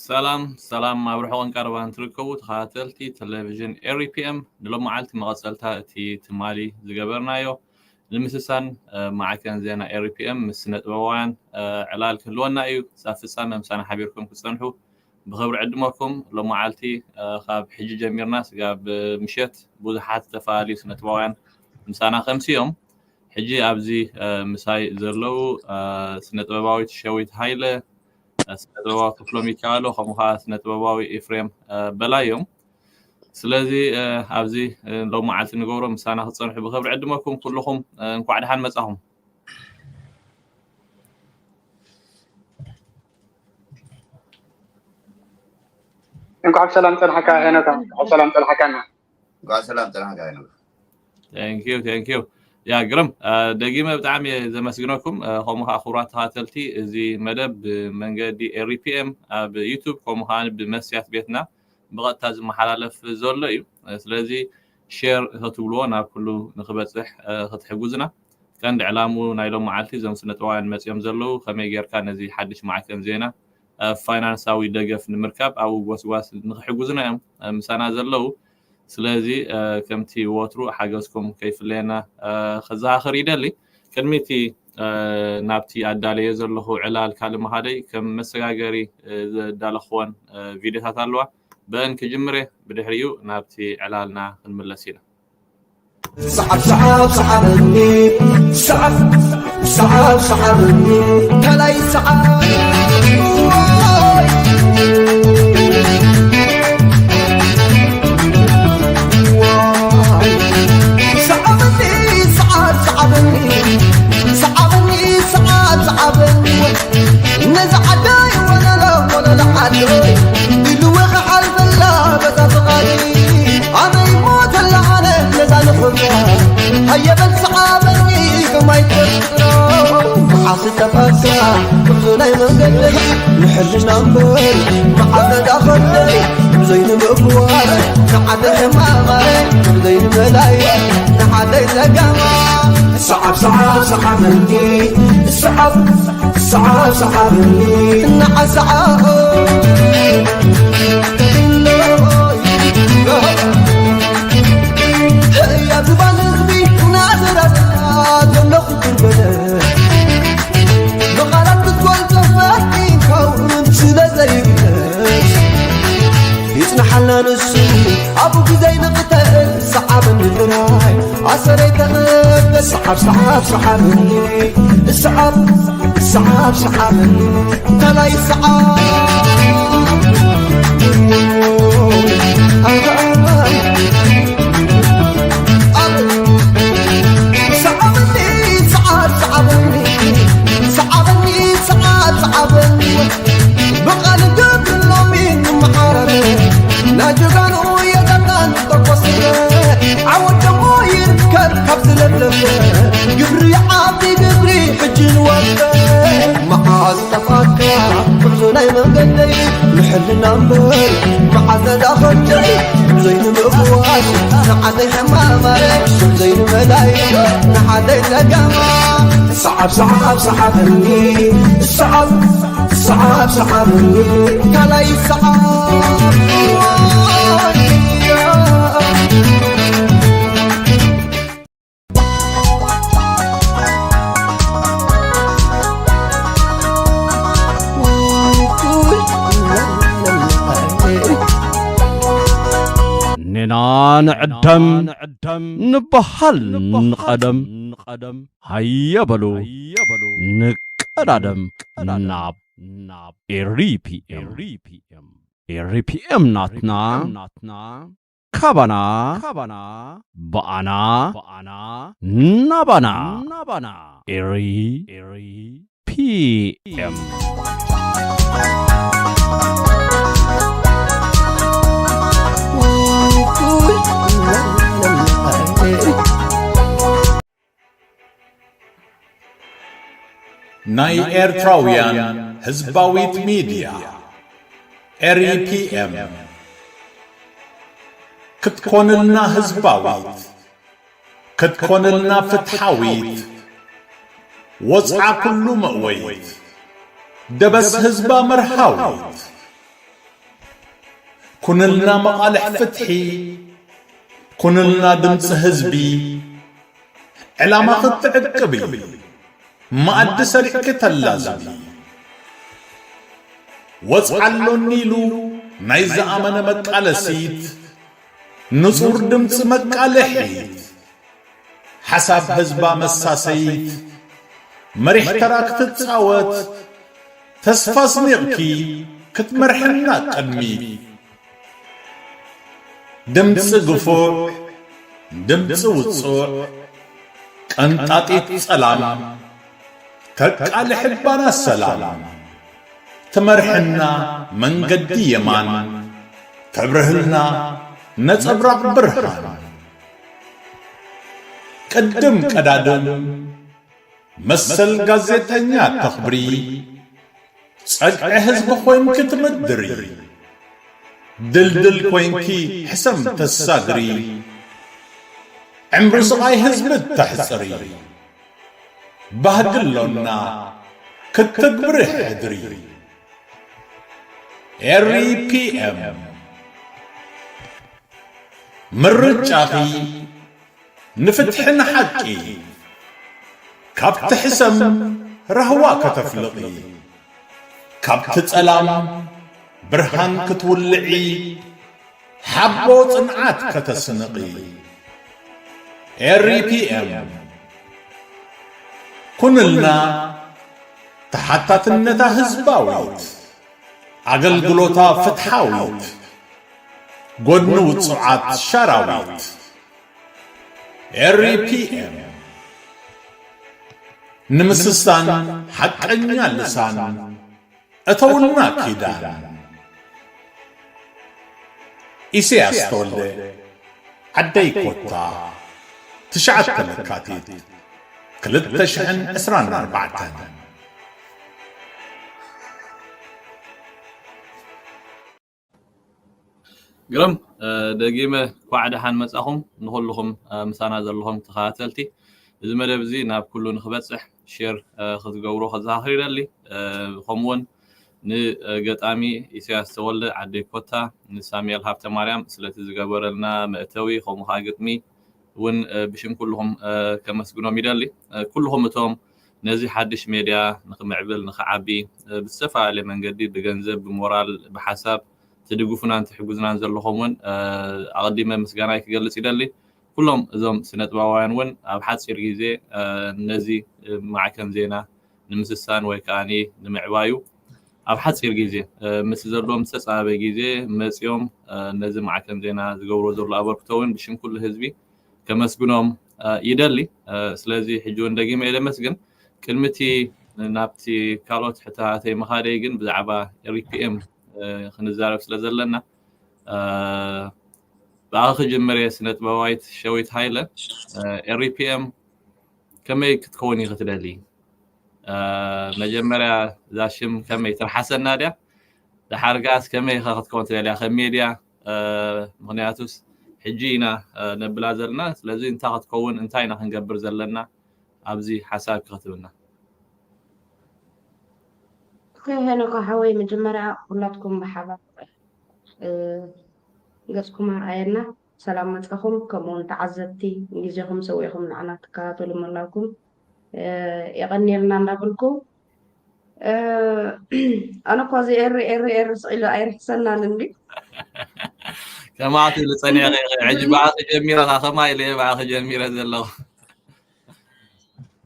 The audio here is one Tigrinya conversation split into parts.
ሰላም ሰላም፣ ኣብ ርሑቕን ቀረባን ትርከቡ ተኸታተልቲ ቴሌቪዥን ኤሪፒኤም፣ ንሎሚ መዓልቲ መቐጸልታ እቲ ትማሊ ዝገበርናዮ ንምስሳን ማዕከን ዜና ኤሪፒኤም ምስ ስነ ጥበባውያን ዕላል ክህልወና እዩ። ሳብ ፍጻመ ምሳና ሓቢርኩም ክትጸንሑ ብኽብሪ ዕድመኩም። ሎም መዓልቲ ካብ ሕጂ ጀሚርና ስጋብ ምሸት ብዙሓት ዝተፈላለዩ ስነ ጥበባውያን ምሳና ከምሲ እዮም። ሕጂ ኣብዚ ምሳይ ዘለዉ ስነ ጥበባዊት ሸዊት ሃይለ፣ ስነ ጥበባዊ ክፍሎም ይከኣሎ፣ ከምኡ ከዓ ስነ ጥበባዊ ኤፍሬም በላይ እዮም። ስለዚ ኣብዚ ሎም መዓልቲ ንገብሮ ምሳና ክትፀንሑ ብኽብሪ ዕድመኩም። ኩልኹም እንኳዕ ደሓን መፃኹም። እንኳዕ ብሰላም ፀናሕካ ሄኖካ። እንኳዕ ብሰላም ፀናሕካና። እንኳዕ ሰላም ፀናሕካ ሄኖካ። Thank you, thank you. ያ ግርም፣ ደጊመ ብጣዕሚ እየ ዘመስግነኩም። ከምኡ ከዓ ክቡራት ተኸታተልቲ፣ እዚ መደብ ብመንገዲ ኤሪፒኤም ኣብ ዩቱብ ከምኡ ከዓ ብመስትያት ቤትና ብቐጥታ ዝመሓላለፍ ዘሎ እዩ። ስለዚ ሼር ከተትብልዎ ናብ ኩሉ ንክበፅሕ ክትሕግዙና። ቀንዲ ዕላምኡ ናይ ሎም መዓልቲ እዞም ስነ ጥበባውያን መፅዮም ዘለዉ ከመይ ጌርካ ነዚ ሓድሽ ማዕከን ዜና ፋይናንሳዊ ደገፍ ንምርካብ ኣብኡ ጎስጓስ ንክሕግዙና እዮም ምሳና ዘለዉ። ስለዚ ከምቲ ወትሩ ሓገዝኩም ከይፍለየና ከዘኻኽር ይደሊ። ቅድሚ እቲ ናብቲ ኣዳለየ ዘለኹ ዕላል ካልእ ምኻደይ ከም መሰጋገሪ ዘዳለኽወን ቪድዮታት ኣለዋ። በእን ክጅምር እየ። ብድሕሪኡ ናብቲ ዕላልና ክንምለስ ኢና። ሰዓብ ሰዓብ ሰዓበኒ ሰዓብ ሰዓብ ሰዓበኒ ከላይ ሰዓብ ሰዓበኒ ሰዓብ ሰዓበኒ ሰዓበኒ ሰዓብ ሰዓበኒ ነዚ ዓደይ ወለሎ ወለሎ ዓደይ ኢልወ ክሓልፈላ በዛ ፍቓዲ ኣበይ ሞተላ ኣነ ነዛ ንኽብራ ሃየ በል ሰዓበኒ ከማይ ትፈጥሮ መዓስ ጠፋሳ ጉዕዞ ናይ መንገደይ ንሕልና እምበር መዓስ ነዳኸለይ ብዘይንምእዋር ንዓደ ሕማማይ ብዘይንመላይ ንዓደይ ጸጋማ ሰዓብ ሰዓብ ሰዓበኒ ሰዓብ ሰዓብ ሰዓብ እናዓሰዓቦ ህያ ዝባን ህዝቢ እናዘራዘራ ዘለኹ ጉርበተ ብቓላት ክትገልጾ ፈቲንካ እውን ስለ ዘይግለጽ ይጽንሓልና ንሱ ኣብኡ ግዜ ንቕተል ሰዓበኒ ጥራይ ኣሰረይ ተቐበል ሰዓብ ሰዓብ ሰዓበኒ ሰዓብ ሰዓብ ሰዓበኒ ተላይ ሰዓብ ሰዓበኒ ሰዓብ ሰዓበኒ ሰዓበኒ ሰዓብ ሰዓበኒ ብቓል ገብርሎሚ ንመሓረረ ናጀጋኑ የጋታን ተቆስረ ዓወት ደሞ ይርከብ ካብ ዝለብለበ ግብሪ ዓቢ ግብሪ ሕጂ ንወፈ መዓዝ ጠፋካ ጉዕዞ ናይ መንገደይ ንሕልና እምበር መዓዝ ነዳኸብደይ ዘይንምእዋስ ንዓደይ ሕማማይ ዘይንመላይ ንዓደይ ጸገማ ሰዓብ ሰዓብ ሰዓበኒ ሰዓብ ሰዓብ ሰዓበኒ ካልኣይ ሰዓብ ኔና ንዕደም ንበሃል ንቐደም ሃየ በሉ ንቀዳደም ናብ ኤሪፒኤም ኤሪፒኤም ናትና ካባና ብኣና ናባና ኤሪ ፒኤም ናይ ኤርትራውያን ህዝባዊት ሚድያ ኤሪፒኤም ክትኮንልና ህዝባዊት ክትኮንልና ፍትሓዊት ወፅዓ ኩሉ መእወይት ደበስ ህዝባ መርሃዊት ኩንልና መቓልሕ ፍትሒ፣ ኩንልና ድምፂ ህዝቢ። ዕላማ ክትዕቅብ እዩ፣ መኣዲ ሰሪዕ ክተላዝብ እዩ። ወፅዓሎኒ ኢሉ ናይ ዝኣመነ መቃለሲት፣ ንፁር ድምፂ መቃልሒት፣ ሓሳብ ህዝባ መሳሰይት፣ መሪሕ ተራ ክትፃወት፣ ተስፋ ስኒቕኪ ክትመርሕና ቅድሚት። ድምፂ ግፉዕ፣ ድምፂ ውፁዕ፣ ቀንጣጢት ፀላም፣ ተቃልሕባና ሰላም፣ ትመርሕና መንገዲ የማን፣ ተብርህልና ነፀብራቕ ብርሃን። ቅድም ቀዳድም መሰል ጋዜጠኛ ተኽብሪ፣ ጸግዒ ህዝቢ ኮይንኪ ትምድሪ፣ ድልድል ኮይንኪ ሕሰም ተሳግሪ፣ ዕምሪ ስቓይ ህዝቢ ተሕጽሪ። ባህጊ ኣሎና ክትግብሪ ሕድሪ። ኤር ፒ ኤም ምርጫኺ ንፍትሒ ንሓቂ ካብቲ ሕሰም ራህዋ ከተፍልቒ፣ ካብቲ ጸላም ብርሃን ክትውልዒ፣ ሓቦ ጽንዓት ከተስንቒ። ኤር ፒ ኤም ኩንልና ተሓታትነታ ህዝባዊት፣ ኣገልግሎታ ፍትሓዊት፣ ጎድኒ ውጹዓት ሻራዊት። ኤር ፒ ኤም ንምስሳን ሓቀኛ ልሳን እተውልና ኪዳን። ኢሳያስ ተወልደ፣ ዓደይ ኮታ፣ ትሽዓተ ለካቲት ክልተ ሽሕን ዕስራን ኣርባዕተን። ግርም፣ እ፣ ደጊመ ኳዕ ደሓን መጻኹም ንኹልኹም፣ እ፣ ምሳና ዘለኹም ተኸታተልቲ። እዚ መደብ እዚ ናብ ኩሉ ንኽበጽሕ ሼር፣ እ፣ ክትገብሮ ከዘኻኽር ይደሊ። እ፣ ከምኡውን ንገጣሚ ኢሳያስ ተወልደ ዓደይ ኮታ፣ ንሳሙኤል ሃብተማርያም ስለቲ ዝገበረልና መእተዊ፣ ከምኡ ኸዓ ግጥሚ እውን፣ እ፣ ብሽም ኩልኹም፣ እ፣ ከመስግኖም ይደሊ። እ፣ ኩልኹም እቶም ነዚ ሓድሽ ሜድያ ንኽምዕብል፣ ንኽዓቢ፣ እ፣ ብዝተፈላለየ መንገዲ ብገንዘብ፣ ብሞራል፣ ብሓሳብ ትድግፉናን ትሕግዙናን ዘለኹም እውን፣ እ፣ ኣቐዲመ ምስጋናይ ክገልጽ ይደሊ። ኩሎም እዞም ስነጥበባውያን እውን ኣብ ሓጺር ግዜ፣ እ፣ ነዚ፣ እ፣ ማዕከን ዜና ንምስሳን ወይ ከኣ ንምዕባዩ ኣብ ሓጺር ግዜ፣ እ፣ ምስ ዘለዎም ዝተጻበ ግዜ መጺኦም፣ እ፣ ነዚ ማዕከን ዜና ዝገብርዎ ዘሎ ኣበርክቶ እውን ብሽም ኩሉ ህዝቢ ከመስግኖም፣ እ፣ ይደሊ። እ፣ ስለዚ ሕጂ እውን ደጊመ እየ ደመስግን። ቅድሚ እቲ ናብቲ ካልኦት ሕቶታተይ ምኻደይ ግን ብዛዕባ ኤር ፒ ኤም፣ እ፣ ክንዛረብ ስለ ዘለና፣ እ፣ ብኣኺ ክጅምር እየ፣ ስነ ጥበባዊት ሸዊት ሃይለ። እ፣ ኤር ፒ ኤም ከመይ ክትከውን ኢኺ ትደሊ? እ፣ መጀመርያ እዛ ሽም ከመይ ትርሓሰና ድያ? ደሓር ከኣስ ከመይ ኢኻ ክትከውን ትደልያ ከም ሜድያ? እ፣ ምኽንያቱስ ሕጂ ኢና፣ እ፣ ነብላ ዘለና። ስለዚ እንታይ ክትከውን፣ እንታይ ኢና ክንገብር ዘለና? ኣብዚ ሓሳብ ክትብልና። ኦኬ፣ ሄኖካ ሓወይ፣ መጀመርያ ኩላትኩም ብሓባር፣ እ፣ ገጽኩም ኣርኣየና። ሰላም መጻኹም፣ ከምኡውን ተዓዘብቲ ግዜኹም ሰዊእኹም ንዓና ትከታተሉ ምህላውኩም፣ እ፣ የቐንየልና እንዳበልኩ፣ እ፣ ኣነ እኳ እዚ ኤሪ፣ ኤሪ፣ ኤሪ ስቕ ኢሉ ኣይርሕሰናን እንዲ። ከማት ኢሉ ጸኒሐ፣ ሕጂ ብኣኺ ጀሚረ፣ ከማ ኢለ እየ ብኣኺ ጀሚረ ዘለኹ።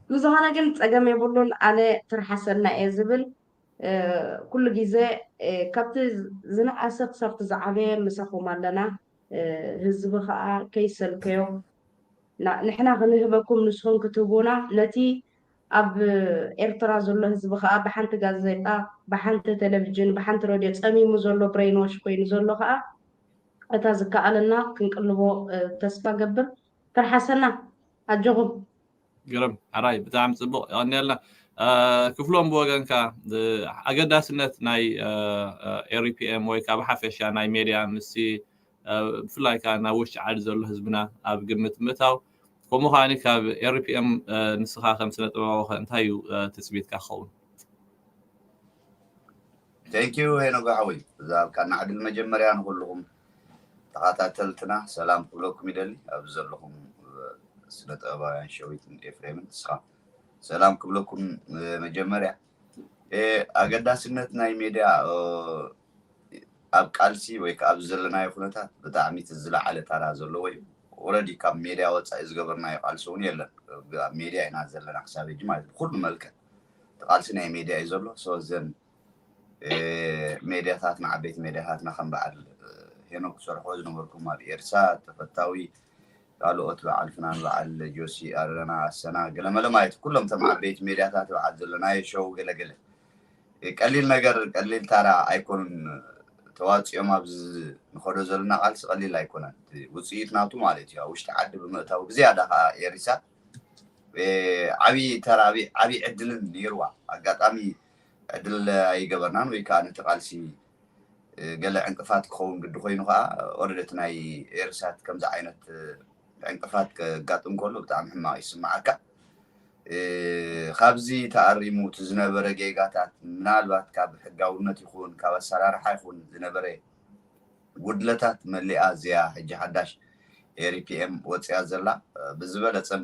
ብዝኾነ ግን ጸገም የብሉን። ኣነ ትርሓሰና እየ ዝብል፣ እ፣ ኩሉ ግዜ፣ እ፣ ካብቲ ዝነኣሰ ክሳብቲ ዝዓበየ ምሳኹም ኣለና። እ፣ ህዝቢ ኸኣ ከይሰልከዮ፣ ና-፣ ንሕና ክንህበኩም ንስኹም ክትህቡና፣ ነቲ ኣብ ኤርትራ ዘሎ ህዝቢ ኸኣ ብሓንቲ ጋዜጣ፣ ብሓንቲ ቴሌቪዥን፣ ብሓንቲ ሬድዮ ጸሚሙ ዘሎ፣ ብሬንዋሽ ኮይኑ ዘሎ ኸኣ እታ ዝከኣለና ክንቅልቦ፣ እ፣ ተስፋ ገብር። ትርሓሰና፣ ኣጆኹም። ግርም፣ ሕራይ፣ ብጣዕሚ ጽቡቕ፣ የቐንየልና። እ፣ ክፍሎም ብወገንካ፣ እ፣ ኣገዳስነት ናይ፣ እ፣ እ፣ ኤር ፒ ኤም ወይ ካብ ሓፈሻ ናይ ሜድያ ምስቲ፣ እ፣ ብፍላይ ከኣ ናብ ውሽጢ ዓዲ ዘሎ ህዝብና ኣብ ግምት ምእታው፣ ከምኡ ከኣ ካብ ኤር ፒ ኤም፣ እ፣ ንስኻ ከም ስነ ጥበባዊ ከ እንታይ እዩ፣ እ፣ ትጽቢትካ ክኸውን? Thank you ሄኖክ ሓወይ፣ ብዛዕባ ናዕድል መጀመርያ ንኹልኹም ተኸታተልትና ሰላም ክብለኩም ይደሊ። ኣብዚ ዘለኹም ስነ ጥበባውያን ሸዊትን ኤፍሬምን ንስኻ ሰላም ክብለኩም። መጀመርያ ኣገዳስነት ናይ ሜድያ ኣብ ቃልሲ ወይ ከዓ ኣብዚ ዘለናዮ ኩነታት ብጣዕሚ እቲ ዝለዓለ ታራ ዘለዎ እዩ። ኦረዲ ካብ ሜድያ ወፃኢ ዝገበርናዮ ቃልሲ እውን የለን። ኣብ ሜድያ ኢና ዘለና ክሳብ ሕጂ ማለት ብኩሉ መልክዕ እቲ ቃልሲ ናይ ሜድያ እዩ ዘሎ። ሶ ዘን ሜድያታትና ዓበይቲ ሜድያታትና ከም በዓል ሄኖክ ዝሰርሖ ዝነበርኩም ኣብ ኤርሳ ተፈታዊ ካልኦት በዓል ፍናን በዓል ጆሲ ኣረና ኣሰና ገለመለ ማለት ኩሎም ቶም ዓበይቲ ሜድያታት በዓል ዘለናዮ ሸው ገለገለ ቀሊል ነገር ቀሊል ታራ ኣይኮኑን። ተዋፂኦም ኣብዚ ንኸዶ ዘለና ቃልሲ ቀሊል ኣይኮነን። ውፅኢት ናቱ ማለት እዩ ኣብ ውሽጢ ዓዲ ብምእታው ብዝያዳ ከዓ ኤሪሳ ዓብዪ ተራ ዓብዪ ዕድልን ነይርዋ። ኣጋጣሚ ዕድል ኣይገበርናን ወይ ከዓ ነቲ ቃልሲ ገለ ዕንቅፋት ክኸውን ግዲ ኮይኑ ከዓ ኦረደት ናይ ኤርሳት ከምዚ ዓይነት ዕንቅፋት ከጋጥም ከሎ ብጣዕሚ ሕማቕ ይስምዓካ። ካብዚ ተኣሪሙ እቲ ዝነበረ ጌጋታት ምናልባት ካብ ሕጋውነት ይኹን ካብ ኣሰራርሓ ይኹን ዝነበረ ጉድለታት መሊኣ እዚኣ ሕጂ ሓዳሽ ኤሪፒኤም ወፅያ ዘላ ብዝበለፀን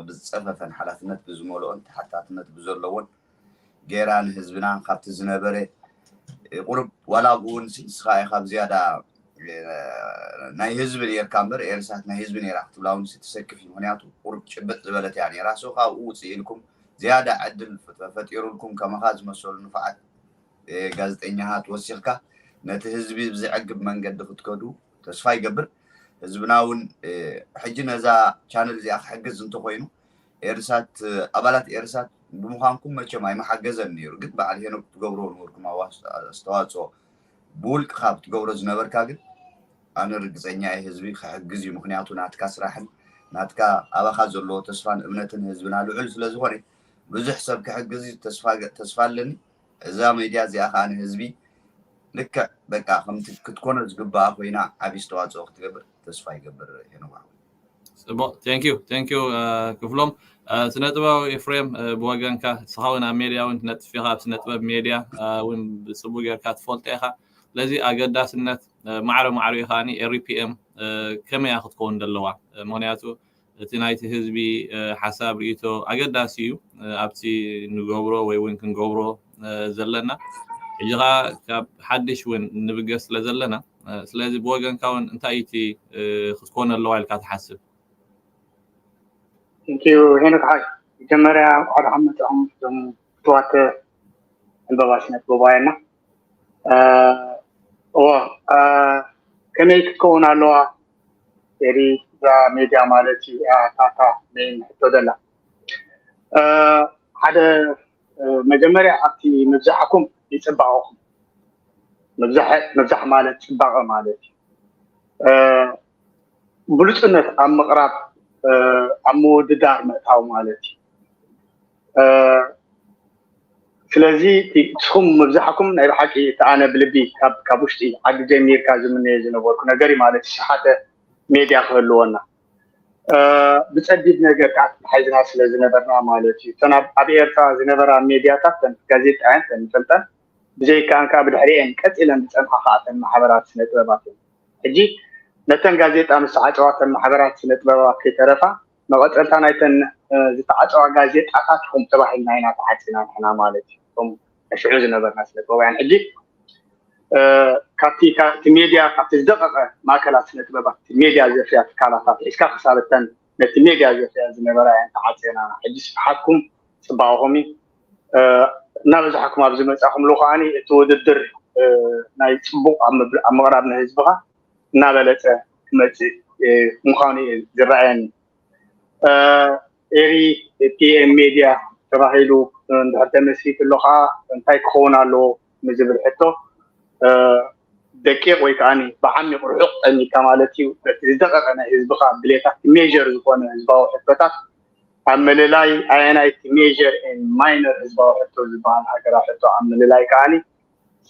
ብዝፀፈፈን ሓላፍነት ብዝመልኦን ተሓታትነት ብዘለዎን ጌራ ንህዝብና ካብቲ ዝነበረ ቁሩብ ዋላ ኣብኡ እውን ንስኻ ኢኻ ብዝያዳ ናይ ህዝቢ ነርካ እምበር ኤርሳት ናይ ህዝቢ ነራ ክትብላ እውን ተሰክፍ እዩ። ምክንያቱ ቁሩብ ጭብጥ ዝበለት እያ ነራ። ሶ ካብኡ ውፅእ ኢልኩም ዝያዳ ዕድል ፈጢሩልኩም ከመኻ ዝመሰሉ ንፋዓት ጋዜጠኛታት ወሲኽካ ነቲ ህዝቢ ብዘዕግብ መንገዲ ክትከዱ ተስፋ ይገብር። ህዝብና እውን ሕጂ ነዛ ቻነል እዚኣ ክሕግዝ እንተኮይኑ ኤርሳት ኣባላት ኤርሳት ብምዃንኩም መቸም ኣይመሓገዘን ነይሩ። ግን በዓል ሄኖክ ክትገብርዎ ነበርኩም ኣስተዋፅኦ ብውልቅኻ ክትገብሮ ዝነበርካ ግን ኣነ ርግፀኛ እየ ህዝቢ ክሕግዝ እዩ። ምክንያቱ ናትካ ስራሕን ናትካ ኣባኻ ዘለዎ ተስፋን እምነትን ህዝብና ልዑል ስለዝኾነ ብዙሕ ሰብ ክሕግዝ እዩ ተስፋ ኣለኒ። እዛ ሜድያ እዚኣ ከዓ ንህዝቢ ልክዕ በቃ ከምቲ ክትኮኖ ዝግባኣ ኮይና ዓብዪ ኣስተዋፅኦ ክትገብር ተስፋ ይገብር። ሄኖክ ሓወይ። ፅቡቅ thank you thank you ክፍሎም። ስነ ጥበባዊ ኤፍሬም ብወገንካ ንስኻ እውን ኣብ ሜድያ እውን ትነጥፍ ኢኻ ኣብ ስነ ጥበብ ሜድያ እውን ብፅቡቅ ጌርካ ትፈልጦ ኢኻ። ስለዚ ኣገዳስነት ማዕረ ማዕሪኡ ከዓኒ ኤሪፒኤም ከመይ እያ ክትከውን ዘለዋ? ምክንያቱ እቲ ናይቲ ህዝቢ ሓሳብ ርእይቶ ኣገዳሲ እዩ ኣብቲ ንገብሮ ወይ እውን ክንገብሮ ዘለና። ሕጂ ከዓ ካብ ሓድሽ እውን ንብገስ ስለ ዘለና ስለዚ ብወገንካ እውን እንታይ እቲ ክትኮን ኣለዋ ኢልካ ትሓስብ? Thank you ሄኖክ ሓይ። መጀመርያ እንኳዕ ደሓን መጻኹም እዞም ፍትዋት ዕምበባ ስነ ጥበባውያንና። እዎ ከመይ ክትከውን ኣለዋ ኤሪ እዛ ሜድያ ማለት እዩ እያ ታታ ሜን ሕቶ ደላ ሓደ መጀመርያ ኣብቲ ምብዛሕኩም ይፅባቐኹም ምብዛሕ ማለት ፅባቐ ማለት እዩ ብሉፅነት ኣብ ምቕራብ ኣብ ምውድዳር ምእታው ማለት እዩ ስለዚ ንስኹም ምብዛሕኩም ናይ ብሓቂ እቲ ኣነ ብልቢ ካብ ውሽጢ ዓዲ ጀሚርካ ዝምነዮ ዝነበርኩ ነገር እዩ ማለት ሸሓተ ሜድያ ክህልወና ብፀቢብ ነገር ከዓ ተታሒዝና ስለ ዝነበርና ማለት እዩ እተን ኣብ ኤርትራ ዝነበራ ሜድያታት ተን ጋዜጣ እየን ተን ንፈልጠን ብዘይካኣን ከዓ ብድሕሪአን ቀፂለን ዝፀንሓ ከዓ ተን ማሕበራት ስነ ጥበባት እየን ሕጂ ነተን ጋዜጣ ምስ ዓፀዋ ተን ማሕበራት ስነ ጥበባት ከይተረፋ መቐፀልታ ናይተን ዝተዓፀዋ ጋዜጣታት ኢኹም ተባሂልና ኢና ተዓፂና ንሕና ማለት እዩ እቶም ሽዑ ዝነበርና ስነ ጥበባውያን ሕጂ ካብቲ ካብቲ ሜድያ ካብቲ ዝደቀቀ ማእከላት ስነ ጥበባት ሜድያ ዘፍርያ ትካላት ኣትሒዝካ ክሳብ እተን ነቲ ሜድያ ዘፍርያ ዝነበራ እየን ተዓፅየና ሕጂ ስፍሓትኩም ፅባቐኹም እዩ እናበዛሕኩም ኣብ ዝመፃኹምሉ ከዓኒ እቲ ውድድር ናይ ፅቡቅ ኣብ ምቕራብ ንህዝብኻ እናበለፀ ክመፅእ ምዃኑ እዩ ዝረኣየኒ ኤሪ ፒኤም ሜድያ ተባሂሉ እንድሕር ተመስሪቱ ኣሎ ከዓ እንታይ ክኸውን ኣለዎ ንዝብል ሕቶ ደቂቕ ወይ ከዓ ብዓሚቕ ርሑቕ ጠሚካ ማለት እዩ በቲ ዝደቀቀ ናይ ህዝብካ ድሌታት ሜር ዝኾነ ህዝባዊ ሕቶታት ኣብ ምልላይ ኣየናይ እቲ ሜር ማይነር ህዝባዊ ሕቶ ዝበሃል ሃገራዊ ሕቶ ኣብ ምልላይ ከዓ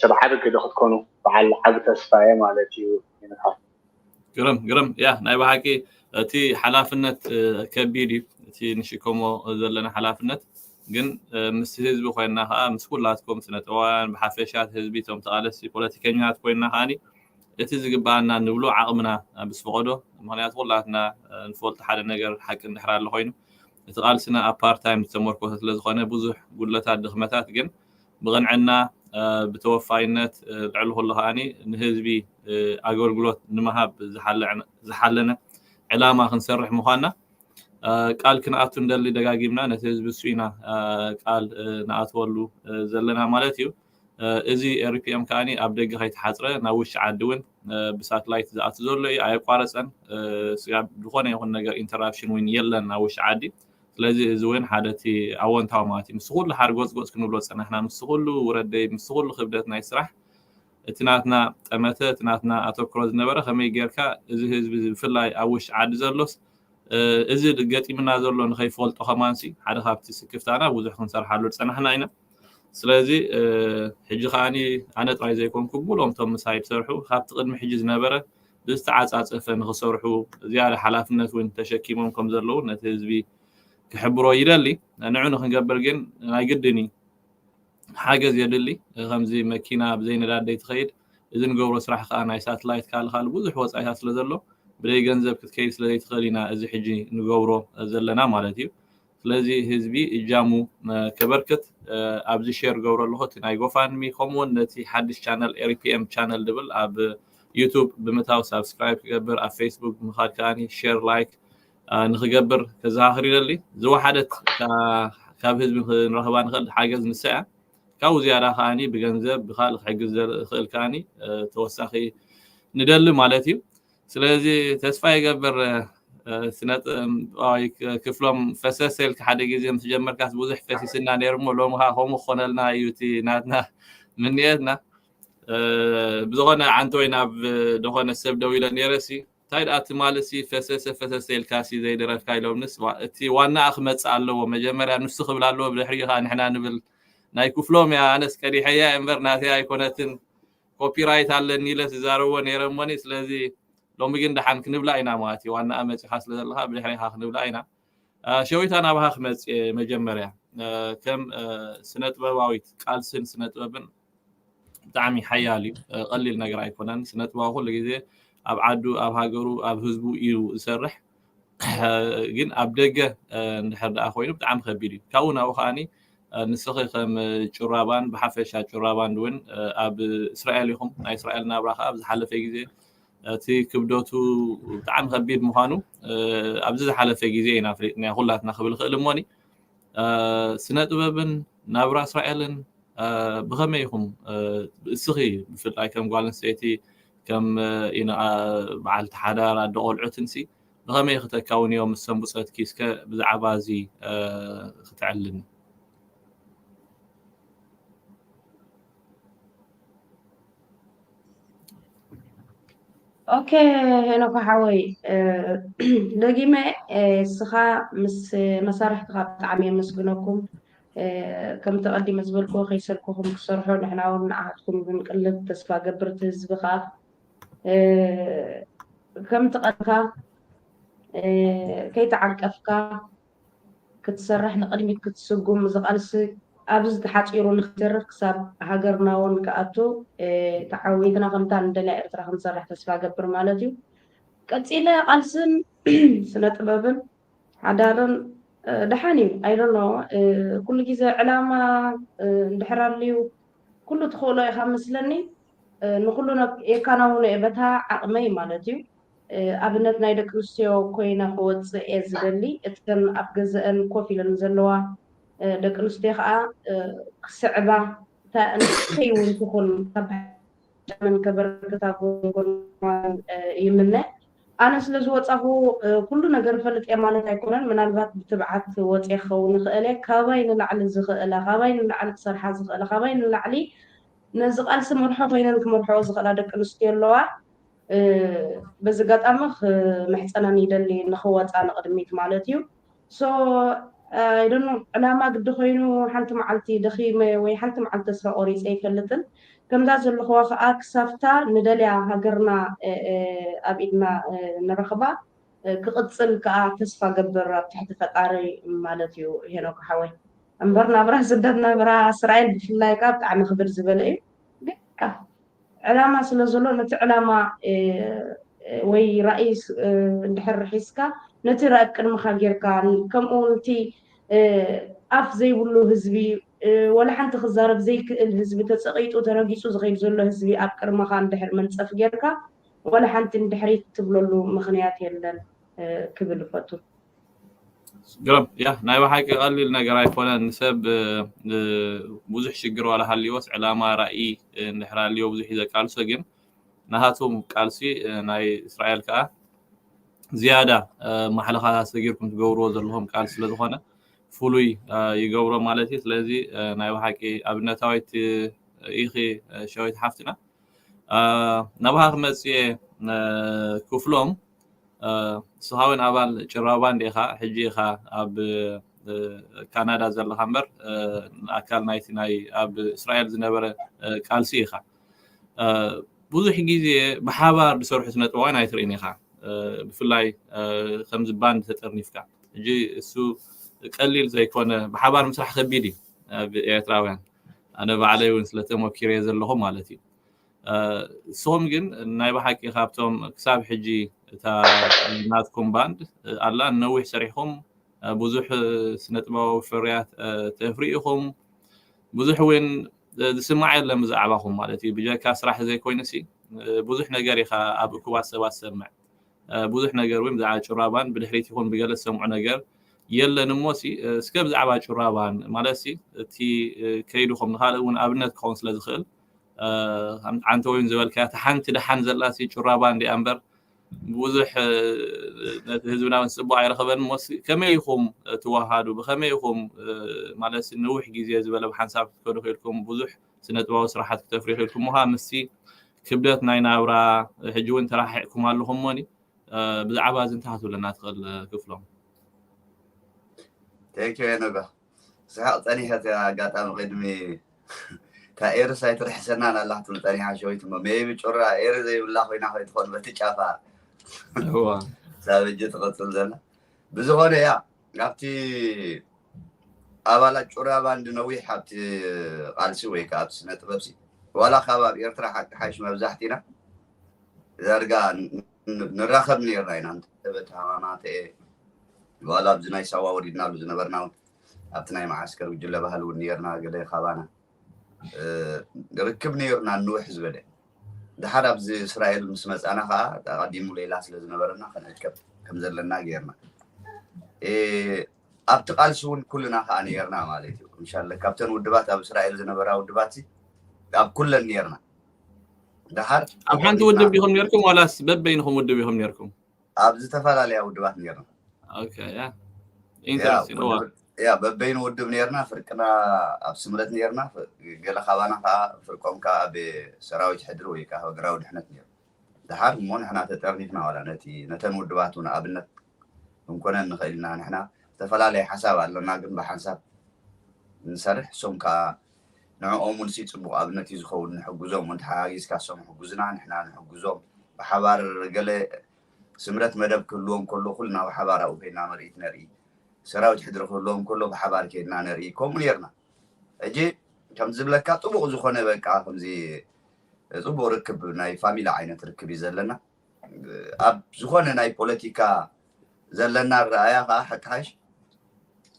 ሰብ ዓቢ ግደ ክትኮኑ በዓል ዓቢ ተስፋ እየ ማለት እዩ ይንሓል ግርም ግርም ያ ናይ ብሓቂ እቲ ሓላፍነት ከቢድ እዩ እቲ ንሽከሞ ዘለና ሓላፍነት ግን ምስ ህዝቢ ኮይና ከዓ ምስ ኩላትኩም ስነጥበባውያን ብሓፈሻት ህዝቢ ቶም ተቃለሲ ፖለቲከኛታት ኮይና ከዓ እቲ ዝግባኣና ንብሎ ዓቕምና ምስ ፈቐዶ። ምኽንያቱ ኩላትና ንፈልጦ ሓደ ነገር ሓቂ እንድሕር ኣሎ ኮይኑ፣ እቲ ቃልስና ኣብ ፓርት ታይም ዝተመርኮሰ ስለ ዝኾነ ብዙሕ ጉድለታት፣ ድኽመታት ግን ብቕንዕና፣ ብተወፋይነት፣ ልዕሊ ኩሉ ከዓኒ ንህዝቢ ኣገልግሎት ንምሃብ ዝሓለነ ዕላማ ክንሰርሕ ምዃንና ቃል ክንኣቱ እንደሊ ደጋጊምና ነቲ ህዝቢ እሱ ኢና ቃል ንኣትወሉ ዘለና ማለት እዩ። እዚ ኤሪፒኤም ከዓኒ ኣብ ደገ ከይተሓፅረ ናብ ውሽጢ ዓዲ እውን ብሳትላይት ዝኣቱ ዘሎ እዩ፣ ኣየቋረፀን። ስጋብ ዝኾነ ይኹን ነገር ኢንተራፕሽን እውን የለን ናብ ውሽጢ ዓዲ። ስለዚ እዚ እውን ሓደ እቲ ኣወንታዊ ማለት እዩ። ምስ ኩሉ ሓር ጎፅጎፅ ክንብሎ ዝፀናሕና፣ ምስ ኩሉ ውረደይ፣ ምስ ኩሉ ክብደት ናይ ስራሕ፣ እቲ ናትና ጠመተ፣ እቲ ናትና ኣተክሮ ዝነበረ ከመይ ጌርካ እዚ ህዝቢ እዚ ብፍላይ ኣብ ውሽጢ ዓዲ ዘሎስ እዚ ገጢምና ዘሎ ንኸይፈልጦ ከማንሲ ሓደ ካብቲ ስክፍታና ብዙሕ ክንሰርሓሉ ዝፀናሕና ኢና። ስለዚ ሕጂ ከዓኒ ኣነ ጥራይ ዘይኮንኩ ብሎም እቶም ምሳይ ዝሰርሑ ካብቲ ቅድሚ ሕጂ ዝነበረ ብዝተዓፃፀፈ ንክሰርሑ ዝያዳ ሓላፍነት እውን ተሸኪሞም ከም ዘለዉ ነቲ ህዝቢ ክሕብሮ ይደሊ። ንዑ ንክንገብር ግን ናይ ግድን እዩ ሓገዝ የድሊ። ከምዚ መኪና ብዘይ ነዳዲ ዘይትኸይድ፣ እዚ ንገብሮ ስራሕ ከዓ ናይ ሳትላይት ካልእ ካልእ ብዙሕ ወፃኢታት ስለ ዘሎ ብደይ ገንዘብ ክትከይድ ስለ ዘይትኽእል ኢና እዚ ሕጂ ንገብሮ ዘለና ማለት እዩ። ስለዚ ህዝቢ እጃሙ ከበርክት ኣብዚ ሼር ገብሮ ኣለኹ እቲ ናይ ጎፋንሚ ከምኡውን ነቲ ሓድሽ ቻነል ኤሪፒኤም ቻነል ድብል ኣብ ዩቱብ ብምታው ሳብስክራይብ ክገብር ኣብ ፌስቡክ ብምኻድ ከዓኒ ሼር ላይክ ንክገብር ከዘኻኽር ይደሊ። ዝወሓደት ካብ ህዝቢ ክንረኽባ ንኽእል ሓገዝ ንሳ እያ። ካብኡ ዝያዳ ከዓኒ ብገንዘብ ብካልእ ክሕግዝ ዝኽእል ከዓኒ ተወሳኺ ንደሊ ማለት እዩ። ስለዚ ተስፋ ይገብር ስነጥበባዊ ክፍሎም ፈሰስ ኢልካ ሓደ ግዜ ምስ ጀመርካስ ብዙሕ ፈሲስና ነይሩ እሞ ሎሚ ከዓ ከምኡ ክኾነልና እዩ እቲ ናትና ምንኤትና። ብዝኾነ ዓንተወይ ናብ ዝኾነ ሰብ ደው ኢለ ነይረ ሲ እንታይ ደኣ ትማሊ ሲ ፈሰሰ ፈሰሰ ኢልካ ሲ ዘይደረፍካ ኢሎምንስ እቲ ዋናኣ ክመፅእ ኣለዎ መጀመርያ ንሱ ክብል ኣለዎ ብድሕሪኡ ከዓ ንሕና ንብል ናይ ክፍሎም እያ ኣነስ ቀዲሐያ እምበር ናተይ ኣይኮነትን ኮፒራይት ኣለኒ ኢለ ዝዛረቦ ነይረ እሞኒ ስለዚ ሎሚ ግን ደሓን ክንብላ ኢና ማለት እዩ ዋናኣ መፂኻ ስለ ዘለካ ብድሕሪኻ ክንብላ ኢና ሸዊታ ናባኻ ክመፅእ መጀመርያ ከም ስነ ጥበባዊት ቃልስን ስነ ጥበብን ብጣዕሚ ሓያል እዩ ቀሊል ነገር ኣይኮነን ስነ ጥበባዊ ኩሉ ግዜ ኣብ ዓዱ ኣብ ሃገሩ ኣብ ህዝቡ እዩ ዝሰርሕ ግን ኣብ ደገ እንድሕር ደኣ ኮይኑ ብጣዕሚ ከቢድ እዩ ካብኡ ናብኡ ከዓኒ ንስኺ ከም ጩራባን ብሓፈሻ ጩራባን እውን ኣብ እስራኤል ኢኹም ናይ እስራኤል ናብራ ከዓ ኣብ ዝሓለፈ ግዜ እቲ ክብደቱ ብጣዕሚ ከቢድ ምዃኑ ኣብዚ ዝሓለፈ ግዜ ኢና ፍሊጥና ኩላትና ክብል ክእል እሞኒ ስነ ጥበብን ናብራ እስራኤልን ብኸመይ ኢኹም እስኺ ብፍላይ ከም ጓል ኣንስተይቲ ከም በዓልቲ ሓዳር ኣደ ቆልዑትን ሲ ብኸመይ ክተካውንዮ ምስ ሰንቡፀትኪ እስከ ብዛዕባ እዚ ክተዕልኒ ኦኬ ሄኖክ ሓወይ ደጊመ ስኻ ምስ መሳርሕትኻ ብጣዕሚ የመስግነኩም ከምቲ ቀዲመ ዝበልክዎ ከይሰልክኹም ክሰርሖ ንሕና እውን ንዓኻትኩም ክንቅልብ ተስፋ ገብር እቲ ህዝቢ ከዓ ከምቲ ቀድካ ከይተዓቀፍካ ክትሰርሕ ንቕድሚት ክትስጉም እዚ ቃልሲ ኣብዚ ተሓፂሩ ንክተርፍ ክሳብ ሃገርና እውን ክኣቱ ተዓዊትና ከምታ ንደልያ ኤርትራ ክንሰርሕ ተስፋ ገብር ማለት እዩ ቀፂለ ቃልስን ስነ ጥበብን ሓዳርን ደሓን እዩ ኣይደኖ ኩሉ ግዜ ዕላማ እንድሕር ኣልዩ ኩሉ ትኽእሎ ኢኻ መስለኒ ንኩሉ የካናውኖ እየ በታ ዓቕመይ ማለት እዩ ኣብነት ናይ ደቂ ኣንስትዮ ኮይነ ክወፅእ እየ ዝደሊ እተን ኣብ ገዘአን ኮፍ ኢለን ዘለዋ ደቂ ኣንስትዮ ከዓ ክስዕባ እንታይ እውን ትኹን ካብ ምን ከበረክታ ጎንጎን ይምነ ኣነ ስለ ዝወፃኹ ኩሉ ነገር ፈልጥ እየ ማለት ኣይኮነን ምናልባት ብትብዓት ወፅየ ክኸውን ይኽእል እየ ካባይ ንላዕሊ ዝኽእላ ካባይ ንላዕሊ ክሰርሓ ዝኽእላ ካባይ ንላዕሊ ነዚ ቃልሲ መርሖ ኮይነን ክመርሖ ዝኽእላ ደቂ ኣንስትዮ ኣለዋ በዚ ኣጋጣሚ ክምሕፀነን ይደሊ ንክወፃ ንቕድሚት ማለት እዩ so ኣይደኖ ዕላማ ግዲ ኮይኑ ሓንቲ መዓልቲ ደኺመ ወይ ሓንቲ መዓልቲ ተስፋ ቆሪፀ ይፈልጥን ከምዛ ዘለኽዋ ከዓ ክሳብታ ንደልያ ሃገርና ኣብ ኢድና ንረኽባ ክቕፅል ከዓ ተስፋ ገብር ኣብ ትሕቲ ፈጣሪ ማለት እዩ ሄኖክ ሓወይ እምበር ናብራ ስደት ናብራ እስራኤል ብፍላይ ከዓ ብጣዕሚ ክብድ ዝበለ እዩ ግን ዕላማ ስለ ዘሎ ነቲ ዕላማ ወይ ራእይ እንድሕር ሒዝካ ነቲ ራእይ ቅድምካ ጌርካ ከምኡ እውን እቲ ኣፍ ዘይብሉ ህዝቢ ወላ ሓንቲ ክዛረብ ዘይክእል ህዝቢ ተፀቒጡ ተረጊፁ ዝኸይድ ዘሎ ህዝቢ ኣብ ቅድመኻ እንድሕር መንፀፍ ጌርካ ወላ ሓንቲ እንድሕሪት ትብለሉ ምኽንያት የለን ክብል እፈቱ። ግረም ያ ናይ ብሓቂ ቀሊል ነገር ኣይኮነን። ንሰብ ብዙሕ ሽግር ዋላ ሃልዎስ ዕላማ ራእይ እንድሕር ሃልዎ ብዙሕ እዩ ዘቃልሶ። ግን ናሃቶም ቃልሲ ናይ እስራኤል ከዓ ዝያዳ ማሕለኻ ሰጊርኩም ትገብርዎ ዘለኹም ቃል ስለዝኾነ ፍሉይ ይገብሮ ማለት እዩ። ስለዚ ናይ ብሓቂ ኣብነታዊት ኢኺ ሸዊት ሓፍትና። ናባኻ ክመፅእ ክፍሎም ስኻ እውን ኣባል ጭራባን ዲኻ? ሕጂ ኢኻ ኣብ ካናዳ ዘለኻ እምበር ኣካል ናይቲ ናይ ኣብ እስራኤል ዝነበረ ቃልሲ ኢኻ። ብዙሕ ግዜ ብሓባር ዝሰርሑ ስነጥበባውያን ኣይትርእን ኢኻ። ብፍላይ ከምዚ ባንድ ተጠርኒፍካ ሕጂ እሱ ቀሊል ዘይኮነ ብሓባር ምስራሕ ከቢድ እዩ ኣብ ኤርትራውያን። ኣነ ባዕለይ እውን ስለተሞኪረዮ ዘለኹ ማለት እዩ። ንስኹም ግን ናይ ብሓቂ ካብቶም ክሳብ ሕጂ እታ ናትኩም ባንድ ኣላ ነዊሕ ሰሪሕኹም ብዙሕ ስነጥበባዊ ፍርያት ተፍሪ ኢኹም። ብዙሕ እውን ዝስማዕ የለን ብዛዕባኹም ማለት እዩ። ብጀካ ስራሕ ዘይኮይኑ ሲ ብዙሕ ነገር ኢኻ ኣብ እኩባት ሰባት ሰምዕ። ብዙሕ ነገር እውን ብዛዕባ ጭራባን ብድሕሪት ይኹን ብገለ ዝሰምዑ ነገር የለን እሞ ሲ እስከ ብዛዕባ ጭራባን ማለት ሲ እቲ ከይድኹም ንካልእ እውን ኣብነት ክኸውን ስለ ዝኽእል ዓንተ ወይም ዝበልካያ ሓንቲ ደሓን ዘላ ሲ ጭራባን እንዲኣ እምበር ብዙሕ ነቲ ህዝብና እውን ፅቡቅ ኣይረኸበን እሞ ከመይ ኢኹም ትወሃዱ ብከመይ ኢኹም ማለት ነዊሕ ግዜ ዝበለ ብሓንሳብ ክትከዱ ክኢልኩም ብዙሕ ስነጥባዊ ስራሓት ክተፍሪ ክኢልኩም ምኳ ምስቲ ክብደት ናይ ናብራ ሕጂ እውን ተራሒቅኩም ኣለኹም ሞኒ ብዛዕባ እዚ እንታይ ክትብለና ትኽእል ክፍሎም? Thank you ነጋ ስሓቅ ፀኒሐት ኣጋጣሚ ቅድሚ እታ ኤርስ ኣይትርሕሰናን ኣላ ክትብል ፀኒሓ ሸዊት እሞ maybe ጩራ ኤሪ ዘይብላ ኮይና ከይትኾን በቲ ጫፋ ሳብ እጂ ትቐፅል ዘላ ብዝኾነ ያ ኣብቲ ኣባላት ጩራ ባንድ ነዊሕ ኣብቲ ቃልሲ ወይ ከዓ ኣብቲ ስነ ጥበብሲ ዋላ ካብ ኣብ ኤርትራ ሓቂ ሓይሽ መብዛሕቲና ዳርጋ ንራኸብ ነርና ኢና እንተበተሃማማተ ዋላ ኣብዚ ናይ ሳዋ ወሪድናሉ ዝነበርና እውን ኣብቲ ናይ መዓስከር ጉጅለ ባህሊ እውን ነርና ገለ ካባና ርክብ ነይሩና ንውሕ ዝበለ ድሓር ኣብዚ እስራኤል ምስ መፃና ከዓ ኣቀዲሙ ሌላ ስለ ዝነበረና ክንእከብ ከም ዘለና ገይርና ኣብቲ ቃልሲ እውን ኩልና ከዓ ነይርና ማለት እዩ እንሻለ ካብተን ውድባት ኣብ እስራኤል ዝነበራ ውድባት ኣብ ኩለን ነይርና ድሓር ኣብ ሓንቲ ውድብ ዲኹም ነርኩም ዋላስ በበይንኹም ውድብ ኢኹም ነርኩም ኣብ ዝተፈላለያ ውድባት ነይርና ያ በበይኑ ውድብ ነርና ፍርቅና ኣብ ስምረት ነርና ገለ ካባና ከዓ ፍርቆም ከዓ ኣብ ሰራዊት ሕድሪ ወይ ከዓ ሃገራዊ ድሕነት ነሩ ድሓር እሞ ንሕና ተጠርኒፍና ዋላ ነቲ ነተን ውድባት እውን ኣብነት ክንኮነን ንኽእል ኢና ንሕና ዝተፈላለየ ሓሳብ ኣለና ግን ብሓንሳብ ንሰርሕ እሶም ከዓ ንዕኦም እውን ሲ ፅቡቅ ኣብነት እዩ ዝኸውን ንሕግዞም እውን ተሓጋጊዝካ እሶም ሕጉዝና ንሕና ንሕግዞም ብሓባር ገለ ስምረት መደብ ክህልዎም ከሎ ኩልና ብሓባር ኣብኡ ኮይና ምርኢት ነርኢ ሰራዊት ሕድሪ ክህልዎም ከሎ ብሓባር ከይድና ነርኢ ከምኡ ነርና ሕጂ ከም ዝብለካ ጥቡቅ ዝኾነ በቃ ከምዚ ፅቡቅ ርክብ ናይ ፋሚሊ ዓይነት ርክብ እዩ ዘለና ኣብ ዝኾነ ናይ ፖለቲካ ዘለና ረኣያ ከዓ ሓቂ ሓይሽ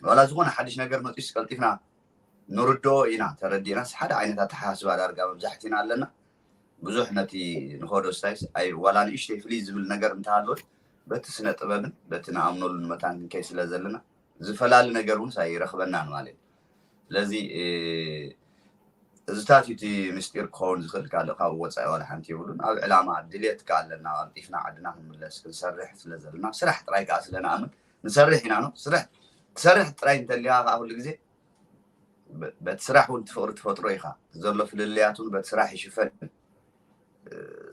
ዋላ ዝኾነ ሓድሽ ነገር መፅስ ቀልጢፍና ንርድኦ ኢና ተረዲእናስ ሓደ ዓይነት ኣተሓሳስባ ዳርጋ መብዛሕቲና ኣለና ብዙሕ ነቲ ንኸዶ ስታይስ ኣይ ዋላ ንእሽተይ ፍልይ ዝብል ነገር እንተሃለወት በቲ ስነ ጥበብን በቲ ንኣምነሉ ንመታን ክንከይ ስለ ዘለና ዝፈላሊ ነገር እውን ኣይረኽበናን ማለት ስለዚ እዚታት እቲ ምስጢር ክኸውን ዝኽእል ካልእ ካብኡ ወፃኢ ዋላ ሓንቲ የብሉን ኣብ ዕላማ ድልየት ከ ኣለና ቀልጢፍና ዓድና ክንምለስ ክንሰርሕ ስለ ዘለና ስራሕ ጥራይ ከዓ ስለንኣምን ንሰርሕ ኢና ነው ስራሕ ትሰርሕ ጥራይ እንተሊካ ከዓ ኩሉ ግዜ በቲ ስራሕ እውን ትፍቅሪ ትፈጥሮ ኢኻ ዘሎ ፍልልያት እውን በቲ ስራሕ ይሽፈን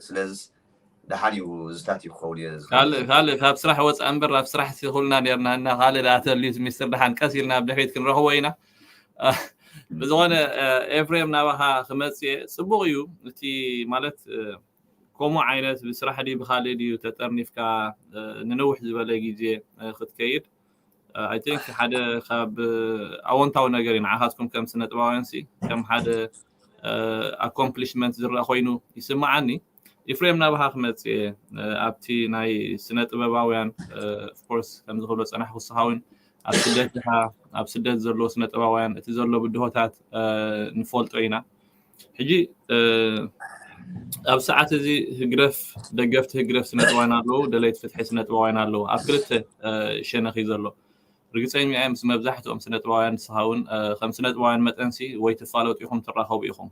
ስለዚ ደሓን እዩ ዝታት እዩ ክኸውን እየ ካልእ ካልእ ካብ ስራሕ ወፃእ እምበር ኣብ ስራሕ ኩልና ነርና እና ካልእ ደኣ ተልዩ ሚስጥር ደሓን ቀስ ኢልና ኣብ ድሕሪት ክንረኽቦ ኢና ብዝኾነ ኤፍሬም ናባኻ ክመፅእ ፅቡቅ እዩ እቲ ማለት ከምኡ ዓይነት ብስራሕ ድዩ ብካልእ ድዩ ተጠርኒፍካ ንንውሕ ዝበለ ግዜ ክትከይድ I think ሓደ ካብ ኣወንታዊ ነገር እዩ ንዓኻትኩም ከም ስነጥባውያን ሲ ከም ሓደ ኣኮምፕሊሽመንት ዝረአ ኮይኑ ይስምዓኒ። ኢፍሬም፣ ናባኻ ክመጽእ እየ። ኣብቲ ናይ ስነ ጥበባውያን ኦፍኮርስ ከምዚ ክብሎ ጸናሕኩ፣ ንስኻ እውን ኣብ ስደት ድኻ፣ ኣብ ስደት ዘለዉ ስነ ጥበባውያን እቲ ዘሎ ብድሆታት ንፈልጦ ኢና። ሕጂ ኣብ ሰዓት እዚ ህግደፍ፣ ደገፍቲ ህግደፍ ስነ ጥበባውያን ኣለዉ፣ ደለይቲ ፍትሒ ስነ ጥበባውያን ኣለዉ። ኣብ ክልተ ሸነኽ እዩ ዘሎ። ርግጸኛ እየ ምስ መብዛሕትኦም ስነ ጥበባውያን፣ ንስኻ እውን ከም ስነ ጥበባውያን መጠንሲ ወይ ትፋለጡ ኢኹም፣ ትራኸቡ ኢኹም።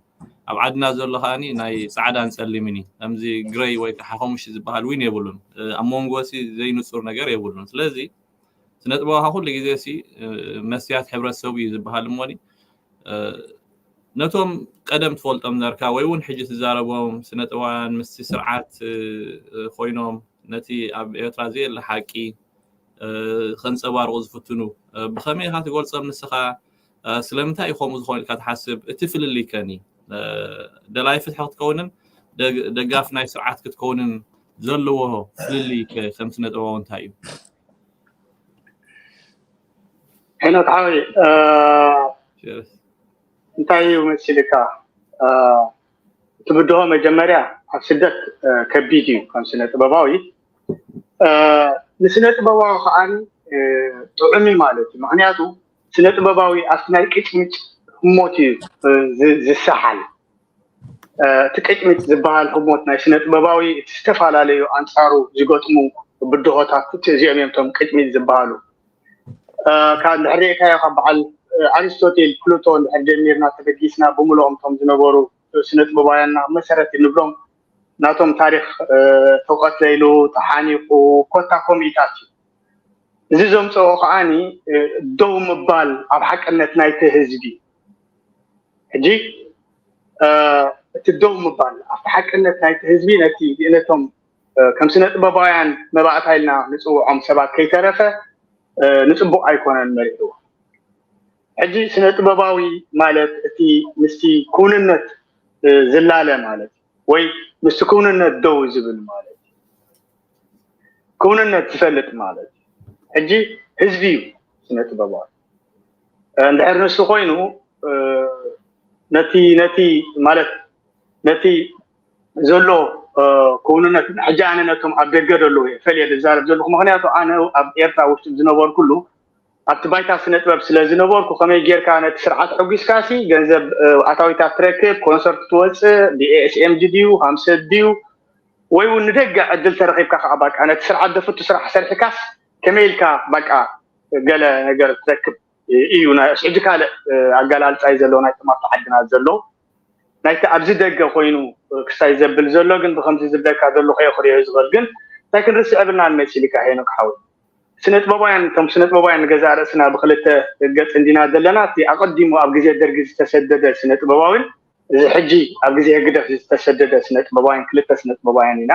ኣብ ዓድና ዘሎ ከኣኒ ናይ ጻዕዳን ጸሊምን እዩ። ከምዚ ግረይ ወይ ከዓ ሓሙሽ ዝበሃል ዊን የብሉን። ኣብ መንጎ ሲ ዘይንጹር ነገር የብሉን። ስለዚ ስነ ጥበባኻ ኩሉ ግዜ ሲ መስትያት ሕብረተሰቡ እዩ ዝበሃል እሞኒ፣ ነቶም ቀደም ትፈልጦም ነርካ ወይ እውን ሕጂ ትዛረቦም ስነ ጥበባውያን ምስቲ ስርዓት ኮይኖም ነቲ ኣብ ኤርትራ ዘየለ ሓቂ ከንጸባርቑ ዝፍትኑ ብኸመይ ኢኻ ትገልጾም ንስኻ? ስለምንታይ እዩ ከምኡ ዝኾኑ ኢልካ ትሓስብ? እቲ ፍልልይ ከኒ ደላይ ፍትሒ ክትከውንን ደጋፍ ናይ ስርዓት ክትከውንን ዘለዎ ፍልልይ ከም ስነ ጥበባዊ እንታይ እዩ? ሄኖክ ሓወይ፣ እንታይ እዩ መሲልካ? እቲ ብድሆ መጀመርያ ኣብ ስደት ከቢድ እዩ። ከም ስነ ጥበባዊ፣ ንስነ ጥበባዊ ከዓኒ ጥዑም እዩ ማለት እዩ። ምክንያቱ ስነ ጥበባዊ ኣብቲ ናይ ቅጭምጭ ህሞት እዩ ዝሰሓል። እቲ ቅጭምጭ ዝበሃል ህሞት ናይ ስነ ጥበባዊ፣ እቲ ዝተፈላለዩ ኣንጻሩ ዝገጥሙ ብድሆታት፣ እቲ እዚኦም እዮም እቶም ቅጭምጭ ዝበሃሉ። ካብ እንድሕር ሪእካዮ ካብ በዓል ኣሪስቶቴል፣ ፕሉቶ እንድሕር ጀሚርና ተበጊስና ብምልኦም እቶም ዝነበሩ ስነ ጥበባውያንና መሰረት እንብሎም ናቶም ታሪኽ ተቐትለ ኢሉ ተሓኒቑ ኮታ ኮሚታት እዩ። እዚ ዘምፀኦ ከዓኒ ደው ምባል ኣብ ሓቅነት ናይቲ ህዝቢ። ሕጂ እቲ ደው ምባል ኣብቲ ሓቅነት ናይቲ ህዝቢ ነቲ ነቶም ከም ስነ ጥበባውያን መባእታ ኢልና ንፅውዖም ሰባት ከይተረፈ ንፅቡቅ ኣይኮነን መሪሕዎ። ሕጂ ስነ ጥበባዊ ማለት እቲ ምስቲ ክውንነት ዝላለ ማለት ወይ ምስቲ ክውንነት ደው ዝብል ማለት ክውንነት ዝፈልጥ ማለት ሕጂ ህዝቢ እዩ ስነ ጥበባዊ። እንድሕር ንሱ ኮይኑ ነቲ ነቲ ማለት ነቲ ዘሎ ክውንነት ሕጂ ኣነ ነቶም ኣብ ደገ ዘለዉ እየ ፈልየ ዝዛረብ ዘለኹ። ምክንያቱ ኣነ ኣብ ኤርትራ ውሽጢ ዝነበርኩሉ ኣብቲ ባይታ ስነ ጥበብ ስለ ዝነበርኩ ከመይ ጌርካ ነቲ ስርዓት ሕጒስካሲ ገንዘብ ኣታዊታት ትረክብ፣ ኮንሰርት ትወፅእ፣ ብኤስኤምጂ ድዩ ሃምሰት ድዩ ወይ እውን ንደገ ዕድል ተረኺብካ ከዓ ባቃ ነቲ ስርዓት ዘፍቱ ስራሕ ሰሪሕካስ ከመይ ኢልካ ባቃ ገለ ነገር ትረክብ እዩ። ሕጂ ካልእ ኣገላልፃ እዩ ዘለዎ ናይቶም ኣብቲ ዓድና ዘለዉ ናይቲ ኣብዚ ደገ ኮይኑ ክሳይ ዘብል ዘሎ ግን ብከምዚ ዝብለካ ዘሎ ከየኽርዮ እዩ ዝኽእል። ግን እንታይ ክንርስዕ ብልና ንመሲልካ ሄኖክ ሓወይ ስነ ጥበባውያን እቶም ስነ ጥበባውያን ንገዛእ ርእስና ብክልተ ገፅ እንዲና ዘለና። እቲ ኣቐዲሙ ኣብ ግዜ ደርጊ ዝተሰደደ ስነ ጥበባዊን እዚ ሕጂ ኣብ ግዜ ህግደፍ ዝተሰደደ ስነ ጥበባውያን ክልተ ስነ ጥበባውያን ኢና።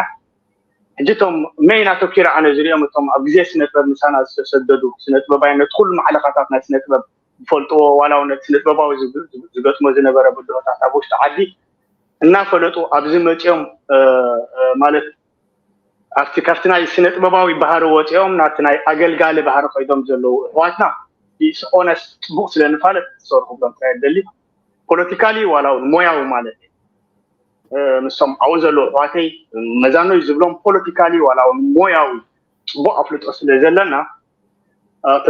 ሕጂ እቶም መይን ኣተኪረ ኣነ ዝሪኦም እቶም ኣብ ግዜ ስነ ጥበብ ምሳና ዝተሰደዱ ስነ ጥበባውያን ነቲ ኩሉ ማዕለኻታት ናይ ስነ ጥበብ ዝፈልጥዎ ዋላ እውን ነቲ ስነ ጥበባዊ ዝገጥሞ ዝነበረ ብድሆታት ኣብ ውሽጢ ዓዲ እናፈለጡ ኣብዚ መፂኦም ማለት ኣብቲ ካብቲ ናይ ስነ ጥበባዊ ባህሪ ወፂኦም ናቲ ናይ ኣገልጋሊ ባህሪ ከይዶም ዘለዉ ኣሕዋትና ኦነስ ፅቡቅ ስለ ንፋለጥ ዝሰርሑ ብሎም ጥራይ ደሊ ፖለቲካሊ ዋላ እውን ሞያዊ ማለት እዩ። ምስቶም ኣብኡ ዘለዉ ኣሕዋተይ መዛኖይ ዝብሎም ፖለቲካሊ ዋላ እውን ሞያዊ ፅቡቅ ኣፍልጦ ስለ ዘለና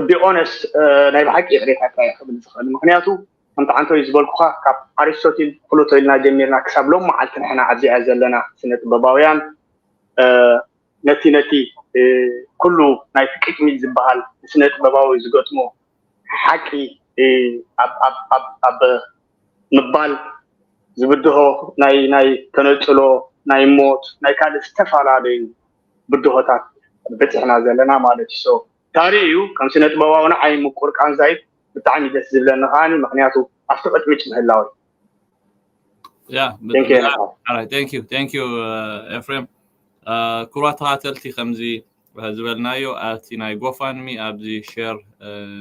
ቢ ኦነስ ናይ ብሓቂ ይቅሬታ ጥራይ ክብል ዝኽእል ምክንያቱ ከምቲ ዓንቶይ ዝበልኩካ ካብ ኣሪስቶቲል ፕሉቶ ኢልና ጀሚርና ክሳብ ሎም መዓልቲ ንሕና ኣብዚኣ ዘለና ስነ ጥበባውያን ነቲ ነቲ ኩሉ ናይቲ ቅጭሚት ዝበሃል ስነ ጥበባዊ ዝገጥሞ ሓቂ ኣብ ምባል ዝብድሆ ናይ ናይ ተነፅሎ ናይ ሞት ናይ ካልእ ዝተፈላለዩ ብድሆታት በፂሕና ዘለና ማለት እዩ። ታሪ እዩ ከም ስነ ጥበባዊ ንዓይ ምቁር ቃንዛይ ብጣዕሚ ደስ ዝብለኒ ከዓኒ ምክንያቱ ኣብቲ ቅጭምጭ ምህላወይ yeah thank you ኤፍሬም። ክቡራት ተኸታተልቲ ከምዚ ዝበልናዮ ኣብቲ ናይ ጎፋንሚ ኣብዚ ሸር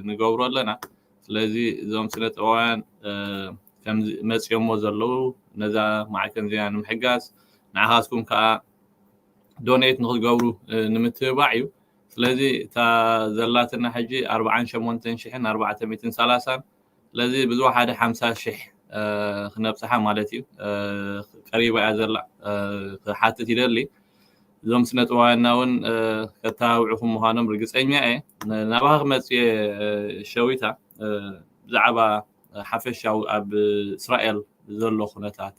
ንገብሮ ኣለና። ስለዚ እዞም ስነ ጥበባውያን ከምዚ መፅዮሞ ዘለዉ ነዛ ማዕከን ዜና ንምሕጋዝ ንዓኻትኩም ከዓ ዶኔት ንክትገብሩ ንምትብባዕ እዩ። ስለዚ እታ ዘላትና ሕጂ ኣርባዓን ሸሞንተን ሽሕን ኣርባዕተ ሚእትን ሰላሳን ስለዚ ብዝወሓደ ሓምሳ ሽሕ ክነብፅሓ ማለት እዩ። ቀሪባ እያ ዘላ። ክሓትት ይደሊ፣ እዞም ስነጥበባውያንና እውን ከተባብዕኹም ምዃኖም ርግፀኛ እየ። ናባኻ ክመፅእ እየ። ሸዊታ፣ ብዛዕባ ሓፈሻዊ ኣብ እስራኤል ዘሎ ኩነታት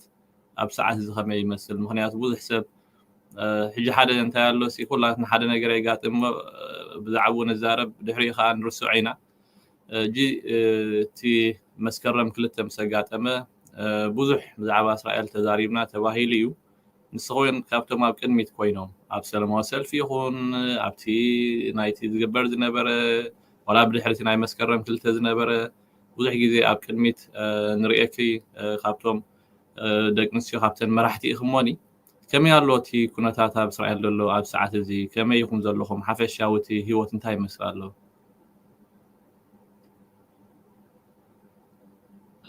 ኣብ ሰዓት እዚ ከመይ ይመስል? ምክንያቱ ብዙሕ ሰብ ሕጂ ሓደ እንታይ ኣሎ ሲ፣ ኩላትና ሓደ ነገር የጋጥም፣ ብዛዕባኡ ንዛረብ፣ ድሕሪኡ ከዓ ንርስዖ ኢና። ሕጂ እቲ መስከረም ክልተ ምስ ኣጋጠመ ብዙሕ ብዛዕባ እስራኤል ተዛሪብና ተባሂሉ እዩ። ንስኻ እውን ካብቶም ኣብ ቅድሚት ኮይኖም ኣብ ሰላማዊ ሰልፊ ይኹን ኣብቲ ናይቲ ዝግበር ዝነበረ፣ ዋላ ብድሕሪ እቲ ናይ መስከረም ክልተ ዝነበረ ብዙሕ ግዜ ኣብ ቅድሚት ንርእየኪ፣ ካብቶም ደቂ ኣንስትዮ፣ ካብተን መራሕቲ ኢኺ እሞኒ። ከመይ ኣሎ እቲ ኩነታት ኣብ እስራኤል ዘሎ ኣብ ሰዓት እዚ? ከመይ ኢኹም ዘለኹም? ሓፈሻዊ እቲ ህይወት እንታይ ይመስል ኣሎ?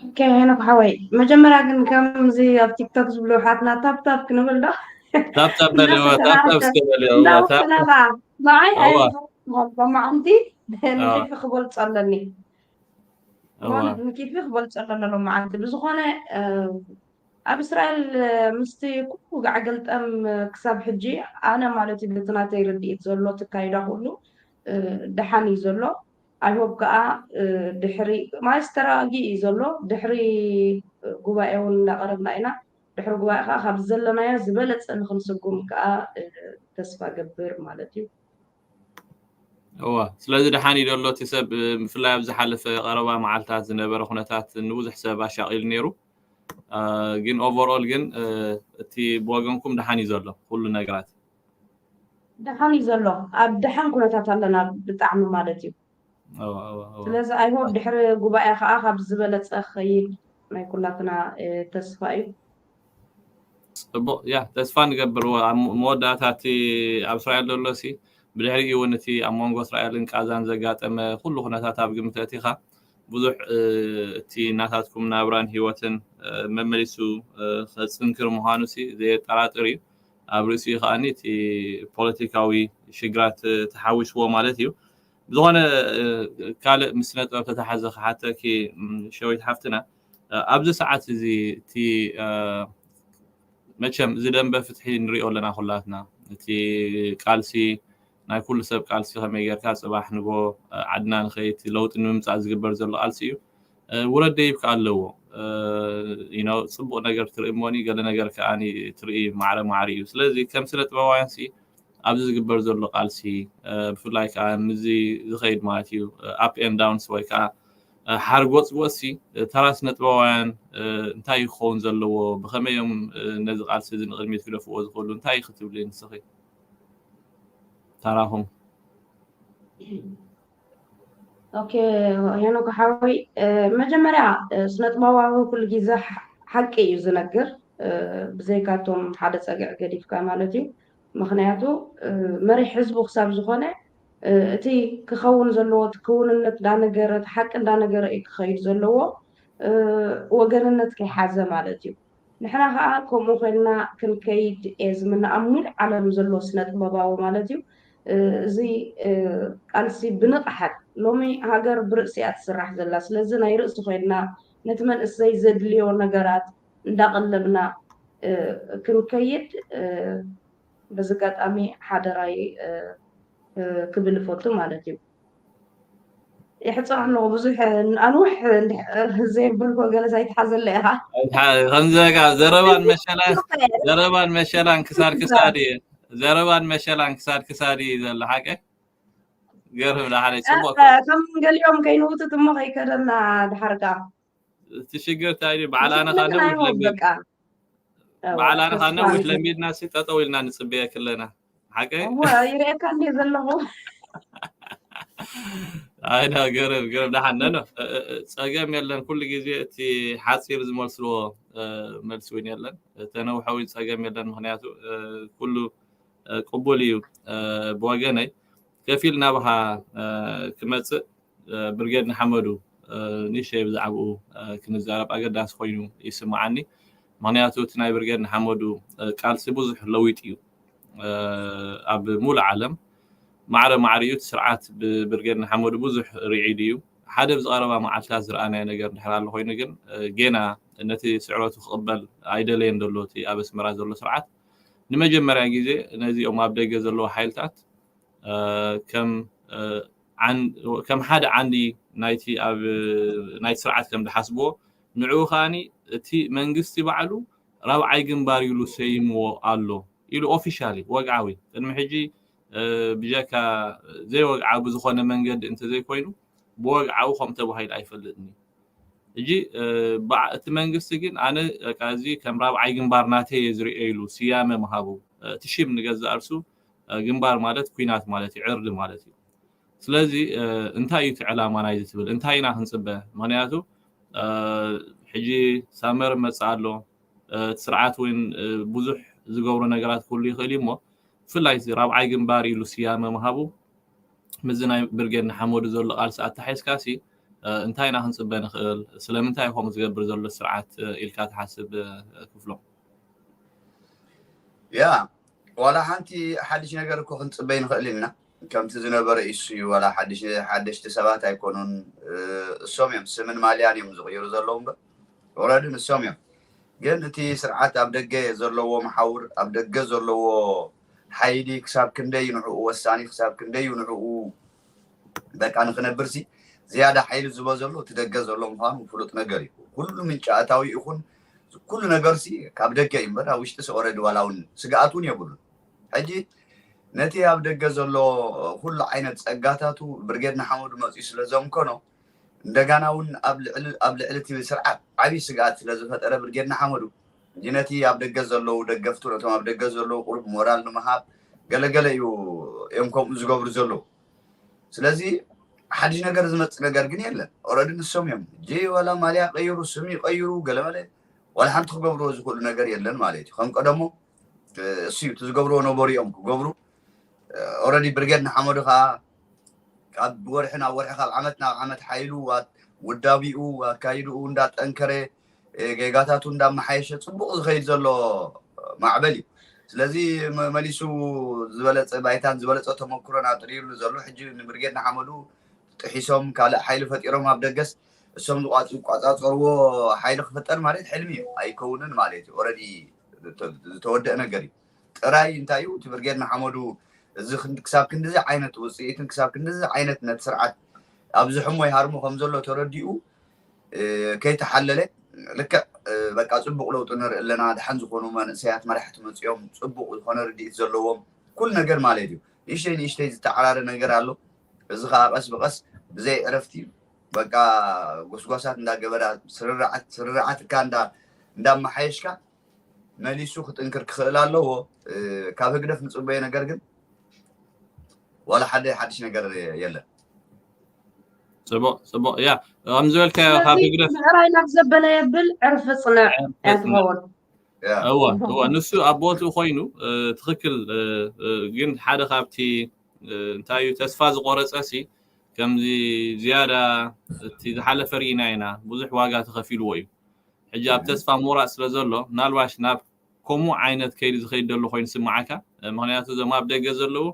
ኦኬ፣ ሄኖክ ሓወይ፣ መጀመርያ ግን ከምዚ ኣብ ቲክቶክ ዝብሉ ሓትና ታፕታፕ ክንብል ዶ? ታፕታፕ በልዎ፣ ታፕታፕ እስከ በልዎ። ንዓይ ኣይፈልጥን፣ ሎማዓንቲ ንኪፊ ክበልፆ ኣለኒ። ንኪፊ ክበልፆ ኣለኒ ሎማዓንቲ። ብዝኾነ ኣብ እስራኤል ምስቲ ኩሉ ውግዕ ገልጠም ክሳብ ሕጂ ኣነ ማለት እዩ፣ በቲ ናተይ ርድኢት ዘሎ ትካይዳ ኩሉ ደሓን እዩ ዘሎ። ኣይሆብ ከዓ ድሕሪ ማለት ተረጋጊ እዩ ዘሎ። ድሕሪ ጉባኤ እውን እንዳቀረብና ኢና። ድሕሪ ጉባኤ ከዓ ካብ ዘለናዮ ዝበለፀ ንክንስጉም ከዓ ተስፋ ገብር ማለት እዩ። እዋ፣ ስለዚ ደሓን እዩ ዘሎ እቲ ሰብ። ብፍላይ ኣብ ዝሓለፈ ቀረባ መዓልታት ዝነበረ ኩነታት ንብዙሕ ሰብ ኣሻቒሉ ነይሩ። ግን ኦቨርኦል ግን እቲ ብወገንኩም ደሓን እዩ ዘሎ ኩሉ ነገራት? ደሓን እዩ ዘሎ። ኣብ ደሓን ኩነታት ኣለና ብጣዕሚ ማለት እዩ። ስለዚ ኣይሆብ ድሕሪ ጉባኤ ከዓ ካብ ዝበለፀ ክኸይድ ናይ ኩላትና ተስፋ እዩ። ፅቡቅ፣ ያ፣ ተስፋ ንገብር። ኣብ መወዳእታ እቲ ኣብ እስራኤል ዘሎ ሲ፣ ብድሕሪኡ እውን እቲ ኣብ መንጎ እስራኤልን ቃዛን ዘጋጠመ ኩሉ ኩነታት ኣብ ግምት ኣእቲኻ ብዙሕ እቲ ናታትኩም ናብራን ህይወትን መመሊሱ ከፅንክር ምዃኑ ሲ ዘየጠራጥር እዩ። ኣብ ርእሲኡ ከዓኒ እቲ ፖለቲካዊ ሽግራት ተሓዊስዎ ማለት እዩ። ብዝኾነ ካልእ ምስ ስነ ጥበብ ተተሓዘ ክሓተኪ፣ ሸዊት ሓፍትና፣ ኣብዚ ሰዓት እዚ እቲ መቸም እዚ ደንበ ፍትሒ ንሪኦ ኣለና ኩላትና። እቲ ቃልሲ ናይ ኩሉ ሰብ ቃልሲ ከመይ ጌርካ ፅባሕ ንጎ ዓድና ንኸይድ ለውጢ ንምምፃእ ዝግበር ዘሎ ቃልሲ እዩ። ውረድ ደይብ ከዓ ኣለዎ። ጽቡቕ ነገር ትርኢ እሞኒ ገለ ነገር ከዓ ትርኢ ማዕረ ማዕሪ እዩ። ስለዚ ከም ስነ ጥበባውያን ሲ ኣብዚ ዝግበር ዘሎ ቃልሲ ብፍላይ ከዓ ምዚ ዝኸይድ ማለት እዩ up and downs ወይ ከዓ ሓርጎጽ ጎጽሲ ተራ ስነ ጥበባውያን እንታይ ክኸውን ዘለዎ፣ ብኸመይ እዮም ነዚ ቃልሲ እዚ ንቕድሚት ክደፍዎ ዝኽእሉ? እንታይ ክትብሊ ንስኺ? ታራኹም። ኦኬ፣ ሄኖክ ሓወይ፣ መጀመርያ ስነ ጥበባዊ ኩሉ ግዜ ሓቂ እዩ ዝነግር፣ ብዘይካቶም ሓደ ፀግዒ ገዲፍካ ማለት እዩ። ምክንያቱ መሪሕ ህዝቡ ክሳብ ዝኾነ እቲ ክኸውን ዘለዎ እቲ ክውንነት እንዳነገረ እቲ ሓቂ እንዳነገረ እዩ ክኸይድ ዘለዎ፣ ወገንነት ከይሓዘ ማለት እዩ። ንሕና ከዓ ከምኡ ኮይንና ክንከይድ እየ ዝምነ ኣብ ሙሉእ ዓለም ዘሎ ስነ ጥበባዊ ማለት እዩ። እዚ ቃልሲ ብንቕሓት ሎሚ ሃገር ብርእሲ እያ ትስራሕ ዘላ። ስለዚ ናይ ርእሲ ኮይንና ነቲ መንእሰይ ዘድልዮ ነገራት እንዳቐለብና ክንከይድ በዚ ኣጋጣሚ ሓደራይ ክብል እፈቱ ማለት እዩ። ይሕፅር ኣለኹ ብዙሕ ኣንውሕ ዘይብልኩ ገለ ኣይትሓዘለ ኢኻ። ከምዚ በቃ ዘረባን መሸላን ዘረባን መሸላን ክሳድ ክሳድ እዩ። ዘረባን መሸላን ክሳድ ክሳድ እዩ ዘሎ ሓቀ። ገርም ዳሓደ ፅቡቅ። ከም ገሊኦም ከይንውትት እሞ ከይከደና ድሓር ከዓ እቲ ሽግር እንታይ እዩ? በዓል ኣነ ከዓ ነዊሕ ለሚድ በዓል ኣነ ከዓ ነዊሕ ለሚድና ሲ ጠጠው ኢልና ንፅበየክ ኣለና። ሓቀ ይርእየካ እንደ ዘለኹ ኣይና ገረብ ገረብ ደሓን ነኖ ፀገም የለን። ኩሉ ግዜ እቲ ሓፂር ዝመልስዎ መልሲ እውን የለን። ተነውሐዊ ፀገም የለን። ምክንያቱ ኩሉ ቅቡል እዩ። ብወገነይ ከፊል ናብኻ ክመፅእ ብርጌድ ንሓመዱ ንእሽተይ ብዛዕባኡ ክንዛረብ ኣገዳሲ ኮይኑ ይስምዓኒ። ምክንያቱ እቲ ናይ ብርጌድ ንሓመዱ ቃልሲ ብዙሕ ለዊጥ እዩ። ኣብ ሙሉእ ዓለም ማዕረ ማዕሪኡ እቲ ስርዓት ብብርጌድ ንሓመዱ ብዙሕ ርዒድ እዩ። ሓደ ብዝቐረባ መዓልታት ዝረኣናዮ ነገር እንድሕር ኣሎ ኮይኑ ግን ጌና ነቲ ስዕረቱ ክቕበል ኣይደለየን ዘሎ እቲ ኣብ ኣስመራ ዘሎ ስርዓት። ንመጀመርያ ግዜ ነዚኦም ኣብ ደገ ዘለዉ ሓይልታት ከም ሓደ ዓንዲ ናይቲ ስርዓት ከም ዝሓስብዎ፣ ንዕኡ ከኣ እቲ መንግስቲ ባዕሉ ራብዓይ ግንባር ኢሉ ሰይምዎ ኣሎ ኢሉ ኦፊሻሊ ወግዓዊ። ቅድሚ ሕጂ ብጀካ ዘይወግዓዊ ብዝኾነ መንገዲ እንተዘይኮይኑ ብወግዓዊ ከም ተባሂሉ ኣይፈልጥን እዩ። ሕጂ እቲ መንግስቲ ግን ኣነ እዚ ከም ራብዓይ ግንባር ናተይ እየ ዝርእዮ ኢሉ ስያመ ምሃቡ፣ እቲ ሽም ንገዛእ ርእሱ ግንባር ማለት ኲናት ማለት እዩ፣ ዕርዲ ማለት እዩ። ስለዚ እንታይ እዩ እቲ ዕላማ ናይዚ ትብል? እንታይ ኢና ክንጽበ? ምኽንያቱ ሕጂ ሳመር መጽእ ኣሎ፣ እቲ ስርዓት እውን ብዙሕ ዝገብሮ ነገራት ክህሉ ይኽእል እዩ እሞ ብፍላይ እዚ ራብዓይ ግንባር ኢሉ ስያመ ምሃቡ ምስዚ ናይ ብርጌድ ንሓመዱ ዘሎ ቃልሲ ኣተሓሒዝካሲ እንታይ ኢና ክንጽበ ንኽእል? ስለምንታይ ከምኡ ዝገብር ዘሎ ስርዓት ኢልካ ትሓስብ ክፍሎም? ያ ዋላ ሓንቲ ሓድሽ ነገር እኮ ክንጽበይ ንኽእል ኢና። ከምቲ ዝነበረ ኢሱ እዩ። ዋላ ሓድሽ ሓደሽቲ ሰባት ኣይኮኑን። እሶም እዮም ስምን ማልያን እዮም ዝቕይሩ ዘለዉ እምበር ኦረዲ ንሶም እዮም። ግን እቲ ስርዓት ኣብ ደገ ዘለዎ መሓውር ኣብ ደገ ዘለዎ ሓይሊ ክሳብ ክንደይ ንዕኡ ወሳኒ ክሳብ ክንደይ ንዕኡ በቃ ንክነብርሲ ዝያዳ ሓይሊ ዝበዘሎ እቲ ደገ ዘሎ ምዃኑ ፍሉጥ ነገር እዩ። ኩሉ ምንጫ ኣታዊ ይኹን ኩሉ ነገርሲ ካብ ደገ እዩ እምበር ኣብ ውሽጢ ኦረዲ ዋላ እውን ስግኣት እውን የብሉን። ሕጂ ነቲ ኣብ ደገ ዘሎ ኩሉ ዓይነት ጸጋታቱ ብርጌድ ንሓመዱ መፅኡ ስለ ዘምከኖ እንደጋና እውን ኣብ ልዕሊ እቲ ስርዓት ዓብዪ ስግኣት ስለ ዝፈጠረ ብርጌድ ንሓመዱ ሕጂ ነቲ ኣብ ደገ ዘለዉ ደገፍቱ ነቶም ኣብ ደገ ዘለዉ ቁሩብ ሞራል ንምሃብ ገለገለ እዩ እዮም ከምኡ ዝገብሩ ዘለዉ። ስለዚ ሓድሽ ነገር ዝመፅእ ነገር ግን የለን። ኦረዲ ንሶም እዮም ጂ ዋላ ማልያ ቀይሩ ስም ይቀይሩ ገለመለ ዋላ ሓንቲ ክገብርዎ ዝኽእሉ ነገር የለን ማለት እዩ። ከም ቀደሞ እሱ እዩ እቲ ዝገብርዎ ነበሩ እዮም ክገብሩ። ኦረዲ ብርጌድ ንሓመዱ ከዓ ካብ ወርሒ ናብ ወርሒ ካብ ዓመት ናብ ዓመት ሓይሉ ውዳቢኡ ኣካይድኡ እንዳጠንከረ ጌጋታቱ እንዳመሓየሸ ፅቡቕ ዝኸይድ ዘሎ ማዕበል እዩ። ስለዚ መሊሱ ዝበለፀ ባይታን ዝበለፀ ተመክሮን ኣጥሪዩሉ ዘሎ ሕጂ ንብርጌድ ንሓመዱ ጥሒሶም ካልእ ሓይሊ ፈጢሮም ኣብ ደገስ እሶም ዝቋፃፀርዎ ሓይሊ ክፍጠር ማለት ሕልሚ እዩ ኣይከውንን ማለት እዩ። ኦረዲ ዝተወደአ ነገር እዩ። ጥራይ እንታይ እዩ እቲ ብርጌድ ንሓመዱ እዚ ክሳብ ክንድዚ ዓይነት ውፅኢትን ክሳብ ክንድዚ ዓይነት ነቲ ስርዓት ኣብዚ ሕሞ ይሃርሞ ከም ዘሎ ተረዲኡ ከይተሓለለ ልክዕ በቃ ፅቡቕ ለውጢ ንርኢ ኣለና። ደሓን ዝኾኑ መንእሰያት መራሕቲ መፅኦም ፅቡቕ ዝኾነ ርድኢት ዘለዎም ኩሉ ነገር ማለት እዩ። ንእሽተይ ንእሽተይ ዝተዓራረ ነገር ኣሎ። እዚ ከዓ ቀስ ብቀስ ብዘይ ዕረፍቲ በቃ ጎስጓሳት እንዳገበራ ስርርዓት ስርርዓት እካ እንዳመሓየሽካ መሊሱ ክጥንክር ክኽእል ኣለዎ። ካብ ህግደፍ ንፅበዮ ነገር ግን ዋላ ሓደ ሓድሽ ነገር የለን። ፅቡቅ ፅቡቅ ያ ከም ዝበልካዮ ካብ ህግደፍ ምዕራይ ናብ ዘበነ የብል ዕርፊ ፅንዕ ያትኸውን እወ እወ ንሱ ኣብ ቦትኡ ኮይኑ ትኽክል። ግን ሓደ ካብቲ እንታይ እዩ ተስፋ ዝቆረፀ ሲ ከምዚ ዝያዳ እቲ ዝሓለፈ ርኢና ኢና ብዙሕ ዋጋ ተኸፊልዎ እዩ። ሕጂ ኣብ ተስፋ ምቑራፅ ስለ ዘሎ ምናልባሽ ናብ ከምኡ ዓይነት ከይዲ ዝኸይድ ዘሎ ኮይኑ ስምዓካ። ምክንያቱ እዞም ኣብ ደገ ዘለዉ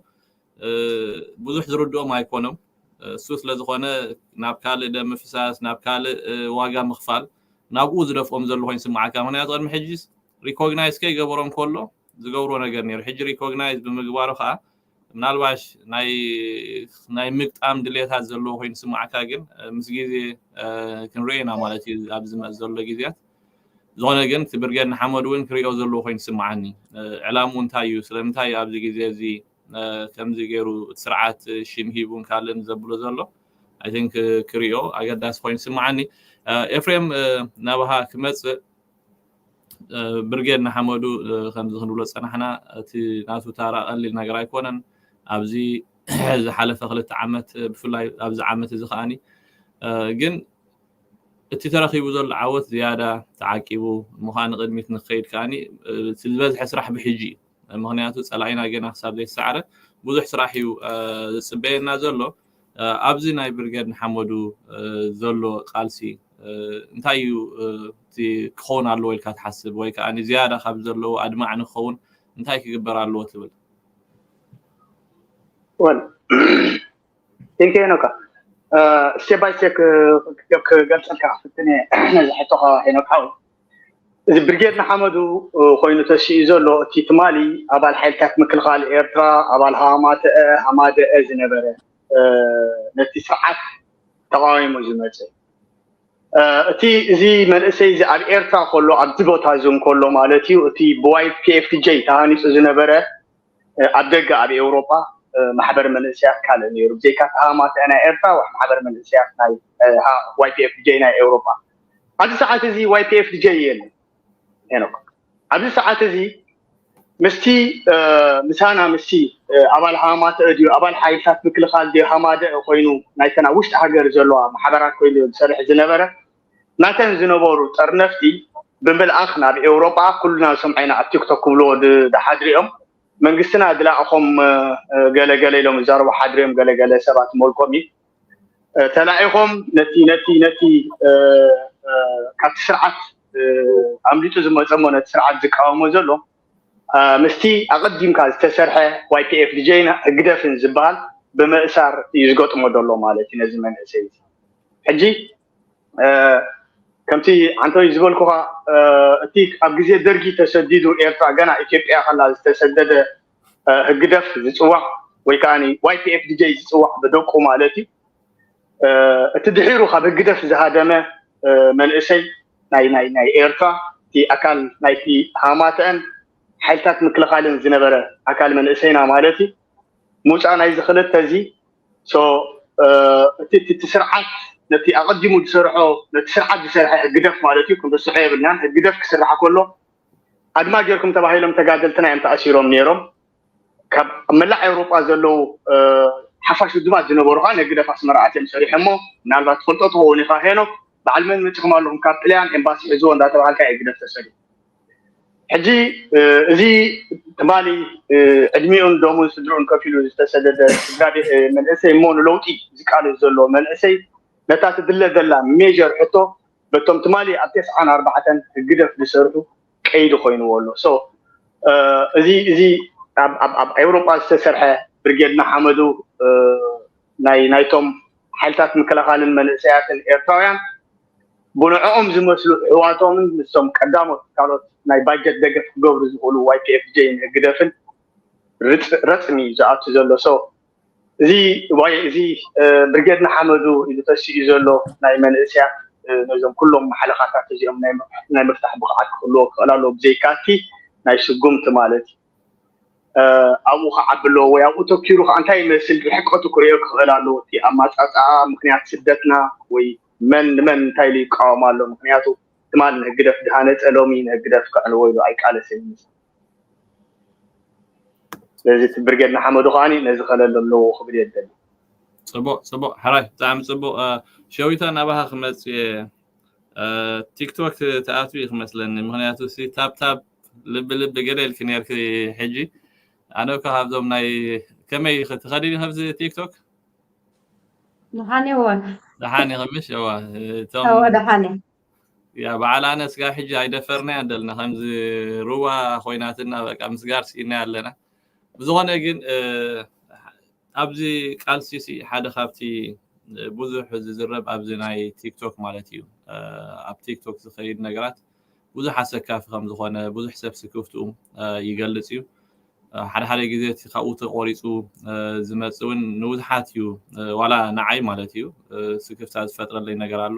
ብዙሕ ዝርድኦም ኣይኮኖም። እሱ ስለ ዝኾነ ናብ ካልእ ደም ምፍሳስ ናብ ካልእ ዋጋ ምኽፋል ናብኡ ዝደፍኦም ዘሎ ኮይኑ ስምዓካ። ምክንያቱ ቅድሚ ሕጂስ ሪኮግናይዝ ከይገበሮም ከሎ ዝገብሮ ነገር ነይሩ። ሕጂ ሪኮግናይዝ ብምግባሩ ከዓ ምናልባሽ ናይ ምግጣም ድሌታት ዘለዎ ኮይኑ ስምዓካ። ግን ምስ ግዜ ክንሪኦ ኢና ማለት እዩ ኣብዚ ዝመፅ ዘሎ ግዜያት። ዝኾነ ግን እቲ ብርጌድ ንሓመድ እውን ክሪኦ ዘለዎ ኮይኑ ስምዓኒ። ዕላምኡ እንታይ እዩ? ስለምንታይ ኣብዚ ግዜ እዚ ከምዚ ገይሩ እቲ ስርዓት ሽም ሂቡን ካልእን ዘብሎ ዘሎ ኣይ ቲንክ ክሪኦ ኣገዳሲ ኮይኑ ስምዓኒ። ኤፍሬም ናባኻ ክመፅእ ብርጌድ ንሓመዱ ከምዚ ክንብሎ ዝፀናሕና እቲ ናቱ ታራ ቀሊል ነገር ኣይኮነን። ኣብዚ ዝሓለፈ ክልተ ዓመት ብፍላይ ኣብዚ ዓመት እዚ ከዓኒ ግን እቲ ተረኺቡ ዘሎ ዓወት ዝያዳ ተዓቂቡ ምዃ ንቅድሚት ንክኸይድ ከዓኒ ዝበዝሐ ስራሕ ብሕጂ እዩ። ምክንያቱ ፀላኢና ገና ክሳብ ዘይተሳዕረ ብዙሕ ስራሕ እዩ ዝፅበየና ዘሎ። ኣብዚ ናይ ብርጌድ ንሓመዱ ዘሎ ቃልሲ እንታይ እዩ እቲ ክኸውን ኣለዎ ኢልካ ትሓስብ? ወይ ከዓ ዝያዳ ካብ ዘለዎ ኣድማዕ ንክኸውን እንታይ ክግበር ኣለዎ ትብል? ወል ቴንኪ ሄኖካ ስቴፕ ባይ ስቴፕ ክገልፀልካ ክፍትን እየ። ነዚ ሕቶኻ ሄኖክ ሓወይ፣ እዚ ብርጌድ ንሓመዱ ኮይኑ ተሲኡ ዘሎ፣ እቲ ትማሊ ኣባል ሓይልታት ምክልኻል ኤርትራ፣ ኣባል ሃማተአ ሃማደአ ዝነበረ፣ ነቲ ስርዓት ተቃዊሙ ዝመፀ፣ እቲ እዚ መንእሰይ እዚ ኣብ ኤርትራ ከሎ፣ ኣብዚ ቦታ እዚ እንከሎ ማለት እዩ፣ እቲ ብ ዋይ ፒ ኤፍ ቲ ጀይ ተሃኒፁ ዝነበረ ኣብ ደገ ኣብ ኤውሮጳ ማሕበር መንእሰያት ካልእ ነይሩ። ብዘይካ ተሃማተ ናይ ኤርትራ፣ ማሕበር መንእሰያት ናይ ዋይ ፒ ኤፍ ዲ ጀይ ናይ ኤውሮጳ። ኣብዚ ሰዓት እዚ ዋይ ፒ ኤፍ ዲ ጀይ የለን። ሄኖክ፣ ኣብዚ ሰዓት እዚ ምስቲ ምሳና ምስቲ ኣባል ሃማተ ድዩ፣ ኣባል ሓይልታት ምክልኻል ድዩ፣ ሃማደ ኮይኑ ናይተን ኣብ ውሽጢ ሃገር ዘለዋ ማሕበራት ኮይኑ ዝሰርሕ ዝነበረ፣ ናተን ዝነበሩ ጠርነፍቲ ብምልኣኽ ናብ ኤውሮጳ፣ ኩልና ዝሰምዐ ኢና። ኣብ ቲክቶክ ክብልዎ ድ- ድሓድሪኦም መንግስትና ድላእኾም ገለገለ ኢሎም ይዛረቡ ሓድሪኦም፣ ገለገለ ሰባት መልኮም እዩ። ተላኢኾም ነቲ ነቲ ነቲ ካብቲ ስርዓት ኣምሊጡ ዝመፀሞ፣ ነቲ ስርዓት ዝቃወሞ ዘሎ ምስቲ ኣቐዲምካ ዝተሰርሐ ዋይ ፒ ኤፍ ዲ ጀይን ህግደፍን ዝበሃል ብምእሳር እዩ ዝገጥሞ ዘሎ ማለት እዩ ነዚ መንእሰይ እዚ። ሕጂ ከምቲ ዓንቶይ ዝበልኩኻ፣ እቲ ኣብ ግዜ ደርጊ ተሰዲዱ ኤርትራ ገና ኢትዮጵያ ከላ ዝተሰደደ ህግደፍ ዝፅዋዕ ወይ ከዓ ዋይ ፒ ኤፍ ዲ ጀይ ዝፅዋዕ ብደቁ ማለት እዩ። እቲ ድሒሩ ካብ ህግደፍ ዝሃደመ መንእሰይ ናይ ናይ ናይ ኤርትራ፣ እቲ ኣካል ናይቲ ሃማተአን ሓይልታት ምክልኻልን ዝነበረ ኣካል መንእሰይና ማለት እዩ። ምውፃእ ናይዚ ክልተ እዚ እቲ እቲ ስርዓት ነቲ ኣቐዲሙ ዝሰርሖ፣ ነቲ ስርዓት ዝሰርሐ ህግደፍ ማለት እዩ፣ ክንርስዖ የብልናን። ህግደፍ ክስራሕ ከሎ ኣድማ ጌርኩም ተባሂሎም ተጋደልትና እዮም ተኣሲሮም ነይሮም። ካብ መላእ ኤውሮጳ ዘለዉ ሓፋሽ ውድባት ዝነበሩ ከዓ ንህግደፍ ኣስመራ ኣትዮም ሰሪሖሞ። ምናልባት ትፈልጦ ትኸውን ኢኻ ሄኖክ፣ በዓል መን መፂኹም ኣለኹም ካብ ጥልያን ኤምባሲ ሕዝዎ እንዳተባሃልካ እዩ ህግደፍ ተሰሪሑ። ሕጂ እዚ ትማሊ ዕድሚኡን ደሙን ስድርኡን ከፊሉ ዝተሰደደ ስድራ ቤት መንእሰይ እሞ ንለውጢ ዝቃለስ ዘሎ መንእሰይ ነታ ትድለ ዘላ ሜጀር ሕቶ በቶም ትማሊ ኣብ ተስዓን ኣርባዕተን ህግደፍ ዝሰርሑ ቀይዲ ኮይንዎ ኣሎ። So እዚ እዚ ኣብ ኣብ ኣብ ኤውሮጳ ዝተሰርሐ ብርጌድ ንሓመዱ ናይ ናይቶም ሓይልታት ምክልኻልን መንእሰያትን ኤርትራውያን ብንዕኦም ዝመስሉ ኣሕዋቶምን ምስቶም ቀዳሞት ካልኦት ናይ ባጀት ደገፍ ክገብሩ ዝኽእሉ ዋይ ፒ ኤፍ ጀይን ህግደፍን ረጽሚ ዝኣቱ ዘሎ። So እዚ ዋይ እዚ ብርጌድ ንሓመዱ ኢሉ ተሲኡ ዘሎ ናይ መንእሰያት ነዞም ኩሎም ማሕለኻታት እዚኦም ናይ ምፍታሕ ብቕዓት ክህልዎ ክኽእል ኣለዎ፣ ብዘይካቲ ናይ ስጉምቲ ማለት እዩ። ኣብኡ ክዓቢ ኣለዎ ወይ ኣብኡ ተኪሩ ከዓ እንታይ ይመስል ርሕቀቱ ክርእዮ ክኽእል ኣለዎ። እቲ ኣማፃፅኣ ምክንያት ስደትና ወይ መን ንመን እንታይ ኢሉ ይቃወም ኣሎ? ምክንያቱ ትማል ንህግደፍ ዝሃነፀ ሎሚ ንህግደፍ ከዕንዎ ኢሉ ኣይቃለስን እዩ። ስለዚ እቲ ብርጌድ ንሓመዱ ከዓ ነዚ ከለሎ ኣለዎ ክብል የደሊ። ፅቡቅ ፅቡቅ ሕራይ ብጣዕሚ ፅቡቅ። ሸዊታ ናባኻ ክመፅእ እየ። ቲክቶክ ትኣትዊ ክመስለኒ፣ ምክንያቱ ሲ ታብታብ ልቢ ልቢ ገለ ኢልክ ነርክ። ሕጂ ኣነ እኮ ካብዞም ናይ ከመይ ትኸዲ ዲኺ ኣብዚ ቲክቶክ? ደሓን እየ። ደሓን ኢኺ ምሽ? እዋ እቶም እወ ደሓን እየ። ያ በዓል ኣነ ስጋብ ሕጂ ኣይደፈርናያ እንደልና ከምዚ ሩባ ኮይናትና በቃ ምስጋር ስኢና ኣለና። ብዝኾነ ግን ኣብዚ ቃልሲ ሲ ሓደ ካብቲ ብዙሕ ዝዝረብ ኣብዚ ናይ ቲክቶክ ማለት እዩ። ኣብ ቲክቶክ ዝኸይድ ነገራት ብዙሕ ኣሰካፊ ከም ዝኾነ ብዙሕ ሰብ ስክፍትኡ ይገልጽ እዩ። ሓደ ሓደ ግዜ እቲ ካብኡ ተቆሪፁ ዝመፅ እውን ንብዙሓት እዩ፣ ዋላ ንዓይ ማለት እዩ። ስክፍታ ዝፈጥረለይ ነገር ኣሎ፣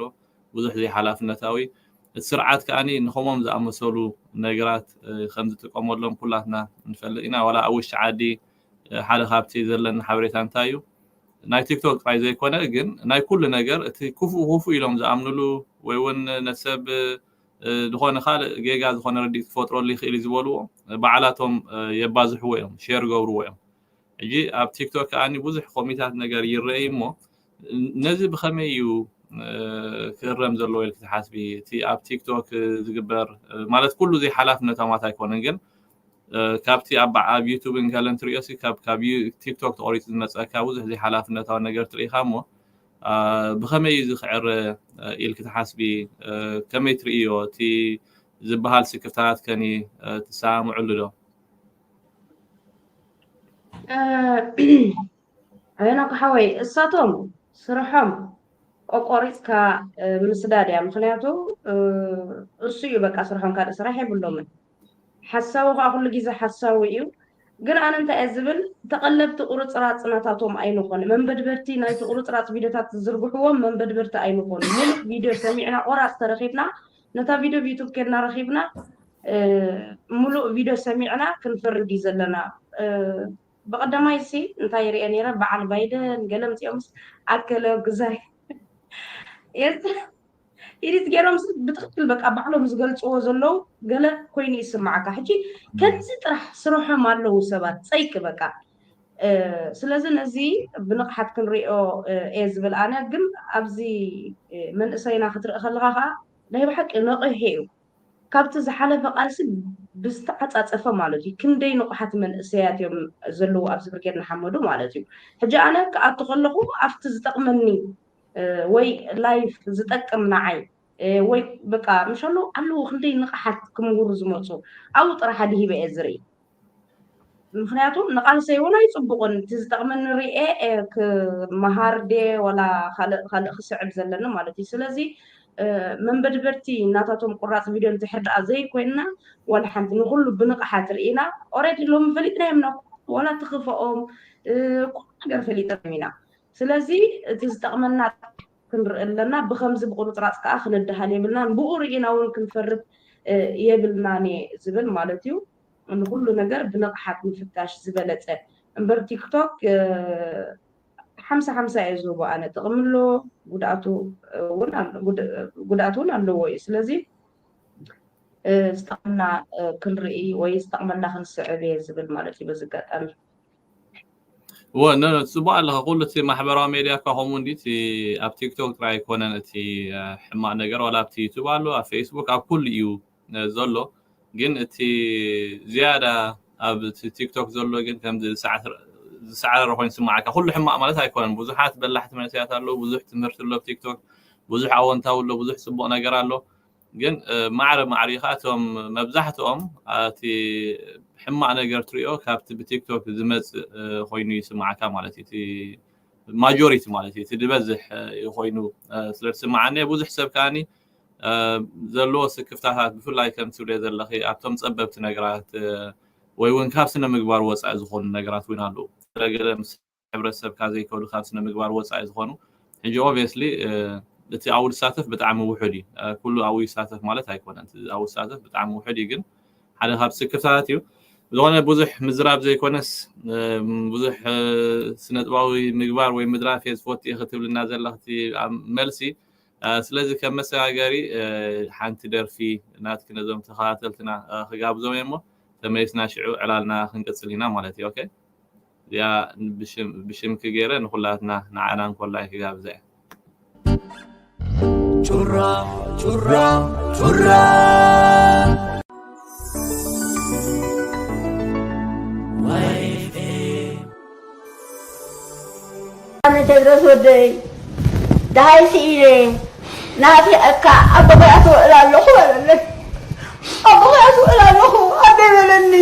ብዙሕ ዘይሓላፍነታዊ። እቲ ስርዓት ከዓኒ ንከምኦም ዝኣመሰሉ ነገራት ከም ዝጥቀመሎም ኩላትና ንፈልጥ ኢና። ዋላ ኣብ ውሽጢ ዓዲ ሓደ ካብቲ ዘለኒ ሓበሬታ እንታይ እዩ፣ ናይ ቲክቶክ ጥራይ ዘይኮነ ግን ናይ ኩሉ ነገር እቲ ክፉእ ክፉእ ኢሎም ዝኣምንሉ ወይ እውን ነቲ ሰብ ዝኾነ ካልእ ጌጋ ዝኾነ ርድኢት ክፈጥረሉ ይኽእል እዩ ዝበልዎ ባዕላቶም የባዝሕዎ እዮም፣ ሼር ገብርዎ እዮም። ሕጂ ኣብ ቲክቶክ ከዓኒ ብዙሕ ኮሚታት ነገር ይረኣይ እሞ ነዚ ብኸመይ እዩ ክእረም ዘለዎ ኢልክ ትሓስቢ? እቲ ኣብ ቲክቶክ ዝግበር ማለት ኩሉ ዘይሓላፍነታማት ኣይኮነን ግን ካብቲ ኣብ ኣብ ዩቱብን ገለን ትሪኦ ሲ ካብ ካብ ዩ- ቲክቶክ ተቆሪፁ ዝመፀካ ብዙሕ ዘይሓላፍነታዊ ነገር ትርኢኻ እሞ ብኸመይ እዩ ዝክዕረ ኢልክ ትሓስቢ? ከመይ ትርእዮ? እቲ ዝበሃል ስክፍታታት ከኒ ትሰማምዕሉ ዶ? ሄኖክ ሓወይ እሳቶም ስርሖም ቆቆሪፅካ ምስዳድ እያ። ምክንያቱ እሱ እዩ በቃ ስርሖም፣ ካልእ ስራሕ የብሎምን። ሓሳዊ ከዓ ኩሉ ግዜ ሓሳዊ እዩ። ግን ኣነ እንታይ እየ ዝብል፣ ተቐለብቲ ቁርፅራፅ ናታቶም ኣይንኾን። መንበድበድቲ ናይቲ ቁርፅራፅ ቪድዮታት ዝዝርግሕዎም መንበድበድቲ ኣይንኾን። ሙሉእ ቪድዮ ሰሚዕና ቆራፅ ተረኺብና፣ ነታ ቪድዮ ብዩቱብ ኬድና ረኺብና ሙሉእ ቪድዮ ሰሚዕና ክንፈርድ እዩ ዘለና። ብቐዳማይ ሲ እንታይ ይርኤ ነይረ፣ በዓል ባይደን ገለ ምፅኦምስ ኣከለ ግዛይ ኢዲት ገይሮም ብትክክል በቃ ባዕሎም ዝገልፅዎ ዘለዉ ገለ ኮይኑ ይስማዓካ። ሕጂ ከምዚ ጥራሕ ስርሖም ኣለዉ ሰባት ፀይቂ በቃ። ስለዚ ነዚ ብንቕሓት ክንሪኦ እየ ዝብል ኣነ። ግን ኣብዚ መንእሰይና ክትርኢ ከለካ ከዓ ናይ ብሓቂ ነቕሒ እዩ። ካብቲ ዝሓለፈ ቃልሲ ብዝተዓፃፀፈ ማለት እዩ። ክንደይ ንቑሓት መንእሰያት እዮም ዘለዉ ኣብዚ ብርጌድ ንሓመዱ ማለት እዩ። ሕጂ ኣነ ክኣቱ ከለኹ ኣብቲ ዝጠቕመኒ ወይ ላይፍ ዝጠቅም ንዓይ ወይ በቃ ምሻሎ ኣለዉ ክንደይ ንቕሓት ክምሁሩ ዝመፁ ኣብኡ ጥራሕ ኣድሂበ እየ ዝርኢ። ምክንያቱ ንቃልሰይ እውን ኣይፅቡቅን፣ እቲ ዝጠቅመኒ ርኤ ክመሃር ድየ ዋላ ካልእ ካልእ ክስዕብ ዘለኒ ማለት እዩ። ስለዚ መንበድበድቲ እናታቶም ቁራፅ ቪድዮ እንድሕር ደኣ ዘይኮይንና ዋላ ሓንቲ ንኩሉ ብንቕሓት ርኢና ኦረዲ ሎሚ ፈሊጥናዮም ኢና። ዋላ ትኽፈኦም ኩሉ ነገር ፈሊጥናዮም ኢና። ስለዚ እቲ ዝጠቅመና ክንርኢ ኣለና። ብከምዚ ብቁርፅራፅ ከዓ ክንድሃል የብልናን፣ ብኡ ርኢና እውን ክንፈርድ የብልናን እየ ዝብል ማለት እዩ። ንኩሉ ነገር ብንቕሓት ምፍታሽ ዝበለፀ እምበር ቲክቶክ ሓምሳ ሓምሳ እየ ዝህቦ ኣነ። ጥቕሚ ኣሎ፣ ጉድኣቱ እውን ኣሎ፣ ጉድ- ጉድኣቱ እውን ኣለዎ እዩ። ስለዚ ዝጠቕመና ክንርኢ ወይ ዝጠቕመና ክንስዕብ እየ ዝብል ማለት እዩ። በዚ ኣጋጣሚ እወ ነ ጽቡቅ ኣለኻ። ኩሉ እቲ ማሕበራዊ ሜድያ እኳ ከምኡ እንዲ እቲ ኣብ ቲክቶክ ጥራይ ኣይኮነን እቲ ሕማቅ ነገር፣ ዋላ ኣብቲ ዩቱብ ኣሎ፣ ኣብ ፌስቡክ፣ ኣብ ኩሉ እዩ ዘሎ። ግን እቲ ዝያዳ ኣብ እቲ ቲክቶክ ዘሎ ግን ከም ዝሰዓረ ኮይኑ ስማዓካ። ኩሉ ሕማቅ ማለት ኣይኮነን። ብዙሓት በላሕቲ መንእሰያት ኣለዉ፣ ብዙሕ ትምህርቲ ኣሎ ኣብ ቲክቶክ፣ ብዙሕ ኣወንታዊ ኣሎ፣ ብዙሕ ጽቡቅ ነገር ኣሎ። ግን ማዕረ ማዕሪኻ እቶም መብዛሕትኦም እቲ ሕማቕ ነገር ትሪኦ ካብቲ ብቲክቶክ ዝመፅእ ኮይኑ ይስማዓካ ማለት እዩ። ማጆሪቲ ማለት እዩ እቲ ዝበዝሕ ኮይኑ ስለ ዝስማዓኒ ብዙሕ ሰብ ከዓኒ ዘለዎ ስክፍታታት ብፍላይ ከም ትብልዮ ዘለኺ ኣብቶም ፀበብቲ ነገራት ወይ እውን ካብ ስነ ምግባር ወፃኢ ዝኾኑ ነገራት እውን ኣለዉ። ገለ ምስ ሕብረተሰብካ ዘይከዱ ካብ ስነ ምግባር ወፃኢ ዝኾኑ ሕጂ ኦብቪየስሊ እቲ ኣብኡ ዝሳተፍ ብጣዕሚ ውሑድ እዩ። ኩሉ ኣብኡ ይሳተፍ ማለት ኣይኮነን። ኣብኡ ዝሳተፍ ብጣዕሚ ውሑድ እዩ፣ ግን ሓደ ካብ ስክፍታታት እዩ። ዝኾነ ብዙሕ ምዝራብ ዘይኮነስ ብዙሕ ስነጥባዊ ምግባር ወይ ምድራፍ እየ ዝፈቱ እየ ክትብልና ዘለኽቲ መልሲ። ስለዚ ከም መሰጋገሪ ሓንቲ ደርፊ ናትኪ ነዞም ተኸታተልትና ክጋብዞም እየ እሞ ተመሊስና ሽዑ ዕላልና ክንቅፅል ኢና ማለት እዩ። ኦኬ። እዚኣ ብሽምኪ ገይረ ንኩላትና ንዓና እንኮላይ ክጋብዘ እየ። ጩራ ጩራ ጩራ ኣነ ቴድሮስ ወደይ ደሃይ ስኢነ ናፊቐካ ኣቦኺ ኣትውዕል ኣለኹ በለለይ። ኣቦኺ ኣትውዕል ኣለኹ ኣደይ በለኒ።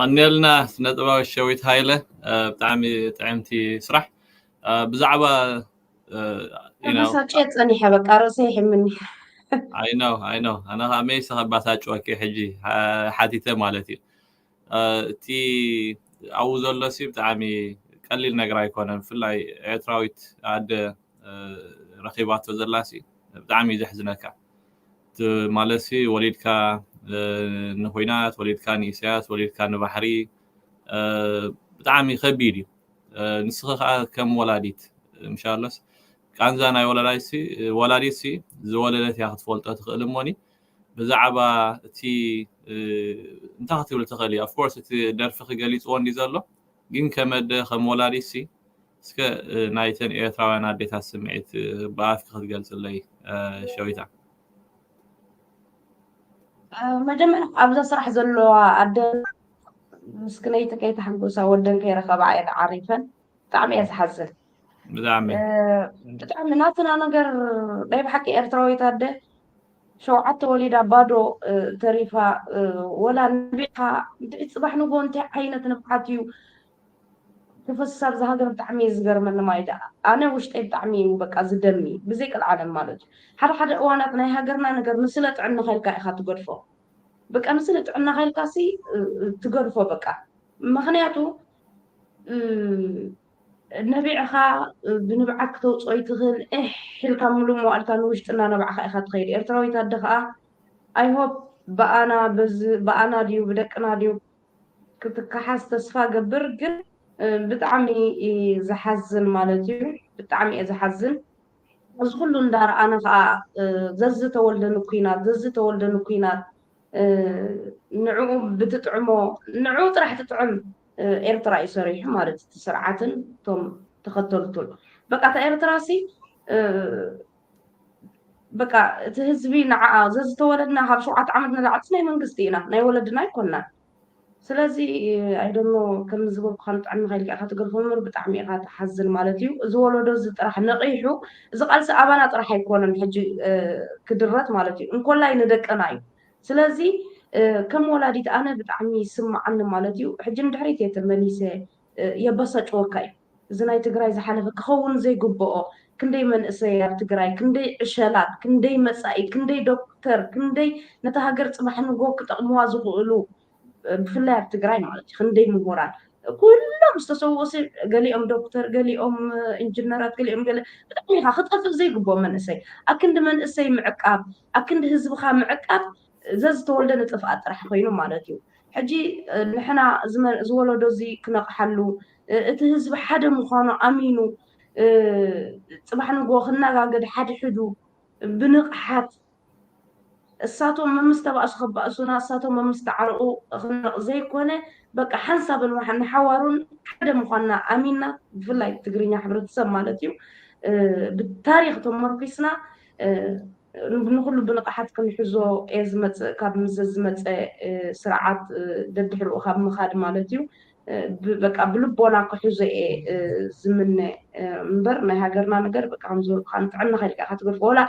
ኣንየልና ስነጥበባዊ ሸዊት ሃይለ፣ እ፣ ብጣዕሚ ጥዕምቲ ስራሕ። እ፣ ብዛዕባ፣ እ፣ you know፣ ተበሳጭየ ጸኒሐ፣ በቃ ርእሰይ ይሕምኒ። I know, I know። ኣነ ከዓ መይሰ ከባሳጭወኪ ሕጂ፣ ሓ-፣ ሓቲተ ማለት እዩ። እ፣ እቲ ኣብኡ ዘሎ ሲ ብጣዕሚ ቀሊል ነገር ኣይኮነን። ብፍላይ ኤርትራዊት ኣደ፣ እ፣ ረኺባቶ ዘላ ሲ ብጣዕሚ እዩ ዘሕዝነካ። እቲ ማለት ሲ ወሊድካ፣ እ፣ ንኹናት፣ ወሊድካ ንኢሳያስ፣ ወሊድካ ንባሕሪ፣ እ፣ ብጣዕሚ ከቢድ እዩ። እ፣ ንስኺ ከዓ ከም ወላዲት፣ ምሻሎስ ቃንዛ ናይ ወላዲት ሲ፣ ወላዲት ሲ ዝወለደት እያ ክትፈልጦ ትኽእል እሞኒ። ብዛዕባ እቲ፣ እ፣ እንታይ ክትብል ትኽእል እዩ? Of course እቲ ደርፊ ክገሊፅዎ እንዲ ዘሎ፣ ግን ከም ኣደ፣ ከም ወላዲት ሲ፣ እስከ፣ እ፣ ናይተን ኤርትራውያን ኣዴታት ስምዒት፣ እ፣ ብኣፍኪ ክትገልፅለይ፣ እ፣ ሸዊታ። እ፣ መጀመርያ ኣብዛ ስራሕ ዘለዋ ኣደ ምስክነይቲ ከይተሓጎሳ ወደን ከይረኸባ እየን ዓሪፈን። ብጣዕሚ እየ ዝሓዝን። ብጣዕሚ። እ፣ ብጣዕሚ ናትና ነገር ናይ ብሓቂ ኤርትራዊት ኣደ ሸውዓተ ወሊዳ ባዶ፣ እ፣ ተሪፋ፣ እ፣ ወላ ነቢዕኻ እንድዒ ጽባሕ ንግሆ እንታይ ዓይነት ንብዓት እዩ ክፈስስ ኣብዛ ሃገር ብጣዕሚ እዩ ዝገርመኒ። ማይ ደኣ ኣነ ውሽጠይ ብጣዕሚ እዩ በቃ ዝደሚ ብዘይ ቀልዓለም ማለት እዩ። ሓደ ሓደ እዋናት ናይ ሃገርና ነገር ንስለ ጥዕናኻ ኢልካ ኢኻ ትገድፎ። በቃ ንስለ ጥዕናኻ ኢልካ ሲ፣ እ፣ እ፣ ትገድፎ በቃ። ምኽንያቱ፣ እ፣ ነቢዕኻ፣ እ፣ ብንብዓት ክተውፅኦ ይትኽእል። እሕ ኢልካ ሙሉእ መዋእልካ ንውሽጢ እናነባዕኻ ኢኻ ትኸይድ። ኤርትራዊት ኣደ ኸዓ I hope ብኣና በዚ፣ ብኣና ድዩ ብደቅና ድዩ ክትከሓስ ተስፋ ገብር። ግን፣ እ፣ ብጣዕሚ እዩ ዝሓዝን ማለት እዩ። ብጣዕሚ እየ ዝሓዝን። እዚ ኩሉ እንዳረኣና ኸዓ፣ እ፣ ዘዝተወልደ ንኩናት፣ ዘዝተወልደ ንኩናት፣ እ፣ ንዕኡ ብትጥዕሞ፣ ንዕኡ ጥራሕ ትጥዕም፣ እ፣ ኤርትራ እዩ ሰሪሑ ማለት እቲ ስርዓትን እቶም ተኸተልቱን። በቃ እታ ኤርትራ ሲ፣ እ፣ በቃ እቲ ህዝቢ ንዓኣ ዘዝተወለድና ካብ ሸውዓተ ዓመት ንላዕሊ ናይ መንግስቲ ኢና፣ ናይ ወለድና ኣይኮንናን። ስለዚ፣ I don't know፣ ከም ዝበልኩኻ ንጥዕናኻ ኢልካ ኢኻ ትገድፎ እምበር ብጣዕሚ ኢኻ ትሓዝን ማለት እዩ። እዚ ወለዶ እዚ ጥራሕ ነቒሑ፣ እዚ ቃልሲ ኣባና ጥራሕ ኣይኮነን ሕጂ፣ እ፣ ክድረት ማለት እዩ። እንኮላይ ንደቅና እዩ። ስለዚ፣ እ፣ ከም ወላዲት ኣነ ብጣዕሚ ይስምዓኒ ማለት እዩ። ሕጂ ንድሕሪት እየ ተመሊሰ፣ እ፣ የበሳጭወካ እዩ። እዚ ናይ ትግራይ ዝሓለፈ ክኸውን ዘይግብኦ፣ ክንደይ መንእሰይ ኣብ ትግራይ፣ ክንደይ ዕሸላት፣ ክንደይ መጻኢ፣ ክንደይ ዶክተር፣ ክንደይ ነታ ሃገር ጽባሕ ንግሆ ክጠቕምዋ ዝኽእሉ፣ ብፍላይ ኣብ ትግራይ ማለት እዩ፣ ክንደይ ምሁራን ኩሎም ዝተሰውኡ ሲ፣ ገሊኦም ዶክተር፣ ገሊኦም ኢንጂነራት፣ ገሊኦም ገለ፣ ብጣዕሚ ኢኻ ክጠፍእ ዘይግብኦ መንእሰይ። ኣብ ክንዲ መንእሰይ ምዕቃብ፣ ኣብ ክንዲ ህዝብኻ ምዕቃብ ዘዝተወልደ ንጥፍኣት ጥራሕ ኮይኑ ማለት እዩ። ሕጂ፣ እ፣ ንሕና ዝመ-፣ ዝወለዶ እዚ ክነቕሓሉ፣ እ፣ እቲ ህዝቢ ሓደ ምዃኑ ኣሚኑ፣ እ፣ ጽባሕ ንግሆ ክነጋገድ ሓድሕዱ ብንቕሓት፣ እሳቶም መምስ ተባእሱ ከባእሱና፣ እሳቶም መምስ ተዓርቑ ክንርቕ ዘይኮነ፣ በቃ ሓንሳብን ዋሓ-፣ ንሓዋሩን ሓደ ምዃንና ኣሚንና፣ ብፍላይ ትግርኛ ሕብረተሰብ ማለት እዩ፣ እ፣ ብታሪኽ ተመርኪስና፣ እ፣ ንኹሉ ብንቕሓት ክንሕዞ እየ ዝመጽእ፣ ካብ ምዘ ዝመጸ፣ እ፣ ስርዓት፣ እ፣ ደድሕሪኡ ካብ ምኻድ ማለት እዩ። እ፣ ብ-፣ በቃ ብልቦና ክሕዞ እየ፣ እ፣ ዝምነ፣ እ፣ እምበር ናይ ሃገርና ነገር በቃ ከም ዝበልኩኻ ንጥዕናኻ ኢልካ ኢኻ ትገድፎ። ወላ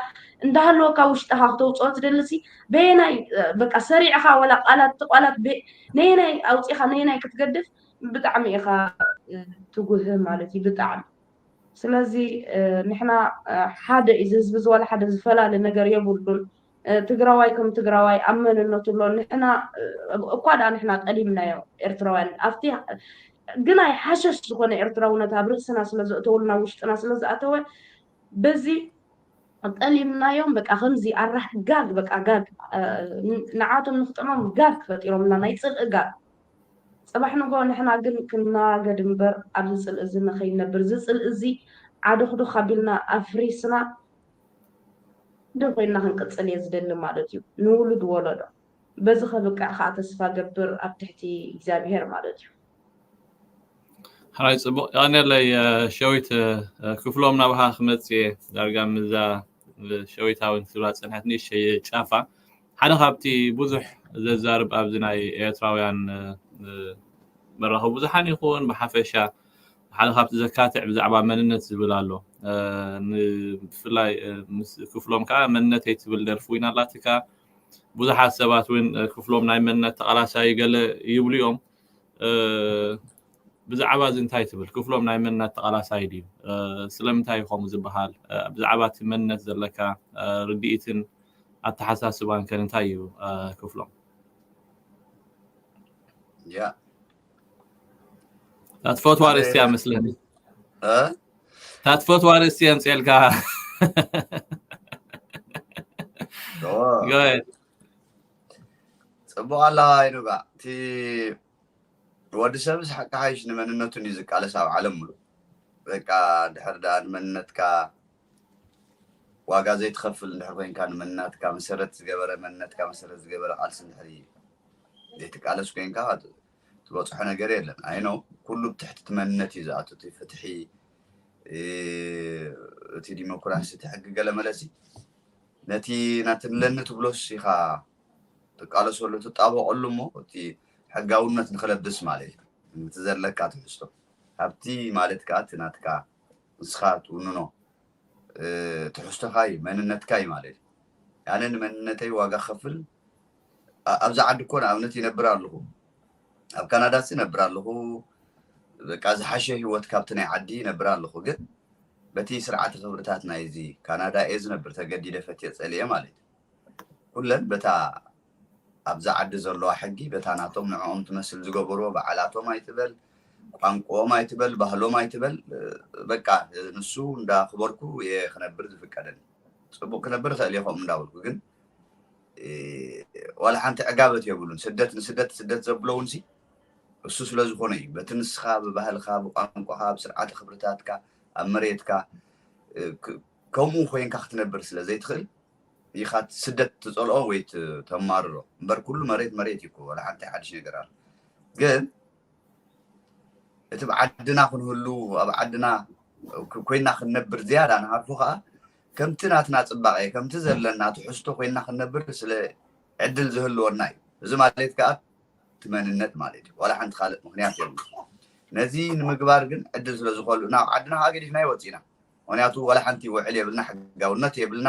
እንዳሃለወካ ውሽጥኻ ክተውፅኦ ትደልሲ በየናይ፣ እ፣ በቃ ሰሪዕኻ ወላ ቃላት፣ እቲ ቃላት በ-፣ ነየናይ ኣውፂኻ ነየናይ ክትገድፍ ብጣዕሚ ኢኻ፣ እ፣ ትጉህ ማለት እዩ፣ ብጣዕሚ። ስለዚ፣ እ፣ ንሕና፣ እ፣ ሓደ እዩ፣ እዚ ህዝቢ እዚ ዋላ ሓደ ዝፈላለ ነገር የብሉን። እ፣ ትግራዋይ ከም ትግራዋይ ኣብ መንነቱ ኣሎ። ንሕና፣ እ፣ እኳ ደኣ ንሕና ጠሊምናዮ ኤርትራውያን፣ ኣብቲ ግናይ ሓሸሽ ዝኾነ ኤርትራውነት ኣብ ርእስና ስለ ዘእተወልና፣ ውሽጥና ስለ ዝኣተወ፣ በዚ ጠሊምናዮም። በቃ ከምዚ ኣራሕ ጋግ፣ በቃ ጋግ፣ እ፣ ን-፣ ንዓቶም ንክጥዕሞም ጋግ ፈጢሮምና፣ ናይ ጽልኢ ጋግ። ጽባሕ ንግሆ ንሕና ግን ክናገድ እምበር ኣብዚ ጽልኢ እዚ ንኸይነብር፣ እዚ ጽልኢ እዚ ዓዶኽዶኽ ኣቢልና ኣፍሪስና ዶ ኮይንና ክንቅጽል እየ ዝደሊ ማለት እዩ፣ ንውሉድ ወለዶ። በዚ ከብቅዕ ከዓ ተስፋ ገብር ኣብ ትሕቲ እግዚኣብሄር ማለት እዩ። ሕራይ ጽቡቕ፣ የቐንየለይ፣ እ፣ ሸዊት፣ እ፣ ክፍሎም ናብኻ ክመጽእ እየ። ዳርጋ ምዛ፣ እ፣ ሸዊት እውን ክትብላ ዝጸንሐት ንእሽተይ ጫፋ። ሓደ ካብቲ ብዙሕ ዘዛርብ ኣብዚ ናይ ኤርትራውያን፣ እ፣ እ፣ መራኸቢ ብዙሓን ይኹን ብሓፈሻ ሓደ ካብቲ ዘካትዕ ብዛዕባ መንነት ዝብል ኣሎ። እ፣ ን-፣ ብፍላይ፣ እ፣ ምስ ክፍሎም ከዓ መንነተይ ትብል ደርፊ እውን ኣላትካ። ብዙሓት ሰባት እውን፣ እ፣ ክፍሎም ናይ መንነት ተቓላሳይ ገለ ይብሉ እዮም። ብዛዕባ እዚ እንታይ ትብል? ክፍሎም ናይ መንነት ተቓላሳይ ድዩ? ስለምንታይ እዩ ከምኡ ዝበሃል? ብዛዕባ እቲ መንነት ዘለካ ርድኢትን ኣተሓሳስባን ከ እንታይ እዩ? ክፍሎም ያ ታትፈትዋ ርእስያ መስለኒ ታትፈትዋ ርእስቲ የምፅኤልካ ጽቡቕ ኣላ ይኑጋ እቲ ወዲ ሰብስ ሓቂ ሓይሽ ንመንነቱን እዩ ዝቃለስ ኣብ ዓለም ሙሉ በቃ ድሕር ዳ ንመንነትካ ዋጋ ዘይትኸፍል እንድሕር ኮይንካ ንመንነትካ መሰረት ዝገበረ መንነትካ መሰረት ዝገበረ ቃልሲ እንድሕር ዘይትቃለስ ኮይንካ ትበፅሖ ነገር የለን። ኣይ ነው ኩሉ ብትሕቲ እቲ መንነት እዩ ዝኣቱ። እቲ ፍትሒ እቲ ዲሞክራሲ እቲ ሕጊ ገለ መለሲ ነቲ ናትንለኒ ትብሎስ ኢኻ ትቃለሰሉ ትጣበቀሉ እሞ እቲ ሕጋውነት ንክለብስ ማለት እዩ። እቲ ዘለካ ትሕዝቶ ካብቲ ማለት ከዓ እቲ ናትካ ንስኻ ትውንኖ ትሕዝቶኻ እዩ መንነትካ እዩ ማለት እዩ። ኣነ ንመንነተይ ዋጋ ከፍል ኣብዚ ዓዲ እኮ ንኣብነት ይነብር ኣለኹ ኣብ ካናዳ ሲ ነብር ኣለኹ በቃ ዝሓሸ ህይወት ካብቲ ናይ ዓዲ ይነብር ኣለኹ ግን በቲ ስርዓተ ክብርታት ናይዚ ካናዳ እየ ዝነብር ተገዲደ ፈትየ ፀልየ ማለት እዩ ኩለን በታ ኣብዛ ዓዲ ዘለዋ ሕጊ በታ ናቶም ንዕኦም ትመስል ዝገበርዎ በዓላቶም ኣይትበል ቋንቋኦም ኣይትበል ባህሎም ኣይትበል በቃ ንሱ እንዳክበርኩ እየ ክነብር ዝፍቀደኒ ፅቡቅ ክነብር ክእል እየ ከምኡ እንዳበልኩ ግን ዋላ ሓንቲ ዕጋበት የብሉን ስደት ንስደት ስደት ዘብሎ እውን እሱ ስለዝኾነ እዩ በቲ ንስኻ ብባህልኻ ብቋንቋኻ ብስርዓተ ክብርታትካ ኣብ መሬትካ ከምኡ ኮይንካ ክትነብር ስለ ዘይትኽእል ኢኻ ስደት ትፀልኦ ወይ ተማርሮ እምበር ኩሉ መሬት መሬት እዩ ዋላ ሓንቲ ሓድሽ ነገር ኣሎ ግን እቲ ብዓድና ክንህሉ ኣብ ዓድና ኮይና ክንነብር ዝያዳ ንሃልፎ ከዓ ከምቲ ናትና ፅባቐ ከምቲ ዘለና ትሕዝቶ ኮይና ክንነብር ስለ ዕድል ዝህልወና እዩ እዚ ማለት ከዓ እቲ መንነት ማለት እዩ ዋላ ሓንቲ ካልእ ምክንያት የብሉ ነዚ ንምግባር ግን ዕድል ስለ ዝኸሉ ናብ ዓድና ከዓ ገዲፍና ይወፅእና ምክንያቱ ዋላ ሓንቲ ውዕል የብልና ሕጋውነት የብልና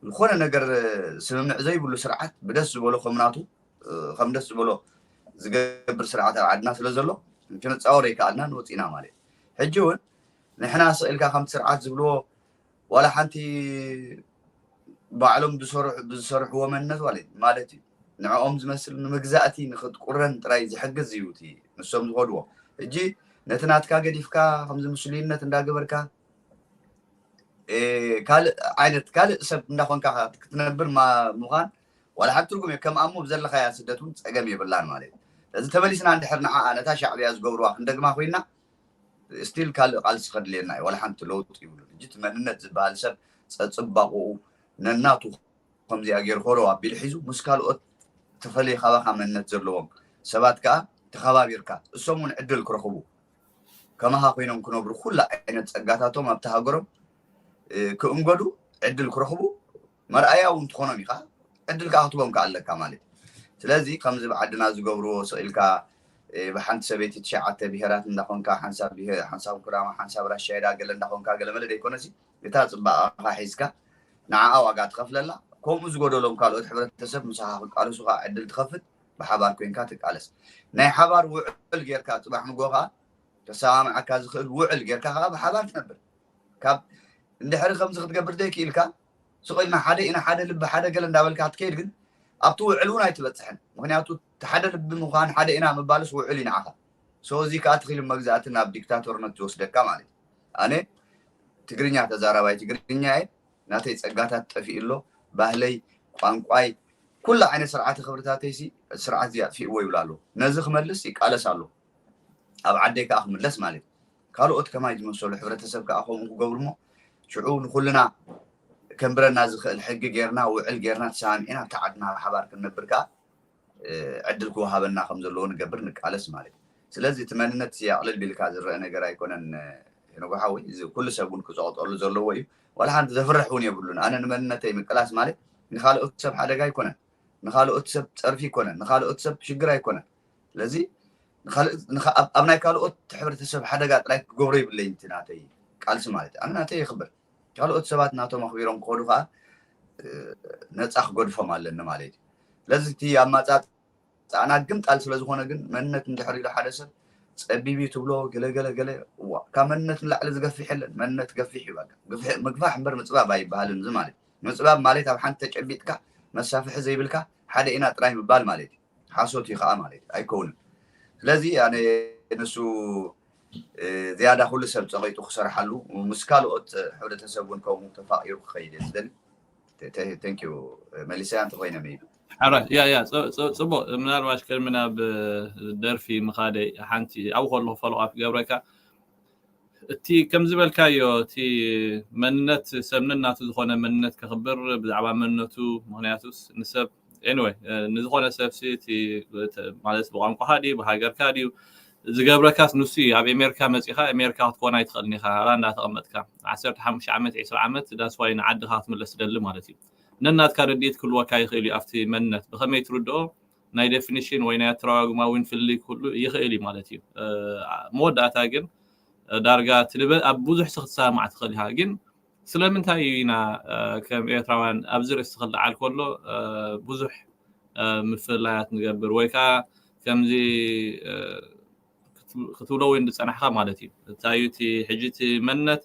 ዝኾነ ነገር ስምምዕ ዘይብሉ ስርዓት ብደስ ዝበሎ ከምናቱ ከም ደስ ዝበሎ ዝገብር ስርዓት ኣብ ዓድና ስለ ዘሎ ክንፃወር ይከኣልና ንወፂና ማለት ሕጂ እውን ንሕና ስቕ ኢልካ ከምቲ ስርዓት ዝብልዎ ዋላ ሓንቲ ባዕሎም ዝሰርሕዎ መንነት ማለት ማለት እዩ ንዕኦም ዝመስል ንምግዛእቲ ንክትቁረን ጥራይ ዝሕግዝ እዩ እቲ ንሶም ዝኸድዎ ሕጂ ነቲ ናትካ ገዲፍካ ከምዚ ምስሉይነት እንዳገበርካ ካልእ ዓይነት ካልእ ሰብ እንዳኾንካ ክትነብር ምዃን ዋላ ሓንቲ ትርጉም እየ ከም ኣሞ ብዘለኻያ ስደት እውን ፀገም የብላን ማለት እዩ እዚ ተመሊስና እንድሕር ንዓ ነታ ሻዕብያ ዝገብርዋ ክንደግማ ኮይና ስቲል ካልእ ቃልሲ ከድልየና እዩ ዋላ ሓንቲ ለውጥ ይብሉ ሕጂ እቲ መንነት ዝበሃል ሰብ ፀፅባቑኡ ነናቱ ከምዚኣ ገይሩ ኮረው ኣቢሉ ሒዙ ምስ ካልኦት ተፈለየ ካባኻ መንነት ዘለዎም ሰባት ከዓ ተኸባቢርካ እሶም እውን ዕድል ክረኽቡ ከማኻ ኮይኖም ክነብሩ ኩሉ ዓይነት ፀጋታቶም ኣብቲ ሃገሮም ክእንገዱ ዕድል ክረኽቡ መርኣያ እውን ትኾኖም ኢኻ ዕድል ከዓ ክትቦም ከዓ ኣለካ ማለት እዩ ስለዚ ከምዚ ብዓድና ዝገብርዎ ስቕ ኢልካ ብሓንቲ ሰበይቲ ትሽዓተ ብሄራት እንዳኾንካ ሓንሳብ ኩናማ ሓንሳብ ራሻይዳ ገለ እንዳኾንካ ገለ መለ ደይኮነሲ እታ ፅባቐኻ ሒዝካ ንዓኣ ዋጋ ትኸፍለላ ከምኡ ዝጎደሎም ካልኦት ሕብረተሰብ ምሳኻ ክቃለሱ ከዓ ዕድል ትኸፍት ብሓባር ኮይንካ ትቃለስ ናይ ሓባር ውዕል ጌርካ ፅባሕ ንጎ ከዓ ተሰማምዓካ ዝኽእል ውዕል ጌርካ ከዓ ብሓባር ትነብር ካብ እንድሕሪ ከምዚ ክትገብር ዘይክኢልካ ስቕ ኢልና ሓደ ኢና ሓደ ልቢ ሓደ ገለ እንዳበልካ ክትከይድ ግን ኣብቲ ውዕል እውን ኣይትበፅሕን ምክንያቱ ሓደ ልቢ ምዃን ሓደ ኢና ምባልስ ውዕል እዩ ንዓኻ so እዚ ከዓ ትኽእል መግዛእቲ ናብ ዲክታቶርነት ዝወስደካ ማለት እዩ ኣነ ትግርኛ ተዛራባይ ትግርኛ እየ ናተይ ፀጋታት ጠፊኡ ኣሎ ባህለይ ቋንቋይ ኩሉ ዓይነት ስርዓተ ክብርታተይ ሲ ስርዓት እዚ ኣጥፊእዎ ይብሉ ኣሎ ነዚ ክመልስ ይቃለስ ኣሎ ኣብ ዓደይ ከዓ ክምለስ ማለት እዩ ካልኦት ከማይ ዝመሰሉ ሕብረተሰብ ከዓ ከምኡ ክገብሩ እሞ ሽዑ ንኩልና ከንብረና ዝኽእል ሕጊ ጌርና ውዕል ጌርና ተሰማሚዕና ኣብቲ ዓድና ብሓባር ክንነብር ከዓ ዕድል ክወሃበና ከም ዘለዎ ንገብር ንቃለስ ማለት እዩ ስለዚ እቲ መንነት ኣቕልል ቢልካ ዝረአ ነገር ኣይኮነን ንጉሓዊ እዚ ኩሉ ሰብ እውን ክፀቕጠሉ ዘለዎ እዩ ዋላ ሓንቲ ዘፍርሕ እውን የብሉን ኣነ ንመንነተይ ምቅላስ ማለት ንካልኦት ሰብ ሓደጋ ኣይኮነን ንካልኦት ሰብ ፀርፊ ኣይኮነን ንካልኦት ሰብ ሽግር ኣይኮነን ስለዚ ኣብ ናይ ካልኦት ሕብረተሰብ ሓደጋ ጥራይ ክገብሮ ይብለይ እቲ ናተይ ቃልሲ ማለት እዩ ኣነ ናተይ ይኽብር ካልኦት ሰባት ናቶም ኣኽቢሮም ክኸዱ ከዓ ነፃ ክገድፎም ኣለኒ ማለት እዩ ስለዚ እቲ ኣማፃፅ ኣናግምጣል ስለ ዝኾነ ግን መንነት እንድሕር ኢሉ ሓደ ሰብ ጸቢብ እዩ ትብሎ ገለ ገለ ገለ እዋ ካብ መንነት ንላዕሊ ዝገፍሕ የለን። መንነት ገፊሕ እዩ። በቃ ግፍሕ ምግፋሕ እምበር ምጽባብ ኣይበሃልን። እዚ ማለት ምጽባብ ማለት ኣብ ሓንቲ ተጨቢጥካ መሳፍሒ ዘይብልካ ሓደ ኢና ጥራይ ምባል ማለት እዩ። ሓሶት እዩ ከዓ ማለት እዩ። ኣይከውንን። ስለዚ ኣነ ንሱ ዝያዳ ኩሉ ሰብ ፀቂጡ ክሰርሓሉ ምስ ካልኦት ሕብረተሰብ እውን ከምኡ ተፋቂሩ ክኸይድ እየ ዝደሊ። Thank you መሊሰያ እንተኮይነ maybe ሓራይ ያ ያ ፅቡቅ። ምናልባሽ ቅድሚ ናብ ደርፊ ምኻደይ ሓንቲ ኣብኡ ከለኹ follow up ክገብረካ እቲ ከም ዝበልካዮ እቲ መንነት ሰብ ነናቱ ዝኾነ መንነት ከኽብር ብዛዕባ መንነቱ ምክንያቱስ ንሰብ anyway ንዝኾነ ሰብ ሲ እቲ ማለት ብቋንቋኻ ድዩ ብሃገርካ ድዩ ዝገብረካስ ንሱ እዩ። ኣብ ኤሜሪካ መፂኻ ኤሜሪካ ክትኮን ኣይትኽእልን ኢኻ ኣላ እንዳተቐመጥካ ዓሰርተ ሓሙሽተ ዓመት ዕስራ ዓመት that's why ንዓድኻ ክትምለስ ትደሊ ማለት እዩ። ነናትካ ርድኢት ክህልወካ ይኽእል እዩ ኣብቲ መንነት ብኸመይ ትርድኦ ናይ definition ወይ ናይ ኣተረጓጉማ እውን ፍልልይ ክህሉ ይኽእል እዩ ማለት እዩ። መወዳእታ ግን ዳርጋ ትልበ ኣብ ብዙሕ ሲ ክትሰማማዕ ትኽእል ኢኻ ግን ስለምንታይ እዩ ኢና ከም ኤርትራውያን ኣብዚ ርእሲ ክልዓል ከሎ ብዙሕ ምፍላያት ንገብር ወይ ከዓ ከምዚ ክትብሎ እውን ዝፀናሕካ ማለት እዩ። እንታይ እዩ እቲ ሕጂ እቲ መንነት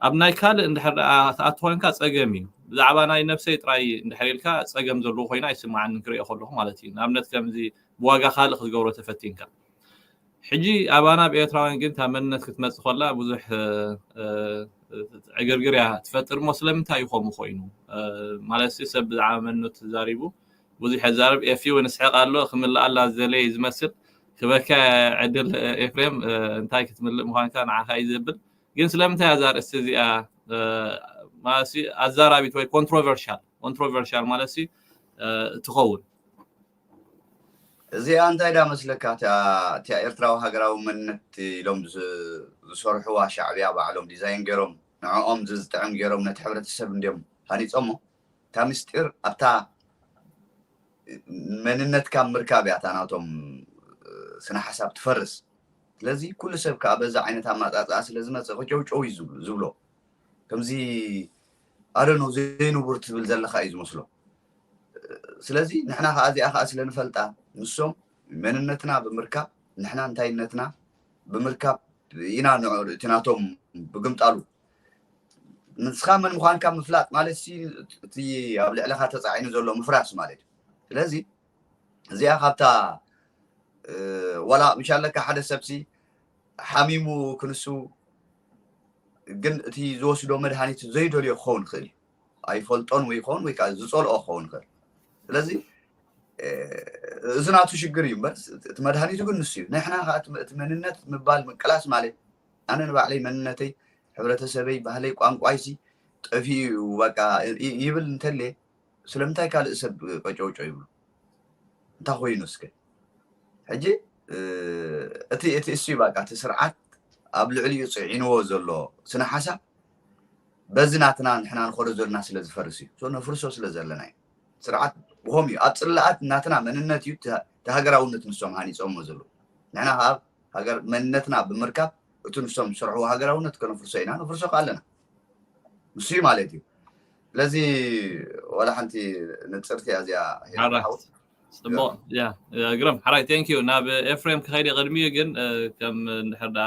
ኣብ ናይ ካልእ እንድሕር ደኣ ትኣቱ ኮይንካ ፀገም እዩ። ብዛዕባ ናይ ነብሰይ ጥራይ እንድሕር ኢልካ ፀገም ዘለዎ ኮይኑ ኣይስማዓንን ክሪኦ ከለኹ ማለት እዩ። ንኣብነት ከምዚ ብዋጋ ካልእ ክትገብሮ ተፈቲንካ ሕጂ ኣባና ኣብ ኤርትራውያን ግን እታ መንነት ክትመፅእ ከላ ብዙሕ ዕግርግር እያ ትፈጥር እሞ ስለምንታይ እዩ ከምኡ ኮይኑ ማለት ሰብ ብዛዕባ መንነቱ ተዛሪቡ ብዙሕ የዛርብ ኤፊ እውን ስሕቕ ኣሎ ክምልእ ኣላ ዝደለየ ዝመስል ክበካ ዕድል ኤፍሬም እንታይ ክትምልእ ምኳንካ ንዓኻ እዩ ዘብል ግን ስለምንታይ ኣዛ ርእስቲ እዚኣ ማለት ኣዛራቢት ወይ controversial controversial ማለት ትኸውን እዚኣ እንታይ ዳ መስለካ እቲኣ ኤርትራዊ ሃገራዊ መንነት ኢሎም ዝሰርሕዋ ሻዕብያ ባዕሎም ዲዛይን ገይሮም ንዕኦም ዝጥዕም ገይሮም ነቲ ሕብረተሰብ እንዲዮም ሃኒፆሞ እታ ምስጢር ኣብታ መንነትካ ምርካብ እያ እታ ናቶም ስነ ሓሳብ ትፈርስ ስለዚ ኩሉ ሰብ ከዓ በዛ ዓይነት ኣማፃፅኣ ስለ ዝመፀ ክጨውጨው እዩ ዝብሎ ከምዚ ኣደኖ ዘይንቡር ትብል ዘለካ እዩ ዝመስሎ ስለዚ ንሕና ከዓ እዚኣ ከዓ ስለ ንፈልጣ ንሶም መንነትና ብምርካብ ንሕና እንታይነትና ብምርካብ ኢና ንዕኡ እቲ ናቶም ብግምጣሉ ንስኻ መን ምዃንካ ምፍላጥ ማለት ሲ እቲ ኣብ ልዕለኻ ተፃዒኑ ዘሎ ምፍራስ ማለት እዩ ስለዚ እዚኣ ካብታ ዋላ ምሻለካ ሓደ ሰብሲ ሓሚሙ ክንሱ ግን እቲ ዝወስዶ መድሃኒት ዘይደልዮ ክኸውን ይኽእል እዩ ኣይፈልጦን ወይ ይኸውን ወይ ከዓ ዝፀልኦ ክኸውን ይኽእል ስለዚ እዚ ናቱ ሽግር እዩ እምበር እቲ መድሃኒቱ ግን ንሱ እዩ ንሕና ከዓ እቲ መንነት ምባል ምቅላስ ማለት ኣነ ንባዕለይ መንነተይ ሕብረተሰበይ ባህለይ ቋንቋይሲ ጠፊኡ በቃ ይብል እንተልየ ስለምንታይ ካልእ ሰብ ቀጨውጮ ይብሉ እንታይ ኮይኑ እስከ ሕጂ እቲ እቲ እሱ በቃ እቲ ስርዓት ኣብ ልዕሊኡ ፅዒንዎ ዘሎ ስነ ሓሳብ በዚ ናትና ንሕና ንኸዶ ዘለና ስለ ዝፈርስ እዩ ነፍርሶ ስለ ዘለና እዩ ስርዓት ብኸም እዩ ኣብ ፅላኣት ናትና መንነት እዩ እቲ ሃገራውነት ንሶም ሃኒፆሞ ዘለዉ ንሕና ከዓ ሃገር መንነትና ብምርካብ እቲ ንሶም ዝሰርሕዎ ሃገራውነት ከነፍርሶ ኢና ነፍርሶ ከዓ ኣለና ንሱ ማለት እዩ ስለዚ ዋላ ሓንቲ ንፅርቲ እያ እዚኣ ፅቡቅ ግረም ሓራይ thank you ናብ ኤፍሬም ክኸይድ ቅድሚ ግን ከም እንድሕር ዳ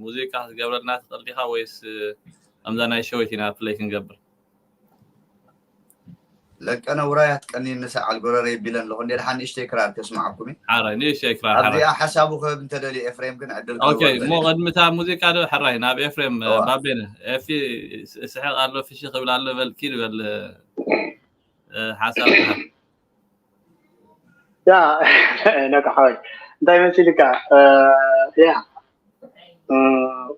ሙዚቃ ክትገብረልና ትኽእል ዲኻ ወይስ ከምዛ ናይ ሸወይት ኢና play ክንገብር ለቀነ ውራያት ቀኒ ንሰዓል ጎረረ ይቢለን ኣለኹ እንዴ ደሓን ንእሽተይ ክራር ከስምዓኩም እዩ ሓራይ ንእሽተይ ክራር ኣብዚኣ ሓሳቡ ክህብ እንተደልዩ ኤፍሬም ግን ዕድል እሞ ቅድሚ እታ ሙዚቃ ዶ ሕራይ ናብ ኤፍሬም ባቤነ ኤፊ ስሕቕ ኣሎ ፍሺ ክብል ኣሎ በል ኪድ በል ሓሳብ ያ ነቃ ሓወይ እንታይ መሲልካ ያ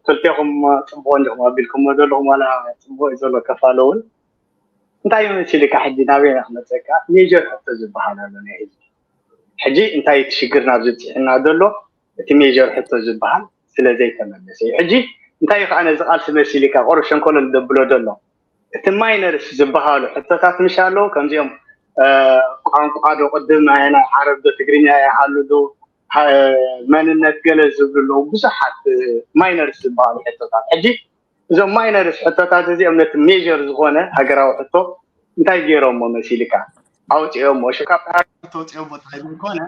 ክልቴኹም ፅቡቅ እንዲኹም ኣቢልኩሞ ዘለኹም ዋላ ፅቡቅ እዩ ዘሎ ከፋለ እውን እንታይ መሲልካ ሕጂ ናበይ ክመፀካ ሜጀር ሕቶ ዝበሃል ኣሎ ናይ ህዝቢ ሕጂ እንታይ እቲ ሽግር ናብ ዝብፅሕና ዘሎ እቲ ሜጀር ሕቶ ዝበሃል ስለ ዘይተመለሰ እዩ ሕጂ እንታይ ከዓ ነዚ ቃልሲ መሲልካ ቆርብ ሸንኮለል ደብሎ ዘሎ እቲ ማይነርስ ዝበሃሉ ሕቶታት ምሽ ኣለዉ ከምዚኦም ቋንቋ ዶ ቅድም ናይ ዓረብ ዶ ትግርኛ ይሃሉ ዶ መንነት ገለ ዝብሉ ኣለዉ ብዙሓት ማይነርስ ዝበሃሉ ሕቶታት ሕጂ እዞም ማይነርስ ሕቶታት እዚኦም ነቲ ሜር ዝኾነ ሃገራዊ ሕቶ እንታይ ገይሮሞ መሲልካ ኣውፅኦም ወሽካብ ተወፅኦም ቦታ ዘይኮነ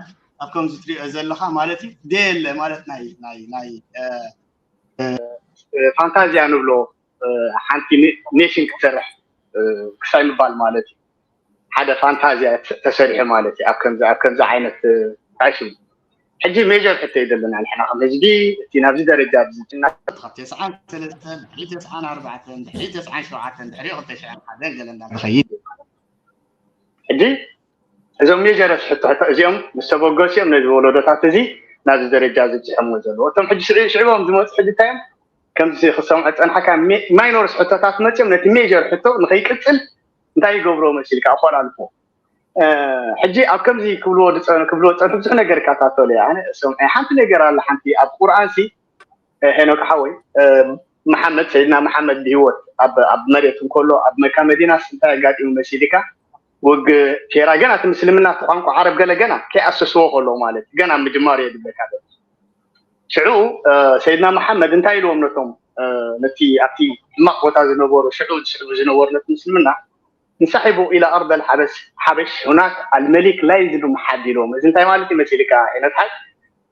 ኣብ ከምዚ ትሪኦ ዘለካ ማለት እዩ። ደየለ ማለት ናይ ናይ ናይ ፋንታዚያ ንብሎ ሓንቲ ኔሽን ክትሰርሕ ክሳይ ምባል ማለት እዩ። ሓደ ፋንታዚያ ተሰሪሑ ማለት እዩ። ኣብ ከምዚ ኣብ ከምዚ ዓይነት ታሽም ሕጂ ሜጀር ሕቶ ይደለና ንሕና ከም ህዝቢ እቲ ናብዚ ደረጃ ብዝትና ካብ ተስዓን ሰለስተን ድሕሪ ተስዓን ኣርባዕተን ድሕሪ ተስዓን ሸውዓተን ድሕሪ ክልተ ሽሕን ሓደን ገለ እንዳተኸይድ ሕጂ እዞም ሜጀረስ ሕቶ ሕቶ እዚኦም ምስ ተበገሱ እዮም ነዚ ወለዶታት እዚ ናዚ ደረጃ ዝብፅሖምዎ ዘለዎ። እቶም ሕጂ ሽዒ ሽዕቦም ዝመፁ ሕጂ እንታይ እዮም ከምዚ ክሰምዖ ዝፀንሓካ ማይኖርስ ሕቶታት መፅኦም ነቲ ሜጀር ሕቶ ንኸይቅፅል እንታይ ይገብርዎ መሲልካ ኣቆላልፎ። ሕጂ ኣብ ከምዚ ክብልዎ ዝፀኑ ክብልዎ ዝፀንሑ ብዙሕ ነገር ይከታተሉ እየ ኣነ ሰምዐ ሓንቲ ነገር ኣላ ሓንቲ ኣብ ቁርኣንሲ ሄኖክ ሓወይ መሓመድ ሰይድና መሓመድ ብሂወት ኣብ መሬት እንከሎ ኣብ መካ መዲናስ እንታይ ኣጋጢሙ መሲልካ ውግ ፌራ ገና እቲ ምስልምና እቲ ቋንቋ ዓረብ ገለ ገና ከይኣሰስዎ ከለዉ ማለት ገና ምጅማር እየ ዝብለካ ዘሎ ሽዑ ሰይድና መሓመድ እንታይ ኢልዎም ነቶም ነቲ ኣብቲ ሕማቕ ቦታ ዝነበሩ ሽዑ ዝስዕቡ ዝነበሩ ነቲ ምስልምና እንሳሒቡ ኢላ ኣርደል ሓበሽ ሓበሽ ሁናክ ኣልመሊክ ላ የዚዱ መሓድ ኢልዎም እዚ እንታይ ማለት እዩ መሲልካ ሄኖክ ሓይ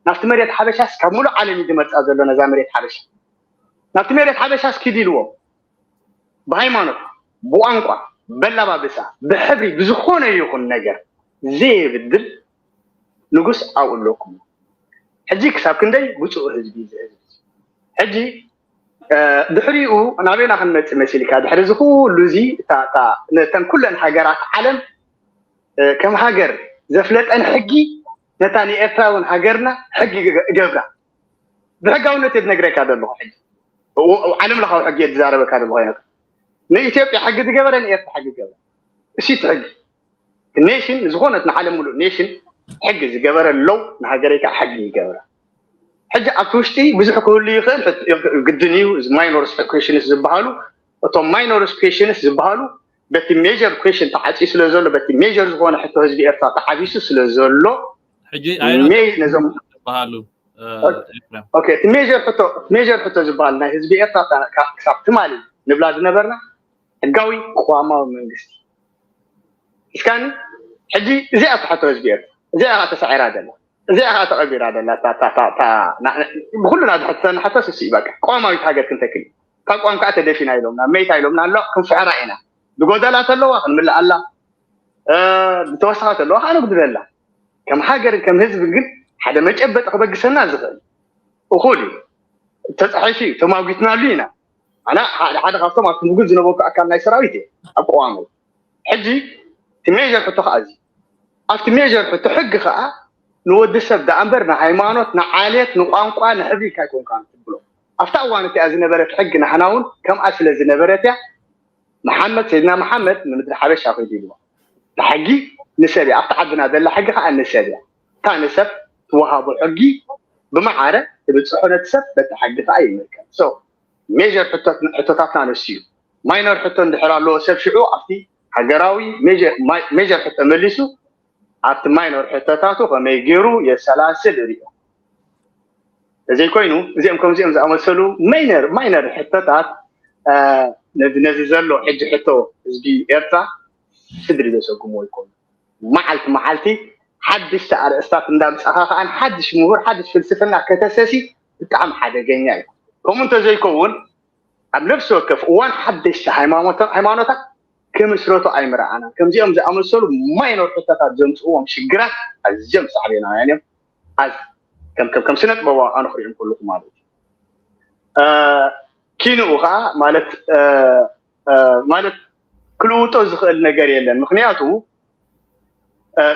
ናብቲ መሬት ሓበሻስ ካብ ሙሉእ ዓለም እዩ ዝመፅኣ ዘሎ ነዛ መሬት ሓበሻ ናብቲ መሬት ሓበሻስ ኪድ ኢልዎም ብሃይማኖት ብቋንቋ በላባብሳ ብሕብሪ ብዝኾነ ይኹን ነገር ዘየብድል ንጉስ ኣብኡ ኣለኩም ሕጂ ክሳብ ክንደይ ውፁእ ህዝቢ እዚ ህዝቢ ሕጂ ድሕሪኡ ናበይና ክንመፅእ መሲልካ ድሕሪ እዚ ኩሉ እዚ ነተን ኩለን ሃገራት ዓለም ከም ሃገር ዘፍለጠን ሕጊ ነታ ንኤርትራ እውን ሃገርና ሕጊ ገብራ ብሕጋውነት እየ ዝነግረካ ዘለኹ ሕጂ ዓለም ለኻዊ ሕጊ እየ ዝዛረበካ ዘለኹ ይነካ ንኢትዮጵያ ሕጊ ዝገበረ ንኤርትራ ሕጊ ዝገበረ እሲት ሕጊ ኔሽን ዝኾነት ንዓለም ሙሉእ ኔሽን ሕጊ ዝገበረ ለው ንሃገረይ ከዓ ሕጊ ይገብራ ሕጂ ኣብቲ ውሽጢ ብዙሕ ክህሉ ይኽእል ግድን እዩ ማይኖርስ ኩሽንስ ዝበሃሉ እቶም ማይኖርስ ኩሽንስ ዝበሃሉ በቲ ሜጀር ኩሽን ተዓፅዩ ስለ ዘሎ በቲ ሜጀር ዝኾነ ሕቶ ህዝቢ ኤርትራ ተዓቢሱ ስለ ዘሎ ሕጂ ኣይኖ ዝበሃሉ ሜጀር ሕቶ ዝበሃል ናይ ህዝቢ ኤርትራ ክሳብ ትማሊ ንብላ ዝነበርና ሕጋዊ ቅዋማዊ መንግስቲ እስካኒ ሕጂ እዚኣ ትሓቶ ህዝቢ ኤርትራ እዚኣ ከዓ ተሳዒራ ዘላ እዚኣ ከዓ ተቐቢራ ዘላ ብኩልና ዝሕተና ሕቶ ስሲ በቃ ቅዋማዊት ሃገር ክንተክል ካብ ቋንቋ ተደፊና ኢሎምና መይታ ኢሎምና ኣሎ ክንፍሕራ ኢና ዝጎደላ ተለዋ ክንምልኣላ ዝተወሰኸ ተለዋ ከዓ ነጉድለላ ከም ሃገርን ከም ህዝብን ግን ሓደ መጨበጢ ክበግሰና ዝኽእል እኹል እዩ ተፃሒፉ እዩ ተማጒትናሉ ኢና ኣነ ሓደ ሓደ ካብቶም ኣብቲ ምጉት ዝነበርኩ ኣካል ናይ ሰራዊት እየ ኣብ ቅዋሙ ሕጂ እቲ ሜጀር ሕቶ ከዓ እዚ ኣብቲ ሜጀር ሕቶ ሕጊ ከዓ ንወዲ ሰብ ደኣ እምበር ንሃይማኖት ንዓሌት ንቋንቋ ንሕብሪ እንታይ ኮንካ ትብሎ ኣብታ እዋን እቲኣ ዝነበረት ሕጊ ናሕና እውን ከምኣ ስለ ዝነበረት እያ መሓመድ ሰይድና መሓመድ ንምድሪ ሓበሻ ኮይዱ ኢልዋ እታ ሕጊ ንሰብ እያ ኣብቲ ዓድና ዘላ ሕጊ ከዓ ንሰብ እያ እታ ንሰብ ትወሃቦ ሕጊ ብመዓረ ትብፅሖ ነቲ ሰብ በቲ ሕጊ ከዓ ይምልከት ሜጀር ሕቶታትና ንሱ እዩ ማይነር ሕቶ እንድሕር ኣለዎ ሰብ ሽዑ ኣብቲ ሃገራዊ ሜጀር ሕቶ መሊሱ ኣብቲ ማይነር ሕቶታቱ ከመይ ገይሩ የሰላስል ሪኦ ተዘይኮይኑ እዚኦም ከምዚኦም ዝኣመሰሉ ማይነር ማይነር ሕቶታት ነዚ ዘሎ ሕጂ ሕቶ ህዝቢ ኤርትራ ስድሪ ዘሰጉምዎ ይኮኑ መዓልቲ መዓልቲ ሓድሽቲ ኣርእስታት እንዳምፃኻ ከዓ ሓድሽ ምሁር ሓድሽ ፍልስፍና ከተሰሲ ብጣዕሚ ሓደገኛ እዩ ከምኡ እንተዘይከውን ኣብ ነፍሲ ወከፍ እዋን ሓደሽቲ ሃይማኖታት ክምስረቱ ኣይምረኣና ከምዚኦም ዝኣመሰሉ ማይኖር ሕቶታት ዘምፅእዎም ሽግራት ኣዝዮም ሳዕቤናውያን እዮም ከም ከም ስነ ጥበባዊ ኣነ ክሪኦም ከለኩ ማለት እዩ ኪንኡ ከዓ ማለት ማለት ክልውጦ ዝኽእል ነገር የለን ምክንያቱ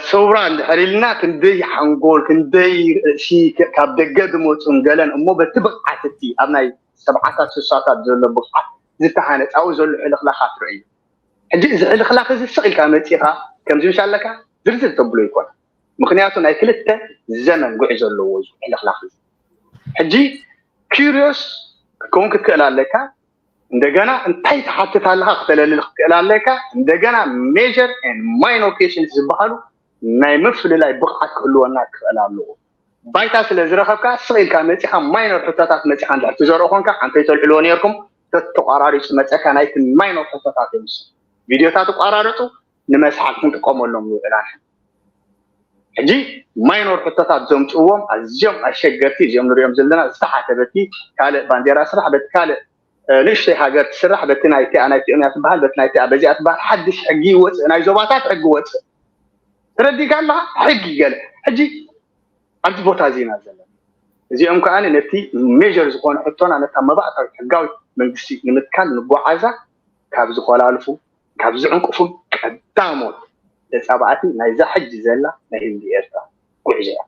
ሰውራ እንድሕር ኢልና ክንደይ ሓንጎል ክንደይ ርእሲ ካብ ደገ ዝመፁን ገለን እሞ በቲ ብቕዓት እቲ ኣብ ናይ ሰብዓታት ስሳታት ዘሎ ብቕዓት ዝተሃነፃኡ ዘሎ ሕልኽላኻት ርእዩ ሕጂ እዚ ሕልኽላኽ እዚ ስቕ ኢልካ መፂኻ ከምዚ ምሻ ኣለካ ዝርዝር ተብሎ ይኮነ ምክንያቱ ናይ ክልተ ዘመን ጉዕዞ ኣለዎ እዚ ሕልኽላኽ እዚ ሕጂ ኪሪዮስ ክትከውን ክትክእል ኣለካ እንደገና እንታይ ትሓትት ኣለካ ክተለልል ክትክእል ኣለካ እንደገና ሜጀር ማይኖር ኩዌሽንስ ዝበሃሉ ናይ ምፍልላይ ብቕዓት ክህልወና ክኽእል ኣለዎ ባይታ ስለ ዝረኸብካ ስቕ ኢልካ መፂኻ ማይኖር ሕቶታት መፂኻ እንድሕር ትዘርኦ ኮንካ ኣንተይ ተልዕልዎ ነርኩም ተተቋራሪፁ መፀካ ናይቲ ማይኖር ሕቶታት እዮም ቪድዮታት ተቋራረፁ ንመስሓቅ ክንጥቀመሎም ንውዕል ኣነ። ሕጂ ማይኖር ሕቶታት ዘምፅዎም ኣዝዮም ኣሸገርቲ እዚኦም ንሪኦም ዘለና ዝተሓተ በቲ ካልእ ባንዴራ ስራሕ በቲ ካልእ ንእሽተይ ሃገር ትስራሕ በቲ ናይቲኣ ናይቲኦም እያ ትበሃል በቲ ናይቲኣ በዚኣ ትበሃል ሓድሽ ሕጊ ይወፅእ ናይ ዞባታት ሕጊ ወፅእ ተረዲካ ኣለካ ሕጊ ገለ ሕጂ ኣብዚ ቦታ እዚ ኢና ዘለና እዚኦም ከዓ ነቲ ሜጀር ዝኾነ ሕቶና ነታ መባእታዊት ሕጋዊት መንግስቲ ንምትካል ንጓዓዛ ካብ ዝኾላልፉ ካብ ዝዕንቅፉን ቀዳሞት ተፃባእቲ ናይዛ ሕጂ ዘላ ናይ ህዝቢ ኤርትራ ጉዕዞ እያ።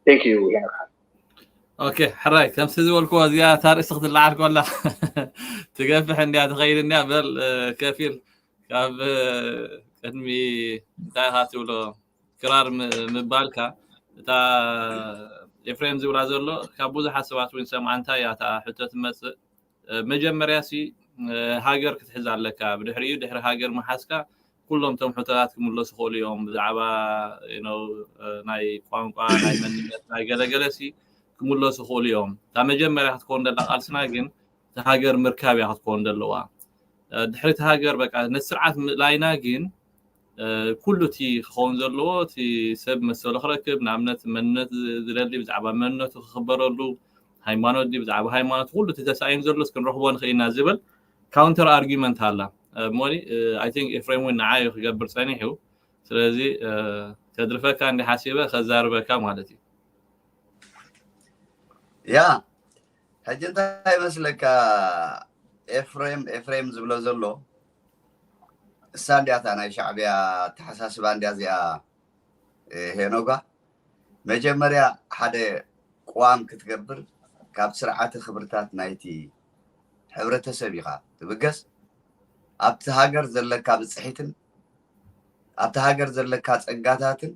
Thank you ሄኖክ። ኦኬ ሕራይ ከምዚ ዝበልክዎ እዚኣ ታርእሲ ክትለዓል ኮላ ትገፍሕ እንዲያ ትኸይድ እንዲያ በል ከፊል ካብ ቅድሚ እንታይ ኢኻ ትብሎ ክራር ምባልካ እታ ኤፍሬም ዝብላ ዘሎ ካብ ብዙሓት ሰባት እውን ሰምዓ እንታይ እያ እታ ሕቶ ትመፅእ መጀመርያ ሲ ሃገር ክትሕዝ ኣለካ ብድሕሪኡ ድሕሪ ሃገር ምሓዝካ ኩሎም ቶም ሕቶታት ክምለሱ ክእሉ እዮም ብዛዕባ ናይ ቋንቋ ናይ መንነት ናይ ገለገለ ሲ ክምለሱ ክእሉ እዮም እታ መጀመርያ ክትከውን ደላ ቃልስና ግን እቲ ሃገር ምርካብ እያ ክትከውን ዘለዋ ድሕሪ እቲ ሃገር በቃ ነቲ ስርዓት ምእላይና ግን ኩሉ እቲ ክኸውን ዘለዎ እቲ ሰብ መሰሉ ክረክብ ንኣብነት መንነት ዝደሊ ብዛዕባ መንነቱ ክኽበረሉ ሃይማኖት ድዩ ብዛዕባ ሃይማኖት ኩሉ እቲ ተሳኢኑ ዘሎ እስክንረኽቦ ንኽእል ኢና ዝብል counter argument ኣላ እሞኒ I think ኤፍሬም እውን ንዓይ ክገብር ፀኒሑ ስለዚ ከድርፈካ እንዲ ሓሲበ ከዛርበካ ማለት እዩ ያ ሕጂ እንታይ ይመስለካ ኤፍሬም ኤፍሬም ዝብሎ ዘሎ እሳ እንዲያታ ናይ ሻዕብያ ኣተሓሳስባ እንዲያ እዚኣ ሄኖጋ መጀመርያ ሓደ ቅዋም ክትገብር ካብ ስርዓተ ክብርታት ናይቲ ሕብረተሰብ ኢኻ ትብገስ ኣብቲ ሃገር ዘለካ ብፅሒትን ኣብቲ ሃገር ዘለካ ፀጋታትን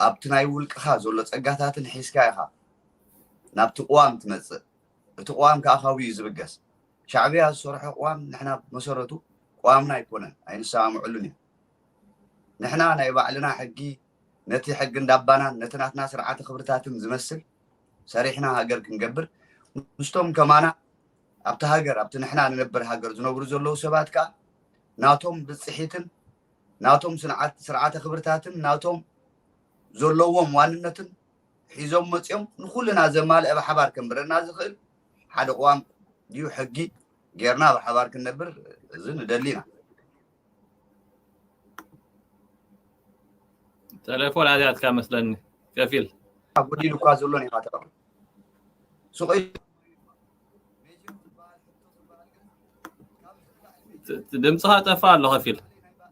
ኣብቲ ናይ ውልቅኻ ዘሎ ፀጋታትን ሒዝካ ኢኻ ናብቲ ቅዋም ትመፅእ እቲ ቅዋም ከዓ ካብኡ እዩ ዝብገስ ሻዕብያ ዝሰርሖ ቅዋም ንሕና መሰረቱ ቅዋምና ኣይኮነን ኣይንሰማምዕሉን እዩ ንሕና ናይ ባዕልና ሕጊ ነቲ ሕጊ እንዳባናን ነቲ ናትና ስርዓተ ክብርታትን ዝመስል ሰሪሕና ሃገር ክንገብር ምስቶም ከማና ኣብቲ ሃገር ኣብቲ ንሕና ንነብር ሃገር ዝነብሩ ዘለዉ ሰባት ከዓ ናቶም ብፅሒትን ናቶም ስርዓተ ክብርታትን ናቶም ዘለዎም ዋንነትን ሒዞም መፅኦም ንኩልና ዘማልአ ብሓባር ከንብረና ዝኽእል ሓደ ቅዋም ድዩ ሕጊ ጌርና ብሓባር ክንነብር እዚ ንደሊና ቴሌፎን ኣትያትካ መስለኒ ከፊል ጎዲሉ እኳ ዘሎ ኔኻ ተቐ ሱቕ ድምፅኻ ጠፋ ኣሎ ከፊል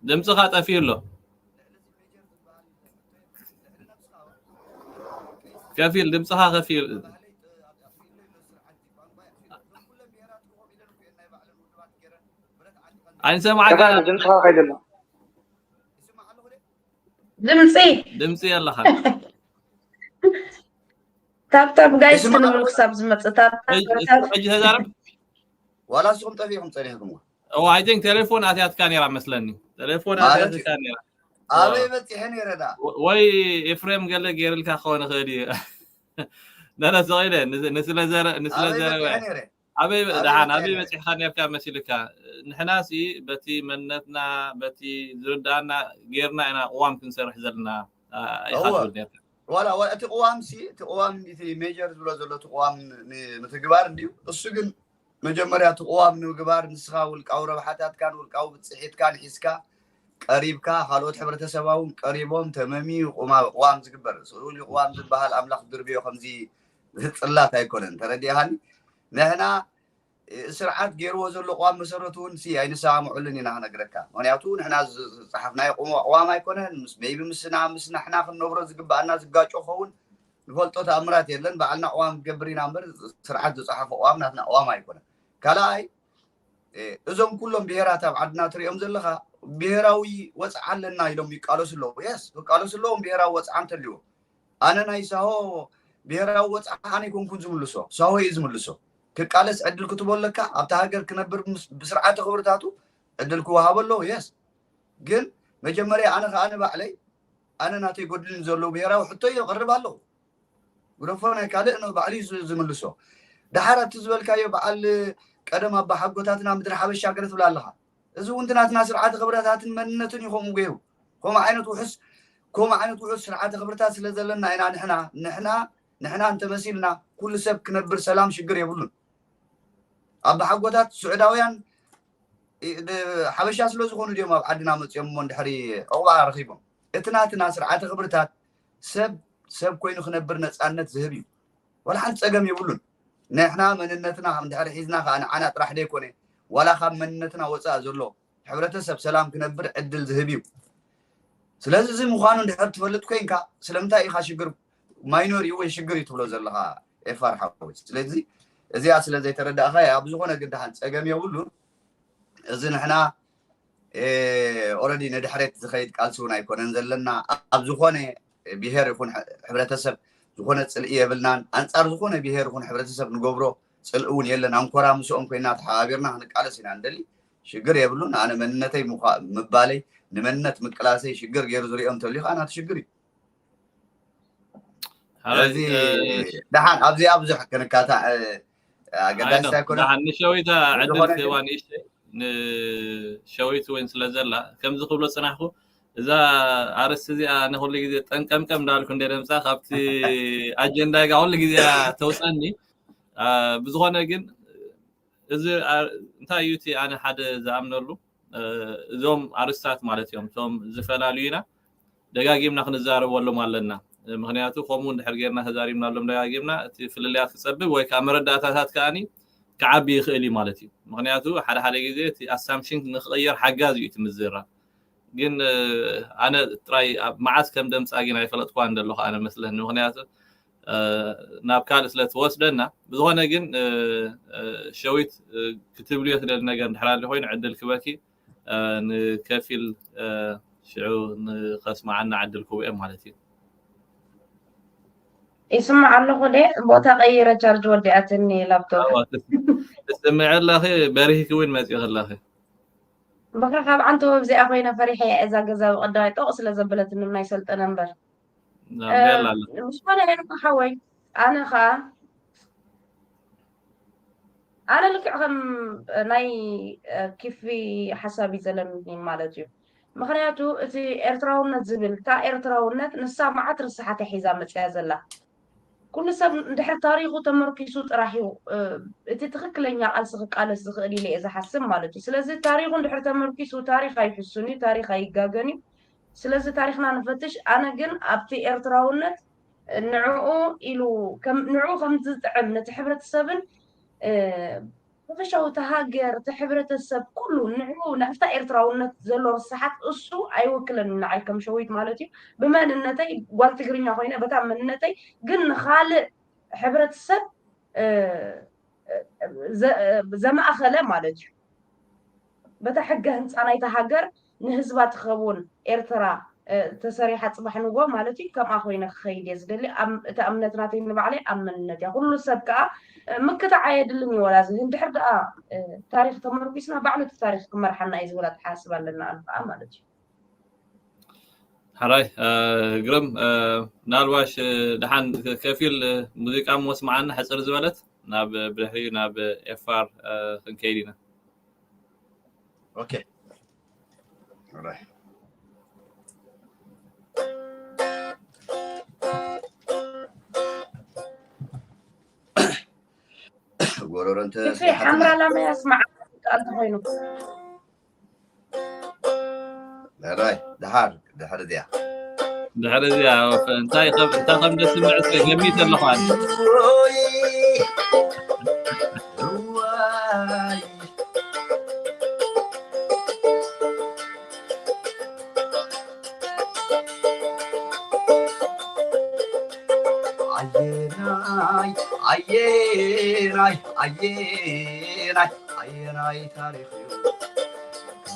ድምፅኻ ጠፊኡ ኣሎ ከፊል ድምፅኻ ከፊል ኣይንሰማዕካ ድምፅኻ ከይደሎ ድምፂ ድምፂ ኣለኻ ታብታብ ጋይስ ክንብል ክሳብ ዝመፅእ ታብታብ ሕጂ ተዛረብ ዋላ ንስኹም ጠፊኹም ፀኒሕኩም እዋ I think ቴሌፎን ኣትያትካ ነራ መስለኒ ቴሌፎን ኣትያትካ ነራ ኣበይ በፂሐ ነረ ዳ ወይ ኤፍሬም ገለ ገይርልካ ክኸውን ይኽእል እዩ ነነ ስቕ ኢለ ንስለ ዘረበ ኣበይ ደሓን ኣበይ በፂሕካ ነርካ መሲልካ ንሕና ሲ በቲ መንነትና በቲ ዝርዳእና ጌርና ኢና ቅዋም ክንሰርሕ ዘለና ኣይሓስብ ነርካ ዋላ እቲ ቅዋም ሲ እቲ ቅዋም እቲ ሜጀር ዝብሎ ዘሎ እቲ ቅዋም ንምትግባር እንድዩ እሱ ግን መጀመርያ እቲ ቅዋም ንምግባር ንስኻ ውልቃዊ ረብሓታትካን ውልቃዊ ብፅሒትካን ሒዝካ ቀሪብካ ካልኦት ሕብረተሰባ እውን ቀሪቦም ተመምዩ ቅዋም ዝግበር ስኡል ቅዋም ዝበሃል ኣምላኽ ድርብዮ ከምዚ ጽላት ኣይኮነን ተረዲእኻኒ ንሕና ስርዓት ገይርዎ ዘሎ ቅዋም መሰረቱ እውን ሲ ኣይንሰማምዑሉን ኢና ክነግረካ ምክንያቱ ንሕና ዝፀሓፍናዮ ቅዋም ኣይኮነን ሜይቢ ምስና ምስ ንሕና ክንነብሮ ዝግባኣና ዝጋጮ ኸውን ንፈልጦ ተኣምራት የለን ባዕልና ቅዋም ክገብር ኢና እምበር ስርዓት ዝፀሓፎ ቅዋም ናትና ቅዋም ኣይኮነን ካልኣይ እዞም ኩሎም ብሄራት ኣብ ዓድና ትሪኦም ዘለኻ ብሄራዊ ወፅዓ ኣለና ኢሎም ይቃለሱ ኣለዉ የስ ክቃለሱ ኣለዎም ብሄራዊ ወፅዓ እንተልዎ ኣነ ናይ ሳሆ ብሄራዊ ወፅዓ ኣነ ይኮንኩን ዝምልሶ ሳሆ እዩ ዝምልሶ ክቃለስ ዕድል ክትቦ ኣለካ ኣብቲ ሃገር ክነብር ብስርዓተ ክብርታቱ ዕድል ክወሃቦ ኣለዎ የስ ግን መጀመርያ ኣነ ከዓ ንባዕለይ ኣነ ናተይ ጎድልኒ ዘለዉ ብሄራዊ ሕቶ የቕርብ ኣለዉ ግደፎ ናይ ካልእ ነው ባዕሉ እዩ ዝምልሶ ደሓር ኣብቲ ዝበልካዮ በዓል ቀደም ኣባሓጎታትና ምድሪ ሓበሻ ገለ ትብላ ኣለኻ እዚ እውን ናትና ስርዓተ ክብርታትን መንነትን እዩ ከምኡ ገይሩ። ከምኡ ዓይነት ውሑስ ከምኡ ዓይነት ውሑስ ስርዓተ ክብርታት ስለ ዘለና ኢና ንሕና ንሕና ንሕና እንተመሲልና ኩሉ ሰብ ክነብር ሰላም ሽግር የብሉን። ኣባሓጎታት ስዑዳውያን ሓበሻ ስለ ዝኾኑ ድዮም ኣብ ዓድና መፅኦም እሞ እንድሕሪ ዕቑባ ረኺቦም። እቲ ናትና ስርዓተ ክብርታት ሰብ ሰብ ኮይኑ ክነብር ነፃነት ዝህብ እዩ። ዋላ ሓንቲ ፀገም የብሉን። ንሕና መንነትና ከም ድሕሪ ሒዝና ከዓ ንዓና ጥራሕ ደይኮነ ዋላ ካብ መንነትና ወፃእ ዘሎ ሕብረተሰብ ሰላም ክነብር ዕድል ዝህብ እዩ። ስለዚ እዚ ምዃኑ እንድሕር ትፈልጥ ኮይንካ ስለምንታይ ኢኻ ሽግር ማይኖር እዩ ወይ ሽግር እዩ ትብሎ ዘለኻ ኤፋር ሓወይ? ስለዚ እዚኣ ስለ ዘይተረዳእኻ ኣብ ዝኾነ ግዳሓን ፀገም የብሉን። እዚ ንሕና ኦረዲ ንድሕሬት ዝኸይድ ቃልሲ እውን ኣይኮነን ዘለና። ኣብ ዝኾነ ብሄር ይኹን ሕብረተሰብ ዝኾነ ፅልኢ የብልናን። ኣንፃር ዝኾነ ብሄር ይኹን ሕብረተሰብ ንገብሮ ፅልኢ እውን የለን። ኣንኮራ ምስኦም ኮይና ተሓባቢርና ክንቃለስ ኢና ንደሊ። ሽግር የብሉን። ኣነ መንነተይ ምባለይ ንመንነት ምቅላሰይ ሽግር ገይሩ ዝሪኦ እንተልዩ ከዓ ናቲ ሽግር እዩ። ስለዚ ደሓን ኣብዚኣ ብዙሕ ክንካታዕ ኣገዳሲ ኣይኮነ። ንሸዊታ ዕድል ክህባ ንእሽተይ ንሸዊት እውን ስለ ዘላ ከምዚ ክብሎ ፅናሕኩ እዛ ኣርእስቲ እዚኣ ኣነ ኩሉ ግዜ ጠንቀምቀም እንዳልኩ እንደ ደምፃ ካብቲ ኣጀንዳ ጋ ኩሉ ግዜ ተውፀኒ። ብዝኾነ ግን እዚ እንታይ እዩ እቲ ኣነ ሓደ ዝኣምነሉ እዞም ኣርስታት ማለት እዮም እቶም ዝፈላልዩና ደጋጊምና ክንዛረበሎም ኣለና። ምክንያቱ ከምኡ እንድሕር ጌርና ተዛሪብናሎም ደጋጊምና እቲ ፍልልያት ክፀብብ ወይ ከዓ መረዳእታታት ከዓኒ ክዓቢ ይኽእል እዩ ማለት እዩ። ምክንያቱ ሓደ ሓደ ግዜ እቲ ኣሳምሽን ንክቕየር ሓጋዝ እዩ እቲ ምዝራብ። ግን ኣነ ጥራይ መዓስ ከም ደምፃ ግን ኣይፈለጥኳን ዘለኹ ኣነ መስለኒ። ምክንያቱ ናብ ካልእ ስለ ትወስደና። ብዝኾነ ግን ሸዊት ክትብልዮ ትደሊ ነገር እንድሕር ኣሎ ኮይኑ ዕድል ክበኪ ንከፊል ሽዑ ንኸስማዓና ዕድል ክውኤ ማለት እዩ። ይስማዕ ኣለኹ ደ ቦታ ቀይረ ቻርጅ ወዲኣትኒ ላፕቶፕ። ትስምዒ ኣለኺ በሪህኪ እውን መፂኺ ኣለኺ። በቃ ካብ ዓንተ ወብዚኣ ኮይነ ፈሪሐ እያ እዛ ገዛ ብቀዳማይ ጦቕ ስለ ዘበለትኒ ናይ ሰልጠነ እምበር። ናብላ ምስ ኮነ ሄኖክ ሓወይ ኣነ ከዓ ኣነ ልክዕ ከም ናይ ኪፊ ሓሳብ እዩ ዘለኒ ማለት እዩ። ምክንያቱ እቲ ኤርትራውነት ዝብል እታ ኤርትራውነት ንሳ መዓት ርስሓት ሒዛ መፅያ ዘላ ኩሉ ሰብ እንድሕር ታሪኹ ተመርኪሱ ጥራሕ እዩ እቲ ትኽክለኛ ቃልሲ ክቃለስ ዝኽእል ኢለ እየ ዝሓስብ ማለት እዩ። ስለዚ ታሪኹ እንድሕር ተመርኪሱ ታሪኽ ኣይሕሱን እዩ፣ ታሪኽ ኣይጋገን እዩ። ስለዚ ታሪኽና ንፈትሽ። ኣነ ግን ኣብቲ ኤርትራውነት ንዕኡ ኢሉ ንዕኡ ከም ዝጥዕም ነቲ ሕብረተሰብን ብፈሻዊ እቲ ሃገር እቲ ሕብረተሰብ ኩሉ ንዕኡ ናብታ ኤርትራውነት ዘሎ ርስሓት እሱ ኣይወክለኒ ንዓይ ከም ሸዊት ማለት እዩ። ብመንነተይ ጓል ትግርኛ ኮይነ በታ መንነተይ ግን ንኻልእ ሕብረተሰብ ዘማእኸለ ማለት እዩ። በታ ሕገ ህንፃ ናይታ ሃገር ንህዝባ ትኸውን ኤርትራ ተሰሪሓ ፅባሕ ንጎ ማለት እዩ። ከምኣ ኮይነ ክኸይድ እየ ዝደሊ። እቲ እምነት ናተይ ንባዕለይ ኣብ መንነት እያ። ኩሉ ሰብ ከዓ ምክታዕ ኣየድልን እዩ። ወላ እዚ እንድሕር ደኣ ታሪክ ተመርኪስና ባዕሉ እቲ ታሪክ ክመርሓና እዩ ዝብል ኣተሓሳስባ ኣለና ኣሉ ከዓ ማለት እዩ። ሕራይ ግርም ናልባሽ ደሓን ከፊል ሙዚቃ መስማዓና ሕፅር ዝበለት ናብ ብድሕሪኡ ናብ ኤፋር ክንከይድ ኢና። ኦኬ ሕራይ ጎረሮ እንተ ሓምራ ላመ ያስማዓ ቃል ተኮይኑ ሕራይ ድሓር ድሕሪ እዚኣ ድሕሪ እዚኣ እንታይ ከም እንታይ ከም ደስምዕ እስከ ገሚት ኣለኹ ኣነ ኣየናይ ኣየናይ ኣየናይ ኣየናይ ታሪኽ እዩ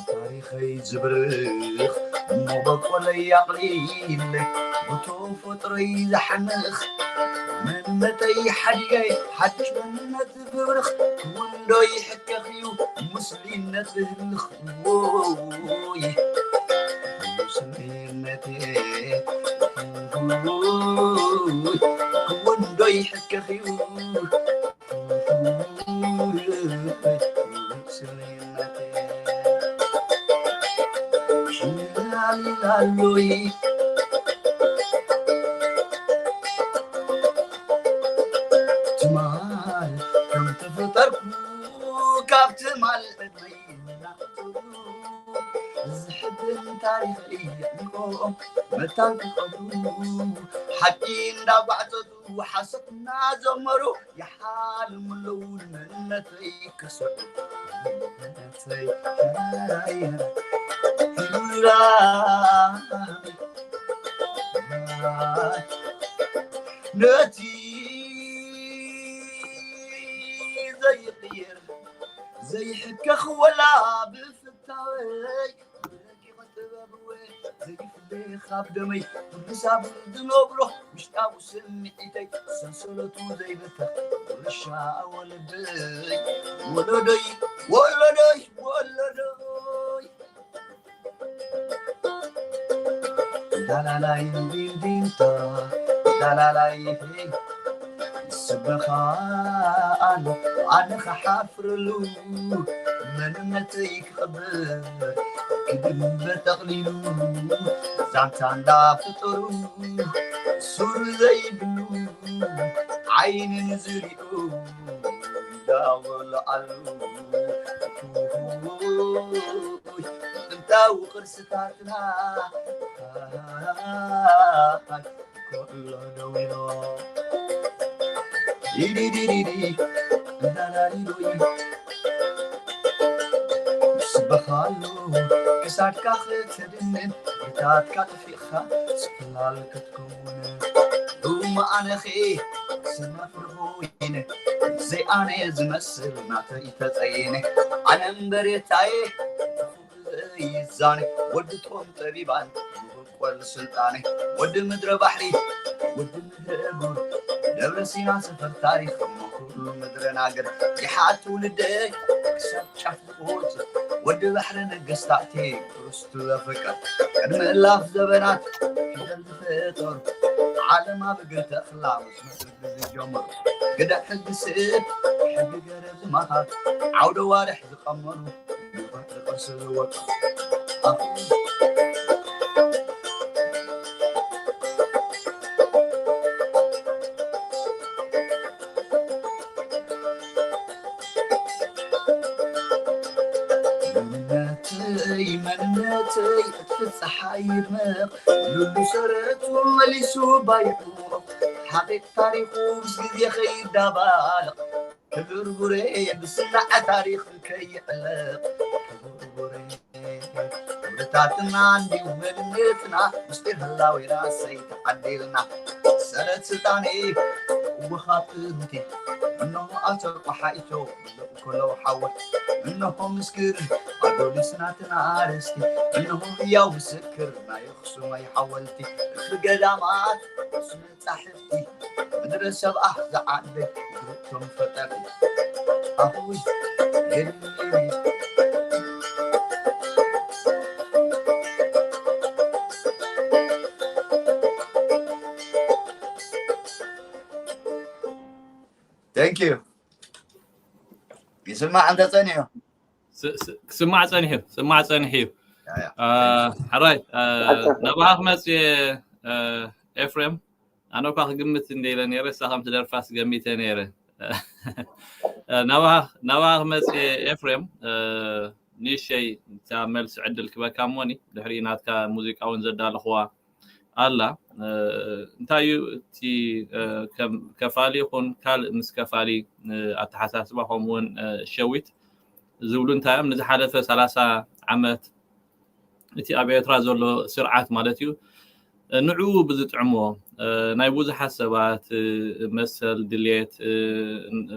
ታሪኸይ ዝብርኽ እሞ በቆለይ ኣቕሊለ ብተፈጥሮይ ዝሓንኽ መንነተይ ሓዲገ ሓድሽ መንነት ዝብርኽ ክውንዶ ይሕከኽ እዩ ሙስሊነት ዝህልኽ ወይ ሙስሊነቴ ክውንዶ ይሕከኽ እዩ ሙስሊነቴ ኣሎይ ትማል ከም ተፈጠርኩ ካብ ትማል ዕድመይ እናቐጸሉ ዝሕብን ታሪኽ እየንቆ መታን ክቐሉ ሓቂ እንዳጓዕጸቱ ሓሰት እናዘመሩ ይሓልሙ ኣለዉ ንመንነተይ ክስዕቡ መንነተይ ነቲ ዘይቕየር ዘይሕከኽ ወላ ብፍታወይ ረቂቕ ጥበብ እወ ዘይፍለ ካብ ደመይ ብሳብ ዝነብሮ ውሽጣዊ ስምዒተይ ሰንሰለቱ ዘይበተኽ ውርሻ ወለደይ ወለደይ ወለደይ ወለደይ ዳላላይ ዲንዲንታ ዳላላይ ስበኻ ኣሎ ኣነ ክሓፍረሉ መንነተይ ክቐብር ክድምበር ጠቕሊሉ ዛንታ እንዳፈጠሩ ሱር ዘይብሉ ዓይኒ ንዝሪኡ እንዳበሉ ኣሉ ጥንታዊ ቅርስታትና ከሎ ደዊሎ ኢዲዲዲዲ እንዳላሊሎይ ስበኻሉ ክሳድካ ክትድንን ብታትካ ጠፊእኻ ጽላል ክትከውን እማኣነኸ ሰናፍር ኾይነ ዘይኣነ ዝመስል ናተይ ተጸይነ ኣነ እምበሬታየ ዘይዛነ ወዲ ጦም ጠቢባን መበቆል ስልጣነ ወዲ ምድረ ባሕሪ ወዲ ምድረ ጉር ደብረ ሲና ሰፈር ታሪኽ መኩሉ ምድረ ናገር ይሓ ትውልደ ክሳብ ጫፍ ዝቆጽ ወዲ ባሕሪ ነገስታቴ ክርስቱ ዘፍቅር ቅድሚ እላፍ ዘበናት ፊደል ዝፈጠሩ ዓለም ኣብ እግሪ ተኽላ ምስ መጽእ ዝጀመሩ ግደ ሕጊ ስእት ሕጊ ገረብ ዝመሃር ዓውደ ዋርሕ ዝቐመሩ ንፈጥሪ ቅርሲ ዝወጡ ኣኹ መንነተይ መንነተይ እቲ ፀሓይ ይድመቕ ሉሉ ሰረቱ መሊሱ ባይቑ ሓቂቕ ታሪኹ ምስ ግዜ ከይዳባልቕ ክብር ጉሬ ብስናዐ ታሪኽ ከይዕለቕ ክብር ጉሬ ክብርታትና እንዲሁ መንነትና ምስጢር ህላዌና ሰይተዓዲልና ሰረት ስልጣኔ ወኻፍንቲ እነሆ ኣቶ ቆሓይቶ ከለዉ ሓወልቲ እነሆ ምስክር ኣዶሊስ ናትና ኣርእስቲ እነሆ ህያው ምስክር ናይ ኣኽሱማይ ሓወልቲ እልፊ ገዳማት ምስ መጻሕፍቲ ምድረ ሰብኣ ዝዓደግ ግሩቶም ፈጠርቲ ኣሁይ Thank you. ይስማዕ እንተ ጸኒሑ ክስማዕ ጸኒሑ ክስማዕ ጸኒሑ እዩ። ሕራይ ናባኻ ክመጽእ ኤፍሬም ኣነ እኳ ክግምት እንደ ኢለ ነይረ እሳ ከም ትደርፋስ ገሚተ ነይረ። ናባኻ ክመጽእ ኤፍሬም ንእሸይ እታ መልሲ ዕድል ክበካ እሞኒ ድሕሪ ናትካ ሙዚቃ እውን ዘዳለኽዋ ኣላ እንታይ እዩ እቲ ከፋሊ ይኹን ካልእ ምስ ከፋሊ ኣተሓሳስባ ከምኡ እውን ሸዊት ዝብሉ እንታይ እዮም ንዝሓለፈ ሰላሳ ዓመት እቲ ኣብ ኤርትራ ዘሎ ስርዓት ማለት እዩ ንዕኡ ብዝጥዕሞ ናይ ብዙሓት ሰባት መሰል ድሌት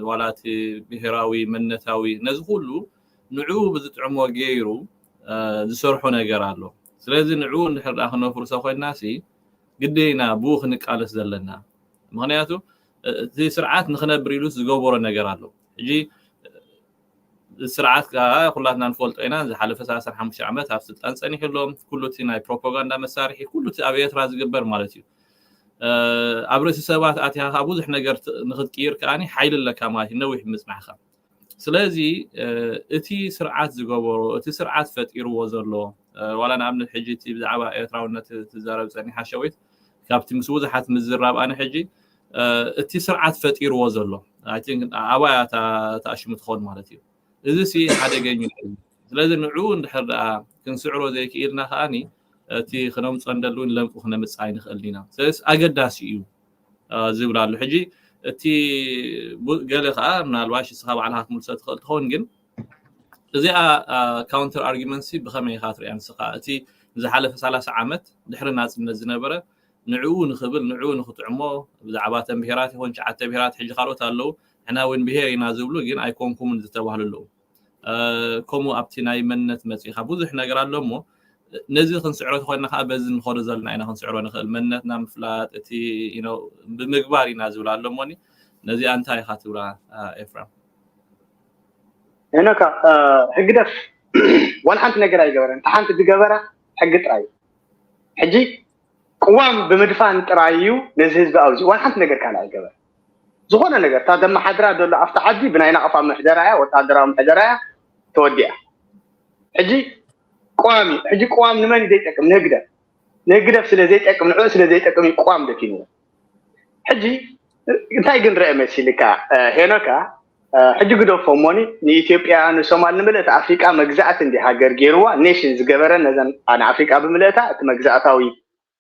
ዋላ እቲ ብሄራዊ መንነታዊ ነዚ ኩሉ ንዕኡ ብዝጥዕሞ ገይሩ ዝሰርሖ ነገር ኣሎ ስለዚ ንዕኡ እንድሕር ዳ ክነፍርሶ ኮይንና ሲ ግዴና ብኡ ክንቃለስ ዘለና ምክንያቱ እቲ ስርዓት ንክነብር ኢሉ ዝገበሮ ነገር ኣሎ ሕጂ ስርዓት ከዓ ኩላትና ንፈልጦ ኢና ዝሓለፈ ሰላሳ ሓሙሽተ ዓመት ኣብ ስልጣን ፀኒሑ ኣሎ ኩሉ እቲ ናይ ፕሮፓጋንዳ መሳርሒ ኩሉ እቲ ኣብ ኤርትራ ዝግበር ማለት እዩ ኣብ ርእሲ ሰባት ኣትያ ከዓ ብዙሕ ነገር ንክትቅይር ከዓ ሓይሊ ኣለካ ማለት እዩ ነዊሕ ምፅናሕካ ስለዚ እቲ ስርዓት ዝገበሮ፣ እቲ ስርዓት ፈጢርዎ ዘሎ፣ ዋላ ንኣብነት ሕጂ እቲ ብዛዕባ ኤርትራውነት ትዛረብ ጸኒሓ ሸዊት፣ ካብቲ ምስ ብዙሓት ምዝራብ ኣነ ሕጂ እቲ ስርዓት ፈጢርዎ ዘሎ ኣባያ ተኣሽሙ ትኸውን ማለት እዩ። እዚ ሲ ሓደገኛ እዩ። ስለዚ ንዕኡ እንድሕር ደኣ ክንስዕሮ ዘይክኢልና ከኣኒ እቲ ክነምፅኦ እንደልውን ለምቁ ክነምፅእ ኣይንኽእል ኢና። ስለዚ ኣገዳሲ እዩ ዝብል ኣሎ። ሕጂ እቲ ገለ ከዓ ምናልባሽ እስኻ ባዕልካ ክትምልሶ ትኽእል ትኸውን፣ ግን እዚኣ ካውንተር ኣርጊመንት ሲ ብኸመይ ኢኻ ትሪኣ ንስኻ? እቲ ንዝሓለፈ ሰላሳ ዓመት ድሕሪ ናፅነት ዝነበረ ንዕኡ ንኽብል ንዕኡ ንኽጥዕሞ ብዛዕባ ተን ብሄራት ይኹን ሸዓተ ብሄራት ሕጂ ካልኦት ኣለዉ፣ ንሕና እውን ብሄር ኢና ዝብሉ ግን ኣይኮንኩምን ዝተባህሉ ኣለዉ። ከምኡ ኣብቲ ናይ መንነት መፂኻ ብዙሕ ነገር ኣሎ እሞ ነዚ ክንስዕሮ ተኮይና ከዓ በዚ ንኸዶ ዘለና ኢና ክንስዕሮ ንኽእል። መንነትና ምፍላጥ እቲ ብመግባር ኢና ዝብል ኣሎ እሞኒ ነዚኣ እንታይ ኢኻ ትብላ ኤፍራም? ሄኖካ ህግደፍ ዋላ ሓንቲ ነገር ኣይገበረን። እቲ ሓንቲ ዝገበራ ሕጊ ጥራይ እዩ። ሕጂ ቅዋም ብምድፋን ጥራይ እዩ ነዚ ህዝቢ ኣብዚ ዋላ ሓንቲ ነገር ካልእ ኣይገበረ። ዝኾነ ነገር እታ ዘመሓድራ ዘሎ ኣብቲ ዓዲ ብናይ ናቕፋ ምሕደራ እያ፣ ወታደራዊ ምሕደራ እያ ተወዲኣ። ሕጂ ቅዋም እዩ። ሕጂ ቅዋም ንመን እዩ ዘይጠቅም? ንህግደፍ። ንህግደፍ ስለ ዘይጠቅም፣ ንዕኡ ስለ ዘይጠቅም እዩ ቅዋም ደፊንዎ። ሕጂ እንታይ ግን ረአ መሲልካ ሄኖካ? ሕጂ ግደፎ እሞኒ ንኢትዮጵያ ንሶማል ንምልእቲ ኣፍሪቃ መግዛእቲ እንዲ ሃገር ገይርዋ ኔሽን ዝገበረ ነዘን ንኣፍሪቃ ብምልእታ እቲ መግዛእታዊ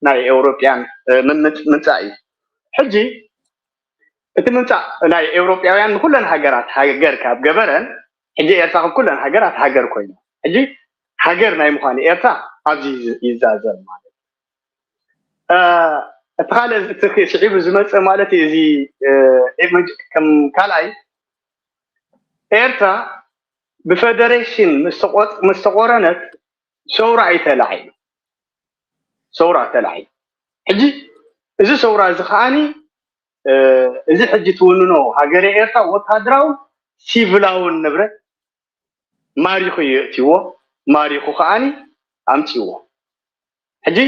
ናይ ኤውሮጵያን ምምፃእ እዩ። ሕጂ እቲ ምምፃእ ናይ ኤውሮጳውያን ንኩለን ሃገራት ሃገር ካብ ገበረን ሕጂ ኤርትራ ካብ ኩለን ሃገራት ሃገር ኮይና ሕጂ ሃገር ናይ ምዃን ኤርትራ ኣብዚ ይዛዘም ማለት እቲ ካልእ ስዒቡ ዝመፅእ ማለት እዩ። እዚ ከም ካልኣይ ኤርትራ ብፌደሬሽን ምስ ተቆረነት ሰውራ እዩ ተላዒሉ። ሰውራ ተላዒሉ። ሕጂ እዚ ሰውራ እዚ ከዓኒ እዚ ሕጂ ትውንኖ ሃገረ ኤርትራ ወታደራውን ሲቪላውን ንብረት ማሪኹ እዩ የእትይዎ፣ ማሪኹ ከዓኒ ኣምፅይዎ። ሕጂ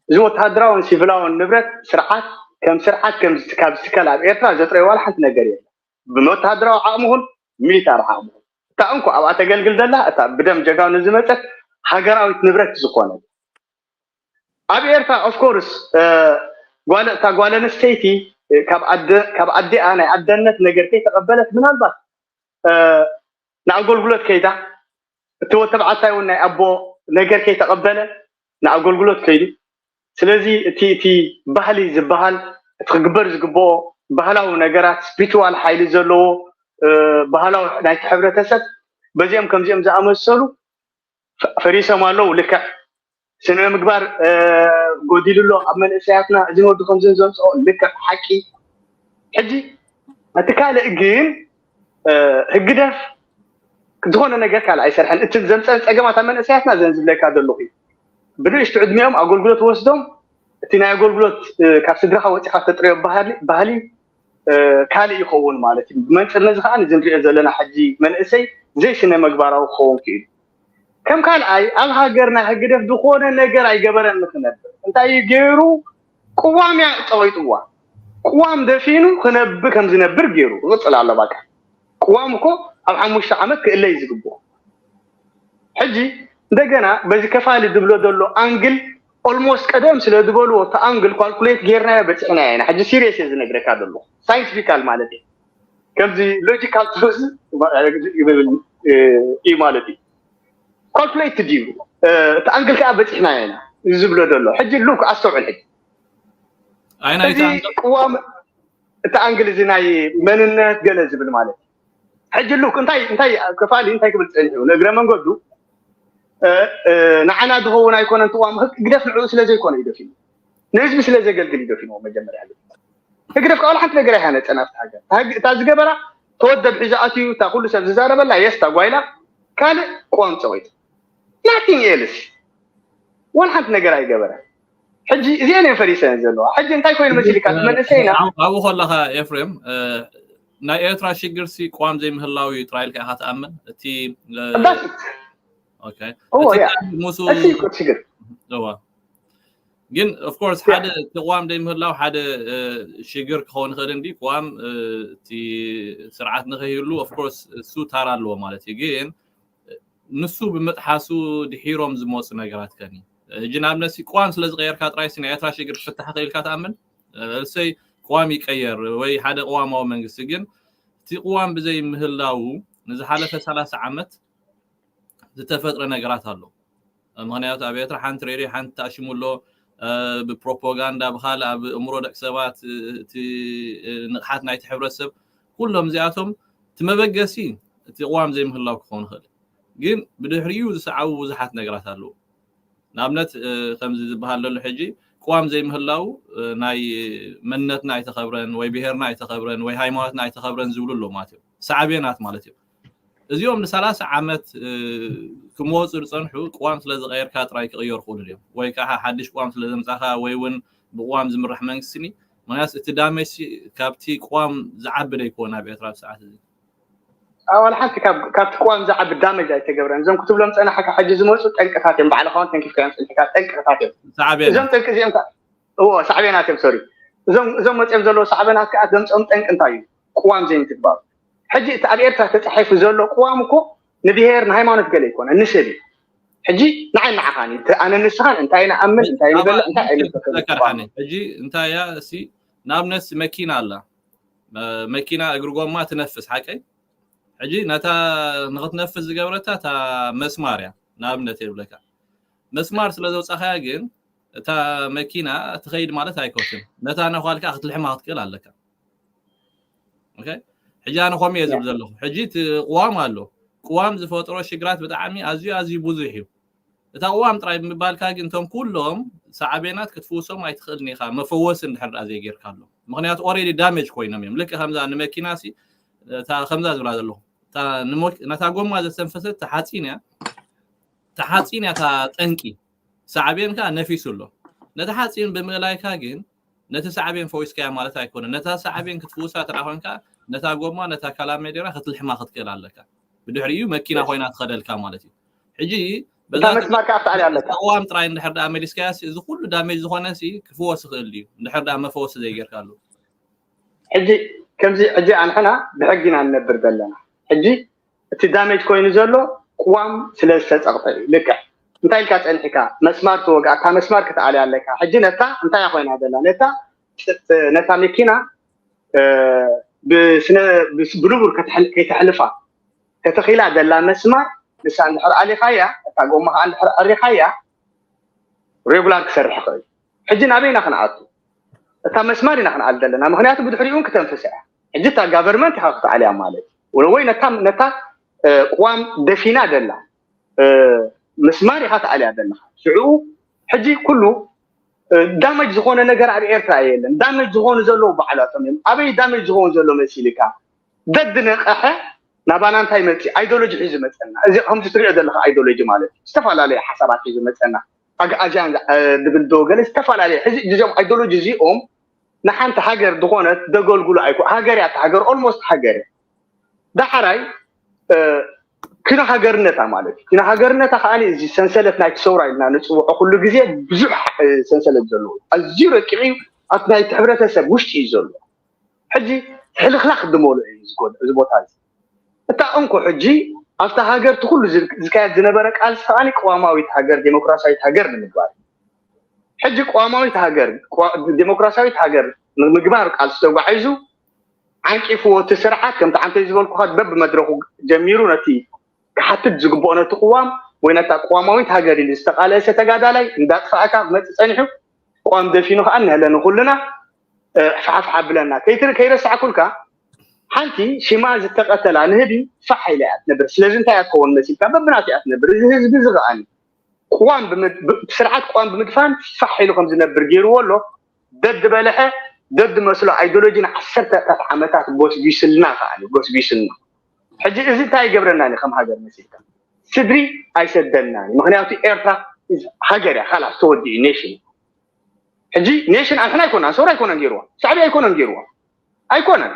እዚ ወታደራውን ሲቪላውን ንብረት ስርዓት ከም ስርዓት ካብ ዝትከል ኣብ ኤርትራ ዘጥረየ ዋላ ሓንቲ ነገር የለን። ብወታደራዊ ዓቕሚ ይኹን ሚሊታሪ ዓቕሚ ይኹን እታ እንኮ ኣብኣ ተገልግል ዘላ እታ ብደም ጀጋኑ ዝመፀት ሃገራዊት ንብረት ዝኾነት ኣብ ኤርትራ ኦፍኮርስ ጓል እታ ጓል ኣንስተይቲ ካብ ኣደ ካብ ኣዲኣ ናይ ኣደነት ነገር ከይተቐበለት ምናልባት ንኣገልግሎት ከይዳ እቲ ወተባዕታይ እውን ናይ ኣቦ ነገር ከይተቐበለ ንኣገልግሎት ከይዱ። ስለዚ እቲ እቲ ባህሊ ዝበሃል እቲ ክግበር ዝግብኦ ባህላዊ ነገራት ስፒሪትዋል ሓይሊ ዘለዎ ባህላዊ ናይቲ ሕብረተሰብ በዚኦም ከምዚኦም ዝኣመሰሉ ፈሪሶም ኣለዉ። ልክዕ ስነ ምግባር ጎዲሉ ኣሎ ኣብ መንእሰያትና። እዚ ወዲ ከምዚ ዘምፅኦ ልክዕ ሓቂ። ሕጂ እቲ ካልእ ግን ህግደፍ ዝኾነ ነገር ካልእ ኣይሰርሐን። እቲ ዘምፀን ፀገማት ኣብ መንእሰያትና ዘን ዝብለካ ዘለኹ እዩ። ብንእሽቱ ዕድሚኦም ኣገልግሎት ወስዶም እቲ ናይ ኣገልግሎት ካብ ስድራኻ ወፂኻ ተጥረዮ ባህሊ ካልእ ይኸውን ማለት እዩ። ብመንፅር ነዚ ከዓ እዚ ንሪኦ ዘለና ሕጂ መንእሰይ ዘይስነ መግባራዊ ክኸውን ክኢሉ። ከም ካልኣይ ኣብ ሃገርና ህግደፍ ዝኾነ ነገር ኣይገበረን ንክነብር እንታይ እዩ ገይሩ? ቅዋም እያ ፀቂጥዋ። ቅዋም ደፊኑ ክነብ ከም ዝነብር ገይሩ ይቕፅል ኣሎ። በቃ ቅዋም እኮ ኣብ ሓሙሽተ ዓመት ክእለ እዩ ዝግብኦ። ሕጂ እንደገና በዚ ከፋሊ ዝብሎ ዘሎ ኣንግል ኦልሞስት ቀደም ስለ ዝበልዎ እቲ ኣንግል ኳልኩሌት ጌርናዮ በፂሕናዮ ኢና። ሕጂ ሲሪየስ እየ ዝነግረካ ዘለኹ ሳይንቲፊካል ማለት እዩ። ከምዚ ሎጂካል ትሩዝ ይብል እዩ ማለት እዩ። ካልኩሌት ድዩ እቲ ኣንግል ከዓ በፂሕናዮ ኢና ዝብሎ ዘሎ። ሕጂ ሉክ ኣስተውዕል። ሕጂ ኣይናይቲ እዚ ቅዋም እቲ ኣንግል እዚ ናይ መንነት ገለ ዝብል ማለት እዩ። ሕጂ ሉክ እንታይ እንታይ ክፋሊ እንታይ ክብል ፀኒሑ ንእግረ መንገዱ ንዓና ዝኸውን ኣይኮነን ትዋም ህግ ግደፍ ንዕኡ ስለ ዘይኮነ እዩ ደፊኑ ንህዝቢ ስለ ዘገልግል እዩ ደፊንዎ መጀመርያ ህግደፍ ካብ ሓንቲ ነገር ኣይሃነፀን ኣብቲ ሃገር እታ ዝገበራ ተወደብ ሒዛ ኣትዩ እታ ኩሉ ሰብ ዝዛረበላ የስታ ጓይላ ካልእ ቅዋም ፀወይቱ ናቲንግ ኤልስ ዋን ሓንቲ ነገር ኣይገበረ ሕጂ እዚአን እየን ፈሪሰን ዘለዋ ሕጂ እንታይ ኮይኑ መሲልካ መንእሰይና ኣብኡ ከለካ ኤፍሬም ናይ ኤርትራ ሽግር ሲ ቅዋም ዘይምህላው እዩ ጥራይ ኢልካ ኢካ ትኣምን እቲ ዳት ኦኬ እዎ እቲ ያ ሙሱ እሱ እኮ ሽግር እዋ ግን of course ሓደ ቅዋም ዘይምህላው ሓደ ሽግር ክኸውን ይኽእል እንዲ ቅዋም እቲ ስርዓት ንኸይህሉ of course እሱ ታራ ኣለዎ ማለት እዩ። ግን ንሱ ብምጥሓሱ ድሒሮም ዝመፁ ነገራት ከኒ ሕጂ ንኣብነት ቅዋም ስለ ዝቀየርካ ጥራይ ናይ ኤርትራ ሽግር ክፍታሕ ክኢልካ ትኣምን? እሰይ ቅዋም ይቀየር ወይ ሓደ ቅዋማዊ መንግስቲ ግን እቲ ቅዋም ብዘይ ምህላው ንዝሓለፈ ሰላሳ ዓመት ዝተፈጥረ ነገራት ኣሎ። ምክንያቱ ኣብ ኤርትራ ሓንቲ ሬድዮ ሓንቲ ተኣሽሙ ኣሎ። ብፕሮፓጋንዳ ብካልእ ኣብ እምሮ ደቂ ሰባት እቲ ንቕሓት ናይቲ ሕብረተሰብ ኩሎም እዚኣቶም እቲ መበገሲ እቲ ቅዋም ዘይምህላው ክኸውን ይኽእል። ግን ብድሕሪኡ ዝሰዓቡ ብዙሓት ነገራት ኣለዉ። ንኣብነት ከምዚ ዝበሃል ዘሎ ሕጂ ቅዋም ዘይምህላው ናይ መንነትና ኣይተኸብረን ወይ ብሄርና ኣይተኸብረን ወይ ሃይማኖትና ኣይተኸብረን ዝብሉ ኣለዉ ማለት እዮም። ሳዕቤናት ማለት እዮም። እዚኦም ንሰላሳ ዓመት ክመፁ ዝፀንሑ ቅዋም ስለ ዝቀየርካ ጥራይ ክቅየሩ ክእሉ እዮም ወይ ከዓ ሓድሽ ቅዋም ስለ ዘምፃካ ወይ እውን ብቅዋም ዝምራሕ መንግስቲ ምክንያት እቲ ዳሜጅ ካብቲ ቅዋም ዝዓቢ ዶ ይኮን ኣብ ኤርትራ ብሰዓት እዚ? ዋላ ሓንቲ ካብቲ ቅዋም ዝዓቢ ዳሜጅ ኣይተገብረን። እዞም ክትብሎም ፀናሕካ ሕጂ ዝመፁ ጠንቅታት እዮም። ባዕልካ እውን ተንኪፍካዮም ፀኒሕካ ጠንቅታት እዮም። እዞም ጠንቂ እዚኦም እዎ ሳዕቤናት እዮም። ሶሪ እዞም መፅኦም ዘለዉ ሳዕቤናት ከዓ ዘምፅኦም ጠንቂ እንታይ እዩ? ቅዋም ዘይምትግባሩ። ሕጂ እቲ ኣብ ኤርትራ ተፃሒፉ ዘሎ ቅዋም እኮ ንብሄር ንሃይማኖት ገለ ይኮነ ንስብ እዩ። ሕጂ ንዓይ ንዓኻን ኣነ ንስኻን እንታይ ንኣምን እንታይ ንበልዕ እንታይ ኣይንፈከ ሕጂ እንታይ እያ እሲ ንኣብነት መኪና ኣላ መኪና እግሪ ጎማ ትነፍስ ሓቀይ ሕጂ ነታ ንክትነፍስ ዝገብረታ እታ መስማር እያ ንኣብነት የብለካ መስማር ስለ ዘውፃኻያ ግን እታ መኪና ትኸይድ ማለት ኣይኮትን ነታ ነኳልካ ክትልሕማ ክትክእል ኣለካ ሕጂ ኣነ ከምኡ እየ ዝብል ዘለኹ ሕጂ እቲ ቅዋም ኣሎ ቅዋም ዝፈጥሮ ሽግራት ብጣዕሚ ኣዝዩ ኣዝዩ ብዙሕ እዩ እታ ቅዋም ጥራይ ብምባልካ ግን እቶም ኩሎም ሳዕቤናት ክትፍውሶም ኣይትኽእልን ኢኻ መፈወሲ እንድሕር ደኣ ዘይጌርካሎም ምክንያቱ already damage ኮይኖም እዮም ልክዕ ከምዛ ንመኪና ሲ ከምዛ ዝብላ ዘለኹ ነታ ጎማ ዘስተንፈሰት ተሓፂን እያ ተሓፂን እያ እታ ጠንቂ ሳዕቤን ከዓ ነፊሱ ኣሎ ነቲ ሓፂን ብምእላይካ ግን ነቲ ሳዕቤን ፈዊስካያ ማለት ኣይኮነ ነታ ሳዕቤን ክትፍውሳ ትራ ኮንካ ነታ ጎማ ነታ ካላሜዴራ ክትልሕማ ክትክእል ኣለካ ብድሕሪኡ መኪና ኮይና ትኸደልካ ማለት እዩ ሕጂ በዛ መስመር ከዓ ክትኣሊ ኣለካ ቅዋም ጥራይ እንድሕር ደኣ መሊስካያ እዚ ኩሉ ዳሜጅ ዝኾነ ክፍወስ ይኽእል እዩ እንድሕር ደኣ መፈወሲ ዘይጌርካሉ ሕጂ ከምዚ ሕጂ ኣንሕና ብሕጊ ኢና ንነብር ዘለና ሕጂ እቲ ዳሜጅ ኮይኑ ዘሎ ቅዋም ስለ ዝተፀቕጠ እዩ ልክዕ እንታይ ኢልካ ፀኒሕካ መስማር ትወግኣ እታ መስማር ክትኣልያ ኣለካ ሕጂ ነታ እንታይ ኮይና ዘላ ነታ ነታ መኪና ብንቡር ከይተሕልፋ ተተኺላ ዘላ መስማር ንሳ እንድሕር ኣሊኻያ እታ ጎማ ከዓ እንድሕር ኣሪኻያ ሬጉላር ክሰርሕ ይኽእል ሕጂ ናበይና ክንኣቱ እታ መስማር ኢና ክንኣል ዘለና ምክንያቱ ብድሕሪኡ እውን ክተንፍስ እያ ሕጂ እታ ጋቨርመንት ኢካ ክትኣልያ ማለት ወይ ነታ ቅዋም ደፊና ደላ ምስማር ኢካ ትኣልያ ዘለካ ሽዑ ሕጂ ኩሉ ዳመጅ ዝኾነ ነገር ኣብ ኤርትራ የለን ዳመጅ ዝኾኑ ዘለዉ ባዕላቶም እዮም ኣበይ ዳመጅ ዝኸውን ዘሎ መሲልካ ደድ ነቐሐ ናባና እንታይ መፂ ኣይዶሎጂ ሒዙ መፀና እዚ ከምዚ ትሪኦ ዘለካ ኣይዶሎጂ ማለት እዩ ዝተፈላለዩ ሓሳባት ሒዙ መፀና ኣግኣዝያን ዝብል ዶ ገለ ዝተፈላለዩ ሕዚ እዚኦም ኣይዶሎጂ እዚኦም ንሓንቲ ሃገር ዝኾነት ደገልግሉ ኣይኮ ሃገር እያ ሃገር ኦልሞስት ሃገር እያ ዳሕራይ ኪኖ ሃገርነታ ማለት እዩ ኪኖ ሃገርነታ ከዓ እዚ ሰንሰለት ናይቲ ሰውራ ኢልና ንፅውዖ ኩሉ ግዜ ብዙሕ ሰንሰለት ዘለዎ ኣዝዩ ረቂቕ እዩ ኣብቲ ናይቲ ሕብረተሰብ ውሽጢ እዩ ዘሎ ሕጂ ሕልኽላኽ ዝመልኦ እዩ እዚ ቦታ እዚ እታ እንኮ ሕጂ ኣብታ ሃገር እቲ ኩሉ ዝካየድ ዝነበረ ቃልሲ ከዓኒ ቅዋማዊት ሃገር ዴሞክራሲያዊት ሃገር ንምግባር ሕጂ ቅዋማዊት ሃገር ዴሞክራሲያዊት ሃገር ንምግባር ቃልሲ ተጓዒዙ ዓንቂፍዎ እቲ ስርዓት ከምቲ ዓንተይ ዝበልኩኻ በብመድረኹ ጀሚሩ ነቲ ክሓትት ዝግብኦ ነቲ ቅዋም ወይ ነታ ቅዋማዊት ሃገር ኢሉ ዝተቃለሰ ተጋዳላይ እንዳጥፋእካ ክመፅእ ፀኒሑ ቅዋም ደፊኑ ከዓ ንህለ ንኩልና ፋሕፋሕ ኣብለና ከይረሳዕኩልካ ሓንቲ ሽማ ዝተቀተላ ንህቢ ፋሕ ኢላ እያ ትነብር ስለዚ እንታይ እያ ትኸውን መሲልካ በብናቱ እያ ትነብር እዚ ህዝቢ እዚ ከዓኒ ቅዋም ስርዓት ቅዋም ብምድፋን ፋሕ ኢሉ ከም ዝነብር ገይርዎ ኣሎ ደድ በልሐ ደድ መስሎ ኣይዶሎጂ ንዓሰርተታት ዓመታት ጎስጒስልና ከዓኒ ጎስጒስልና ሕጂ እዚ እንታይ ይገብረና ከም ሃገር መሲልካ ስድሪ ኣይሰደናን ምክንያቱ ኤርትራ ሃገር እያ ካላስ ተወዲኡ ኔሽን ሕጂ ኔሽን ኣንሕና ኣይኮናን ሰውራ ኣይኮነን ገይርዋ ሳዕቢ ኣይኮነን ገይርዋ ኣይኮነን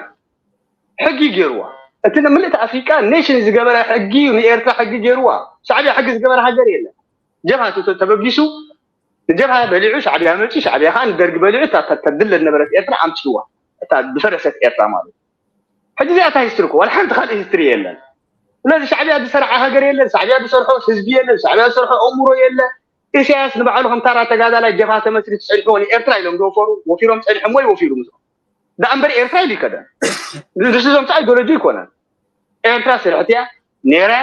ሕጊ ገይርዋ እቲ ንምልእቲ ኣፍሪቃ ኔሽን ዝገበረ ሕጊ ንኤርትራ ሕጊ ገይርዋ ሳዕቢ ሕጊ ዝገበረ ሃገር የለን ጀብሃት ተበጊሱ ንጀብሃ በሊዑ ሻዕብያ መፂ፣ ሻዕብያ ከዓ ንደርጊ በሊዑ እታ ተድለ ዝነበረት ኤርትራ ኣምፅዋ፣ እታ ዝፈረሰት ኤርትራ ማለት እዩ። ሕጂ እዚኣ እታ ሂስትሪ እኮ ዋላ ሓንቲ ካልእ ሂስትሪ የለን። ስለዚ ሻዕብያ ዝሰርዓ ሃገር የለን፣ ሻዕብያ ዝሰርሖ ህዝቢ የለን፣ ሻዕብያ ዝሰርሖ ኣእምሮ የለ። ኢሳያስ ንባዕሉ ከም ታራ ተጋዳላይ ጀብሃ ተመስሪቱ ፀኒሕዎ ንኤርትራ ኢሎም ዝወፈሩ ወፊሮም ፀኒሖም ወይ ወፊሩ ምስ ደኣ እምበር ኤርትራ ኢሉ ይከደን። ንሱ ዘምፃ ኢዲዮሎጂ ኣይኮነን። ኤርትራ ስርሕቲ እያ ነይራ፣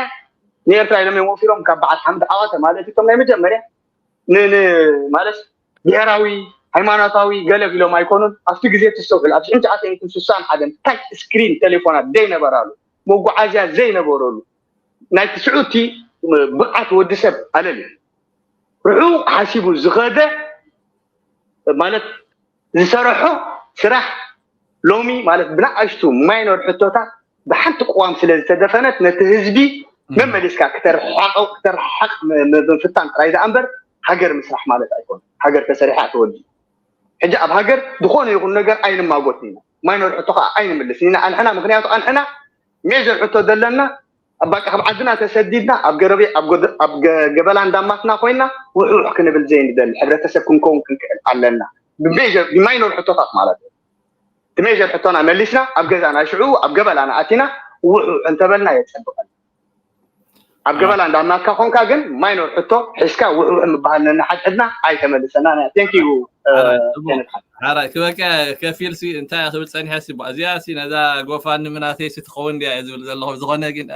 ንኤርትራ ኢሎም እዮም ወፊሮም ካብ በዓል ሓምድ ዓዋተ ማለት እቶም ናይ መጀመርያ ን- ን- ማለት ብሄራዊ ሃይማኖታዊ ገለ ኢሎም ኣይኮኑን። ኣብቲ ግዜ ትስተውዕል ኣብ ሽሕን ትሽዓተ ሚእትን ስሳን ሓደን ታች ስክሪን ቴሌፎናት ዘይነበራሉ፣ መጓዓዝያ ዘይነበረሉ፣ ናይ ትስዑቲ ብቕዓት ወዲ ሰብ ኣለል እዩ። ርሑቕ ሓሲቡ ዝኸደ ማለት ዝሰረሖ ስራሕ ሎሚ ማለት ብንኣሽቱ ማይኖር ሕቶታት ብሓንቲ ቅዋም ስለ ዝተደፈነት ነቲ ህዝቢ መመሊስካ ክተርሓቕ ምፍታን ጥራይ ደኣ እምበር ሃገር ምስራሕ ማለት ኣይኮነ። ሃገር ተሰሪሓ ትወዲ። ሕጂ ኣብ ሃገር ዝኾነ ይኹን ነገር ኣይንማጎትን ኢና። ማይኖር ሕቶ ከዓ ኣይንምልስን ኢና ኣንሕና። ምክንያቱ ኣንሕና ሜጀር ሕቶ ዘለና ኣብ ዓድና ተሰዲድና ኣብ ገረቤ ኣብ ገበላ እንዳማትና ኮይና ውሕውሕ ክንብል ዘይንደሊ ሕብረተሰብ ክንከውን ክንክእል ኣለና። ብሜጀር ብማይኖር ሕቶታት ማለት እዩ። እቲ ሜጀር ሕቶና መሊስና ኣብ ገዛና ሽዑ ኣብ ገበላና ኣቲና ውሕውሕ እንተበልና የፀብቐና። ኣብ ገበላ እንዳማትካ ኮንካ ግን ማይኖር ሕቶ ሒዝካ ውሕውሕ ምበሃል ነንሓድሕድና ኣይተመልሰናን እያ። Thank you። ሓራይ ክበቀ ከፊል ሲ እንታይ ክብል ፀኒሐ ሲ እዚኣ ሲ ነዛ ጎፋንሚ ናተይ ሲ ትኸውን ድያ እየ ዝብል ዘለኹ። ዝኾነ ግን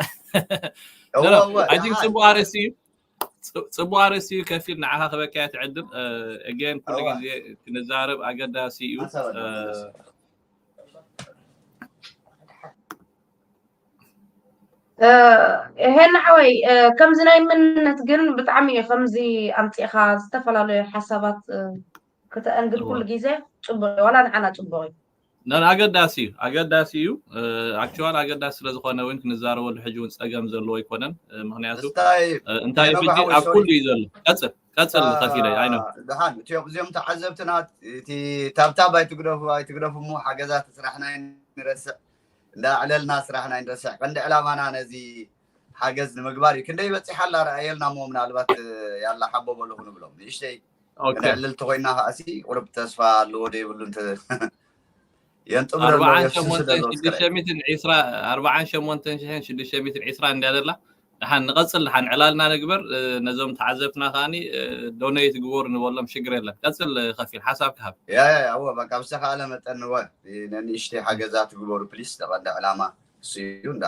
ኣይ ቲንክ ፅቡቅ ኣርእስቲ እዩ። ፅቡቅ ኣርእስቲ እዩ። ከፊል ንዓኻ ክበቀያ ትዕድል። Again ኩሉ ግዜ ክንዛረብ ኣገዳሲ እዩ። ሄና ሓወይ፣ ከምዚ ናይ መንነት ግን ብጣዕሚ እዩ። ከምዚ ኣምፂእኻ ዝተፈላለዩ ሓሳባት ክተአንግድ ኩሉ ግዜ ፅቡቅ እዩ። ዋላ ንዓና ፅቡቅ እዩ። ነን ኣገዳሲ እዩ፣ ኣገዳሲ እዩ። ኣክቹዋል ኣገዳሲ ስለዝኾነ እውን ክንዛረበሉ ሕጂ እውን ፀገም ዘለዎ ኣይኮነን። ምክንያቱ እንታይ ሕጂ ኣብ ኩሉ እዩ ዘሎ። ቀፅል ቀፅል ከፊለይ ኣይነ ደሓን እቲኦም እዚኦም ተዓዘብትና እቲ ታብታብ ኣይትግደፉ ኣይትግደፉ እሞ ሓገዛት ስራሕና ንረስዕ እንዳዕለልና ስራሕና ንረስዕ ቀንዲ ዕላማና ነዚ ሓገዝ ንምግባር እዩ። ክንደይ በፂሓ ኣላ ረኣየልና እሞ ምናልባት ያላ ሓቦ በሉ ክንብሎም ንእሽተይ ዕልልቲ ኮይና ከዓሲ ቁሩብ ተስፋ ኣለዎ ዶ የብሉ የንጥብ ኣርባዓን ሸሞንተን ሽዱሽተ ሚእትን ዕስራ እንድያ ደላ። ደሓን ንቐፅል፣ ደሓን ዕላልና ንግበር። ነዞም ተዓዘብትና ከዓኒ ዶኔት ግበሩ ንበሎም፣ ሽግር የለን። ቀፅል ከፊል ሓሳብ ክሃብ ያ ያ እወ በቃ ብዝተኻእለ መጠን እወ ነንእሽተይ ሓገዛት ግበሩ ፕሊስ። ተቐንዲ ዕላማ እሱ እዩ። እንዳ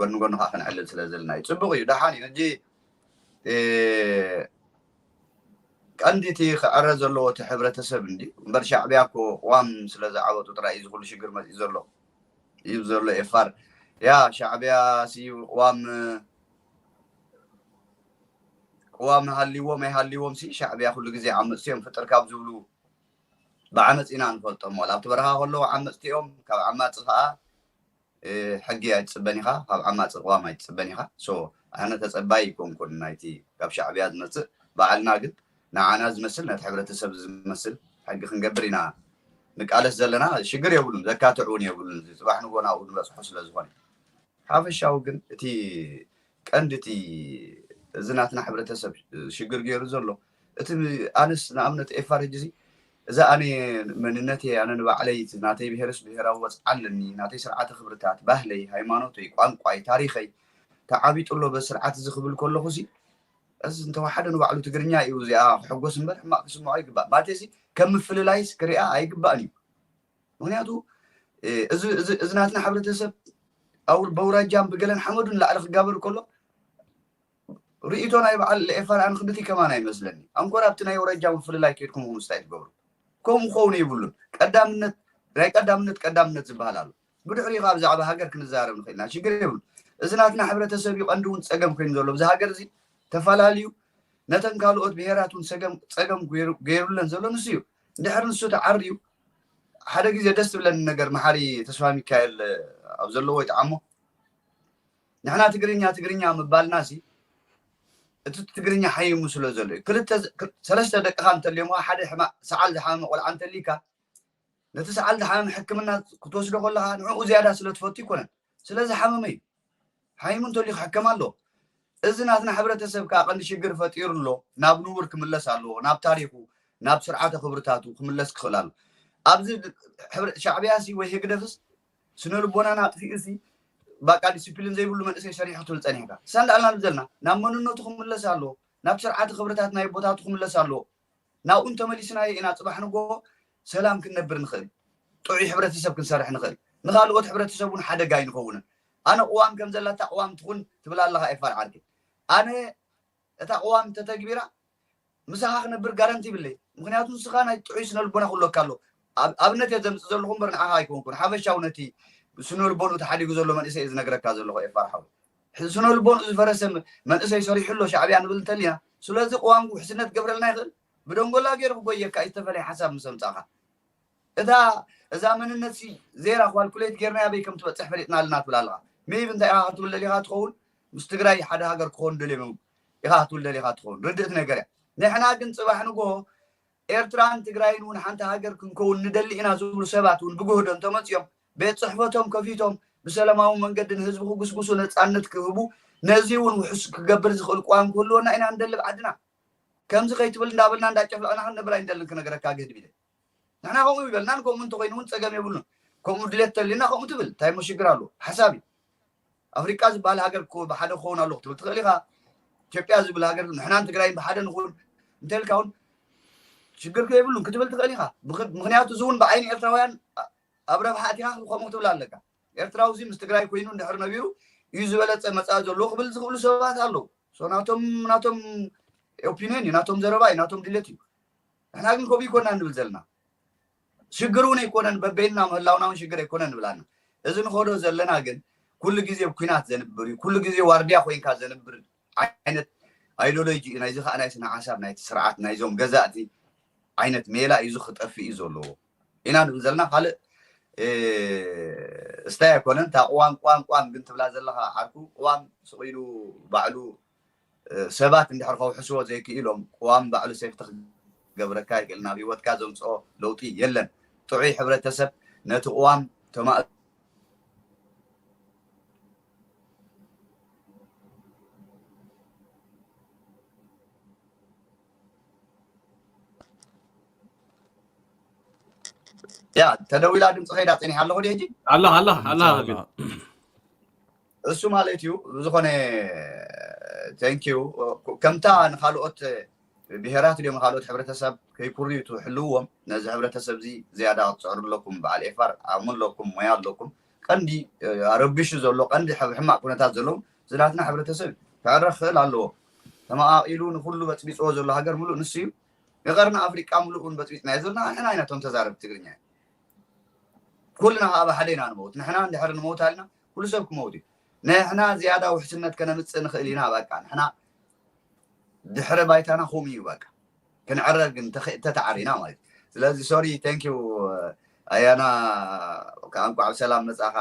ጎኒ ጎኒ ከዓ ክንዕልል ስለ ዘለና እዩ። ፅቡቅ እዩ፣ ደሓን እዩ። ሕጂ ቀንዲ እቲ ክዕረ ዘለዎ እቲ ሕብረተሰብ እንዲ እምበር ሻዕብያ እኮ ቅዋም ስለ ዝዓወጡ ጥራይ እዩ ዝኩሉ ሽግር መፂኡ ዘሎ እዩ ዘሎ ኤፋር ያ ሻዕብያ ስዩ ቅዋም ቅዋም ሃልዎም ኣይሃልዎም ሲ ሻዕብያ ኩሉ ግዜ ዓመፅቲ እዮም ፍጥር ካብ ዝብሉ ብዓመፅ ኢና ንፈልጦም ዋላ ኣብቲ በረኻ ከለዉ ዓመፅቲ እዮም ካብ ዓማፂ ከዓ ሕጊ ኣይትፅበን ኢኻ ካብ ዓማፂ ቅዋም ኣይትፅበን ኢኻ ኣነ ተፀባይ ይኮንኩን ናይቲ ካብ ሻዕብያ ዝመፅእ በዓልና ግን ንዓና ዝመስል ነቲ ሕብረተሰብ ዝመስል ሕጊ ክንገብር ኢና ንቃለስ ዘለና ሽግር የብሉን ዘካትዕ እውን የብሉን ፅባሕ ንጎ ናብኡ ንበፅሖ ስለ ዝኾነ ሓፈሻዊ ግን እቲ ቀንዲ እቲ እዚ ናትና ሕብረተሰብ ሽግር ገይሩ ዘሎ እቲ ኣነስ ንኣብነት ኤፋር ሕጂ እዚ እዛ ኣነ መንነተይ ኣነ ንባዕለይ ናተይ ብሄርስ ብሄራዊ ወፅዓ ኣለኒ ናተይ ስርዓተ ክብርታት ባህለይ ሃይማኖተይ ቋንቋይ ታሪኸይ ተዓቢጡ ኣሎ በዚ ስርዓት እዚ ክብል ከለኹ እዚ እዚ እንተወሓደ ንባዕሉ ትግርኛ እዩ እዚኣ ክሕጎስ እምበር ሕማቕ ክስምዖ ይግባእ ማለት እዚ ከም ምፍልላይስ ክሪኣ ኣይግባእን እዩ ምክንያቱ እዚ ናትና ሕብረተሰብ በውራጃን ብገለን ሓመዱ ንላዕሊ ክጋበር ከሎ ርእይቶ ናይ በዓል ኤፋር ኣነ ክንድቲ ከማን ኣይመስለኒ ኣንኮር ኣብቲ ናይ ወረጃ ምፍልላይ ከድኩም ኹም ስታይ ትገብሩ ከምኡ ክኸውን የብሉን ቀዳምነት ናይ ቀዳምነት ቀዳምነት ዝበሃል ኣሎ ብድሕሪኡ ከዓ ብዛዕባ ሃገር ክንዛረብ ንኽእልና ሽግር የብሉ እዚ ናትና ሕብረተሰብ እዩ ቀንዲ እውን ፀገም ኮይኑ ዘሎ ብዚ ሃገር እዚ ተፈላለዩ ነተን ካልኦት ብሄራት እውን ፀገም ገይሩለን ዘሎ ንሱ እዩ እንድሕር ንሱ ተዓርዩ ሓደ ግዜ ደስ ትብለኒ ነገር መሓሪ ተስፋ ሚካኤል ኣብ ዘለዎ ይጥዓሞ ንሕና ትግርኛ ትግርኛ ምባልና ሲ እቲ ትግርኛ ሓይሙ ስለ ዘሎ እዩ ክልተ ሰለስተ ደቅኻ እንተልዮሞ ሓደ ሕማቅ ሰዓል ዝሓመመ ቆልዓ እንተልካ ነቲ ሰዓል ዝሓመመ ሕክምና ክትወስዶ ከለካ ንዕኡ ዝያዳ ስለ ትፈቱ ይኮነን ስለዚ ሓመመ እዩ ሓይሙ እንተልዩ ክሕከም ኣለዎ እዚ ናትና ሕብረተሰብ ከዓ ቀንዲ ሽግር ፈጢሩ ኣሎ። ናብ ንቡር ክምለስ ኣለዎ፣ ናብ ታሪኹ፣ ናብ ስርዓተ ክብርታቱ ክምለስ ክኽእል ኣሎ። ኣብዚ ሻዕብያሲ ወይ ህግደፍስ ስነ ልቦናና ኣጥፊኡሲ፣ ባቃ ዲስፕሊን ዘይብሉ መንእሰይ ሰሪሑ ክትብል ጸኒሕካ። ሳንዳልና ንብል ዘለና ናብ መንነቱ ክምለስ ኣለዎ፣ ናብ ስርዓተ ክብርታት ናይ ቦታቱ ክምለስ ኣለዎ። ናብኡ እንተመሊስናዮ ኢና ጽባሕ ንጎ ሰላም ክንነብር ንኽእል፣ ጥዑይ ሕብረተሰብ ክንሰርሕ ንኽእል፣ ንኻልኦት ሕብረተሰብ እውን ሓደጋ ኣይንኸውንን። ኣነ ቅዋም ከም ዘላታ ቅዋም ትኹን ትብል ኣለኻ ኤፋር ዓርኪ። ኣነ እታ ቅዋም እንተተግቢራ ምሳኻ ክነብር ጋረንቲ ይብለይ። ምክንያቱ ንስኻ ናይ ጥዑይ ስነ ልቦና ክህልወካ ኣሎ። ኣብነት እየ ዘምፅእ ዘለኹ እምበር ንዓኻ ኣይኮንኩን። ሓበሻው ነቲ ስነ ልቦንኡ ተሓዲጉ ዘሎ መንእሰይ እየ ዝነግረካ ዘለኹ ኤፋር ሓው። ስነ ልቦንኡ ዝፈረሰ መንእሰይ ሰሪሑ ኣሎ ሻዕብያ ንብል እንተሊና። ስለዚ ቅዋም ውሕስነት ክገብረልና ይኽእል። ብደንጎላ ገይሩ ክጎየካ እዩ፣ ዝተፈለየ ሓሳብ ምስ ኣምጻእካ። እታ እዛ መንነት ሲ ዜራ ኳልኩሌት ጌርና ኣበይ ከም ትበጽሕ ፈሊጥና ኣለና ትብል ኣለኻ። ሜይብ እንታይ ኢኻ ክትብል ደሊኻ ትኸውን? ምስ ትግራይ ሓደ ሃገር ክኸውን ደልዮም ኢኻ ክትብል ደሊኻ ትኸውን። ርድእቲ ነገር እያ። ንሕና ግን ጽባሕ ንጎሆ ኤርትራን ትግራይን እውን ሓንቲ ሃገር ክንከውን ንደሊ ኢና ዝብሉ ሰባት እውን ብግህዶ እንተመጽኦም ቤት ጽሕፈቶም ከፊቶም ብሰላማዊ መንገዲ ንህዝቢ ክጉስጉሱ ነጻነት ክህቡ ነዚ እውን ውሕስ ክገብር ዝኽእል ቅዋም ክህልወና ኢና ንደሊ ኣብ ዓድና። ከምዚ ከይትብል እንዳበልና እንዳጨፍለቕና ክንነብር ኣይንደልን ክነገረካ ግህድ ቢለ ንሕና ከምኡ ይበልናን ከምኡ እንተኮይኑ እውን ፀገም የብሉን። ከምኡ ድሌት ተልና ከምኡ ትብል እንታይ ሞ ሽግር ኣሎ? ሓሳብ እዩ። ኣፍሪቃ ዝበሃል ሃገር እኮ ብሓደ ክኸውን ኣለኹ ትብል ትኽእል ኢኻ። ኢትዮጵያ ዝብል ሃገር ንሕናን ትግራይን ብሓደ ንኹን እንተልካ እውን ሽግር ከ የብሉን ክትብል ትኽእል ኢኻ። ምኽ- ምክንያቱ እዚ እውን ብዓይኒ ኤርትራውያን ኣብ ረብሓ ኣቲኻ ከምኡ ክትብል ኣለካ። ኤርትራዊ እዚ ምስ ትግራይ ኮይኑ እንድሕር ነቢሩ እዩ ዝበለፀ መፃኢ ዘለዎ ክብል ዝኽእሉ ሰባት ኣለዉ። ናቶም ናቶም ኦፒኒየን እዩ፣ ናቶም ዘረባ እዩ፣ ናቶም ድሌት እዩ። ንሕና ግን ከምኡ ይኮና ንብል ዘለና። ሽግር እውን ኣይኮነን፣ በበይንና ምህላውና እውን ሽግር ኣይኮነን ንብል ኣለና። እዚ ንኸዶ ዘለና ግን ኩሉ ግዜ ኩናት ዘንብር እዩ። ኩሉ ግዜ ዋርድያ ኮይንካ ዘንብር ዓይነት ኣይዲዮሎጂ እዩ። ናይዚ ከዓ ናይ ስነ ሓሳብ ናይቲ ስርዓት ናይዞም ገዛእቲ ዓይነት ሜላ እዩ። እዚ ክጠፍእ እዩ ዘለዎ ኢና ንብል ዘለና። ካልእ እስታይ ኣይኮነን። እታ ቅዋም ቅዋም ቅዋም ግን ትብላ ዘለኻ ዓርኩ ቅዋም ስቕ ኢሉ ባዕሉ ሰባት እንድሕር ከውሕስዎ ዘይክኢሎም ቅዋም ባዕሉ ሴፍቲ ክገብረካ ይክእል። ናብ ህይወትካ ዘምፅኦ ለውጢ የለን። ጥዑይ ሕብረተሰብ ነቲ ቅዋም ተማ ያ ተደዊላ ድምፂ ከይዳ ፀኒሓ ኣለኹ ዲ ሕጂ ኣላ ኣላ ኣላ እሱ ማለት እዩ። ብዝኾነ ቴንኪዩ ከምታ ንካልኦት ብሄራት ድዮም ካልኦት ሕብረተሰብ ከይኩርዩ ትሕልውዎም ነዚ ሕብረተሰብ እዚ ዝያዳ ክትፅዕሩ ኣለኩም። በዓል ኤፋር ዓቕሚ ኣለኩም፣ ሞያ ኣለኩም። ቀንዲ ኣረቢሹ ዘሎ ቀንዲ ሕማቅ ኩነታት ዘለዎም ዝናትና ሕብረተሰብ እዩ። ክዕረ ክኽእል ኣለዎ። ተመቃቂሉ ንኩሉ በፅቢፅዎ ዘሎ ሃገር ሙሉእ ንሱ እዩ። ንቀርኒ ኣፍሪቃ ሙሉእ እውን በፅቢፅናዮ ዘለና ንሕና ኢና እቶም ተዛረብቲ ትግርኛ። ኩልና ከዓ ብሓደ ኢና ንመውት። ንሕና እንድሕር ንመውት ኣልና ኩሉ ሰብ ክመውት እዩ። ንሕና ዝያዳ ውሕስነት ከነምፅእ ንኽእል ኢና። በቃ ንሕና ድሕረ ባይታና ከምኡ እዩ። በቃ ክንዕረ ግን ተተዓሪና ማለት እዩ። ስለዚ ሶሪ ቴንኪዩ ኣያና ከዓ እንኳዕ ብሰላም መፃኻ።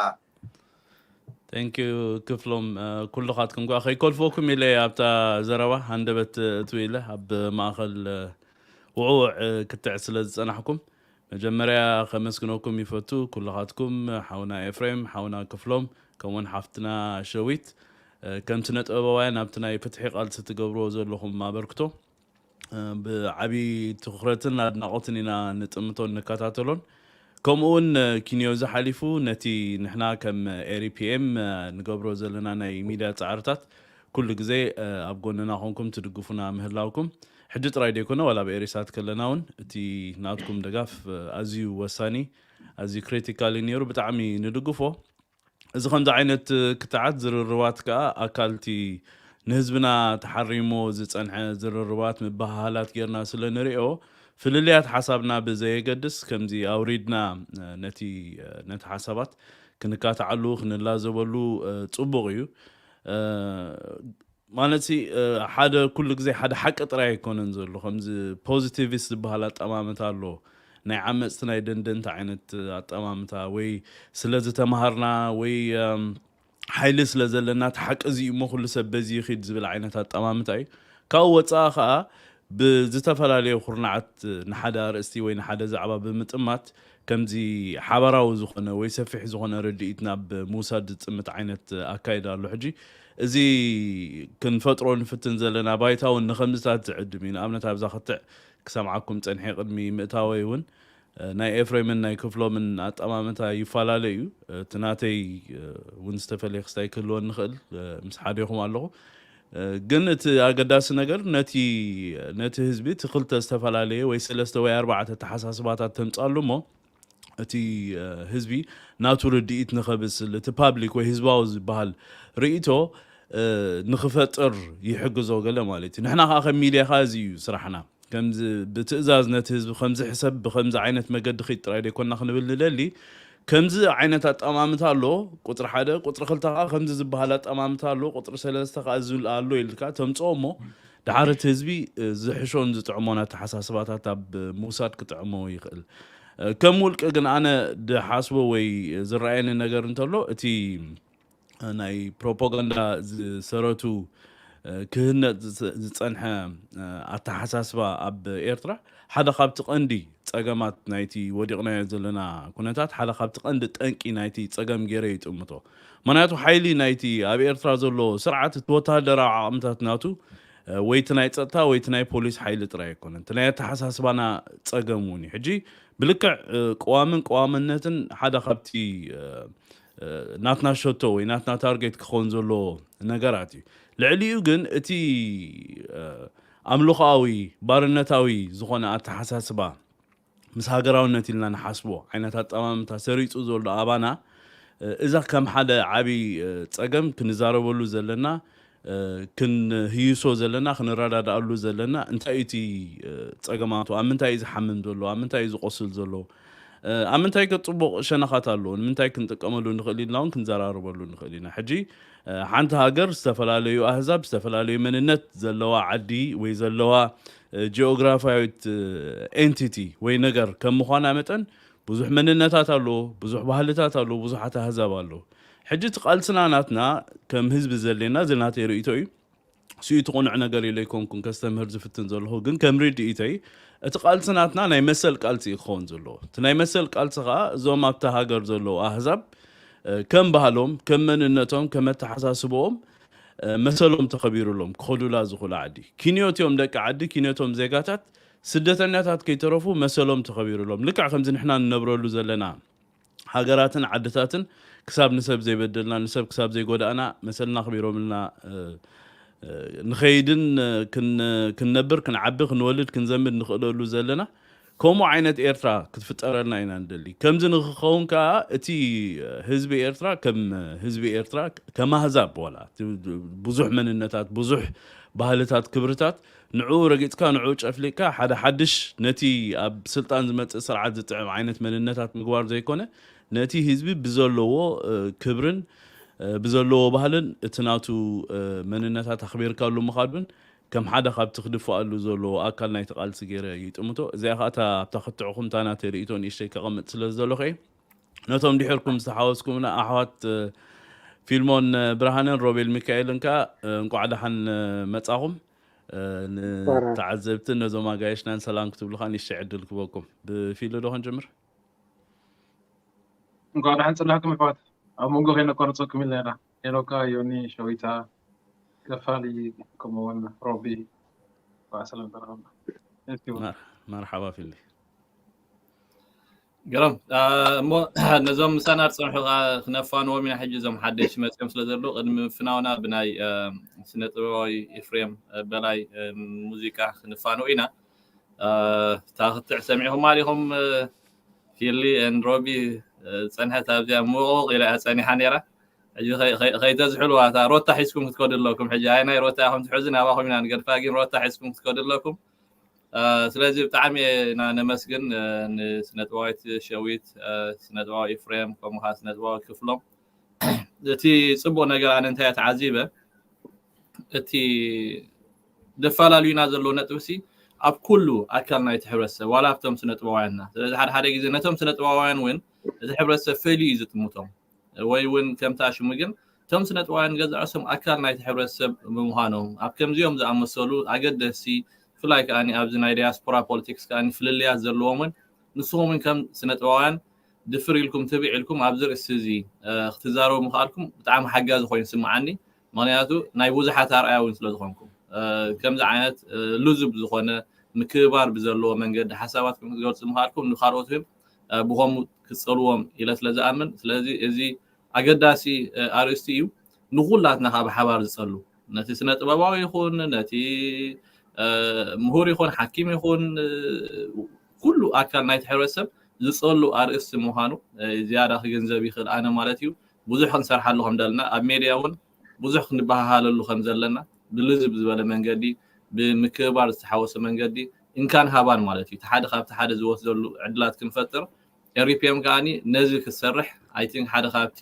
ቴንኪዩ ክፍሎም ኩልኻትኩም ኳ ከይኮልፈኩም ኢለ ኣብታ ዘረባ ሃንደበት እትው ኢለ ኣብ ማእኸል ውዕውዕ ክትዕ ስለ ዝፀናሕኩም መጀመርያ ከመስግነኩም ይፈቱ። ኩልኻትኩም ሓውና ኤፍሬም፣ ሓውና ክፍሎም ከምኡውን ሓፍትና ሸዊት ከምቲ ነጥበባውያን ኣብቲ ናይ ፍትሒ ቃልሲ ትገብርዎ ዘለኹም ኣበርክቶ ብዓብዪ ትኹረትን ኣድናቖትን ኢና ንጥምቶን ንከታተሎን። ከምኡ እውን ኪንዮ ዝሓሊፉ ነቲ ንሕና ከም ኤሪፒኤም ንገብሮ ዘለና ናይ ሚድያ ፃዕርታት ኩሉ ግዜ ኣብ ጎንና ኮንኩም ትድግፉና ምህላውኩም ሕጂ ጥራይ ዘይኮነ ዋላ ኣብ ኤሪሳት ከለና እውን እቲ ናትኩም ደጋፍ ኣዝዩ ወሳኒ ኣዝዩ ክሪቲካል ነይሩ። ብጣዕሚ ንድግፎ። እዚ ከምዚ ዓይነት ክትዓት ዝርርባት ከዓ ኣካልቲ ንህዝብና ተሓሪሞ ዝፀንሐ ዝርርባት ምበሃሃላት ጌርና ስለ ንሪኦ ፍልልያት ሓሳብና ብዘየገድስ ከምዚ ኣውሪድና ነቲ ነቲ ሓሳባት ክንካትዓሉ ክንላዘበሉ ፅቡቕ እዩ። ማለት ሓደ ኩሉ ግዜ ሓደ ሓቂ ጥራይ ኣይኮነን ዘሎ ከምዚ ፖዚቲቪስት ዝበሃል ኣጠማምታ ኣሎ። ናይ ዓመፅቲ ናይ ደንደንቲ ዓይነት ኣጠማምታ ወይ ስለ ዝተምሃርና ወይ ሓይሊ ስለ ዘለና እቲ ሓቂ እዚ እሞ ኩሉ ሰብ በዚ ይኺድ ዝብል ዓይነት ኣጠማምታ እዩ። ካብኡ ወፃኢ ከዓ ብዝተፈላለዩ ኩርናዓት ንሓደ ኣርእስቲ ወይ ንሓደ ዛዕባ ብምጥማት ከምዚ ሓበራዊ ዝኾነ ወይ ሰፊሕ ዝኾነ ርድኢት ናብ ምውሳድ ዝጥምት ዓይነት ኣካይዳ ኣሎ። ሕጂ እዚ ክንፈጥሮ ንፍትን ዘለና ባይታ እውን ንኸምዝታት ዝዕድም እዩ። ንኣብነት ኣብዛ ክትዕ ክሰምዓኩም ጸንሐ ቅድሚ ምእታወይ እውን ናይ ኤፍሬምን ናይ ክፍሎምን ኣጠማምታ ይፈላለ እዩ። እቲ ናተይ እውን ዝተፈለየ ክስታይ ክህልወ ንኽእል፣ ምስ ሓደኹም ኣለኹ። ግን እቲ ኣገዳሲ ነገር ነቲ ነቲ ህዝቢ እቲ ክልተ ዝተፈላለየ ወይ ሰለስተ ወይ ኣርባዕተ ኣተሓሳስባታት ተምጻሉ እሞ እቲ ህዝቢ ናቱ ርድኢት ንኸብስል እቲ ፓብሊክ ወይ ህዝባዊ ዝበሃል ርእይቶ ንኽፈጥር ይሕግዞ ገለ ማለት እዩ። ንሕና ከዓ ከም ሚድያ ከዓ እዚ እዩ ስራሕና። ከምዚ ብትእዛዝ ነቲ ህዝቢ ከምዚ ሕሰብ ብከምዚ ዓይነት መገዲ ኺድ ጥራይ ዘይኮንና ክንብል ንደሊ። ከምዚ ዓይነት ኣጠማምታ ኣሎ፣ ቁፅሪ ሓደ፣ ቁፅሪ ክልተ ከዓ ከምዚ ዝበሃል ኣጠማምታ ኣሎ፣ ቁፅሪ ሰለስተ ከዓ እዚ ኣሎ ኢልካ ተምፅኦ እሞ ድሓር እቲ ህዝቢ ዝሕሾን ዝጥዕሞን ኣተሓሳስባታት ኣብ ምውሳድ ክጥዕሞ ይኽእል። ከም ውልቂ ግን ኣነ ድሓስቦ ወይ ዝረኣየኒ ነገር እንተሎ እቲ ናይ ፕሮፓጋንዳ ዝሰረቱ ክህነፅ ዝፀንሐ ኣተሓሳስባ ኣብ ኤርትራ ሓደ ካብቲ ቀንዲ ፀገማት ናይቲ ወዲቕናዮ ዘለና ኩነታት ሓደ ካብቲ ቀንዲ ጠንቂ ናይቲ ፀገም ገይረ ይጥምቶ። ምክንያቱ ሓይሊ ናይቲ ኣብ ኤርትራ ዘሎ ስርዓት እቲ ወታደራዊ ዓቕምታት ናቱ ወይ እቲ ናይ ፀጥታ ወይ እቲ ናይ ፖሊስ ሓይሊ ጥራይ ኣይኮነን። እቲ ናይ ኣተሓሳስባና ፀገም እውን እዩ። ሕጂ ብልክዕ ቅዋምን ቅዋምነትን ሓደ ካብቲ ናትና ሸቶ ወይ ናትና ታርጌት ክኸውን ዘለዎ ነገራት እዩ። ልዕሊኡ ግን እቲ ኣምልኾኣዊ ባርነታዊ ዝኾነ ኣተሓሳስባ ምስ ሃገራውነት ኢልና ንሓስቦ ዓይነት ኣጠማምታ ሰሪፁ ዘሎ ኣባና እዛ ከም ሓደ ዓብዪ ፀገም ክንዛረበሉ ዘለና ክንህይሶ ዘለና ክንረዳድኣሉ ዘለና እንታይ እቲ ፀገማቱ ኣብ ምንታይ እዩ ዝሓምም ዘሎ ኣብ ምንታይ እዩ ዝቆስል ዘሎ ኣብ ምንታይ ከ ፅቡቕ ሸነኻት ኣለዎ ንምንታይ ክንጥቀመሉ ንኽእል ኢልና እውን ክንዘራርበሉ ንኽእል ኢና። ሕጂ ሓንቲ ሃገር ዝተፈላለዩ ኣህዛብ ዝተፈላለዩ መንነት ዘለዋ ዓዲ ወይ ዘለዋ ጂኦግራፊያዊት ኤንቲቲ ወይ ነገር ከም ምዃና መጠን ብዙሕ መንነታት ኣለዎ፣ ብዙሕ ባህልታት ኣለዎ፣ ብዙሓት ኣህዛብ ኣለዎ። ሕጂ እቲ ቃልስና ናትና ከም ህዝቢ ዘሌና እዚ ናተይ ርእይቶ እዩ። ስኡ እቲ ቁኑዕ ነገር ኢለ ኣይኮንኩን ከስተምህር ዝፍትን ዘለኹ ግን ከም ርድኢተይ እቲ ቃልሲ ናትና ናይ መሰል ቃልሲ እዩ ክኸውን ዘለዎ። እቲ ናይ መሰል ቃልሲ ከዓ እዞም ኣብታ ሃገር ዘለዉ ኣህዛብ ከም ባህሎም፣ ከም መንነቶም፣ ከም ኣተሓሳስብኦም መሰሎም ተኸቢሩሎም ክኸዱላ ዝኽእሉ ዓዲ። ኪንዮት እዮም ደቂ ዓዲ፣ ኪንዮቶም ዜጋታት፣ ስደተኛታት ከይተረፉ መሰሎም ተኸቢሩሎም። ልክዕ ከምዚ ንሕና ንነብረሉ ዘለና ሃገራትን ዓድታትን ክሳብ ንሰብ ዘይበደልና፣ ንሰብ ክሳብ ዘይጎዳእና መሰልና ኣኽቢሮምልና ንኸይድን ክንነብር፣ ክንዓቢ፣ ክንወልድ፣ ክንዘምድ ንኽእለሉ ዘለና ከምኡ ዓይነት ኤርትራ ክትፍጠረልና ኢና ንደሊ። ከምዚ ንክኸውን ከዓ እቲ ህዝቢ ኤርትራ ከም ህዝቢ ኤርትራ ከም ኣህዛብ ዋላ ብዙሕ መንነታት ብዙሕ ባህልታት ክብርታት ንዕኡ ረጊፅካ ንዕኡ ጨፍሊቅካ ሓደ ሓድሽ ነቲ ኣብ ስልጣን ዝመፅእ ስርዓት ዝጥዕም ዓይነት መንነታት ምግባር ዘይኮነ ነቲ ህዝቢ ብዘለዎ ክብርን ብዘለዎ ባህልን እቲ ናቱ መንነታት ኣኽቢርካሉ ምኻድ እውን ከም ሓደ ካብቲ ክድፍኣሉ ዘለዎ ኣካል ናይቲ ቃልሲ ገይረ ይጥምቶ። እዚኣ ከዓ እታ ኣብታ ክትዕኹም እታ ናተይ ርእይቶ ንእሽተይ ከቐምጥ ስለ ዝደለኹ እየ። ነቶም ድሕርኩም ዝተሓወስኩምና ኣሕዋት ፊልሞን ብርሃንን ሮቤል ሚካኤልን ከዓ እንቋዕ ደሓን መጻኹም። ንተዓዘብትን ነዞም ኣጋየሽናን ሰላም ክትብሉ ከዓ ንእሽተይ ዕድል ክበኩም። ብፊሉ ዶ ክንጅምር? እንኳዕ ደሓን ጸናሕኩም ኣሕዋት። ኣብ መንጎ ከይነቋርጸኩም ኢልና ኢና። ሄኖካ፣ ዮኒ፣ ሸዊታ፣ ከፋሊ፣ ከምኡ እውን ሮቢ፣ እንኳዕ ሰላም ተረኸብና። Thank you። መር- መርሓባ ፊሊ። ግርም። አ፣ እሞ ነዞም ምሳና ዝጸንሑ ከዓ ክነፋንዎም ኢና። ሕጂ እዞም ሓደሽ መጺኦም ስለ ዘለዉ ቅድሚ ምፍናውና ብናይ አ፣ ስነ ጥበባዊ ኤፍሬም በላይ አ፣ ሙዚቃ ክንፋነው ኢና። አ፣ እታ ክትዕ ሰሚዕኹማ ዲኹም? ፊሊ ኤንድ ሮቢ ዝጸንሐት ኣብዚኣ ምውቕውቕ ኢላ እያ ጸኒሓ ነይራ። ሕጂ ከይተዝሕልዋ እታ ሮታ ሒዝኩም ክትከዱ ኣለኩም። ሕጂ ኣይ ናይ ሮታ ኢኹም ትሕዙ ናባኹም ኢና ንገድፋ፣ ግን ሮታ ሒዝኩም ክትከዱ ኣለኩም። ስለዚ ብጣዕሚ ኢና ነመስግን ንስነጥበባዊት ሸዊት፣ ስነጥበባዊ ኤፍሬም፣ ከምኡ ከዓ ስነጥበባዊ ክፍሎም። እቲ ፅቡቅ ነገር ኣነ እንታይ ተዓዚበ፣ እቲ ዘፈላልዩና ዘሎ ነጥቢ ሲ ኣብ ኩሉ ኣካል ናይቲ ሕብረተሰብ ዋላ ኣብቶም ስነጥበባውያንና። ስለዚ ሓደ ሓደ ግዜ ነቶም ስነጥበባውያን እውን እቲ ሕብረተሰብ ፈልዩ እዩ ዝጥምቶም ወይ እውን ከምታ ሽሙ ግን እቶም ስነጥበባውያን ገዛእሶም ኣካል ናይቲ ሕብረተሰብ ብምዃኖም ኣብ ከምዚኦም ዝኣመሰሉ ኣገደስቲ ብፍላይ ከዓ ኣብዚ ናይ ዲያስፖራ ፖለቲክስ ከዓ ፍልልያት ዘለዎም እውን ንስኹም እውን ከም ስነጥበባውያን ድፍር ኢልኩም ትብዕ ኢልኩም ኣብዚ ርእሲ እዚ ክትዛረቡ ምኽኣልኩም ብጣዕሚ ሓጋዚ ኮይኑ ይስምዓኒ። ምኽንያቱ ናይ ብዙሓት ኣርኣያ እውን ስለ ዝኾንኩም፣ ከምዚ ዓይነት ልዙብ ዝኾነ ምክብባር ብዘለዎ መንገዲ ሓሳባትኩም ክትገልፁ ምኻድኩም ንካልኦት እውን ብኸምኡ ክፀልዎም ኢለ ስለ ዝኣምን። ስለዚ እዚ ኣገዳሲ ኣርእስቲ እዩ፣ ንኹላትና ካብ ሓባር ዝፀሉ፣ ነቲ ስነ ጥበባዊ ይኹን፣ ነቲ ምሁር ይኹን፣ ሓኪም ይኹን፣ ኩሉ ኣካል ናይቲ ሕብረተሰብ ዝፀሉ ኣርእስቲ ምዃኑ ዝያዳ ክግንዘብ ይኽእል ኣነ ማለት እዩ። ብዙሕ ክንሰርሓሉ ከም ዘለና፣ ኣብ ሜድያ እውን ብዙሕ ክንበሃሃለሉ ከም ዘለና፣ ብልዝብ ዝበለ መንገዲ፣ ብምክብባር ዝተሓወሰ መንገዲ፣ እንካን ሃባን ማለት እዩ፣ እቲ ሓደ ካብቲ ሓደ ዝወስደሉ ዕድላት ክንፈጥር። ኤሪፒኤም ከዓኒ ነዚ ክትሰርሕ፣ ኣይ ቲንክ፣ ሓደ ካብቲ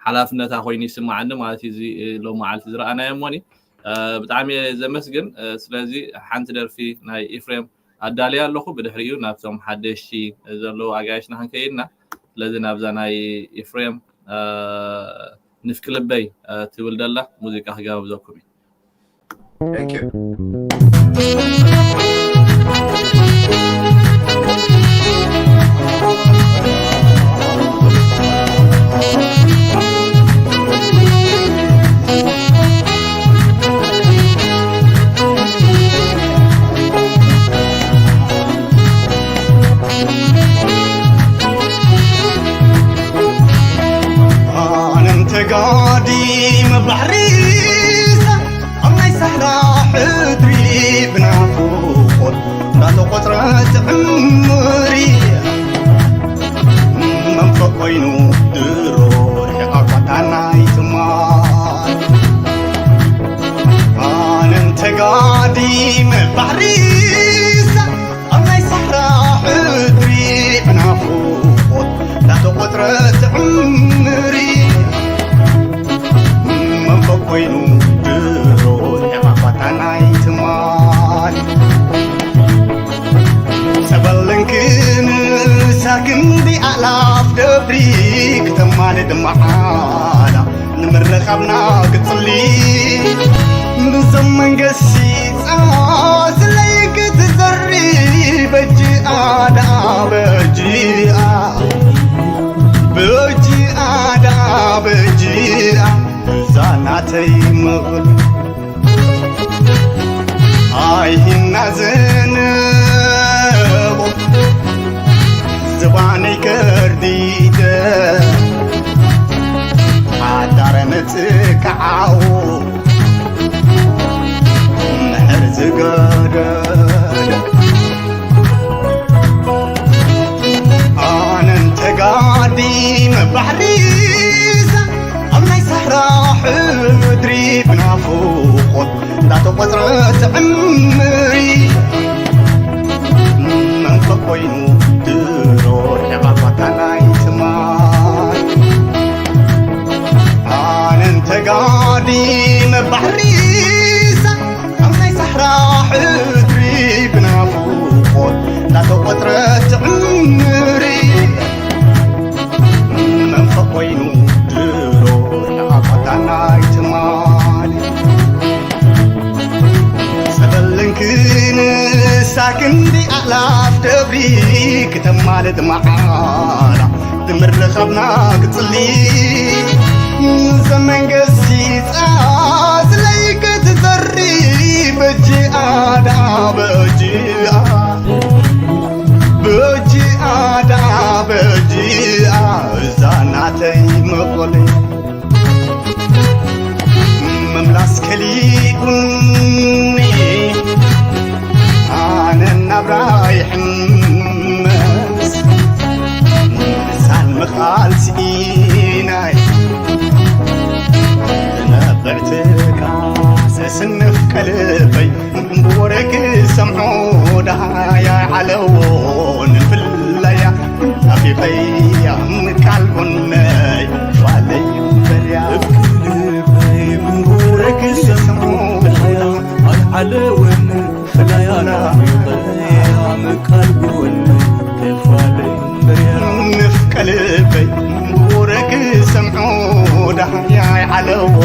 ሓላፍነታ ኮይኑ ይስማዓኒ ማለት እዩ። እዚ ሎም መዓልቲ ዝረኣናዮ እሞኒ ብጣዕሚ እየ ዘመስግን። ስለዚ ሓንቲ ደርፊ ናይ ኤፍሬም ኣዳልያ ኣለኹ፣ ብድሕሪኡ ናብቶም ሓደሽቲ ዘለዉ ኣጋይሽና ክንከይድና። ስለዚ ናብዛ ናይ ኤፍሬም ንፍቂ ልበይ ትብል ደላ ሙዚቃ ክጋብዘኩም እዩ። Thank you. ኣነም ተጋዲመ ባሕሪ ኣብ ናይ ሳሕራ ሕድሪ ብናፍቖት እንዳተቖጽረት ዕምሪ መንፈቕ ኮይኑ ድሮ ርሒቓ ኳታ ናይ ትማል። ኣነም ተጋዲመ ባሕሪ ኣብ ናይ ሳሕራ ሕድሪ ብናፍቖት እንዳተቖጽረት ዕምሪ መንፈቕ ኮይኑ ድሮ ርሒቓ ኳታ ናይ ትማል። ጸበልን ክንሳ ክንዲ ኣላፍ ደብሪ ክተማልድ መዓላ ንምርኻብና ክትጽሊ ንዘም መንገሲ ጻስለይ ክትዘሪ በጂ ኣዳ በጂ በጂ ኣዳ በጂ እዛ ናተይ መቕል ኣይሂና ዘንቦ ዝባነይ ከርዲደ ሓዳረ መጽካዓው ምሕር ዝገደደ ኣነን ተጋዲመ ባሕሪ ኣብ ናይ ሳሕራ ሕድሪ ብናፍቖት እንዳተቖጽረት ዕምሪ መንፈቕ ኮይኑ ድሮ ርሒቓ ኳታ ናይ ትማል ኣነን ተጋዲመ ባሕሪ ኣብ ናይ ሳሕራ ሕድሪ ብናፍቖት እንዳተቖጽረት ዕምሪ መንፈቕ ኮይኑ ድሮ ርሒቓ ኳታ ናይ ትማል ጸበልን ክንሳ ክንዲ ኣላፍ ደብሪ ክተማልድ መዓላ ብምርኻብና ክጽሊ ዘመንገሲ ጻስለይ ክትዘሪ በጂ ኣዳ በጂ በጂ ኣዳ በጂ እዛ ናተይ መቐለ ምምላስ ከሊኡኒ ኣነ ናብራ ይሕመስ ምሳን ምኻል ስኢናይ ዝነበር ትካሰ ስንፍ ቀልበይ ብወረ ክሰምዖ ደሃያ ዓለዎ ንፍለያ ናፊቐያ ምቃል ጎነይ ፋለይ በርያ ልበይ ብወረ ክሰምዖ ደሃያ ኣይዓለወን ፍላያ ናፊቐያ ምቃል ጎነይ ፋለይ በርያ ንፍቀ ልበይ ብወረ ክሰምዖ ደሃያ ኣይዓለዎ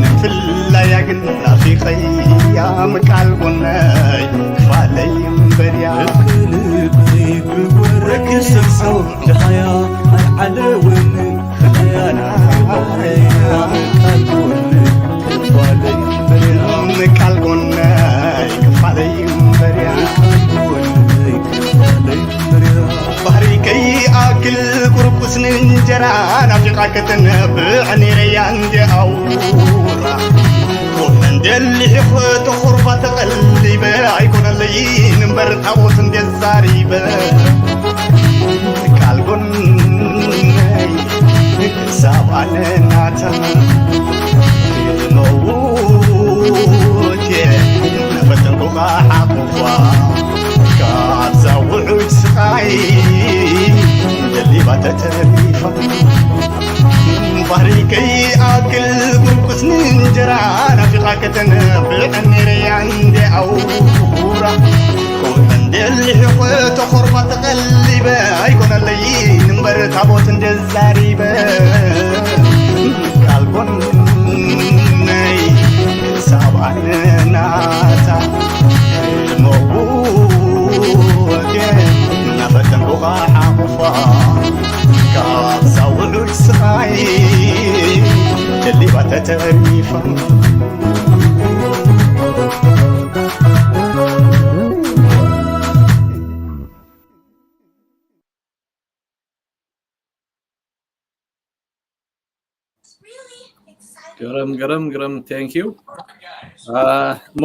ንፍለያ ግን ናፊቐያ ምቃል ጎነይ ክፋለይ እምበርያ ልበይ ብወረ ክሰምዖ ደሃያ ኣይዓለወኒ ክለያ ናፊቐያ ምቃል ጎነይ እንጀራ ናፊቓ ክትነብዕ ነይረያ እንደ ኣውራ። ወመን ደሊሕ ተኾርባ ተቐሊበ ኣይኮነለይን እምበር ታቦት እንደ ዛሪበ። ቃል ጎነይ ሳባን ናታ መውት እየ ናፈተንኩኻ ሓቑፋ። ካብዛ ውዑይ ስቓይ ደሊባ ተተሪፋ። ባሪከይ ኣክል ምርኩስ እንጀራ ናፊቓ ከተነብዕ ነይረያ እንደ ኣውራ። ኮነ እንደ ልሕቆ ተኾርባ ተቐሊበ ኣይኮነለይን እምበር ታቦት እንደ ዛሪበ። ቃል ጎነይ ሳባን ናታ መውት እናፈተንኩኻ ሓቑፋ። ካብዛ ውዑይ ስቓይ ደሊባ ተተሪፋ። ግርም ግርም ግርም thank you። እሞ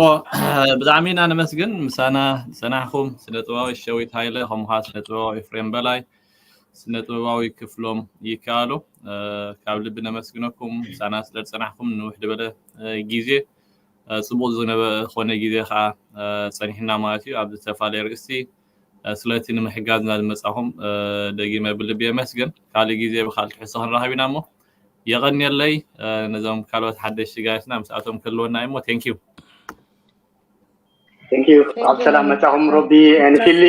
ብጣዕሚ ኢና ነመስግን ምሳና ዝፀናሕኩም ስነ ጥበባዊ ሸዊት ሃይለ ከምኡ ከዓ ስነ ጥበባዊ ኤፍሬም በላይ ስነ ጥበባዊ ክፍሎም ይከኣሉ። ካብ ልቢ ነመስግነኩም ምሳና ስለ ዝፀናሕኩም ንውሕ ዝበለ ግዜ ፅቡቅ ዝነበረ ኮነ ግዜ ከዓ ፀኒሕና ማለት እዩ ኣብ ዝተፈላለየ ርእስቲ ስለቲ ንምሕጋዝና ዝመፃኹም ደጊመ ብልቢ የመስግን። ካልእ ግዜ ብካልእ ትሕዝቶ ክንራኸብ ኢና እሞ የቐንየለይ። ነዞም ካልኦት ሓደሽቲ ጋይስና ምስኣቶም ክህልወና እዩ እሞ thank you። Thank you። ኣብ ሰላም መፃኹም ሮቢ and ፊሊ።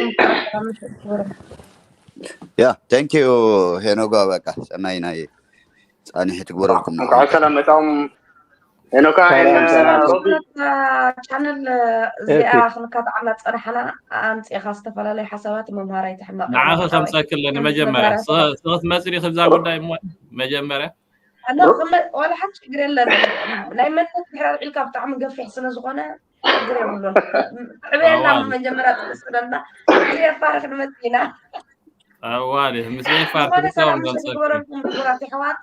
ያ thank you ሄኖጋ በቃ ሰናይ ናይ ፃኒሒ ትግበረልኩም እንኳዕ ሰላም መፃኹም ሄኖካ and ሮቢ። ቻነል እዚኣ ክንካትዓላ ፀናሓና ኣምፂኻ ዝተፈላለዩ ሓሳባት መምሃራይ ትሕመቕ ንዓኺ ከምፀክለኒ መጀመርያ ስኽት መፅሪ ክብዛ ጉዳይ እሞ መጀመርያ ዋላ ሓንቲ ሽግር የለን። ናይ መንነት ድሕሪ ኣልዒልካ ብጣዕሚ ገፊሕ ስለ ዝኾነ ሽግር የብሉን። ትዕበየና መጀመርያ ትስለና። ምስ ኤፋር ክንመፅእ ኢና። ኣዋሊ ምስ ኤፋር ክልተኦም ገምፀ ግበረልኩም ክቡራት የሕዋት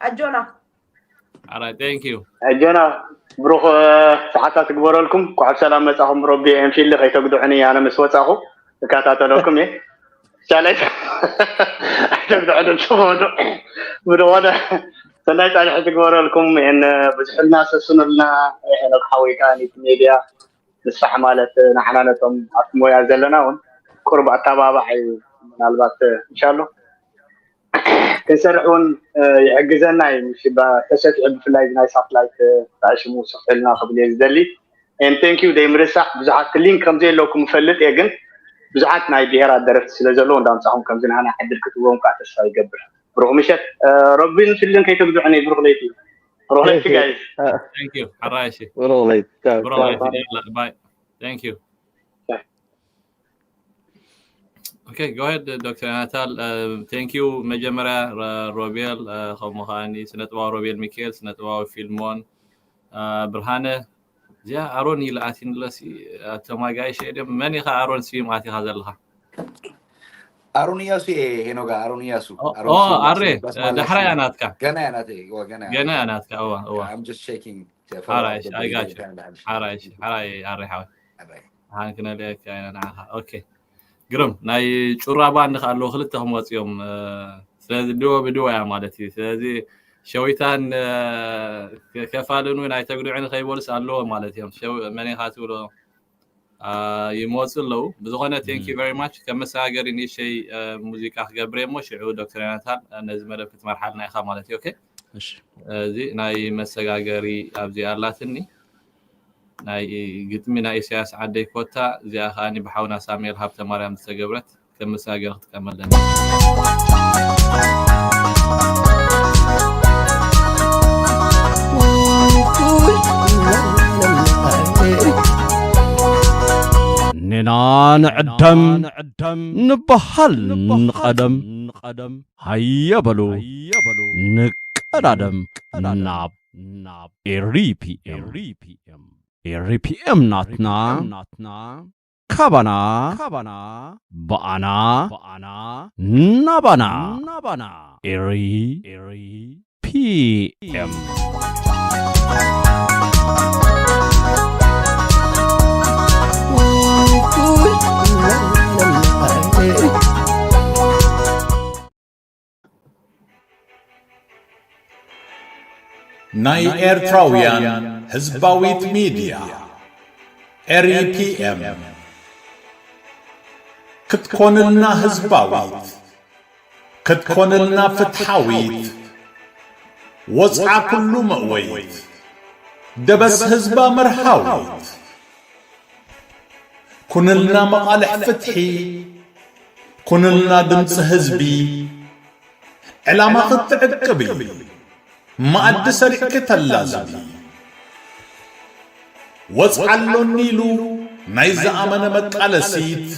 ኣጆና። ኣራይ thank you ኣጆና ብሩኽ ሰዓታት ትግበረልኩም። ኳዕ ሰላም መጻኹም። ሮቢ ኤንፊልድ ከይተግድዑኒ ኣነ ምስ ወጻኹ እከታተለኩም እየ። ቻለይ ኣይተግድዑ ድምፅኹም ብድኾነ ሰናይ ፃንሒ ትግበረልኩም። ን ብዙሕልና ሰስኑልና ሄኖክ ሓወይ ከዓ ኒቲ ሜድያ ንስራሕ ማለት ንዓና ነቶም ኣብቲ ሞያ ዘለና እውን ቁርብ ኣተባባዕ እዩ። ምናልባት እንሻሎ ክንሰርሕ እውን ይሕግዘና እዩ። ምሽ ተሰፊሑ ብፍላይ ናይ ሳትላይት ራእሽሙ ስፍሕልና ክብል እየ ዝደሊ። ን ቴንኪዩ ደይምርሳዕ ብዙሓት ሊንክ ከምዘየለኩም ይፈልጥ እየ፣ ግን ብዙሓት ናይ ብሄራት ደረፍቲ ስለ ዘለዉ እንዳምፃኹም ከምዚ ንዓና ዕድል ክትህቦም ከዓ ተስፋ ይገብር። ብሩኽ ምሸት ሮቢን ፊልን ከይተግድዑኒ። ብሩኽ ለይቲ። ብሩኽ ለይቲ ጋይስ። Thank you ሓራይ እሺ ብሩኽ ለይቲ። ቻው፣ ብሩኽ ቻው። ለይቲ ይላ ባይ thank you okay go ahead ዶክተር ናታል thank you መጀመርያ ሮቤል ከምኡ ከዓኒ ስነጥባዊ ሮቤል ሚካኤል ስነጥባዊ ፊልሞን ብርሃነ እዚኣ ኣሮን ኢለ ኣቲንለሲ ኣቶም ኣጋይሸ ድም መን ኢኻ ኣሮን ስዩም ኣቲኻ ዘለኻ ኣሮን እያሱ እየ ሄኖጋ ኣሮን እያሱ ኦ ኣሬ ዳሕራ እያ ናትካ ገና እያ ናተይ እዋ ገና እያ ገና እያ ናትካ እዋ እዋ I'm just checking ሓራይ እሺ I got you ሓራይ እሺ ሓራይ ኣሬ ሓወይ ሓን ክነልየካ ኢና ንዓኻ okay ግርም ናይ ጩራ ባንድ ከ ኣለዎ ክልተ ክመፅኦም ስለዚ ድወ ብድወ እያ ማለት እዩ ስለዚ ሸዊታን ከፋልን እውን ኣይተግድዑ ንኸይበሉስ ኣለዎ ማለት እዮም መን ኢኻ ትብሎ ይመፁ ኣለዉ ብዝኾነ thank you very much ከም መሰጋገሪ ንእሸይ ሙዚቃ ክገብር እሞ ሽዑ ዶክተር ዮናታን ነዚ መደብ ክትመርሓልና ኢኻ ማለት እዩ okay እዚ ናይ መሰጋገሪ ኣብዚ ኣላትኒ ናይ ግጥሚ ናይ ኢሳያስ ዓደይ ኮታ እዚኣ ከዓ ብሓውና ሳሙኤል ሃብተ ማርያም ዝተገብረት ከም መሰጋገሪ ክጥቀመለን ኔና ንዕደም ንበሃል ንቐደም ሃየ በሉ ንቀዳደም ናብ ኤሪፒኤም ኤሪፒኤም ናትና ካባና፣ ካባና፣ ብኣና፣ ብኣና፣ ናባና፣ ናባና። ኤሪ፣ ኤሪ፣ ፒ ኤም። ናይ ኤርትራውያን ህዝባዊት ሚድያ፣ ኤሪ ፒ ኤም፣ ክትኮንልና ህዝባዊት፣ ክትኮንልና ፍትሓዊት፣ ወጽዓ ኩሉ መእወይት፣ ደበስ ህዝባ መርሃዊት። ኩንልና መቓልሕ ፍትሒ፣ ኩንልና ድምፂ ህዝቢ። ዕላማ ክትዕቅቢ፣ መኣዲ ሰሪዕኪ ተላዝቢ። ወፅዓ ኣሎኒ ኢሉ ናይ ዝኣመነ መቃለሲት፣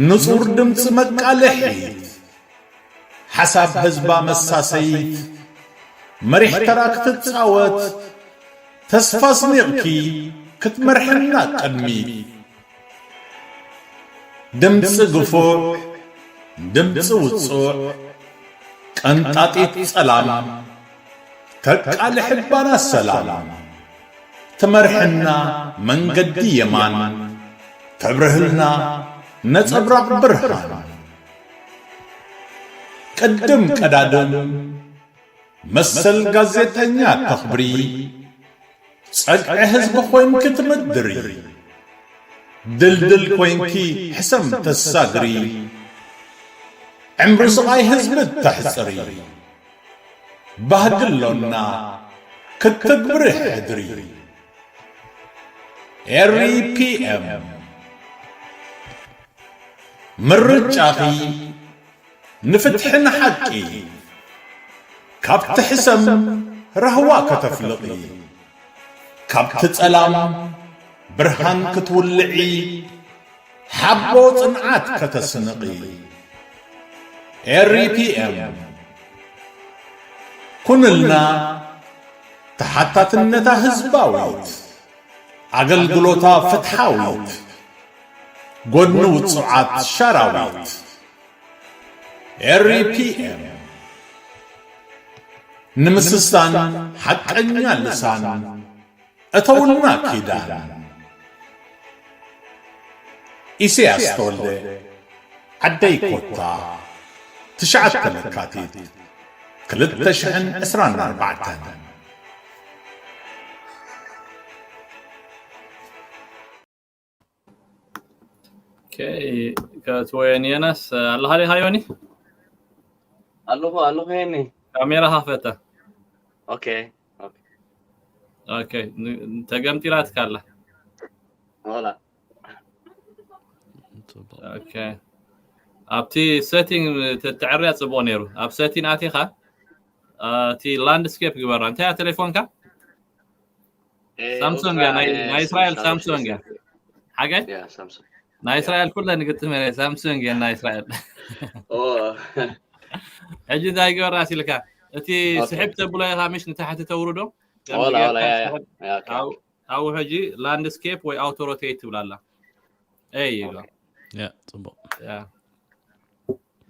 ንፁር ድምፂ መቃልሒት፣ ሓሳብ ህዝባ መሳሰይት፣ መሪሕ ተራ ክትፃወት፣ ተስፋ ስኒቕኪ ክትመርሕና ቅድሚት። ድምፂ ግፉዕ፣ ድምፂ ውፁዕ፣ ቀንጣጢት ፀላም፣ ተቃልሕ ባና ሰላም፣ ትመርሕና መንገዲ የማን፣ ተብርህልና ነፀብራቕ ብርሃን። ቅድም ቀዳድም መሰል ጋዜጠኛ ተኽብሪ፣ ጸግዒ ህዝቢ ኮይንኪ ትምድሪ፣ ድልድል ኮይንኪ ሕሰም ተሳግሪ፣ ዕምሪ ስቓይ ህዝቢ ተሕጽሪ፣ ባህጊ ኣሎና ክትግብሪ ሕድሪ። ኤሪ ፒ ኤም ምርጫኺ ንፍትሒ ንሓቂ፣ ካብቲ ሕሰም ራህዋ ከተፍልቒ፣ ካብቲ ጸላም ብርሃን ክትውልዒ፣ ሓቦ ጽንዓት ከተስንቒ። ኤሪ ፒ ኤም ኩንልና ተሓታትነታ ህዝባዊት፣ ኣገልግሎታ ፍትሓዊት፣ ጎድኒ ውጹዓት ሸራዊት። ኤሪ ፒ ኤም ንምስሳን ሓቀኛ ልሳን እተውልና ኪዳን። ኢሳያስ ተወልደ፣ ዓደይ ኮታ፣ ትሽዓተ ለካቲት ክልተ ሽሕን ዕስራን ኣርባዕተን። ኦኬ፣ ከትወየን የናስ ኣለኻ ዲኻ ዮኒ? ኣለኹ ኣለኹ የኒ። ካሜራ ሃፈተ። ኦኬ ኦኬ። ኦኬ፣ ን- ተገምጢላትካ ኣላ። ወላ ኦኬ፣ ኣብቲ ሴቲንግ ተትዕርያ ጽቡቕ ነይሩ። ኣብ ሴቲንግ ኣቲኻ እቲ ላንድስኬፕ ግበራ። እንታይ እያ ቴሌፎንካ? ኤ፣ ሳምሶንግ ኦልትራ እያ፣ ናይ ኤ፣ ናይ እስራኤል ሻርፕ ሳምሶንግ እያ። ሴቲንግ። ሓገይ ያ ሳምሶንግ። ናይ እስራኤል ኩለን ግጥም እየ፣ ሳምሶንግ እየን ናይ እስራኤል። ኦ ሕጂ እንታይ ግበራ ሲልካ እቲ ኦኬ። ስሕብ ተብሎ ኢኻ ምሽ ንታሕቲ ተውርዶ። ከምዚ ወላ ወላ ጌርካ ያ ያ ስሕብ ያ ኦኬ። ኣብ- ኣብኡ ሕጂ ላንድስኬፕ ወይ ኣውቶ ሮቴት ትብላ ኣላ። ኤይ ይብላ። ያ ጽቡቕ። ያ።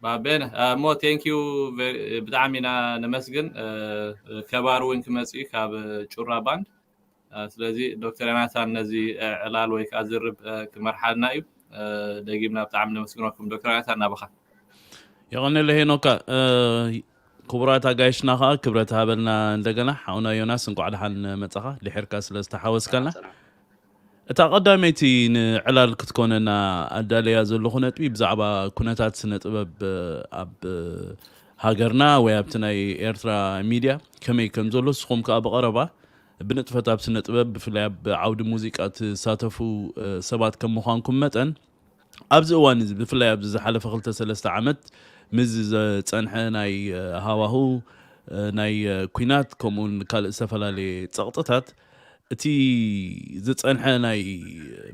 ባቤን እሞ ቴንክ ዩ ብጣዕሚ ኢና ነመስግን። እ፣ ከባሪ እውን ክመጽእ እዩ ካብ ጩራ ባንድ። እ፣ ስለዚ ዶክተር ዮናታን ነዚ እ፣ ዕላል ወይ ከዓ ዝርብ እ፣ ክመርሓልና እዩ። እ፣ ደጊምና ብጣዕሚ ነመስግነኩም ዶክተር ዮናታን ናባኻ። የቐነለ ሄኖካ። እ፣ ክቡራት ኣጋይሽና ከዓ ክብረት ሃበልና። እንደገና ሓውና ዮናስ እንኳዕ ደሓን መጻኻ ድሕርካ ስለ ዝተሓወስካና። እታ ቀዳመይቲ ንዕላል ክትኮነና ኣዳለያ ዘለኹ ነጥቢ ብዛዕባ ኩነታት ስነ ጥበብ ኣብ ሃገርና ወይ ኣብቲ ናይ ኤርትራ ሚድያ ከመይ ከም ዘሎ ንስኹም ከኣ ብቐረባ ብንጥፈት ኣብ ስነ ጥበብ ብፍላይ ኣብ ዓውዲ ሙዚቃ ትሳተፉ ሰባት ከም ምዃንኩም መጠን ኣብዚ እዋን እዚ ብፍላይ ኣብዚ ዝሓለፈ ክልተ ሰለስተ ዓመት ምስ ዝጸንሐ ናይ ሃዋሁ ናይ ኲናት ከምኡውን ካልእ ዝተፈላለየ ጸቕጥታት እቲ ዝጸንሐ ናይ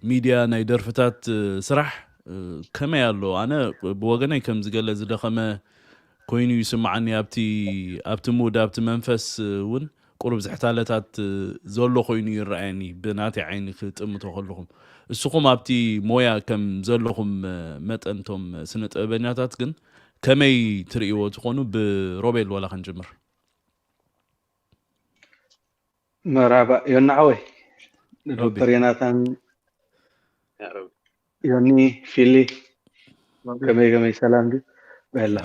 ሚድያ ናይ ደርፍታት ስራሕ ከመይ ኣሎ? ኣነ ብወገነይ ከምዚ ገለ ዝደኸመ ኮይኑ ይስምዓኒ። ኣብቲ ኣብቲ ሙድ ኣብቲ መንፈስ እውን ቁሩብ ዝሕታለታት ዘሎ ኮይኑ ይረኣየኒ፣ ብናተይ ዓይኒ ክጥምቶ ከለኹም። እስኹም ኣብቲ ሞያ ከም ዘለኹም መጠን፣ እቶም ስነ ጥበበኛታት ግን ከመይ ትርእይዎ ትኾኑ? ብሮቤል ዋላ ክንጅምር። መራባ ዮናዓወይ፣ ዶክተር ዮናታን፣ ዮኒ፣ ፊሊ፣ ከመይ ከመይ፣ ሰላም ድዩ? በላ።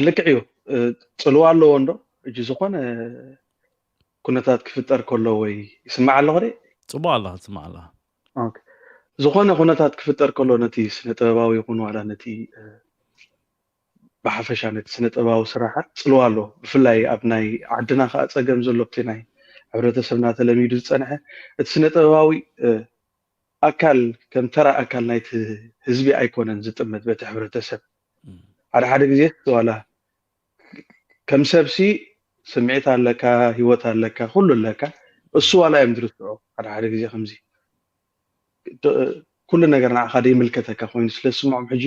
ልክዕ እዩ። ጽልዋ ኣለዎ እንዶ፣ እጂ ዝኾነ ኩነታት ክፍጠር ከሎ ወይ ይስማዕ ኣለኹ ደ? ጽቡቕ ኣለኻ፣ ትስማዕ ኣለኻ። ዝኾነ ኩነታት ክፍጠር ከሎ፣ ነቲ ስነ ጥበባዊ ይኹን ዋላ ነቲ ብሓፈሻ ነቲ ስነ ጥበባዊ ስራሓት ጽልዋ ኣሎ። ብፍላይ ኣብ ናይ ዓድና ከዓ ጸገም ዘሎ፣ ኣብቲ ናይ ሕብረተሰብና ተለሚዱ ዝጸንሐ፣ እቲ ስነ ጥበባዊ ኣካል ከም ተራ ኣካል ናይቲ ህዝቢ ኣይኮነን ዝጥመት በቲ ሕብረተሰብ። ሓደ ሓደ ግዜ ዋላ ከም ሰብሲ ስምዒት ኣለካ፣ ህይወት ኣለካ፣ ኩሉ ኣለካ። እሱ ዋላ እዮም ዝርስዑ ሓደ ሓደ ግዜ ከምዚ ኩሉ ነገር ንዓኻ ዘይምልከተካ ኮይኑ ስለ ዝስምዖም፣ ሕጂ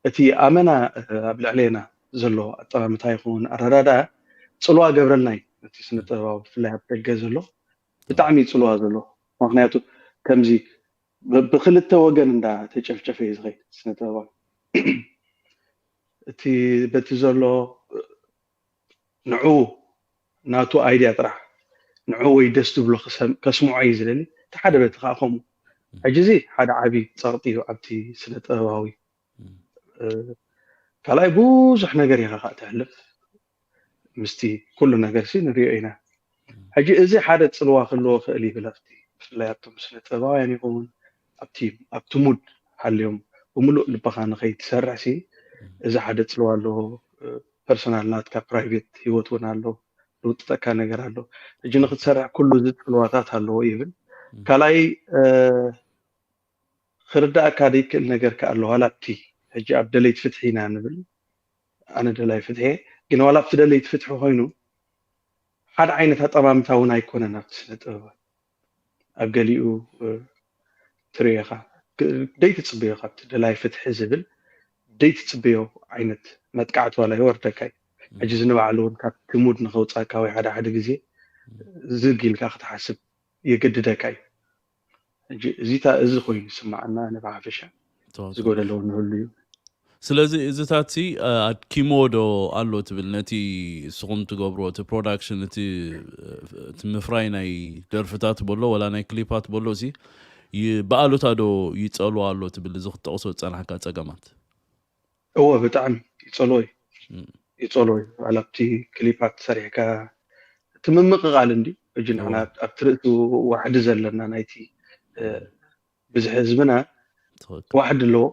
እቲ ኣመና ኣብ ልዕሌና ዘሎ ኣጠማምታ ይኹን ኣረዳድኣ ጽልዋ ገብረልና እዩ። እቲ ስነ ጥበባዊ ብፍላይ ኣብ ደገ ዘሎ ብጣዕሚ እዩ ጽልዋ ዘሎ። ምክንያቱ ከምዚ ብክልተ ወገን እንዳ ተጨፍጨፈ እዩ ዝኸይድ ስነ ጥበባዊ። እቲ በቲ ዘሎ ንዑ ናቱ ኣይድያ ጥራሕ ንዑ ወይ ደስ ትብሎ ከስምዖ እዩ ዝደሊ። እቲ ሓደ በቲ ከዓ ከምኡ። ሕጂ እዚ ሓደ ዓብዪ ፀቕጢ እዩ ኣብቲ ስነ ጥበባዊ። ካልኣይ ብዙሕ ነገር ኢኻ ከዓ ተሕልፍ ምስቲ ኩሉ ነገር ሲ ንሪኦ ኢና። ሕጂ እዚ ሓደ ፅልዋ ክህልዎ ክእል ይብል ኣብቲ ብፍላይ ኣብቶም ስነ ጥበባውያን ይኸውን ኣብቲ ኣብቲ ሙድ ሃልዮም ብምሉእ ልብኻ ንኸይትሰርሕ ሲ እዚ ሓደ ፅልዋ ኣለዎ። ፐርሰናል ናትካ ፕራይቬት ህይወት እውን ኣሎ። ዝውጥጠካ ነገር ኣሎ። ሕጂ ንክትሰርሕ ኩሉ እዚ ፅልዋታት ኣለዎ ይብል። ካልኣይ ክርዳእካ ዘይክእል ነገር ከ ኣሎ። ዋላ ኣብቲ ሕጂ ኣብ ደለይት ፍትሒ ኢና ንብል፣ ኣነ ደላይ ፍትሒ እየ። ግን ዋላ ኣብቲ ደለይት ፍትሒ ኮይኑ ሓደ ዓይነት ኣጠማምታ እውን ኣይኮነን ኣብቲ ስነ ጥበብ። ኣብ ገሊኡ ትርእኻ ደይትፅበዮ ካብቲ ደላይ ፍትሒ ዝብል ደይትፅበዮ ዓይነት መጥቃዕቲ ዋላ ይወርደካ እዩ። ሕጂ እዚ ንባዕሉ እውን ካብቲ ሙድ ንኸውፃካ ወይ ሓደ ሓደ ግዜ ዝግ ኢልካ ክትሓስብ የገድደካ እዩ። ሕጂ እዚታ እዚ ኮይኑ ይስማዓና፣ ኣነ ብሓፈሻ ዝጎደለውን ንህሉ እዩ። ስለዚ እዚታት ሲ ኣድኪሞ ዶ ኣሎ ትብል ነቲ እስኹም ትገብርዎ እቲ ፕሮዳክሽን እቲ እቲ ምፍራይ ናይ ደርፍታት በሎ ወላ ናይ ክሊፓት በሎ ሲ ብኣሉታ ዶ ይጸልዎ ኣሎ ትብል እዚ ክትጠቕሶ ዝጸናሕካ ጸገማት? እወ ብጣዕሚ ይጸልዎ እዩ። ይጸልዎ እዩ። ዋላ ኣብቲ ክሊፓት ሰሪሕካ እቲ ምምቕቓል እንዲ ሕጂ ንሕና ኣብቲ ርእሲ ዋሕዲ ዘለና ናይቲ ብዝሒ ህዝብና ዋሕዲ ኣለዎ።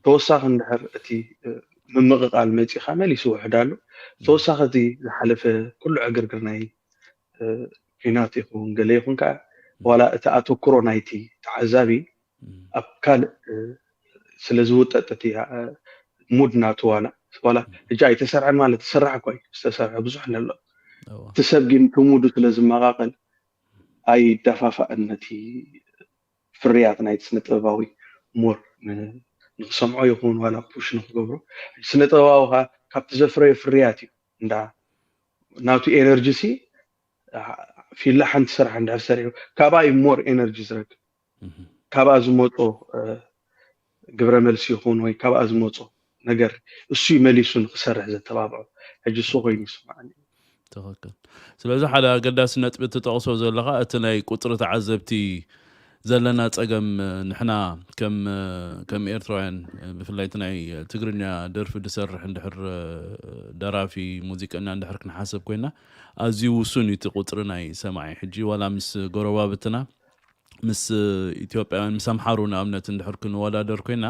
ተወሳኺ እንድሕር እቲ ምምቕቓል መፂኻ መሊሱ ውሕድ ኣሎ። ተወሳኺ እቲ ዝሓለፈ ኩሉ ዕግርግር ናይ ኲናት ይኹን ገለ ይኹን ከዓ ዋላ እቲ ኣተኩሮ ናይቲ ተዓዛቢ ኣብ ካልእ ስለ ዝውጠጥ እቲ ሙድ ናቱ ዋላ ዋላ ሕጂ ኣይተሰርሐን ማለት ዝስራሕ እኳ እዩ ዝተሰርሐ ብዙሕ ነሎ። እቲ ሰብ ግን እቲ ሙዱ ስለ ዝመቓቐል ኣይደፋፋእን ነቲ ፍርያት ናይቲ ስነ ጥበባዊ ሞር ንክሰምዖ ይኹን ዋላ ፑሽ ንክገብሮ። ስነ ጥበባዊ ከዓ ካብቲ ዘፍረዮ ፍርያት እዩ እንዳ ናቱ ኤነርጂ ሲ ፊላ ሓንቲ ስራሕ እንድሕር ሰሪሑ ካብኣ እዩ ሞር ኤነርጂ ዝረክብ። ካብኣ ዝመፆ ግብረ መልሲ ይኹን ወይ ካብኣ ዝመፆ ነገር እሱ እዩ መሊሱ ንክሰርሕ ዘተባብዖ። ሕጂ እሱ ኮይኑ ይስማዓኒ። ትኽክል። ስለዚ ሓደ ኣገዳሲ ነጥቢ እትጠቕሶ ዘለኻ እቲ ናይ ቁፅሪ ተዓዘብቲ ዘለና ፀገም ንሕና ከም ከም ኤርትራውያን ብፍላይ እቲ ናይ ትግርኛ ደርፊ ዝሰርሕ እንድሕር ደራፊ ሙዚቀኛ እንድሕር ክንሓስብ ኮይና ኣዝዩ ውሱን እዩ እቲ ቁፅሪ ናይ ሰማዒ። ሕጂ ዋላ ምስ ጎረባብትና ምስ ኢትዮጵያውያን ምስ ኣምሓሩ ንኣብነት እንድሕር ክንወዳደር ኮይና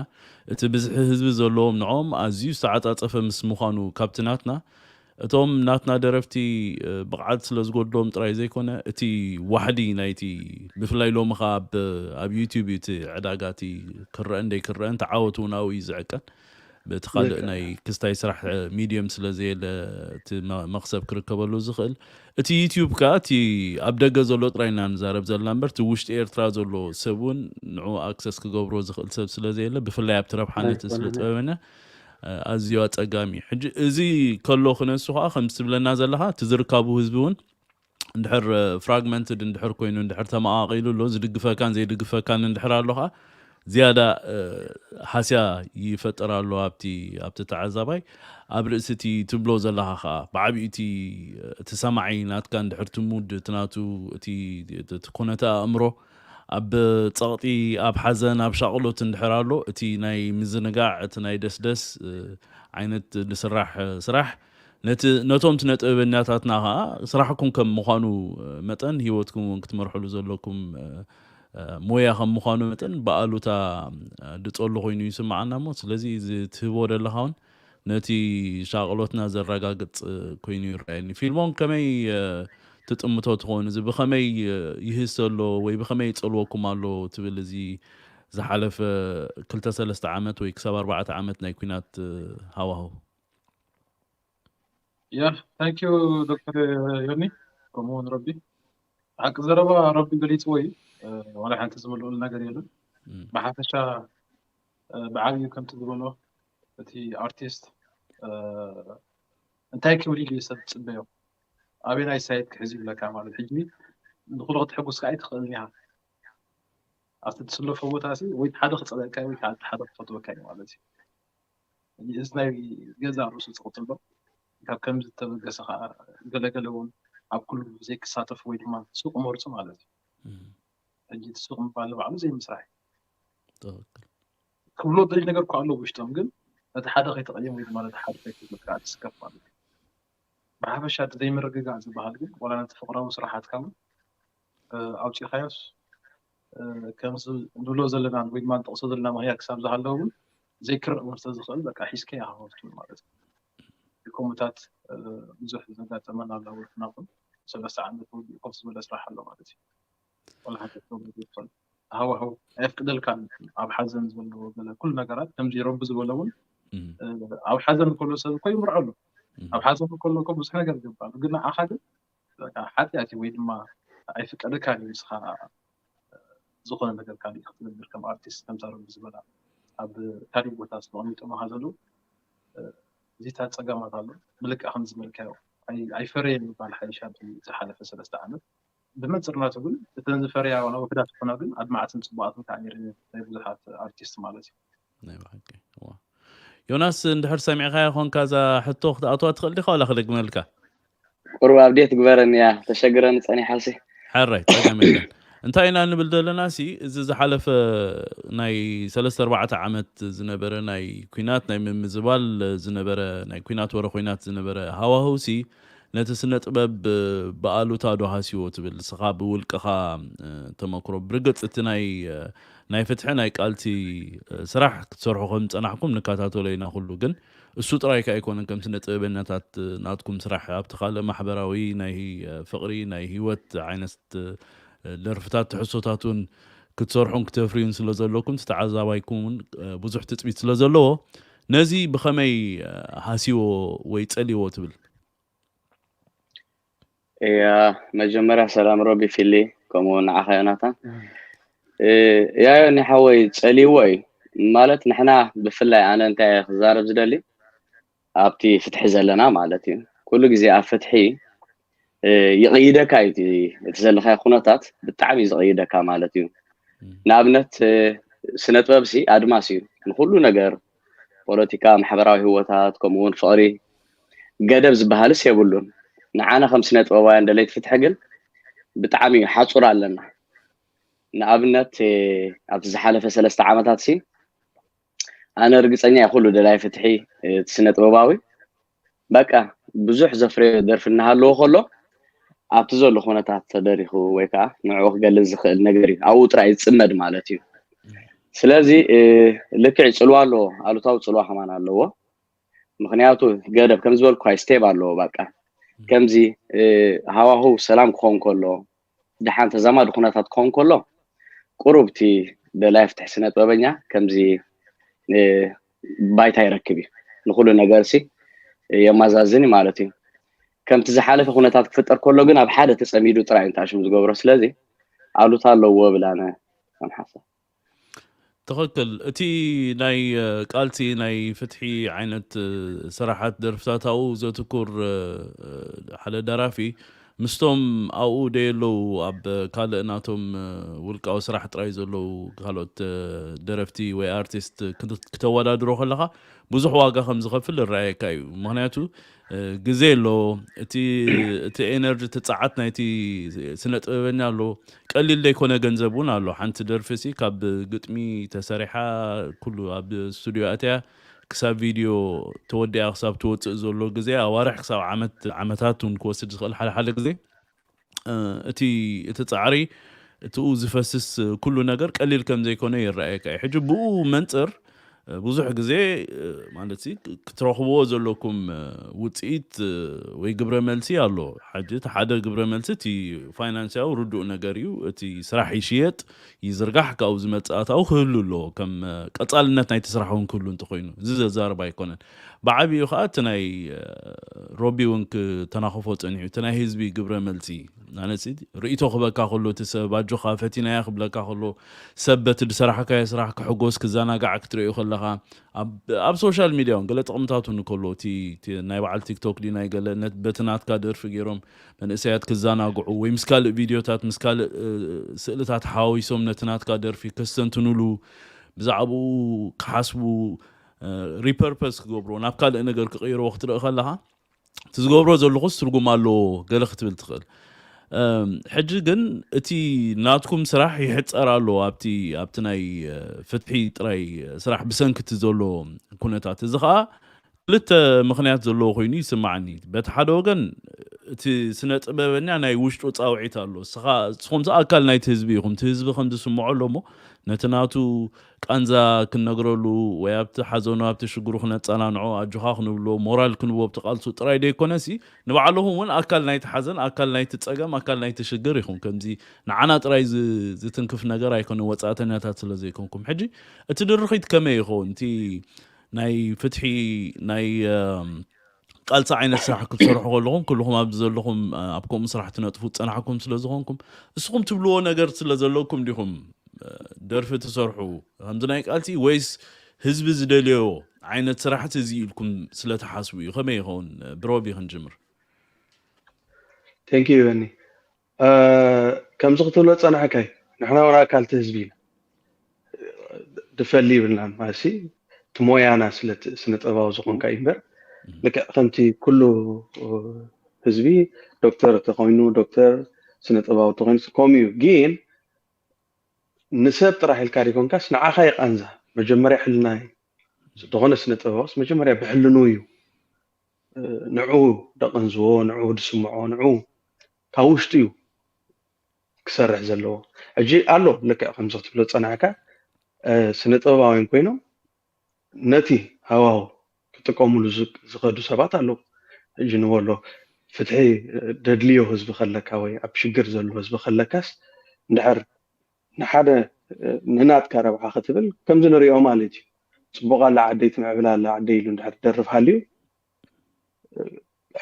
እቲ ብዝሒ ህዝቢ ዘለዎም ንዕኦም ኣዝዩ ዝተዓፃፀፈ ምስ ምዃኑ ካብቲ ናትና እቶም ናትና ደረፍቲ ብቕዓት ስለ ዝጎድሎም ጥራይ ዘይኮነ እቲ ዋሕዲ ናይቲ ብፍላይ ሎሚ ኸዓ ኣብ ኣብ ዩቲዩብ እዩ እቲ ዕዳጋ እቲ ክረአን ዘይክረአን እቲ ዓወት እውን ኣብኡ እዩ ዝዕቀን። በቲ ካልእ ናይ ክስታይ ስራሕ ሚድየም ስለ ዘየለ እቲ መ- መኽሰብ ክርከበሉ ዝኽእል እቲ ዩቲዩብ ከኣ እቲ ኣብ ደገ ዘሎ ጥራይ ኢና ንዛረብ ዘለና እምበር እቲ ውሽጢ ኤርትራ ዘሎ ሰብ እውን ንዑ ኣክሰስ ክገብሮ ዝኽእል ሰብ ስለ ዘየለ ብፍላይ ኣብቲ ረብሓ ነቲ ስለ ጥበበኛ ኣዝዩ ኣጸጋሚ እዩ። ሕጂ እዚ ከሎ ክነሱ ከኣ ከምዚ ትብለና ዘለኻ እቲ ዝርካቡ ህዝቢ እውን እንድሕር ፍራግመንትድ እንድሕር ኮይኑ እንድሕር ተመቓቒሉ ኣሎ ዝድግፈካን ዘይድግፈካን እንድሕር ኣሎ ከዓ ዝያዳ ሃስያ ይፈጥር ኣሎ ኣብቲ ኣብቲ ተዓዛባይ። ኣብ ርእሲ እቲ ትብሎ ዘለኻ ከዓ ብዓብዩ እቲ እቲ ሰማዒ ናትካ እንድሕር ትሙድ እቲ ናቱ እቲ ኩነተ ኣእምሮ ኣብ ፀቕጢ ኣብ ሓዘን ኣብ ሻቕሎት እንድሕር ኣሎ እቲ ናይ ምዝንጋዕ እቲ ናይ ደስደስ ዓይነት ዝስራሕ ስራሕ ነቲ ነቶም ስነ ጥበበኛታትና ከዓ ስራሕኩም ከም ምዃኑ መጠን ህይወትኩም እውን ክትመርሕሉ ዘለኩም ሞያ ከም ምዃኑ መጠን ብኣሉታ ድፀሉ ኮይኑ ይስምዓና እሞ ስለዚ እዚ ትህቦ ዘለካ እውን ነቲ ሻቕሎትና ዘረጋግፅ ኮይኑ ይረኣየኒ። ፊልሞን ከመይ ትጥምቶ ትኸውን? እዚ ብኸመይ ይህስ ኣሎ ወይ ብኸመይ ይፀልወኩም ኣሎ ትብል እዚ ዝሓለፈ ክልተ ሰለስተ ዓመት ወይ ክሳብ ኣርባዕተ ዓመት ናይ ኩናት ሃዋህው? Yeah, thank you ዶክተር ዮኒ ከምኡውን ረቢ ሓቂ ዘረባ ረቢ ገሊፅዎ እዩ። ዋላ ሓንቲ ዝምልኡሉ ነገር የለን። ብሓፈሻ ብዓብዩ ከምቲ ዝበሎ እቲ ኣርቲስት እንታይ ክብል ኢሉ ሰብ ትፅበዮ ኣበናይ ሳይት ክሕዝ ይብለካ ማለት ሕጂ ንኩሉ ክትሕጉስ ከዓ ኣይትኽእልን ኢኻ። ኣብቲ ትስለፎ ቦታ ሲ ወይ ሓደ ክፀለካ ወይ ሓደ ክፈትወካ እዩ ማለት እዩ። እዚ ናይ ገዛ ርእሱ ዝቕፅል ዶ ካብ ከምዚ ዝተበገሰ ከዓ ገለገለ እውን ኣብ ኩሉ ዘይክሳተፍ ወይ ድማ ሱቅ መርፁ ማለት እዩ። ሕጂ እቲ ሱቅ ምባል ንባዕሉ ዘይምስራሕ እዩ። ክብሎ ደሊ ነገር እኮ ኣሎ ውሽጦም ግን ነቲ ሓደ ከይተቐየም ወይ ድማ ነቲ ሓደ ከይትዝለካ ትስከፍ ማለት እዩ። ብሓፈሻ እቲ ዘይምርግጋእ ዝበሃል ግን ዋላ ነቲ ፍቅራዊ ስራሓትካ እውን ኣውፂኻዮስ ከምዚ ንብሎ ዘለና ወይ ድማ ንጠቕሶ ዘለና ምክንያት ክሳብ ዝሃለወ እውን ዘይክረእ እውን ስለዝኽእል በቃ ሒዝከ ኢኻ ክወስድ ማለት እዩ። ከምኡታት ብዙሕ ዘጋጠመና ኣለዎ ናኹን ሰለስተ ዓመት ወዲኡ ኮፍ ዝበለ ስራሕ ኣሎ ማለት እዩ። ወላ ሓንቲ ፕሮብሌም ይኾን ሃዋህው ኣየፍቅደልካን ኣብ ሓዘን ዘለዎ ገለ ኩሉ ነገራት ከምዚ ረቢ ዝበሎ እውን ኣብ ሓዘን ከሎ ሰብ እኮ ይምርዖ ኣሎ። ኣብ ሓዘን ከሎ እኮ ብዙሕ ነገር ይገብራሉ ግን ንዓኻ ግን ሓጢኣት እዩ ወይ ድማ ኣይፍቀደካን እዩ ንስኻ ዝኾነ ነገር ካልእ ክትነብር ከም ኣርቲስት ከምታ ረቢ ዝበላ ኣብ ካልእ ቦታ ዝተቐሚጦም ዘለዉ እዚታት ፀገማት ኣሎ ብልክዕ ከም ዝበልካዮ ኣይፈረየ ምባል ሓይሻ ዝሓለፈ ሰለስተ ዓመት ብመንፅር ናቱ ግን እተን ዝፈረያ ዋላ ውሕዳት ይኮና ግን ኣድማዕትን ፅቡቃትን ከዓ ነይረን ናይ ብዙሓት ኣርቲስት ማለት እዩ። ናይ ብሓቂ ዮናስ እንድሕር ሰሚዕካዮ ኮንካ እዛ ሕቶ ክትኣትዋ ትኽእል ዲኻ ዋላ ክደግመልካ? ቁሩብ ኣብዴት ግበረኒ እያ ተሸግረኒ ፀኒሓሲ። ሕራይ ፀገም የለን። እንታይ ኢና ንብል ዘለና ሲ እዚ ዝሓለፈ ናይ ሰለስተ ኣርባዕተ ዓመት ዝነበረ ናይ ኩናት ናይ ምምዝባል ዝነበረ ናይ ኩናት ወረ ኩናት ዝነበረ ሃዋህው ሲ ነቲ ስነ ጥበብ ብኣሉታ ዶ ሃስይዎ ትብል ንስኻ ብውልቅኻ ተመክሮ ብርግፅ እቲ ናይ ናይ ፍትሒ ናይ ቃልሲ ስራሕ ክትሰርሑ ከም ዝፀናሕኩም ንከታተሎ ኢና ኩሉ ግን እሱ ጥራይ ከ ኣይኮነን ከም ስነ ጥበበኛታት ናትኩም ስራሕ ኣብቲ ካልእ ማሕበራዊ ናይ ፍቅሪ ናይ ህይወት ዓይነት ደርፍታት ትሕሶታት እውን ክትሰርሑን ክተፍርዩን ስለ ዘለኩም ተዓዛባይኩም እውን ብዙሕ ትፅቢት ስለ ዘለዎ ነዚ ብኸመይ ሃስይዎ ወይ ፀልይዎ ትብል? እያ መጀመርያ ሰላም ረቢ ፊሊ ከምኡ ንዓኻ ዮናታን። ያዮ ኒሓወይ ፀልይዎ እዩ ማለት ንሕና ብፍላይ ኣነ እንታይ ክዛረብ ዝደሊ ኣብቲ ፍትሒ ዘለና ማለት እዩ ኩሉ ግዜ ኣብ ፍትሒ ይቕይደካ እዩ እቲ ዘለካ ኩነታት ብጣዕሚ እዩ ዝቕይደካ ማለት እዩ። ንኣብነት ስነ ጥበብ ሲ ኣድማስ እዩ ንኩሉ ነገር ፖለቲካ ማሕበራዊ ህይወታት ከምኡውን ፍቕሪ ገደብ ዝበሃልስ የብሉን። ንዓና ከም ስነ ጥበባውያን ደለይቲ ፍትሒ ግን ብጣዕሚ እዩ ሓፁር ኣለና። ንኣብነት ኣብቲ ዝሓለፈ ሰለስተ ዓመታት ሲ ኣነ ርግፀኛ እየ ኩሉ ደላይ ፍትሒ እቲ ስነ ጥበባዊ በቃ ብዙሕ ዘፍረዮ ደርፊ እናሃለዎ ከሎ ኣብቲ ዘሎ ኩነታት ተደሪኹ ወይ ከዓ ንዕኡ ክገልፅ ዝኽእል ነገር እዩ ኣብኡ ጥራይ ዝፅመድ ማለት እዩ። ስለዚ ልክዕ ፅልዋ ኣለዎ ኣሉታዊ ፅልዋ ከማን ኣለዎ። ምክንያቱ ገደብ ከም ዝበልኩ ስቴብ ኣለዎ በቃ ከምዚ ሃዋህው ሰላም ክኸውን ከሎ ድሓን ተዛማዲ ኩነታት ክኸውን ከሎ ቁሩብ እቲ ደላይ ፍትሒ ስነ ጥበበኛ ከምዚ ባይታ ይረክብ እዩ ንኩሉ ነገር ሲ የማዛዝን ማለት እዩ። ከምቲ ዝሓለፈ ኩነታት ክፍጠር ከሎ ግን ኣብ ሓደ ተፀሚዱ ጥራይ እንታይ ሽም ዝገብሮ ስለዚ ኣሉታ ኣለዎ ብል ኣነ ከም ሓሳብ። ትኽክል እቲ ናይ ቃልሲ ናይ ፍትሒ ዓይነት ስራሓት ደርፍታት ኣብኡ ዘትኩር ሓደ ደራፊ ምስቶም ኣብኡ ደየለዉ ኣብ ካልእ ናቶም ውልቃዊ ስራሕ ጥራይ ዘለዉ ካልኦት ደረፍቲ ወይ ኣርቲስት ክተወዳድሮ ከለኻ ብዙሕ ዋጋ ከም ዝኸፍል ይረኣየካ እዩ። ምክንያቱ ግዜ ኣሎ፣ እቲ እቲ ኤነርጂ እቲ ጸዓት ናይቲ ስነ ጥበበኛ ኣሎ። ቀሊል ዘይኮነ ገንዘብ እውን ኣሎ። ሓንቲ ደርፊ ሲ ካብ ግጥሚ ተሰሪሓ ኩሉ ኣብ ስቱዲዮ ኣትያ ክሳብ ቪድዮ ተወዲኣ ክሳብ ትወፅእ ዘሎ ግዜ ኣዋርሕ ክሳብ ዓመት ዓመታት እውን ክወስድ ዝኽእል ሓደ ሓደ ግዜ እቲ እቲ ጻዕሪ እቲኡ ዝፈስስ ኩሉ ነገር ቀሊል ከም ዘይኮነ ይረኣየካ እዩ። ሕጂ ብኡ መንፅር ብዙሕ ግዜ ማለት ክትረኽብዎ ዘለኩም ውፅኢት ወይ ግብረ መልሲ ኣሎ። ሕጂ እቲ ሓደ ግብረ መልሲ እቲ ፋይናንስያዊ ርዱእ ነገር እዩ። እቲ ስራሕ ይሽየጥ ይዝርጋሕ ካብኡ ዝመፅእ ኣታዊ ክህሉ ኣለዎ። ከም ቀፃልነት ናይቲ ስራሕ እውን ክህሉ እንተኮይኑ እዚ ዘዛርብ ኣይኮነን። ብዓብኡ ከዓ እቲ ናይ ሮቢ እውን ክተናኽፎ ፀኒሑ እቲ ናይ ህዝቢ ግብረ መልሲ ማለት ርእይቶ ክበካ ከሎ እቲ ሰብ ኣጆኻ ፈቲናያ ክብለካ ከሎ ሰብ በቲ ዝሰራሕካዮ ስራሕ ክሕጎስ ክዘናጋዕ ክትርእዩ ከለኻ ኣብ ሶሻል ሚድያ እውን ገለ ጥቕምታት እውን ከሎ እቲ ናይ በዓል ቲክቶክ ዲ ናይ ገለ በቲ ናትካ ደርፊ ገይሮም መንእሰያት ክዘናግዑ ወይ ምስ ካልእ ቪድዮታት ምስ ካልእ ስእልታት ሓዋዊሶም ነቲ ናትካ ደርፊ ከስተንትኑሉ ብዛዕባኡ ክሓስቡ ሪፐርፐስ ክገብርዎ ናብ ካልእ ነገር ክቕይርዎ ክትርኢ ከለኻ እቲ ዝገብሮ ዘለኹስ ትርጉም ኣለዎ ገለ ክትብል ትኽእል። ሕጂ ግን እቲ ናትኩም ስራሕ ይሕፀር ኣሎ ኣብቲ ኣብቲ ናይ ፍትሒ ጥራይ ስራሕ ብሰንኪ እቲ ዘሎ ኩነታት። እዚ ከዓ ክልተ ምኽንያት ዘለዎ ኮይኑ ይስማዓኒ። በቲ ሓደ ወገን እቲ ስነ ጥበበኛ ናይ ውሽጡ ፃውዒት ኣሎ። እስኻ ንስኹም ኣካል ናይቲ ህዝቢ ኢኹም። እቲ ህዝቢ ከም ዝስምዖ ኣሎ እሞ ነቲ ናቱ ቃንዛ ክንነግረሉ ወይ ኣብቲ ሓዘኑ ኣብቲ ሽግሩ ክነጸናንዖ ኣጆኻ ክንብሎ ሞራል ክንቦ ኣብቲ ቃልሱ ጥራይ ደይኮነሲ ንባዕልኹም እውን ኣካል ናይቲ ሓዘን ኣካል ናይቲ ጸገም ኣካል ናይቲ ሽግር ኢኹም። ከምዚ ንዓና ጥራይ ዝትንክፍ ነገር ኣይኮነ ወጻእተኛታት ስለ ዘይኮንኩም። ሕጂ እቲ ድርኺት ከመይ ይኸውን? እቲ ናይ ፍትሒ ናይ ቃልሲ ዓይነት ስራሕ ክትሰርሑ ከለኹም ኩልኹም ኣብዚ ዘለኹም ኣብ ከምኡ ስራሕ ትነጥፉ ዝጸናሕኩም ስለ ዝኾንኩም እስኹም ትብልዎ ነገር ስለ ዘለኩም ዲኹም ደርፊ ትሰርሑ ከምዚ ናይ ቃልሲ ወይስ ህዝቢ ዝደልዮ ዓይነት ስራሕቲ እዚ ኢልኩም ስለ ትሓስቡ እዩ? ከመይ ይኸውን? ብሮቢ ክንጅምር። Thank you በኒ። ከምዚ ክትብሎ ዝጸናሕካይ ንሕና እውን ኣካልቲ ህዝቢ ኢና። ድፈሊ ይብልና ማሲ እቲ ሞያና ስለ ስነ ጥበባዊ ዝኾንካ እዩ እምበር ልክዕ ከምቲ ኩሉ ህዝቢ ዶክተር ተኮይኑ ዶክተር ስነ ጥበባዊ ተኮይኑ ከምኡ እዩ ግን ንሰብ ጥራሕ ኢልካ ደይኮንካስ ንዓኻ ይቃንዛ መጀመርያ ሕልና እዩ ዝኾነ ስነ ጥበባውስ መጀመርያ ብሕልኑ እዩ ንዑ ደቀንዝዎ ንዑ ድስምዖ ንዑ ካብ ውሽጡ እዩ ክሰርሕ ዘለዎ ሕጂ ኣሎ ልክዕ ከምዚ ክትብሎ ዝፀናዕካ ስነ ጥበባውያን ኮይኖም ነቲ ሃዋው ክጥቀሙሉ ዝኸዱ ሰባት ኣለዉ ሕጂ ንበሎ ፍትሒ ደድልዮ ህዝቢ ከለካ ወይ ኣብ ሽግር ዘሎ ህዝቢ ከለካስ እንድሕር ንሓደ ንናትካ ረብሓ ክትብል ከምዚ ንሪኦ ማለት እዩ ፅቡቅ ኣላ ዓደይ ትምዕብል ኣላ ዓደይ ኢሉ እንድሕር ደርፍ ሃልዩ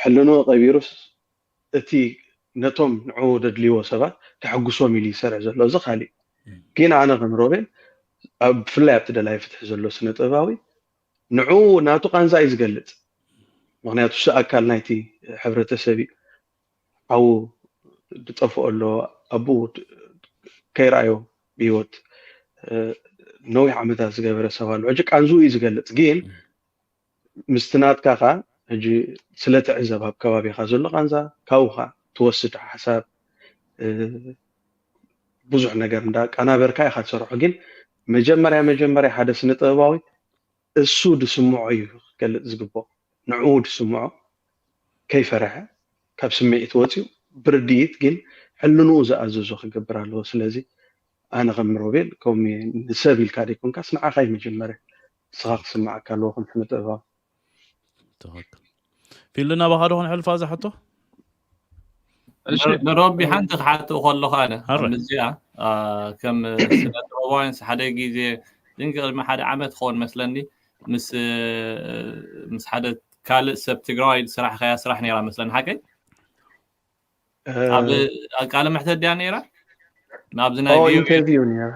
ሕልንኡ ቀቢሩስ እቲ ነቶም ንዕኡ ደድልይዎ ሰባት ከሐጉሶም ኢሉ ይሰርሕ ዘሎ እዚ ካሊእ ግን ኣነ ከም ሮቤል ብፍላይ ኣብቲ ደላይ ፍትሒ ዘሎ ስነ ጥበባዊ ንዕኡ ናቱ ቃንዛ እዩ ዝገልፅ ምክንያቱ እሱ ኣካል ናይቲ ሕብረተሰብ እዩ ሓዉ ዝጠፍኦ ኣሎ ኣቡ ከይረኣዮ ብሂወት ነዊሕ ዓመታት ዝገበረ ሰብ ኣሎ ሕጂ ቃንዝኡ እዩ ዝገልፅ ግን ምስቲ ናትካ ከ ሕጂ ስለ ትዕዘብ ኣብ ከባቢኻ ዘሎ ቃንዛ ካብኡ ከ ትወስድ ሓሳብ ብዙሕ ነገር እንዳ ኣቃናበርካ ኢኻ ትሰርሖ ግን መጀመርያ መጀመርያ ሓደ ስነ ጥበባዊ እሱ ድስምዖ እዩ ክገልፅ ዝግብኦ ንዕኡ ድስምዖ ከይፈረሐ ካብ ስምዒት ወፂኡ ብርድኢት ግን ሕልንኡ ዝኣዘዞ ክገብር ኣለዎ ስለዚ ኣነ ከም ሮቤል ከም ንሰብ ኢልካ ደይኮንካስ ንዓኻ እዩ መጀመርያ ንስኻ ክስምዓካ ኣለዎ ከም ስነ ጥበባዊ ትኽክል ፊልድ ናባኻ ዶ ክንሕልፋ እዛ ሕቶ ንሮቢ ሓንቲ ክሓትኡ ከለኹ ኣነ ከምዚኣ ከም ስነ ጥበባውያን ሓደ ግዜ ግን ቅድሚ ሓደ ዓመት ክኸውን መስለኒ ምስ ምስ ሓደ ካልእ ሰብ ትግራዋይ ዝሰራሕካያ ስራሕ ነይራ መስለኒ ሓቀይ ኣብ ቃለ መሕተት ድያ ነይራ ናብዚ ናይ ኢንተርቪው ነይራ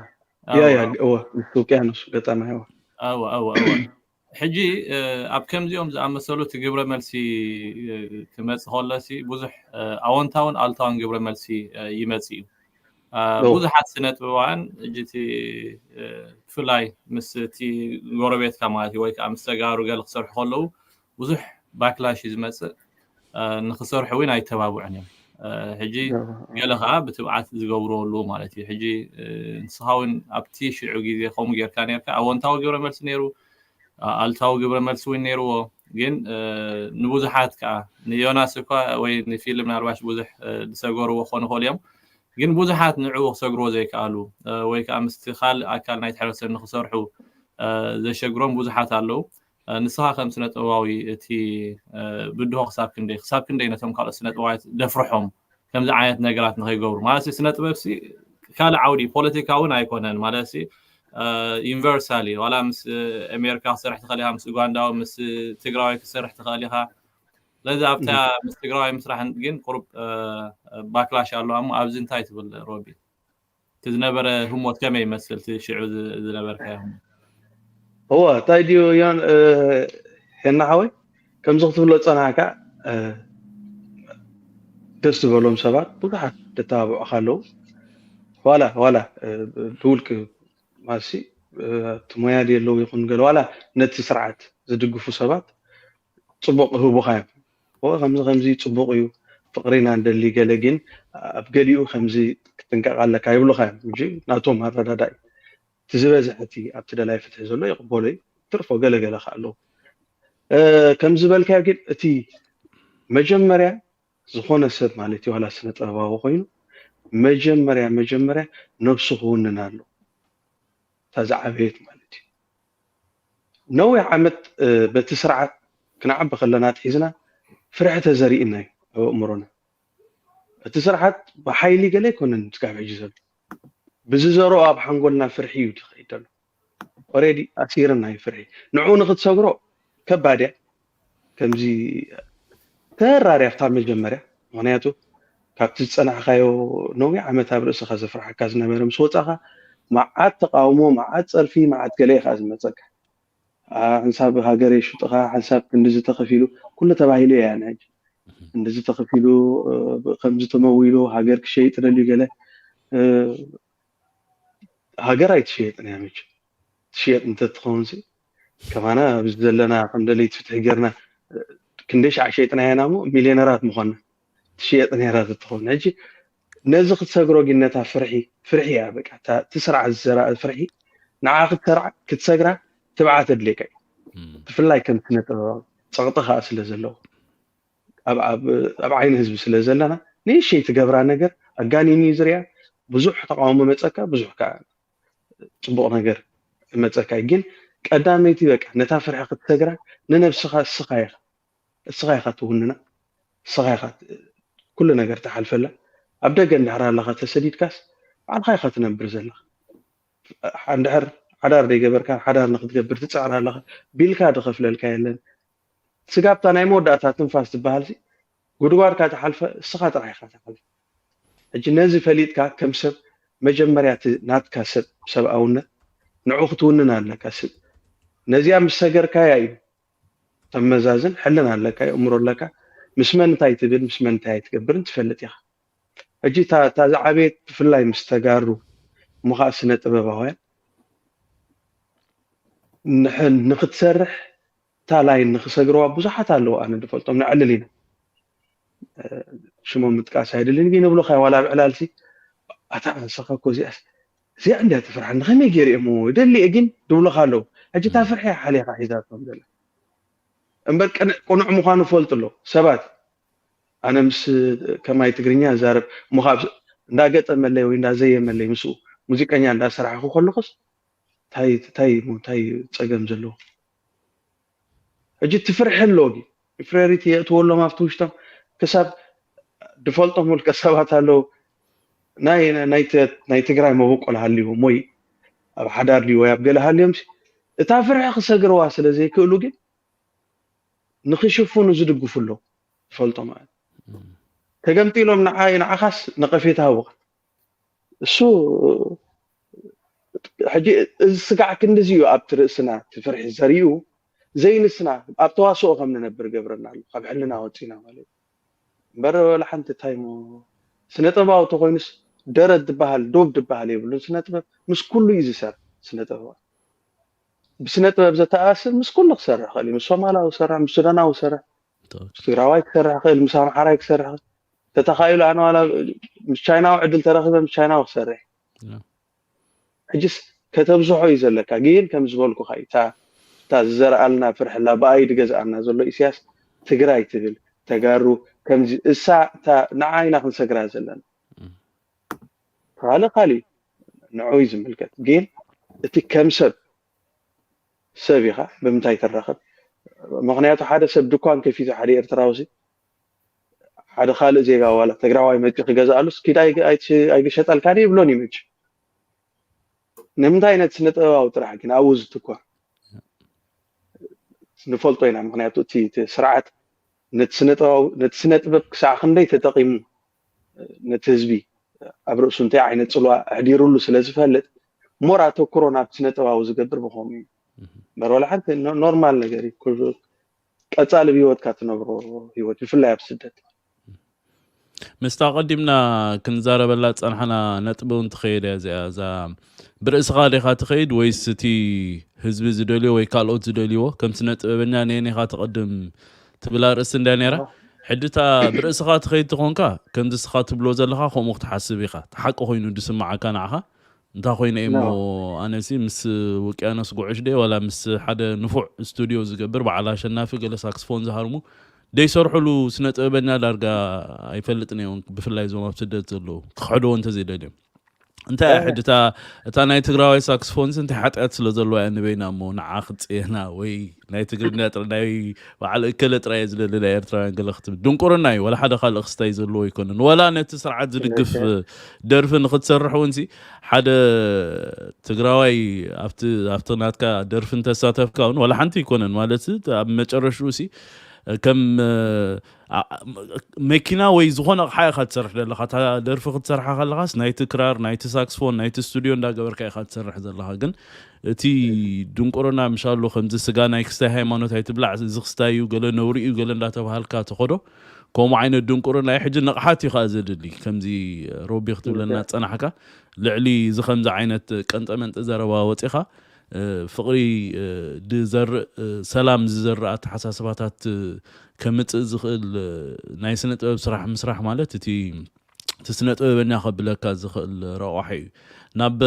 ያ ያ እወ ምስ ውቅያኖስ ገጣማይ እወ እወ እወ እወ ሕጂ ኣብ ከምዚኦም ዝኣመሰሉ እቲ ግብረ መልሲ ክመፅእ ከሎሲ ብዙሕ ኣወንታውን ኣልታውን ግብረ መልሲ ይመፅእ እዩ። ብዙሓት ስነ ጥበባውያን ሕጂ እቲ ብፍላይ ምስ እቲ ጎረቤትካ ማለት እዩ ወይ ከዓ ምስ ተጋሩ ገለ ክሰርሑ ከለዉ ብዙሕ ባክላሽ እዩ ዝመፅእ። ንክሰርሑ እውን ኣይተባብዑን እዮም። ሕጂ ገለ ከዓ ብትብዓት ዝገብሩ ኣለዉ ማለት እዩ። ሕጂ ንስኻ እውን ኣብቲ ሽዑ ግዜ ከምኡ ጌርካ ኔርካ ኣወንታዊ ግብረ መልሲ ነይሩ፣ ኣልታዊ ግብረ መልሲ እውን ነይርዎ። ግን ንብዙሓት ከዓ ንዮናስ እኳ ወይ ንፊልም ምናልባሽ ብዙሕ ዝሰገርዎ ክኾኑ ይኽእሉ እዮም። ግን ብዙሓት ንዕኡ ክሰግርዎ ዘይከኣሉ ወይ ከዓ ምስቲ ካልእ ኣካል ናይቲ ሕብረተሰብ ንክሰርሑ ዘሸግሮም ብዙሓት ኣለዉ። ንስኻ ከም ስነ ጥበባዊ እቲ ብድሆ ክሳብ ክንደይ ክሳብ ክንደይ ነቶም ካልኦት ስነ ጥበባውያን ደፍርሖም ከምዚ ዓይነት ነገራት ንኸይገብሩ ማለት ስነ ጥበብ ካልእ ዓውዲ ፖለቲካ እውን ኣይኮነን ማለት ዩኒቨርሳል እዩ። ዋላ ምስ ኣሜሪካ ክሰርሕ ትኽእል ኢኻ፣ ምስ ኡጋንዳዊ ምስ ትግራዊ ክሰርሕ ትኽእል ኢኻ። ስለዚ ኣብታ ምስ ትግራዊ ምስራሕ ግን ቁሩብ ባክላሽ ኣሎ። እሞ ኣብዚ እንታይ ትብል ሮቢ? እቲ ዝነበረ ህሞት ከመይ ይመስል? እቲ ሽዑ ዝነበርካዮ ህሞት? እወ እንታይ ድዩ ዮን ሄና ሓወይ ከምዚ ክትብሎ ፀናሕካ ደስ ዝበሎም ሰባት ብዙሓት ደተባብዑካ ኣለዉ። ዋላ ዋላ ብውልቂ ማሲ እቲ ሞያ ድየለዉ ይኹን ገለ ዋላ ነቲ ስርዓት ዝድግፉ ሰባት ፅቡቕ ይህቡኻ እዮም። ከምዚ ከምዚ ፅቡቕ እዩ ፍቕሪና እንደሊ ገለ ግን ኣብ ገሊኡ ከምዚ ክትጥንቀቕ ኣለካ ይብሉኻ እዮም። ሕጂ ናቶም ኣረዳዳኢ እቲ ዝበዝሐ እቲ ኣብቲ ደላይ ፍትሒ ዘሎ ይቕበሎ እዩ። ትርፎ ገለ ገለ ከ ኣለዉ። ከም ዝበልካዮ ግን እቲ መጀመርያ ዝኾነ ሰብ ማለት እዩ ዋላ ስነ ጥበባዊ ኮይኑ መጀመርያ መጀመርያ ነብሱ ክውንን ኣሎ። እታ ዝዓበየት ማለት እዩ። ነዊሕ ዓመት በቲ ስርዓት ክንዓቢ ከለና ኣትሒዝና ፍርሒ ተዘሪእና እዩ ኣብ ኣእምሮና። እቲ ስርዓት ብሓይሊ ገለ ኣይኮነን ስጋብ ሕጂ ዘሎ ብዝዘርኦ ኣብ ሓንጎልና ፍርሒ እዩ ዝኸይድ ዘሎ። ኦሬዲ ኣሲርና እዩ ፍርሒ። ንዑ ንክትሰግሮ ከባድ እያ። ከምዚ ተራርያ ኣብታ መጀመርያ ምክንያቱ ካብቲ ዝፀናሕካዮ ነዊሕ ዓመት ኣብ ርእስኻ ዘፍርሓካ ዝነበረ ምስ ወፃኻ መዓት ተቃውሞ መዓት ፀርፊ መዓት ገለ እዩ ከዓ ዝመፀካ። ሓንሳብ ሃገር የሽጥኻ ሓንሳብ ክንድዚ ተኸፊሉ ኩሉ ተባሂሉ እያ ናይ ክንድዚ ተኸፊሉ ከምዚ ተመዊሉ ሃገር ክሸይጥ ደልዩ ገለ ሃገር ኣይትሸየጥን እያ መቸም ትሽየጥ እንተትኸውን ከማና ኣብዚ ዘለና ከም ደለይቲ ፍትሒ ጌርና ክንደይ ሻዕ ሸይጥና ኢና ሞ ሚልዮነራት ምኾና ትሽየጥ ነራ ተትኸውን ሕጂ ነዚ ክትሰግሮ ግን ነታ ፍርሒ ፍርሒ እያ በቃ እቲ ስርዓት ዝዘራእ ፍርሒ ንዓ ክትሰርዓ ክትሰግራ ትብዓት ኣድልየካ እዩ ብፍላይ ከም ስነ ጥበባዊ ፀቕጢ ከዓ ስለ ዘለዎ ኣብ ዓይኒ ህዝቢ ስለ ዘለና ንእሽተይ ትገብራ ነገር ኣጋኒኑ እዩ ዝሪኣ ብዙሕ ተቃውሞ መፀካ ብዙሕ ከዓ ፅቡቕ ነገር መፀካ እዩ ግን ቀዳመይቲ በቃ ነታ ፍርሒ ክትሰግራ ንነብስኻ እስኻ ኢኻ እስኻ ኢኻ ትውንና እስኻ ኢኻ ኩሉ ነገር ትሓልፈላ ኣብ ደገ እንድሕር ኣለኻ ተሰዲድካስ ባዕልኻ ኢኻ ትነብር ዘለኻ እንድሕር ሓዳር ዘይገበርካ ሓዳር ንክትገብር ትፅዕር ኣለኻ ቢልካ ዝኸፍለልካ የለን ስጋብታ ናይ መወዳእታ ትንፋስ ዝበሃል ጉድጓድካ ትሓልፈ እስኻ ጥራሕ ኢኻ ትሓልፈ ሕጂ ነዚ ፈሊጥካ ከም ሰብ መጀመርያ እቲ ናትካ ሰብ ሰብኣውነት ንዑ ክትውንን ኣለካ ነዚኣ ምስ ሰገርካያ እዩ ተመዛዝን ሕልን ኣለካ የእምሮ ኣለካ ምስ መን እንታይ ትብል ምስ መን እንታይ ኣይትገብርን ትፈልጥ ኢኻ ሕጂ እታ ዝዓበየት ብፍላይ ምስ ተጋሩ እሞ ከዓ ስነ ጥበባውያን ንክትሰርሕ እታ ላይን ንክሰግርዋ ብዙሓት ኣለዉ ኣነ ዝፈልጦም ነዕልል ኢና ሽሞም ምጥቃስ ኣይደልን ግን ይብሉካ ዋላ ኣብ ዕላልሲ ኣታ ንስኻ እኮ እዚኣስ እዚኣ እንድያ ትፍርሓኒ ከመይ ገይረ እሞ ደሊ እየ ግን ዝብሉካ ኣለዉ ሕጂ እታ ፍርሒ እያ ሓሊኻ ሒዛቶም ዘላ እምበር ቅኑዕ ምዃኑ ፈልጡ ኣሎ ሰባት ኣነ ምስ ከማይ ትግርኛ ዛረብ እሞ ካብ እንዳገጠመለይ ወይ እንዳዘየመለይ ምስኡ ሙዚቀኛ እንዳሰራሕኩ ከለኹስ ታይ ታይ ታይ ፀገም ዘለዎ ሕጂ ትፍርሒ ኣሎ ጊ ኢፍሬሪቲ የእትወሎም ኣብቲ ውሽጦም ክሳብ ድፈልጦም ውልቀ ሰባት ኣለዉ ናይ ትግራይ መበቆል ሃልዎም ወይ ኣብ ሓዳር ድዩ ወይ ኣብ ገለ ሃልዮም እታ ፍርሒ ክሰግርዋ ስለ ዘይክእሉ ግን ንክሽፍኑ ዝድግፉ ኣለዉ ዝፈልጦ ማለት ተገምጢሎም ንዓይ ንዓኻስ ነቐፌታ ሃቡኻ እሱ ሕጂ እዚ ስጋዕ ክንድዚ እዩ ኣብቲ ርእስና እቲ ፍርሒ ዘርእዩ ዘይንስና ኣብ ተዋስኦ ከም ንነብር ገብረና ኣሎ፣ ካብ ሕልና ወፂና ማለት እዩ። እምበር ወላ ሓንቲ እንታይ ሞ ስነ ጥበባዊ ተኮይኑስ ደረት ዝበሃል ዶብ ዝበሃል የብሉን። ስነ ጥበብ ምስ ኩሉ እዩ ዝሰርሕ። ስነ ጥበብ ብስነ ጥበብ ዘተኣሳስር ምስ ኩሉ ክሰርሕ ክእል እዩ። ምስ ሶማላዊ ክሰርሕ፣ ምስ ሱዳናዊ ክሰርሕ፣ ምስ ትግራዋይ ክሰርሕ ክእል፣ ምስ ኣምሓራይ ክሰርሕ ክእል። ተተኻኢሉ ኣነ ዋላ ምስ ቻይናዊ ዕድል ተረኺበ ምስ ቻይናዊ ክሰርሕ። ሕጅስ ከተብዝሖ እዩ ዘለካ። ግን ከም ዝበልኩኻ እዩ፣ እታ እታ ዝዘርኣልና ፍርሕላ ብኣይ ድገዝኣና ዘሎ ኢሳያስ ትግራይ ትብል ተጋሩ ከምዚ እሳ እታ ንዓ ኢና ክንሰግራ ዘለና። ካልእ ካልእ ንዑ እዩ ዝምልከት። ግን እቲ ከም ሰብ ሰብ ኢኻ ብምንታይ ትራኸብ? ምክንያቱ ሓደ ሰብ ድኳን ከፊቱ ሓደ ኤርትራዊ ሲ ሓደ ካልእ ዜጋ ዋላ ትግራዋይ መፂ ክገዝኣሉስ ኪድ ኣይግ- ኣይት- ኣይግሸጠልካን ይብሎን እዩ መች ንምንታይ ነቲ ስነ ጥበባዊ ጥራሕ ግን ኣብኡ ዝትኮር ንፈልጦ ኢና። ምክንያቱ እቲ እቲ ስርዓት ነቲ ስነ ጥበባዊ ነቲ ስነ ጥበብ ክሳዕ ክንደይ ተጠቂሙ ነቲ ህዝቢ ኣብ ርእሱ እንታይ ዓይነት ፅልዋ ኣሕዲሩሉ ስለ ዝፈልጥ ሞር ኣተኩሮ ናብ ስነ ጥበባዊ ዝገብር ብኸምኡ እዩ። እምበር ዋላ ሓንቲ ኖ- ኖርማል ነገር እዩ። ኩሉ ቀፃሊ ብሂወትካ ትነብሮ ሂወት ብፍላይ ኣብ ስደት ምስታ ቀዲምና ክንዛረበላ ዝፀናሕና ነጥቢ እውን ትኸይድ እያ እዚኣ። እዛ ብርእስኻ ዲኻ ትኸይድ ወይስ እቲ ህዝቢ ዝደልዮ ወይ ካልኦት ዝደልይዎ? ከም ስነ ጥበበኛ ነየኒኻ ትቐድም ትብል ኣርእስቲ እንድያ ነይራ። ሕጂ እታ ብርእስኻ ትኸይድ ትኾንካ ከምዚ እስኻ ትብሎ ዘለኻ ከምኡ ክትሓስብ ኢኻ። እቲ ሓቂ ኮይኑ ዝስምዓካ ንዓኻ እንታይ ኮይነ እሞ ኣነሲ ምስ ውቅያኖስ ጉዕሽ ደ ዋላ ምስ ሓደ ንፉዕ ስቱድዮ ዝገብር በዓል ኣሸናፊ ገለ ሳክስፎን ዝሃርሙ ደይሰርሕሉ ስነ ጥበበኛ ዳርጋ ኣይፈልጥን እዮም። ብፍላይ እዞም ኣብ ስደት ዘለዉ ክሕድዎ እንተዘይደልዮም እንታይ እያ ሕጂ እታ እታ ናይ ትግራዋይ ሳክስፎንስ እንታይ ሓጢኣት ስለ ዘለዋ እያ ንበይና እሞ ንዓ ክፅየና ወይ ናይ ትግርኛ ጥራይ ናይ በዓል እከለ ጥራይ እየ ዝደሊ ናይ ኤርትራውያን ገለ ክትብል ድንቁርና እዩ። ወላ ሓደ ካልእ ክስታይ ዘለዎ ኣይኮነን። ወላ ነቲ ስርዓት ዝድግፍ ደርፊ ንክትሰርሕ እውን ሲ ሓደ ትግራዋይ ኣብቲ ኣብቲ ናትካ ደርፊ እንተሳተፍካ እውን ወላ ሓንቲ ኣይኮነን ማለት ኣብ መጨረሽኡ ሲ ከም መኪና ወይ ዝኾነ ኣቕሓ ኢኻ ትሰርሕ ዘለኻ። እታ ደርፊ ክትሰርሓ ከለኻስ ናይቲ ክራር፣ ናይቲ ሳክስፎን፣ ናይቲ ስቱድዮ እንዳገበርካ ኢኻ ትሰርሕ ዘለኻ። ግን እቲ ድንቁርና ምሻሎ ከምዚ ስጋ ናይ ክስታይ ሃይማኖት ኣይትብላዕ፣ እዚ ክስታይ እዩ፣ ገለ ነውሪ እዩ፣ ገለ እንዳተባሃልካ ተኸዶ ከምኡ ዓይነት ድንቁርና እዩ። ሕጂ ንቕሓት እዩ ከዓ ዘድሊ። ከምዚ ሮቢ ክትብለና ዝፀናሕካ ልዕሊ እዚ ከምዚ ዓይነት ቀንጠመንጢ ዘረባ ወፂኻ ፍቕሪ ዝዘርእ ሰላም ዝዘርእ ኣተሓሳስባታት ከምፅእ ዝኽእል ናይ ስነ ጥበብ ስራሕ ምስራሕ ማለት እቲ እቲ ስነ ጥበበኛ ከብለካ ዝኽእል ረቋሒ እዩ። ናብ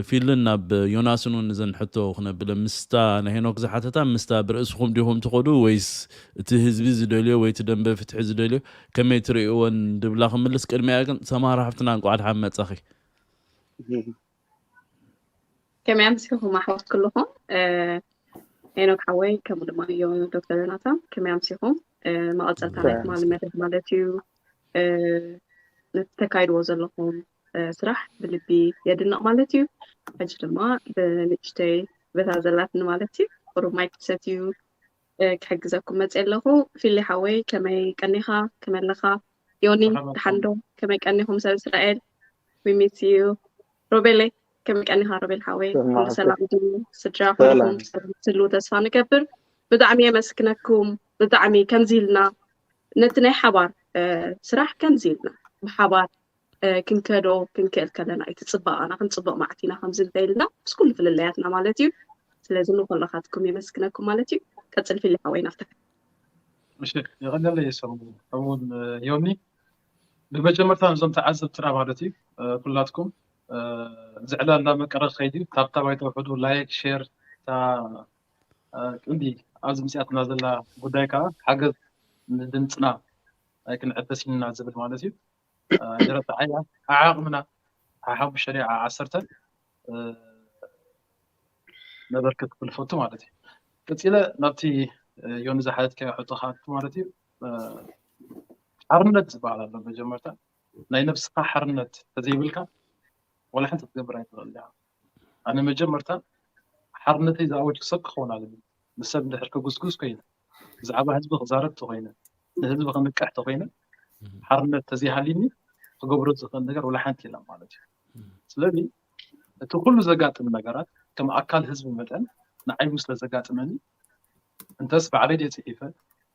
ፊልን ናብ ዮናስን እውን እዘን ሕቶ ክነብለ ምስታ ናይ ሄኖክ ዝሓተታ ምስታ ብርእስኹም ዲኹም ትኸዱ ወይስ እቲ ህዝቢ ዝደልዮ ወይ እቲ ደንበ ፍትሒ ዝደልዮ ከመይ ትርእይወን ድብላ ክምልስ ቅድሚያ ግን ሰማራ ሓፍትና እንቋዕ ድሓን መጻኺ። ከመይ ኣምሲኹም ኣሕዋት ኩልኹም? ሄኖክ ሓወይ ከምኡ ድማ ዮ ዶክተር ዮናታን ከመይ ኣምሲኹም? መቐፀልታ ናይ ትማሊ መደብ ማለት እዩ። ነቲ ተካይድዎ ዘለኹም ስራሕ ብልቢ የድንቕ ማለት እዩ። ሕጂ ድማ ብንእሽተይ በታ ዘላትኒ ማለት እዩ ቁሩብ ማይ ክትሰትዩ ክሕግዘኩም መፅእ ኣለኹ። ፊሊ ሓወይ ከመይ ቀኒኻ? ከመይ ኣለኻ? ዮኒ ደሓን ዶ? ከመይ ቀኒኹም ሰብ እስራኤል? We miss you። ሮቤለይ ከመይ ቀኒኻ? ሮቤል ሓወይ ኩሉ ሰላም ድዩ? ስድራ ኩልኹም ሰላም ትህልዉ ተስፋ ንገብር። ብጣዕሚ የመስግነኩም። ብጣዕሚ ከምዚ ኢልና ነቲ ናይ ሓባር ስራሕ ከምዚ ኢልና ብሓባር ክንከዶ ክንክእል ከለና እዩ እቲ ፅባቐና ክንፅብቕ መዓት ኢና ከምዚ እንተኢልና ምስ ኩሉ ፍልለያትና ማለት እዩ። ስለዚ ንኩልኻትኩም የመስግነኩም ማለት እዩ። ቀፅል ፊሊ ሓወይ ናፍታ። እሺ የቐለለ የሰሙ ከምኡውን ዮኒ ብመጀመርታ ነዞም ተዓዘብትና ማለት እዩ ኩላትኩም እዚ ዕላል እንዳመቀረ ከይድ እዩ ታብታብ ኣይተውሕዱ ላይክ ሼር እታ ቅንዲ ኣብዚ ምፅኣትና ዘላ ጉዳይ ከዓ ሓገዝ ንድምፅና ኣይክንዕበስ ኢና ዝብል ማለት እዩ። ጀረታ ዓያ ዓዓቕምና ሓሙሽተ ዓሰርተ ነበርክት ክብል ፈቱ ማለት እዩ። ቀፂለ ናብቲ ዮኒ ዝሓተትካዮ ሕቶ ክኣቱ ማለት እዩ። ሓርነት ዝበሃል ኣሎ መጀመርታ ናይ ነብስኻ ሓርነት ተዘይብልካ ዋላ ሓንቲ ክትገብር ኣይትኽእል ኢኻ። ኣነ መጀመርታ ሓርነተይ ዝኣወጅኩ ሰብ ክኸውን ኣለኒ። ንሰብ እንድሕር ከጉስጉስ ኮይነ፣ ብዛዕባ ህዝቢ ክዛረብ ተኮይነ፣ ንህዝቢ ክንቅሕ ተኮይነ፣ ሓርነት ተዘይሃልዩኒ ክገብሮ ዝኽእል ነገር ዋላ ሓንቲ የለን ማለት እዩ። ስለዚ እቲ ኩሉ ዘጋጥም ነገራት ከም ኣካል ህዝቢ መጠን ንዓይ እውን ስለ ዘጋጥመኒ እንተስ ባዕለይ ድየ ፅሒፈ፣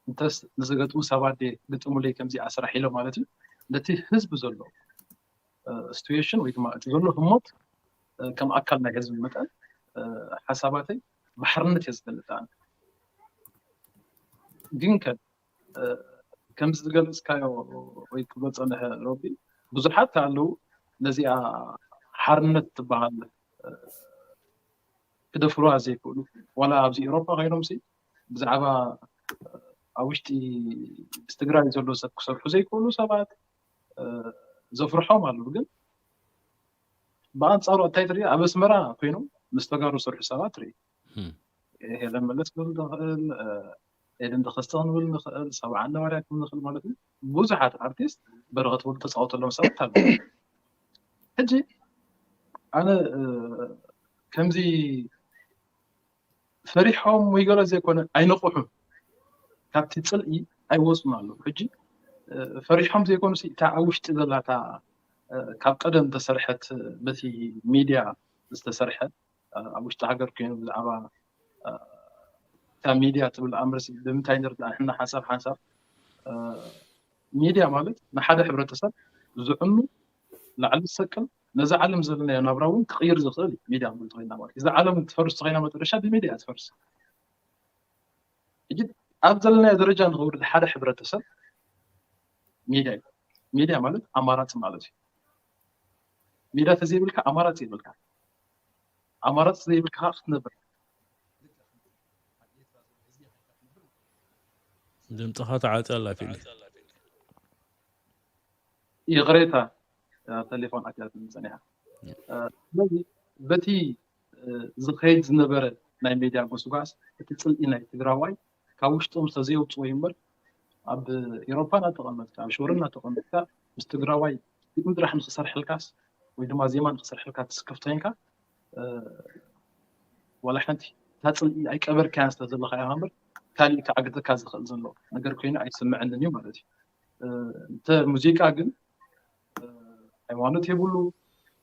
እንተስ ንዝገጥሙ ሰባት ድየ ግጥሙለይ ከምዚኣ ስራሕ ኢሎ ማለት እዩ። ነቲ ህዝቢ ዘሎ ስቱዌሽን ወይ ድማ እቲ ዘሎ ህሞት ከም ኣካል ናይ ህዝቢ መጠን ሓሳባተይ ብሓርነት እየ ዝገልፅ ኣነ። ግን ከ ከምዚ ዝገለፅካዮ ወይ ክብሎ ፀንሐ ሮቢ፣ ብዙሓት ኣለዉ ነዚኣ ሓርነት ትበሃል ክደፍሩዋ ዘይክእሉ፣ ዋላ ኣብዚ ኤሮፓ ኮይኖም ሲ ብዛዕባ ኣብ ውሽጢ ምስ ትግራይ ዘሎ ሰብ ክሰርሑ ዘይክእሉ ሰባት ዘፍርሖም ኣለዉ። ግን ብኣንፃሩ እንታይ ትርኢ? ኣብ ኣስመራ ኮይኖም ምስ ተጋሩ ዝሰርሑ ሰባት ትርኢ። ሄለን መለስ ክብል ንኽእል፣ ኤደን ተኸስተ ክንብል ንኽእል፣ ሰብዓ ነባርያ ክብል ንኽእል ማለት እዩ። ብዙሓት ኣርቲስት በረኸት ወሉ ተፃወተሎም ሰባት ኣለዉ። ሕጂ ኣነ ከምዚ ፈሪሖም ወይ ገለ ዘይኮነ ኣይነቑሑን፣ ካብቲ ፅልኢ ኣይወፁን ኣለዉ። ሕጂ ፈሪሖም ዘይኮኑ እታ ኣብ ውሽጢ ዘላታ ካብ ቀደም ተሰርሐት በቲ ሚድያ ዝተሰርሐ ኣብ ውሽጢ ሃገር ኮይኑ ብዛዕባ እታ ሚድያ ትብል ኣምርሲ ብምንታይ ንርዳእ ንሕና ሓንሳብ ሓንሳብ ሚድያ ማለት ንሓደ ሕብረተሰብ ዝዕኑ ላዕሊ ዝሰቅል ነዛ ዓለም ዘለናዮ ናብራ እውን ክቕይር ዝኽእል እዩ። ሚድያ ክንብል ተኾይና ማለት እዛ ዓለም ትፈርስ ተኾይና መጨረሻ ብሚድያ እያ ትፈርስ። ሕጂ ኣብ ዘለናዮ ደረጃ ንኽውርድ ሓደ ሕብረተሰብ ሚድያ እዩ። ሚድያ ማለት ኣማራፂ ማለት እዩ። ሚድያ ተዘይብልካ ኣማራፂ የብልካ። ኣማራፂ ዘይብልካ ከዓ ክትነብር ድምፅኻ ተዓፀ ኣላ ፊሊ። ይቕሬታ ተሌፎን ኣትያትኒ ፀኒሓ። ስለዚ በቲ ዝኸይድ ዝነበረ ናይ ሚድያ ጎስጓስ እቲ ፅልኢ ናይ ትግራዋይ ካብ ውሽጦም ዝተዘየውፅዎ እዩ እምበር ኣብ ኤሮፓ እናተቐመጥካ ኣብ ሽወደን እናተቐመጥካ ምስ ትግራዋይ ግጥሚ ጥራሕ ንክሰርሐልካስ ወይ ድማ ዜማ ንክሰርሐልካ ትስከፍ ተኮይንካ ዋላ ሓንቲ እታ ፅልኢ ኣይቀበርካያን ስለ ዘለካ ኢኻ እምበር ካሊእ ከዓግተካ ዝኽእል ዘሎ ነገር ኮይኑ ኣይስምዐንን እዩ ማለት እዩ። እንተ ሙዚቃ ግን ሃይማኖት የብሉ፣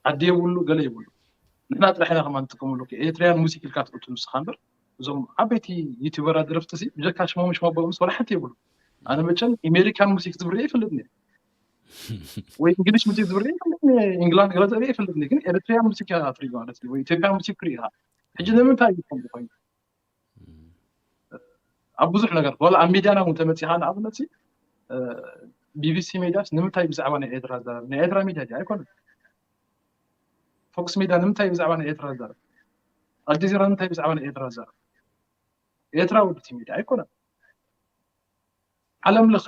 ዓዲ የብሉ፣ ገለ የብሉ። ንሕና ጥራሕ ኢና ከማን ንጥቀመሉ። ኤርትራያን ሙዚክ ኢልካ ትእቱ ንስኻ እምበር እዞም ዓበይቲ ዩቲዩበራት ደረፍቲ ሲ ብጀካ ሽሞም ሽሞ ኣቦኦምስ ዋላ ሓንቲ የብሉ። ኣነ መቸም ኢሜሪካን ሙዚክ ዝብርየ ይፈልጥኒ ወይ እንግሊሽ ሙዚክ ዝብርየ ይፈልጥኒ፣ ኢንግላንድ ገለ ዝብርየ ይፈልጥኒ፣ ግን ኤርትራያን ሙዚክ ትሪኦ ማለት እዩ ወይ ኢትዮጵያን ሙዚክ ትሪኦ ኢኻ። ሕጂ ንምንታይ እዩ ከምዚ ኮይኑ? ኣብ ብዙሕ ነገር ዋላ ኣብ ሚድያና እውን ተመፂኻ ንኣብነት ሲ ቢቢሲ ሚድያስ ንምንታይ ብዛዕባ ናይ ኤርትራ ዝዛረብ? ናይ ኤርትራ ሚድያ ድዩ? ኣይኮነን። ፎክስ ሚድያ ንምንታይ ብዛዕባ ናይ ኤርትራ ዝዛረብ? ኣልጀዚራ ንምንታይ ብዛዕባ ናይ ኤርትራ ዝዛረብ? ኤርትራ ውድቲ ሚድያ ኣይኮነን። ዓለም ለኸ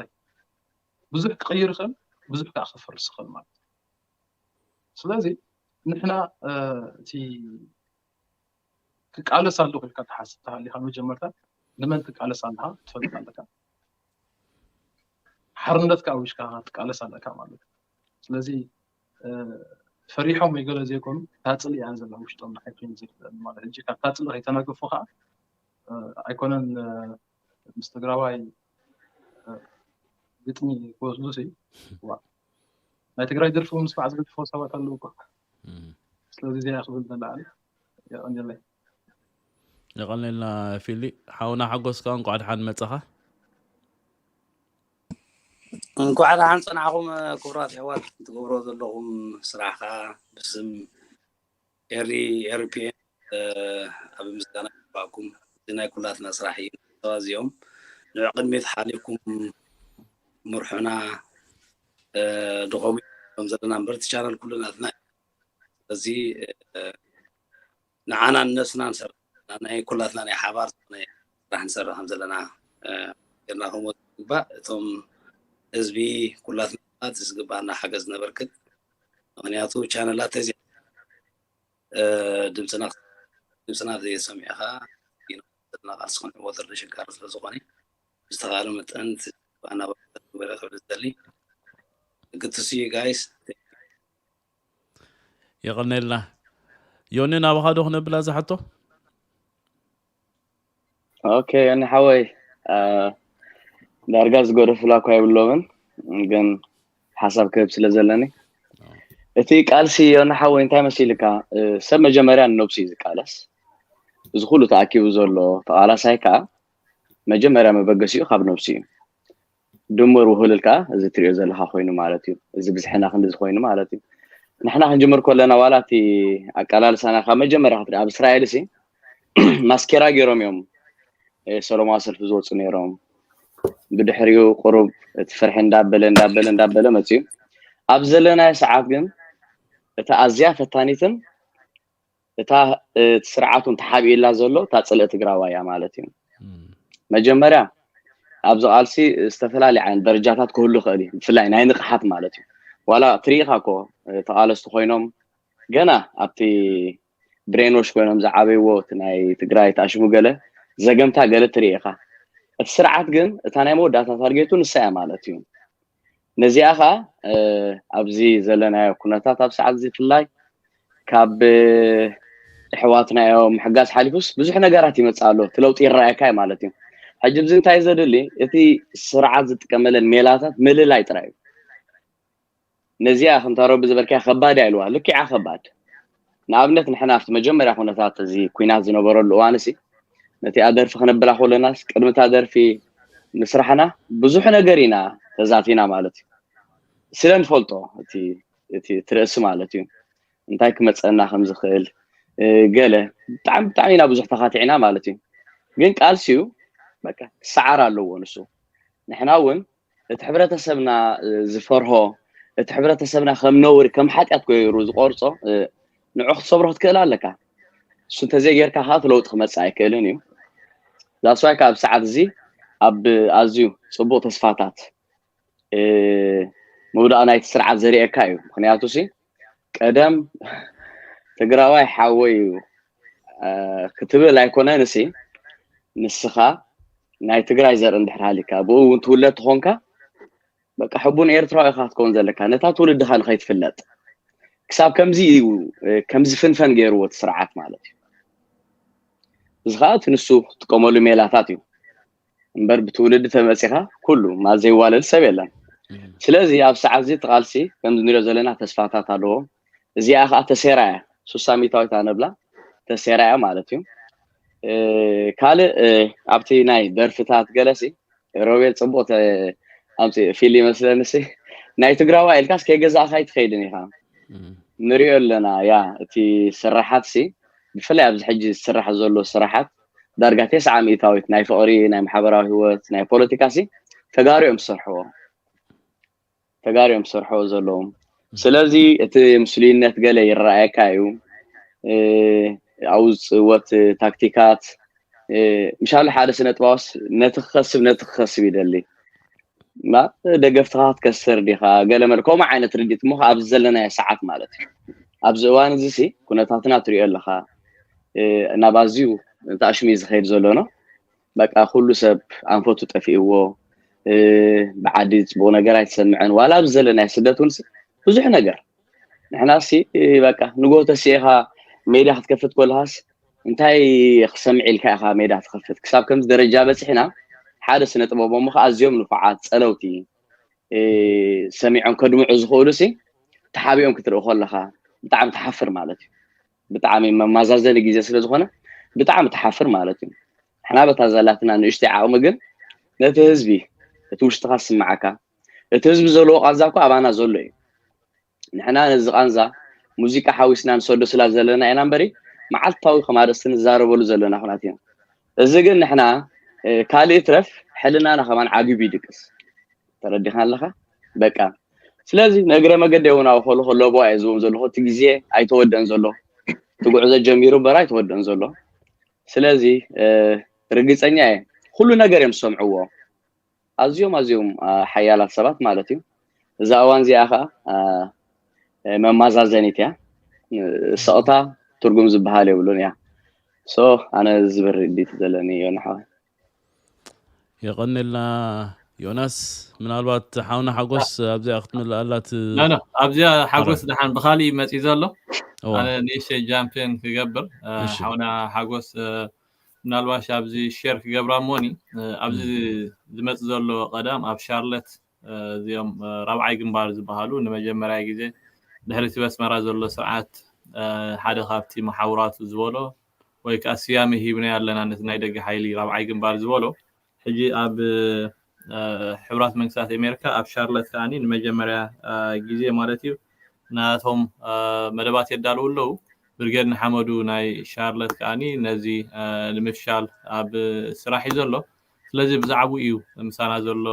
ብዙሕ ክቕይር ይኽእል፣ ብዙሕ ከዓ ክፈርስ ይኽእል ማለት እዩ። ስለዚ ንሕና እቲ ክቃለስ ኣለኹ ኢልካ ትሓስብ ተሃሊኻ መጀመርታ ንመን ትቃለስ ኣለኻ ትፈልጥ ኣለካ። ሓርነትካ ኣውጅካ ትቃለስ ኣለካ ማለት እዩ። ስለዚ ፈሪሖም ወይ ገለ ዘይኮኑ እታ ፅልኢ እያ ዘላ ውሽጦም ንዓይ ኮይኑ ዘይፍለጥ ማለት ሕጂ ካብታ ፅልኢ ከይተናገፉ ከዓ ኣይኮነን ምስ ትግራዋይ ግጥሚ ክወስዱ ሲ ናይ ትግራይ ደርፊ ምስማዕ ዝገድፎ ሰባት ኣለዉ እኮ። ስለዚ እዚኣ ክብል ንላዕሊ የቐንየለይ። የቐንየልና ፊሊ ሓውና ሓጎስካ እንኳዕ ደሓን መጻኻ። እንኳዕ ደሓን ጸናሕኩም ክቡራት ኣሕዋት፣ ትገብሮ ዘለኹም ስራሕ ከዓ ብስም ኤሪ ኤሪፒኤን ዓቢ ምስጋና ይግባኩም። እዚ ናይ ኩላትና ስራሕ እዩ። እዚኦም ንዕ ቅድሚት ሓሊፍኩም ምርሑና ድኸሙ ከም ዘለና እምበር እቲ ቻናል ኩሉ ናትና እዩ። ስለዚ ንዓና ንነብስና ንሰርሕ ናይ ኩላትና ናይ ሓባር ዝኾነ ስራሕ ንሰርሕ ከም ዘለና ጌርና ከምወ ዝግባእ እቶም ህዝቢ ኩላትና ዝግባኣና ሓገዝ ነበርክት። ምክንያቱ ቻነላት ተዚ ድምፅና ድምፅና ዘይሰሚዕካ ኢና ዘለና ቃልሲ ክንዕወት ኣሸጋሪ ስለ ዝኾነ ብዝተኻለ መጠን ዝግባኣና ክብል ዝደሊ። Good to see you guys. የቐነልና። ዮኒ ናባኻ ዶ ክነብላ ዝሓቶ? ኦኬ ዮኒ ሓወይ ዳርጋ ዝገደፉላ እኳ የብሎምን፣ ግን ሓሳብ ክህብ ስለ ዘለኒ እቲ ቃልሲ ዮኒ ሓወይ እንታይ መሲልካ? ሰብ መጀመርያ ንነብሱ እዩ ዝቃለስ። እዚ ኩሉ ተኣኪቡ ዘሎ ተቓላሳይ ከዓ መጀመርያ መበገሲኡ ካብ ነብሱ እዩ። ድምር ውህሉል ከዓ እዚ ትሪኦ ዘለካ ኮይኑ ማለት እዩ። እዚ ብዝሕና ክንዲ ኮይኑ ማለት እዩ። ንሕና ክንጅምር ከለና ዋላ እቲ ኣቃላልሳና ካብ መጀመርያ ክትርኢ ኣብ እስራኤል ሲ ማስኬራ ገይሮም እዮም ሰለማዊ ሰልፊ ዝወፁ ነይሮም። ብድሕሪኡ ቁሩብ እቲ ፍርሒ እንዳበለ እንዳበለ እንዳበለ መፅዩ። ኣብ ዘለናዮ ሰዓት ግን እታ ኣዝያ ፈታኒትን እታ እቲ ስርዓት እውን ተሓቢእላ ዘሎ እታ ፅልኢ ትግራዋይ እያ ማለት እዩ። መጀመርያ ኣብዚ ቃልሲ ዝተፈላለዩ ዓይነት ደረጃታት ክህሉ ይኽእል እዩ፣ ብፍላይ ናይ ንቕሓት ማለት እዩ። ዋላ ትርኢኻ እኮ ተቓለስቲ ኮይኖም ገና ኣብቲ ብሬኖሽ ኮይኖም ዝዓበይዎ እቲ ናይ ትግራይ ተኣሽሙ ገለ ዘገምታ ገለ ትርኢ ኢኻ። እቲ ስርዓት ግን እታ ናይ መወዳእታ ታርጌቱ ንሳ እያ ማለት እዩ። ነዚኣ ኸዓ ኣብዚ ዘለናዮ ኩነታት ኣብ ሰዓት እዚ ብፍላይ ካብ ኣሕዋትና እዮም ምሕጋዝ ሓሊፉስ ብዙሕ ነገራት ይመፅእ ኣሎ። እቲ ለውጢ ይረኣየካ እዩ ማለት እዩ። ሕጂ እዚ እንታይ ዘድሊ እቲ ስርዓት ዝጥቀመለን ሜላታት ምልላይ ጥራይ እዩ። ነዚኣ ከምታ ረቢ ዝበልካያ ከባድ እያ ኢልዋ ልኪዓ ከባድ። ንኣብነት ንሕና ኣብቲ መጀመርያ ኩነታት እዚ ኩናት ዝነበረሉ እዋን ሲ ነቲኣ ደርፊ ከነብላ ከለናስ ቅድሚ እታ ደርፊ ምስራሕና ብዙሕ ነገር ኢና ተዛቲና ማለት እዩ። ስለ ንፈልጦ እቲ እቲ እቲ ርእሲ ማለት እዩ እንታይ ክመፀና ከም ዝኽእል ገለ ብጣዕሚ ብጣዕሚ ኢና ብዙሕ ተኻቲዕና ማለት እዩ። ግን ቃልሲ እዩ በቃ ክሰዓር ኣለዎ ንሱ። ንሕና እውን እቲ ሕብረተሰብና ዝፈርሆ እቲ ሕብረተሰብና ከም ነውሪ ከም ሓጢኣት ገይሩ ዝቆርፆ ንዑ ክትሰብሮ ክትክእል ኣለካ። እሱ እንተዘይጌርካ ከዓ እቲ ለውጢ ክመፅእ ኣይክእልን እዩ። ዛስዋይ ከዓ ኣብ ሰዓት እዚ ኣብ ኣዝዩ ፅቡቅ ተስፋታት ምውዳቕ ናይቲ ስርዓት ዘርእየካ እዩ። ምክንያቱ ሲ ቀደም ትግራዋይ ሓወይ እዩ ክትብል ኣይኮነን ሲ ንስኻ ናይ ትግራይ ዘርኢ እንድሕር ሃሊካ ብኡ እውን ትውለድ ትኾንካ በቃ ሕቡን ኤርትራዊ ኢኻ ክትከውን ዘለካ ነታ ትውልድኻ ንኸይትፍለጥ ክሳብ ከምዚ እዩ ከምዚ ፍንፈን ገይርዎ እቲ ስርዓት ማለት እዩ። እዚ ከዓ እቲ ንሱ ክጥቀመሉ ሜላታት እዩ እምበር ብትውልዲ ተመፂኻ ኩሉ ማዘይዋለድ ሰብ የለን። ስለዚ ኣብ ሰዓት እዚ እቲ ቃልሲ ከምዚ ንሪኦ ዘለና ተስፋታት ኣለዎ። እዚኣ ከዓ ተሴራ እያ ሱሳ ሚታዊት ኣነብላ ተሴራ እያ ማለት እዩ። ካልእ ኣብቲ ናይ ደርፍታት ገለሲ ሮቤል ፅቡቅ ኣምፅእ ፊል ይመስለኒ ሲ ናይ ትግራዋ ኢልካስ ከይገዛእካ ኣይትኸይድን ኢኻ። ንሪኦ ኣለና ያ እቲ ስራሓት ሲ ብፍላይ ኣብዚ ሕጂ ዝስራሕ ዘሎ ስራሓት ዳርጋ ተስዓ ሚእታዊት ናይ ፍቕሪ ናይ ማሕበራዊ ህይወት ናይ ፖለቲካ ሲ ተጋሩ እዮም ዝሰርሕዎ ተጋሩ እዮም ዝሰርሕዎ ዘለዎም። ስለዚ እቲ ምስሉይነት ገለ ይረኣየካ እዩ። ኣብኡ ዝፅወት ታክቲካት ምሻሉ ሓደ ስነ ጥባውስ ነቲ ክኸስብ ነቲ ክኸስብ ይደሊ ደገፍትኻ ክትከስር ዲኻ ገለመለ ከምኡ ዓይነት ርዲት እሞ ኣብዚ ዘለናዮ ሰዓት ማለት እዩ። ኣብዚ እዋን እዚ ሲ ኩነታትና ትሪኦ ኣለኻ ናብ ኣዝዩ ተኣሽሙ እዩ ዝኸይድ ዘሎ ነው። በቃ ኩሉ ሰብ ኣንፈቱ ጠፊእዎ ብዓዲ ፅቡቅ ነገር ኣይተሰምዐን ዋላ ኣብዚ ዘለናዮ ስደት እውን ብዙሕ ነገር ንሕና ሲ በቃ ንጎ ተሲእኻ ሜድያ ክትከፍት ከለኻስ እንታይ ክሰምዕ ኢልካ ኢኻ ሜዳ ትኸፍት ክሳብ ከምዚ ደረጃ በፂሕና ሓደ ስነ ጥበቦም ከዓ ኣዝዮም ንፉዓት ፀለውቲ ሰሚዖም ከድምዑ ዝኽእሉ ሲ ተሓቢኦም ክትርኢ ከለኻ ብጣዕሚ ትሓፍር ማለት እዩ። ብጣዕሚ መማዛዘኒ ግዜ ስለ ዝኾነ ብጣዕሚ ትሓፍር ማለት እዩ። ንሕና በታ ዘላትና ንእሽተይ ዓቕሚ ግን ነቲ ህዝቢ እቲ ውሽጥኻ ዝስምዓካ እቲ ህዝቢ ዘለዎ ቃንዛ እኮ ኣባና ዘሎ እዩ። ንሕና ነዚ ቃንዛ ሙዚቃ ሓዊስና ንሰዶ ስላ ዘለና ኢና እምበሪ መዓልታዊ ከም ኣርእስቲ ንዛረበሉ ዘለና ኩናት ኢና። እዚ ግን ንሕና ካልእ ይትረፍ ሕልናና ከማን ዓጊቡ ይድቅስ። ተረዲኻ ኣለኻ በቃ ስለዚ ንእግረ መገደ እውን ኣብ ከሉ ከለቦ እየ ዝዎም ዘለኹ እቲ ግዜ ኣይተወደን ዘሎ እቲ ጉዕዞ ጀሚሩ እምበር ኣይተወደን ዘሎ ስለዚ ርግፀኛ እየ ኩሉ ነገር እዮም ዝሰምዕዎ ኣዝዮም ኣዝዮም ሓያላት ሰባት ማለት እዩ እዛ እዋን እዚኣ ከዓ መማዛዘኒት እያ ስቕታ ትርጉም ዝበሃል የብሉን እያ so ኣነ ዝብል ርድኢት ዘለኒ ዮና ሓወይ የቐንልና ዮናስ ምናልባት ሓውና ሓጎስ ኣብዚኣ ክትምልኣላት ኣብዚኣ ሓጎስ ደሓን ብካሊእ መፂ ዘሎ ኣነ ንእሽተይ ጃምፕን ክገብር ሓውና ሓጎስ ምናልባሽ ኣብዚ ሸር ክገብራ ሞኒ ኣብዚ ዝመፅ ዘሎ ቀዳም ኣብ ሻርለት እዚኦም ራብዓይ ግንባር ዝበሃሉ ንመጀመርያ ግዜ ድሕሪ እቲ በስመራ ዘሎ ስርዓት ሓደ ካብቲ መሓውራቱ ዝበሎ ወይ ከዓ ስያሜ ሂብና ኣለና ነቲ ናይ ደገ ሓይሊ ራብዓይ ግንባር ዝበሎ ሕጂ ኣብ ሕቡራት መንግስታት ኣሜሪካ ኣብ ሻርለት ከዓኒ ንመጀመርያ ግዜ ማለት እዩ ናቶም መደባት የዳልዉ ኣለዉ። ብርጌድ ንሓመዱ ናይ ሻርለት ከዓኒ ነዚ ንምፍሻል ኣብ ስራሕ እዩ ዘሎ። ስለዚ ብዛዕባኡ እዩ ምሳና ዘሎ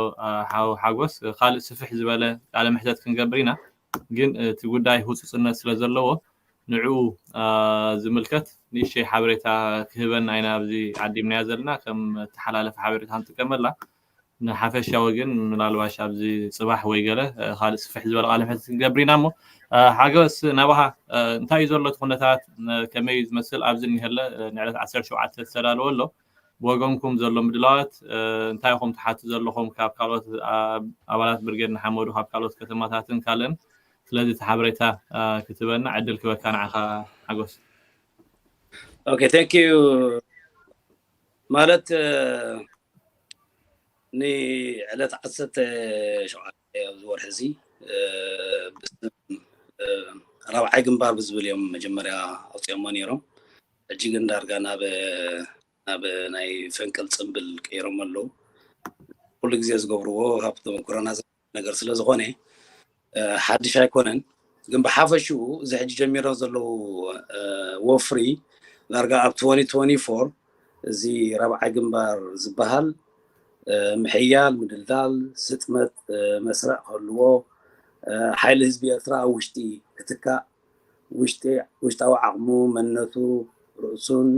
ሓው ሓጎስ። ካልእ ስፍሕ ዝበለ ቃለ ምሕተት ክንገብር ኢና፣ ግን እቲ ጉዳይ ህፁፅነት ስለ ዘለዎ ንዕኡ ዝምልከት ንእሽተይ ሓበሬታ ክህበና ኢና ኣብዚ ዓዲምናዮ ዘለና። ከም ተሓላለፈ ሓበሬታ ክንጥቀመላ፣ ንሓፈሻዊ ግን ምናልባሽ ኣብዚ ፅባሕ ወይ ገለ ካልእ ስፍሕ ዝበለ ቃለ ምሕተት ክንገብር ኢና። እሞ ሓጎስ ናባኻ፣ እንታይ እዩ ዘሎ እቲ ኩነታት? ከመይ እዩ ዝመስል? ኣብዚ እኒሀለ ንዕለት ዓሰርተ ሸውዓተ ዝተዳለወ ኣሎ። ብወገንኩም ዘሎ ምድላዋት እንታይ ኢኹም ትሓቱ ዘለኹም ካብ ካልኦት ኣባላት ብርጌድ ንሓመዱ ካብ ካልኦት ከተማታትን ካልእን? ስለዚ እቲ ሓበሬታ ክትበና ዕድል ክበካ ንዓኻ ሓጎስ። ኦኬ፣ thank you። ማለት ንዕለት ዓሰርተ ሸውዓተ ኣብዚ ወርሒ እዚ ብስም ራብዓይ ግንባር ብዝብል እዮም መጀመርያ ኣውፅኦሞ ነይሮም። ሕጂ ግን ዳርጋ ናብ ናብ ናይ ፈንቅል ፅምብል ቀይሮሞ ኣለዉ። ኩሉ ግዜ ዝገብርዎ ካብ ተመኩሮና ነገር ስለ ዝኾነ ሓድሽ ኣይኮነን። ግን ብሓፈሽኡ እዚ ሕጂ ጀሚሮ ዘለዉ ወፍሪ ዳርጋ ኣብ twenty twenty-four እዚ ራብዓይ ግንባር ዝበሃል ምሕያል፣ ምድልዳል፣ ስጥመት መስርዕ ክህልዎ፣ ሓይሊ ህዝቢ ኤርትራ ኣብ ውሽጢ ክትካእ፣ ውሽጣዊ ዓቕሙ፣ መንነቱ፣ ርእሱን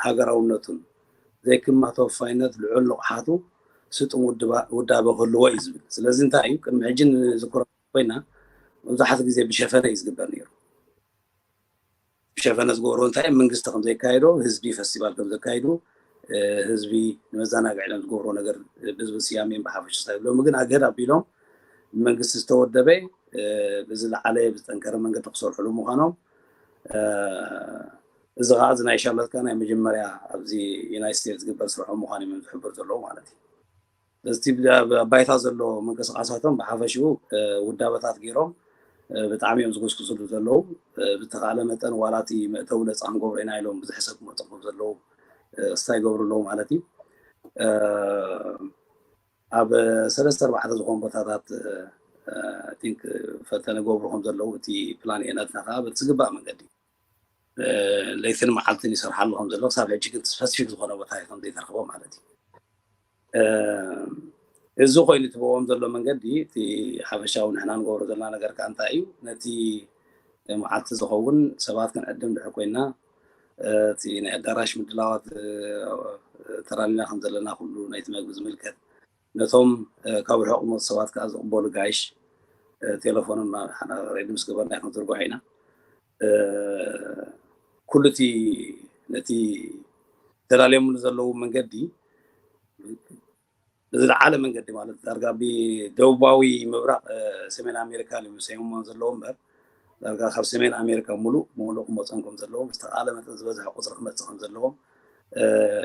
ሃገራውነቱን ዘይክማ ተወፋይነት ልዑል ንቕሓቱ ስጡም ውዳበ ክህልዎ እዩ ዝብል። ስለዚ እንታይ እዩ ቅድሚ ሕጂ ንዝክሮ ኮይና መብዛሕትኡ ግዜ ብሸፈነ እዩ ዝግበር ነይሩ። ብሸፈነ ዝገብሮ እንታይ መንግስቲ ከም ዘካየዶ ህዝቢ ፈስቲቫል ከም ዘካየዱ ህዝቢ ንመዘናግዒ ኢሎም ዝገብሮ ነገር ብዝብል ስያሜን ብሓፈሻ ሳይብሎም ግን ኣገድ ኣቢሎም ብመንግስቲ ዝተወደበ ብዝለዓለ ብዝጠንከረ መንገዲ ክሰርሕሉ ምዃኖም እዚ ከዓ እዚ ናይ ሻርለት ከዓ ናይ መጀመርያ ኣብዚ ዩናይት ስቴትስ ዝግበር ስርሖም ምዃኑ እዮም ዝሕብር ዘለዉ ማለት እዩ። በቲ ባይታ ዘሎ ምንቅስቃሳቶም ብሓፈሽኡ ውዳበታት ገይሮም ብጣዕሚ እዮም ዝጉስጉስሉ ዘለዉ። ብተኻእለ መጠን ዋላ እቲ መእተዊ ነፃ ክንገብሮ ኢና ኢሎም ብዙሕ ሰብ ክመፁ ከም ዘለዉ ስታይ ይገብሩ ኣለዉ ማለት እዩ። ኣብ ሰለስተ ኣርባዕተ ዝኾኑ ቦታታት ቲንክ ፈተነ ገብሩ ከም ዘለዉ እቲ ፕላን የነትና ከዓ በቲ ዝግባእ መንገዲ ለይትን መዓልትን ይሰርሓሉ ከም ዘሎ ክሳብ ሕጂ ግን ስፐሲፊክ ዝኾነ ቦታ ከም ዘይተረኽቦ ማለት እዩ። እዚ ኮይኑ ትበዎም ዘሎ መንገዲ እቲ ሓፈሻዊ ንሕና ንገብሮ ዘለና ነገር ከዓ እንታይ እዩ? ነቲ መዓልቲ ዝኸውን ሰባት ክንዕድም ድሕር ኮይና እቲ ናይ ኣዳራሽ ምድላዋት ተራኒና ከም ዘለና ኩሉ ናይቲ መግቢ ዝምልከት ነቶም ካብ ርሑቕ ዝመፁ ሰባት ከዓ ዝቕበሉ ጋይሽ ቴሌፎኖም ሬዲ ምስ ገበርና ክንዝርግሖ ኢና። ኩሉ እቲ ነቲ ተዳልዮምሉ ዘለዉ መንገዲ ብዝለዓለ መንገዲ ማለት ዳርጋ ብደቡባዊ ምብራቕ ሰሜን ኣሜሪካ እዮም ሰይሞሞ ዘለዉ እምበር ዳርጋ ካብ ሰሜን ኣሜሪካ ሙሉእ ሙሉእ ክመፆም ከም ዘለዎም ዝተኻለ መጠን ዝበዝሐ ቁፅሪ ክመፅእ ከም ዘለዎም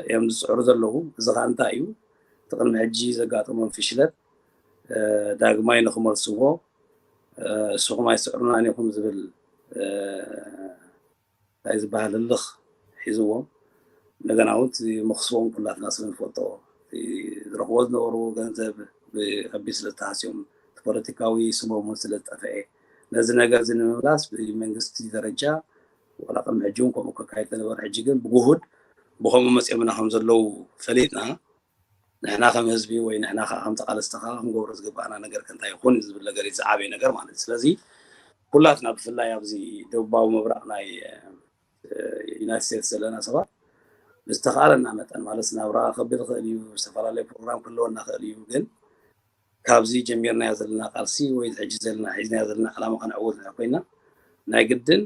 እዮም ዝፅዕሩ ዘለዉ። እዚ ከዓ እንታይ እዩ? እቲ ቅድሚ ሕጂ ዘጋጠሞም ፍሽለት ዳግማይ ንክመልስዎ እስኹም ኣይስዕሩናን ኢኹም ዝብል እንታይ ዝበሃል ህልኽ ሒዝዎም እንደገና እውን መክስቦም ኩላትና ስለ ንፈልጦ ዝረኽቦ ዝነበሩ ገንዘብ ብከቢድ ስለ ዝተሃስዮም እቲ ፖለቲካዊ ስሞም እውን ስለ ዝጠፍአ ነዚ ነገር እዚ ንምምላስ ብመንግስቲ ደረጃ ዋላ ቅድሚ ሕጂ እውን ከምኡ ከካየድ ተነበረ ሕጂ ግን ብጉሁድ ብከምኡ መፅኦምና ከም ዘለዉ ፈሊጥና ንሕና ከም ህዝቢ ወይ ንሕና ከዓ ከም ተቃለስቲ ከዓ ክንገብሮ ዝግባኣና ነገር ከ እንታይ ይኹን ዝብል ነገር እዩ ዝዓበየ ነገር ማለት እዩ። ስለዚ ኩላትና ብፍላይ ኣብዚ ደቡባዊ ምብራቕ ናይ ዩናይትድ ስቴትስ ዘለና ሰባት ብዝተኻእለና መጠን ማለት ናብራ ከብል ይኽእል እዩ፣ ዝተፈላለዩ ፕሮግራም ክህልወና ይኽእል እዩ። ግን ካብዚ ጀሚርናዮ ዘለና ቃልሲ ወይ ሕጂ ዘለና ሒዝናዮ ዘለና ዕላማ ከነዕውት ኮይና ናይ ግድን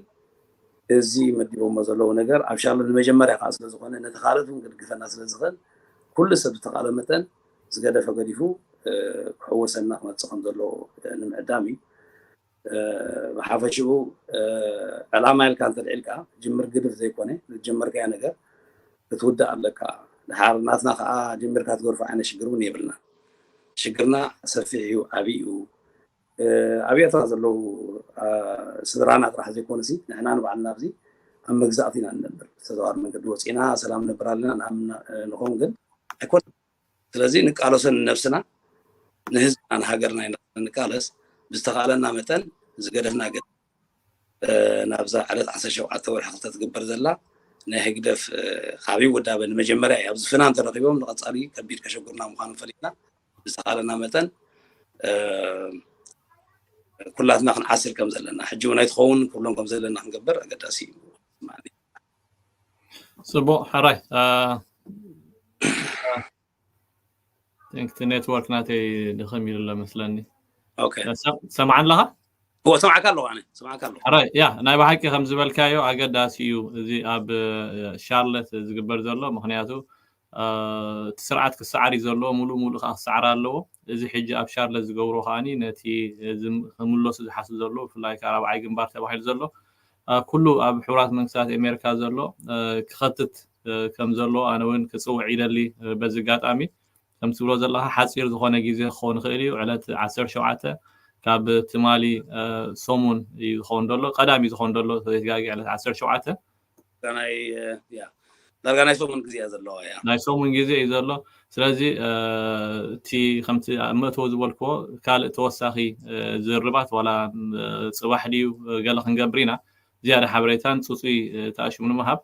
እዚ መዲቦሞ ዘለዉ ነገር ኣብ ሻርለት ንመጀመርያ ከዓ ስለዝኾነ ነቲ ካልኦት እውን ክድግፈና ስለዝኽእል ኩሉ ሰብ ዝተኻእለ መጠን ዝገደፈ ገዲፉ ክሕወሰና ክመፅእ ከም ዘለዎ ንምዕዳም እዩ። ብሓፈሽኡ ዕላማ ኢልካ እንተልዒልካ ጅምር ግድፍ ዘይኮነ ዝጀመርካዮ ነገር ክትውዳእ ኣለካ። ድሓር ናትና ከዓ ጀሚርካ ትገድፎ ዓይነት ሽግር እውን የብልና። ሽግርና ሰፊሕ እዩ፣ ዓብዪ እዩ። ኣብ ኤርትራ ዘለዉ ስድራና ጥራሕ ዘይኮነሲ ንሕና ንባዕልና ኣብዚ ኣብ መግዛእቲ ኢና ንነብር። ብተዘዋዋሪ መንገዲ ወፂና ሰላም ነብር ኣለና ንኣምን ንኸውን ግን ኣይኮነ ስለዚ ንቃለሶ ንነብስና፣ ንህዝብና፣ ንሃገርና ኢና ንቃለስ። ብዝተኻለና መጠን ዝገደፍና ገ ናብዛ ዕለት ዓሰርተ ሸውዓተ ወርሒ ክልተ ትግበር ዘላ ናይ ህግደፍ ዓብዪ ውዳበ ንመጀመርያ እዩ። ኣብዚ ፍና እንተረኺቦም ንቐፃሊ ከቢድ ከሸጉርና ምዃኑ ፈሊጥና ብዝተኻለና መጠን ኩላትና ክንዓስል ከም ዘለና ሕጂ እውን ኣይትኸውን ክብሎም ከም ዘለና ክንገብር ኣገዳሲ እዩ። ፅቡቅ ሕራይ ቲ ኔትወርክ ናተይ ድኽም ኢሉ ኣሎ መስለኒ። ሰማዕ ኣለኻ? ሰማዕካ ኣለኹ ኣነ ሰማዕካ ኣለኹ። ሕራይ ያ ናይ ብሓቂ ከም ዝበልካዮ ኣገዳሲ እዩ። እዚ ኣብ ሻርለት ዝግበር ዘሎ ምክንያቱ እቲ ስርዓት ክሰዓር እዩ ዘለዎ፣ ሙሉእ ሙሉእ ከዓ ክሰዓር ኣለዎ። እዚ ሕጂ ኣብ ሻርለት ዝገብሮ ከዓኒ ነቲ ክምለሱ ዝሓስቡ ዘለዉ ብፍላይ ከዓ ራብዓይ ግንባር ተባሂሉ ዘሎ ኩሉ ኣብ ሕቡራት መንግስታት ኣሜሪካ ዘሎ ክኸትት ከም ዘሎ ኣነ እውን ክፅውዕ ይደሊ። በዚ ኣጋጣሚ ከም ትብሎ ዘለካ ሓፂር ዝኮነ ግዜ ክኸውን ይኽእል እዩ። ዕለት ዓሰርተ ሸውዓተ ካብ ትማሊ ሰሙን እዩ ዝኸውን ዘሎ ቀዳሚ ዝኸውን ዘሎ ዘይተጋጊ ዕለት ዓሰርተ ሸውዓተ ናይ ያ ዳርጋ ናይ ሰሙን ግዜ እያ ዘለዋ እያ። ናይ ሰሙን ግዜ እዩ ዘሎ። ስለዚ እቲ ከምቲ ኣብ መእተዊ ዝበልክዎ ካልእ ተወሳኺ ዝርርባት ዋላ ፅባሕ ድዩ ገለ ክንገብር ኢና ዝያዳ ሓበሬታን ፅፁይ ተኣሽሙ ንምሃብ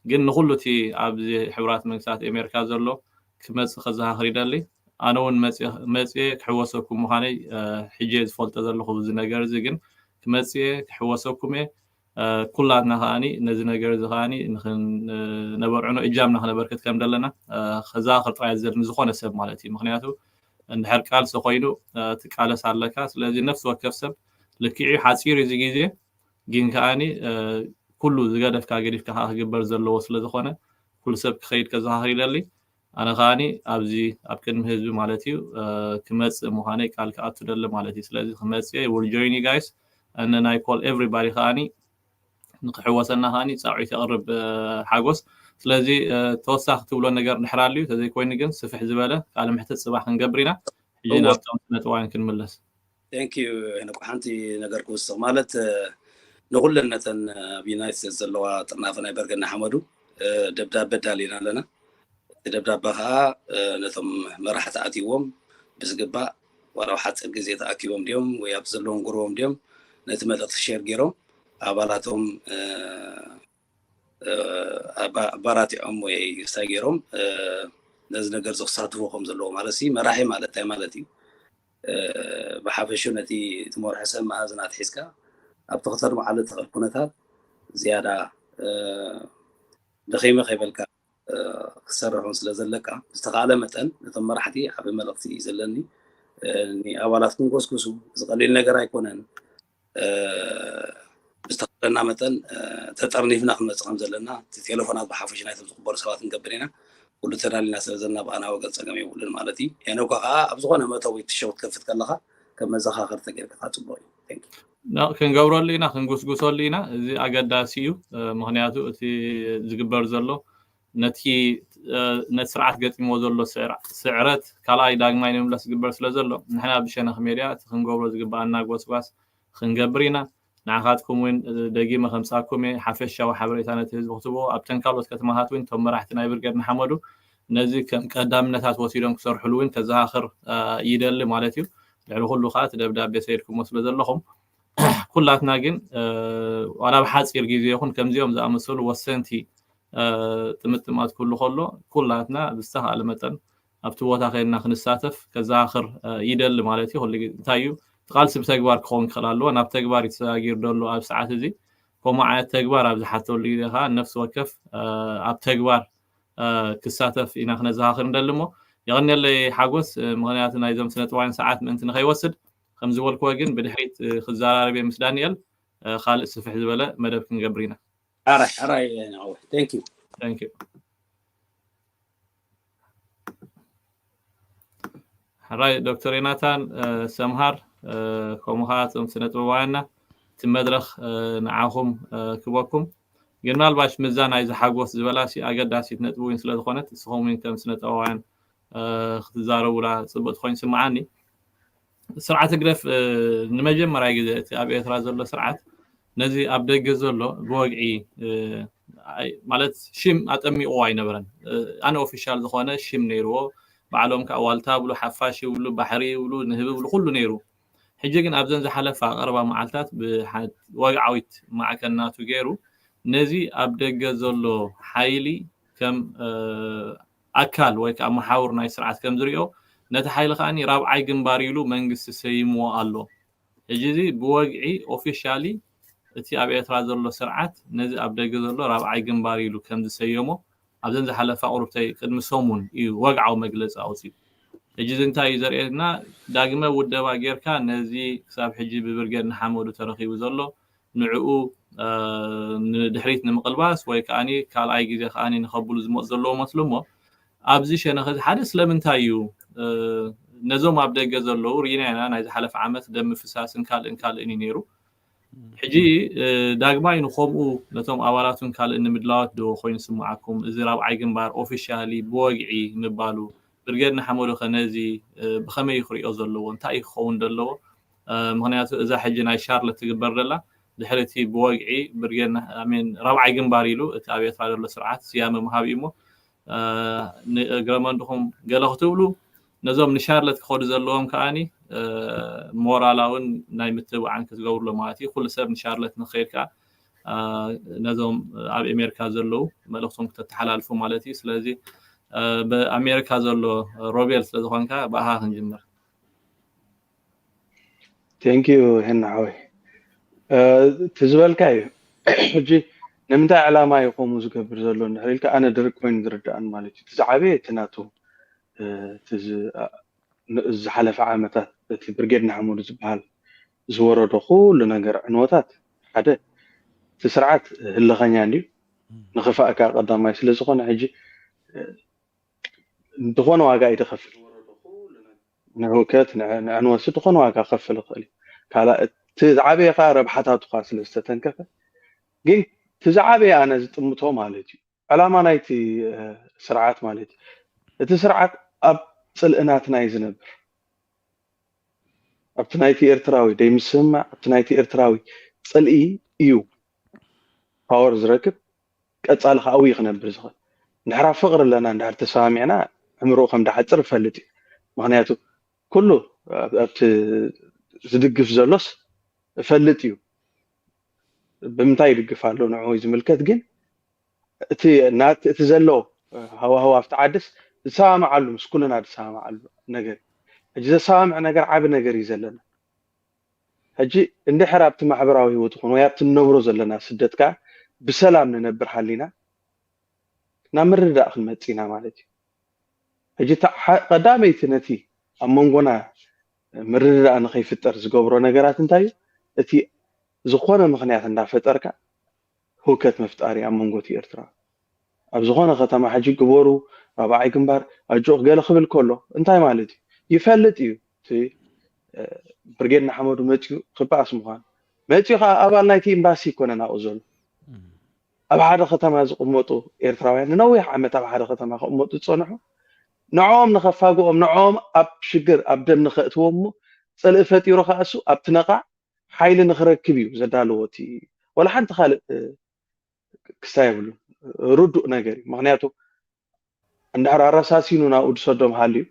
ግን ንኩሉ እቲ ኣብዚ ሕቡራት መንግስታት ኣሜሪካ ዘሎ ክመፅእ ከዘኻኽር ይደሊ። ኣነ እውን መፅየ ክሕወሰኩም ምዃነይ ሕጂ ዝፈልጦ ዘለኹ እዚ ነገር እዚ ግን ክመፅየ ክሕወሰኩም እየ። ኩላትና ከዓኒ ነዚ ነገር እዚ ከዓኒ ንክነበርዕኖ እጃምና ክነበርክት ከም ዘለና ከዘኻኽር ጥራይ ዘል ንዝኾነ ሰብ ማለት እዩ። ምክንያቱ እንድሕር ቃልሲ ኮይኑ ትቃለስ ኣለካ። ስለዚ ነፍሲ ወከፍ ሰብ ልክዕ እዩ፣ ሓፂር እዩ እዚ ግዜ ግን ከዓኒ ኩሉ ዝገደፍካ ገዲፍካ ከዓ ክግበር ዘለዎ ስለዝኾነ ኩሉ ሰብ ክኸይድ ከዘኻኽር ይደሊ። ኣነ ከዓኒ ኣብዚ ኣብ ቅድሚ ህዝቢ ማለት እዩ ክመፅእ ምዃነይ ቃል ክኣቱ ደሊ ማለት እዩ። ስለዚ ክመፅእ will join you guys and I call everybody ከዓኒ ንክሕወሰና ከዓኒ ፃውዒት የቕርብ ሓጎስ። ስለዚ ተወሳኺ ትብሎ ነገር ድሕር ኣልዩ ተዘይኮይኑ ግን ስፍሕ ዝበለ ቃለ ምሕትት ፅባሕ ክንገብር ኢና። ሕጂ ናብቶም ነጥዋን ክንምለስ። Thank you ሄኖክ ሓንቲ ነገር ክውስኽ ማለት ንኩለን ነተን ኣብ ዩናይትድ ስቴትስ ዘለዋ ጥርናፈ ናይ በርገና ሓመዱ ደብዳበ ኣዳሊና ኣለና። እቲ ደብዳበ ከዓ ነቶም መራሕቲ ኣትይዎም ብዝግባእ ዋላ ኣብ ሓፂር ግዜ ተኣኪቦም ድዮም ወይ ኣብ ዘለዎም ጉርቦም ድዮም ነቲ መልእክቲ ሼር ገይሮም ኣባላቶም ኣባራቲዖም ወይ ስታይ ገይሮም ነዚ ነገር ዘክሳትፎ ከም ዘለዎ ማለት ሲ መራሒ ማለት እንታይ ማለት እዩ? ብሓፈሹ ነቲ ትመርሖ ሰብ መኣዝን ኣትሒዝካ ኣብ ተኽተር መዓልቲ ትኽእል ኩነታት ዝያዳ ደኺመ ከይበልካ ክሰርሕ እውን ስለ ዘለካ ዝተኻእለ መጠን ነቶም መራሕቲ ዓቢ መልእኽቲ እዩ ዘለኒ። ንኣባላት ክንጎስጉሱ ዝቐሊል ነገር ኣይኮነን። ብዝተኽእለና መጠን ተጠርኒፍና ክንመፅእ ከም ዘለና እቲ ቴሌፎናት ብሓፈሽ ናይቶም ዝቕበሉ ሰባት ክንገብር ኢና። ኩሉ ተዳሊና ስለ ዘለና ብኣና ወገን ፀገም የብሉን ማለት እዩ። ሄኖካ ከዓ ኣብ ዝኾነ መእተዊ እቲ ሸው ክትከፍት ከለካ ከም መዘኻኸርተ ጌርካ ፅቡቅ እዩ። Thank you። ክንገብረሉ ኢና ክንጉስጉሰሉ ኢና። እዚ ኣገዳሲ እዩ። ምክንያቱ እቲ ዝግበር ዘሎ ነቲ ነቲ ስርዓት ገጢምዎ ዘሎ ስዕረት ካልኣይ ዳግማይ ንምለስ ዝግበር ስለ ዘሎ ንሕና ብሸነኽ ሜድያ እቲ ክንገብሮ ዝግበኣና ጎስጓስ ክንገብር ኢና። ንዓኻትኩም እውን ደጊመ ከምፃኩም እየ ሓፈሻዊ ሓበሬታ ነቲ ህዝቢ ክትብዎ ኣብተን ካልኦት ከተማታት እውን እቶም መራሕቲ ናይ ብርገድ ንሓመዱ ነዚ ከም ቀዳምነታት ወሲዶም ክሰርሕሉ እውን ከዘኻኽር ይደሊ ማለት እዩ። ልዕሊ ኩሉ ከዓ እቲ ደብዳቤ ሰይድኩሞ ስለ ዘለኹም ኩላትና ግን ዋላ ብሓፂር ግዜ ይኹን ከምዚኦም ዝኣመሰሉ ወሰንቲ ጥምጥማት ክህሉ ከሎ ኩላትና ብዝተኻእለ መጠን ኣብቲ ቦታ ከይድና ክንሳተፍ ከዘኻኽር ይደሊ ማለት እዩ። ኩሉ ግዜ እንታይ እዩ እቲ ቃልሲ ብተግባር ክኸውን ክኽእል ኣለዎ። ናብ ተግባር እዩ ተሰጋጊሩ ዘሎ ኣብ ሰዓት እዚ ከምኡ ዓይነት ተግባር ኣብ ዝሓተሉ ግዜ ከዓ ነፍሲ ወከፍ ኣብ ተግባር ክሳተፍ ኢና ክነዘኻኽር ንደሊ እሞ የቐንየለይ ሓጎስ ምክንያቱ ናይዞም ስነጥባውያን ሰዓት ምእንቲ ንኸይወስድ ከም ዝበልክዎ ግን ብድሕሪት ክዘራረብ እየ ምስ ዳንኤል ካልእ ስፍሕ ዝበለ መደብ ክንገብር ኢና። ሕራይ ሕራይ ነዓወት። Thank you። Thank you። ሕራይ ዶክተር ዮናታን ሰምሃር ከምኡ ከዓ እቶም ስነ ጥበባውያንና እቲ መድረክ ንዓኹም ክበኩም ግን ምናልባሽ ምዛ ናይ ዝሓጎስ ዝበላ ሲ ኣገዳሲት ነጥቢ እውን ስለዝኮነት ንስኹም እውን ከም ስነ ጥበባውያን ክትዛረቡላ ፅብቅ ትኮይኑ ስምዓኒ። ስርዓት ህግደፍ ንመጀመርያ ግዜ እቲ ኣብ ኤርትራ ዘሎ ስርዓት ነዚ ኣብ ደገ ዘሎ ብወግዒ ማለት ሽም ኣጠሚቑዎ ኣይነበረን። ኣን ኦፊሻል ዝኾነ ሽም ነይርዎ ባዕሎም ከዓ ዋልታ ብሉ፣ ሓፋሽ ይብሉ፣ ባሕሪ ይብሉ፣ ንህቢ ይብሉ፣ ኩሉ ነይሩ። ሕጂ ግን ኣብዘን ዝሓለፋ ቀረባ መዓልታት ብሓ- ወግዓዊት ማዕከል ናቱ ገይሩ ነዚ ኣብ ደገ ዘሎ ሓይሊ ከም ኣካል ወይ ከዓ መሓውር ናይ ስርዓት ከም ዝሪኦ፣ ነቲ ሓይሊ ከዓኒ ራብዓይ ግንባር ኢሉ መንግስቲ ሰይምዎ ኣሎ። ሕጂ እዚ ብወግዒ ኦፊሻሊ እቲ ኣብ ኤርትራ ዘሎ ስርዓት ነዚ ኣብ ደገ ዘሎ ራብዓይ ግንባር ኢሉ ከም ዝሰየሞ ኣብዘን ዝሓለፋ ቁሩብተይ ቅድሚ ሰሙን እዩ ወግዓዊ መግለፂ ኣውፅኡ። ሕጂ እዚ እንታይ እዩ ዘርእየና? ዳግመ ውደባ ጌርካ ነዚ ክሳብ ሕጂ ብብርጌድ ንሓመዱ ተረኺቡ ዘሎ ንዕኡ ንድሕሪት ንምቕልባስ ወይ ከዓ ካልኣይ ግዜ ከዓ ንኸብሉ ዝመፁ ዘለዉ መስሉ እሞ ኣብዚ ሸነኽ እዚ ሓደ ስለምንታይ እዩ ነዞም ኣብ ደገ ዘለዉ ርኢና ኢና ናይ ዝሓለፈ ዓመት ደም ምፍሳስን ካልእን ካልእን እዩ ነይሩ። ሕጂ ዳግማይ ንኸምኡ ነቶም ኣባላቱን ካልእን ንምድላዋት ዶ ኮይኑ ስምዓኩም? እዚ ራብዓይ ግንባር ኦፊሻሊ ብወግዒ ምባሉ ብርጌድ ንሓመዱ ከ ነዚ ብኸመይ እዩ ክሪኦ ዘለዎ? እንታይ እዩ ክኸውን ዘለዎ? ምክንያቱ እዛ ሕጂ ናይ ሻርለት ትግበር ዘላ ድሕሪ እቲ ብወግዒ ብርጌድ ራብዓይ ግንባር ኢሉ እቲ ኣብ ኤርትራ ዘሎ ስርዓት ስያመ ምሃብ እዩ እሞ ንእግረ መንድኹም ገለ ክትብሉ ነዞም ንሻርለት ክኸዱ ዘለዎም ከዓኒ ሞራላውን ናይ ምትብዓን ክትገብሩሎ ማለት እዩ። ኩሉ ሰብ ንሻርለት ንክኸይድ ከዓ ነዞም ኣብ ኣሜሪካ ዘለዉ መልእክቶም ክተተሓላልፉ ማለት እዩ። ስለዚ ብኣሜሪካ ዘሎ ሮቤል ስለዝኾንካ ብኣኻ ክንጅምር። ቴንኪዩ ሄና ሓወይ፣ እቲ ዝበልካ እዩ። ሕጂ ንምንታይ ዕላማ እዩ ከምኡ ዝገብር ዘሎ እንድሕር ኢልካ፣ ኣነ ድርቅ ኮይኑ ዝርድኣን ማለት እዩ። እቲ ዝዓበየ እቲ ናቱ ዝሓለፈ ዓመታት እቲ ብርጌድ ንሓመዱ ዝበሃል ዝወረዶ ኩሉ ነገር ዕንወታት፣ ሓደ እቲ ስርዓት ህልኸኛ እንድዩ፣ ንኽፋእካ ቀዳማይ ስለዝኾነ ሕጂ ዝኾነ ዋጋ እዩ ዝኸፍል። ንህውከት ንዕንወት ዝኾነ ዋጋ ክኸፍል ይኽእል እዩ። ካልእ እቲ ዝዓበየ ከዓ ረብሓታቱ ከዓ ስለ ዝተተንከፈ፣ ግን እቲ ዝዓበየ ኣነ ዝጥምቶ ማለት እዩ ዕላማ ናይቲ ስርዓት ማለት እዩ። እቲ ስርዓት ኣብ ፅልእናትና እዩ ዝነብር። ኣብቲ ናይቲ ኤርትራዊ ደይምስምማዕ ኣብቲ ናይቲ ኤርትራዊ ፅልኢ እዩ ፓወር ዝረክብ። ቀፃሊ ከዓ ኣብዩ ክነብር ዝኽእል። እንድሕር ኣብ ፍቕሪ ኣለና እንድሕር ተሰማሚዕና ዕምርኡ ከም ድሓፅር እፈልጥ እዩ። ምክንያቱ ኩሉ ኣብቲ ዝድግፍ ዘሎስ እፈልጥ እዩ ብምንታይ ይድግፍ ኣሎ ንዕኡ ዝምልከት። ግን እቲ ናት እቲ ዘሎ ሃዋህው ኣብቲ ዓድስ ዝሰማማዓሉ ምስ ኩልና ዝሰማማዓሉ ነገር ሕጂ ዘሰማምዕ ነገር ዓቢ ነገር እዩ ዘለና። ሕጂ እንድሕር ኣብቲ ማሕበራዊ ህይወት ይኹን ወይ ኣብቲ ንነብሮ ዘለና ስደት ከዓ ብሰላም ንነብር ሃሊና ናብ ምርድዳእ ክንመጽእ ኢና ማለት እዩ። ሕጂ ቀዳመይቲ ነቲ ኣብ መንጎና ምርድዳእ ንኸይፍጠር ዝገብሮ ነገራት እንታይ እዩ? እቲ ዝኾነ ምኽንያት እንዳፈጠርካ ህውከት ምፍጣር እዩ ኣብ መንጎ እቲ ኤርትራ። ኣብ ዝኾነ ከተማ ሕጂ ግበሩ ራብዓይ ግንባር ኣጆኽ ገለ ክብል ከሎ እንታይ ማለት እዩ? ይፈልጥ እዩ እቲ ብርጌድ ንሓመዱ መፂኡ ክበኣስ ምዃኑ መፂኡ ከዓ ኣባል ናይቲ ኤምባሲ ይኮነ ናብኡ ዘሎ ኣብ ሓደ ከተማ ዝቕመጡ ኤርትራውያን ንነዊሕ ዓመት ኣብ ሓደ ከተማ ክቕመጡ ዝፀንሑ ንዕኦም ንኸፋግኦም ንዕኦም ኣብ ሽግር ኣብ ደም ንኸእትዎም እሞ ፅልኢ ፈጢሩ ከዓ እሱ ኣብቲ ነቓዕ ሓይሊ ንኽረክብ እዩ ዘዳለዎ እቲ ወላ ሓንቲ ካልእ ክስታይ የብሉን። ርዱእ ነገር እዩ። ምክንያቱ እንድሕር ኣረሳሲኑ ናብኡ ዝሰዶም ሃልዩ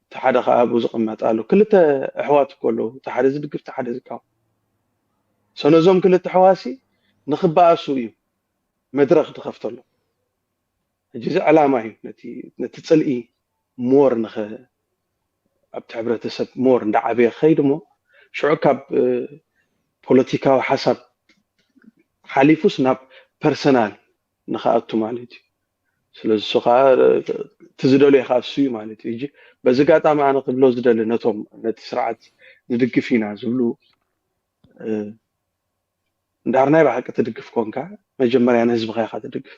እቲ ሓደ ከዓ ኣብኡ ዝቕመጥ ኣሎ። ክልተ ኣሕዋት እኮ ኣለዉ። እቲ ሓደ ዝድግፍ እቲ ሓደ ዝቃወም። ሰነዞም ክልተ ኣሕዋሲ ንክበኣሱ እዩ መድረክ ዝኸፍተሎም። ሕጂ እዚ ዕላማ እዩ ነቲ ፅልኢ ሞር ንኸ ኣብቲ ሕብረተሰብ ሞር እንዳዓበየ ክኸይድ እሞ ሽዑ ካብ ፖለቲካዊ ሓሳብ ሓሊፉስ ናብ ፐርሰናል ንክኣቱ ማለት እዩ። ስለዚ እሱ ከዓ እቲ ዝደልዮ ከዓ እሱ እዩ ማለት እዩ። ሕጂ በዚ ኣጋጣሚ ኣነ ክብሎ ዝደሊ ነቶም ነቲ ስርዓት ንድግፍ ኢና ዝብሉ እንድሕር ናይ ብሓቂ ትድግፍ ኮንካ መጀመርያ ንህዝብኻ ኢኻ ትድግፍ፣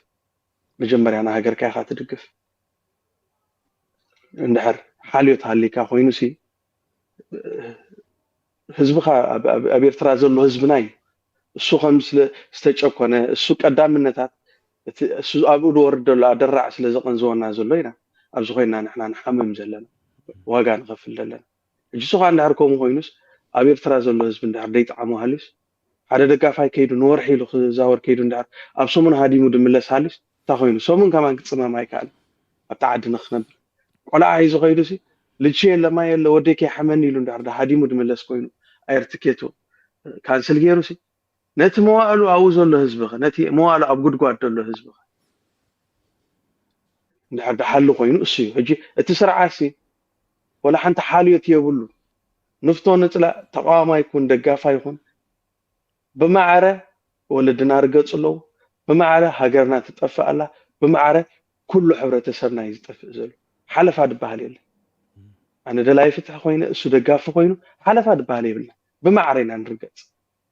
መጀመርያ ንሃገርካ ኢኻ ትድግፍ። እንድሕር ሓልዮት ሃሊካ ኮይኑሲ ህዝብኻ ኣብ ኤርትራ ዘሎ ህዝብና እዩ። እሱ ከም ዝተጨኮነ እሱ ቀዳምነታት እሱ ኣብኡ ዝወርድ ዘሎ ኣደራዕ ስለ ዘቐንዝወና ዘሎ ኢና ኣብዚ ኮይና ንሕና ንሓምም ዘለና ዋጋ ንኸፍል ዘለና። ሕጂ እሱ ከዓ እንድሕር ከምኡ ኮይኑስ ኣብ ኤርትራ ዘሎ ህዝቢ እንድሕር ደይጠዓሞ ሃልዩስ ሓደ ደጋፋይ ከይዱ ንወርሒ ኢሉ ክዛወር ከይዱ እንድሕር ኣብ ሰሙን ሃዲሙ ድምለስ ሃልዩስ እንታይ ኮይኑ ሰሙን ከማን ክፅመም ኣይከኣልን ኣብቲ ዓዲ ንክነብር ቆልዓ ሒዙ ከይዱ ሲ ልጅ የለ ማይ የለ ወደይ ከይሓመኒ ኢሉ እንድሕር ሃዲሙ ድምለስ ኮይኑ ኣየር ትኬቱ ካንስል ገይሩ ሲ ነቲ መዋእሉ ኣብኡ ዘሎ ህዝቢ ኸ ነቲ መዋእሉ ኣብ ጉድጓድ ዘሎ ህዝቢ ኸ እንድሕር ድሓሉ ኮይኑ እሱ እዩ። ሕጂ እቲ ስርዓት ሲ ወላ ሓንቲ ሓልዮት የብሉ። ንፍቶ ንፅላእ ተቃዋማይ ይኩን ደጋፋይ ይኩን ብማዕረ ወለድና ርገፁ ኣለዉ። ብማዕረ ሃገርና ትጠፍእ ኣላ። ብማዕረ ኩሉ ሕብረተሰብና እዩ ዝጠፍእ ዘሎ። ሓለፋ ድበሃል የለን። ኣነ ደላይ ፍትሒ ኮይነ እሱ ደጋፊ ኮይኑ ሓለፋ ድበሃል የብልና። ብማዕረ ኢና ንርገፅ።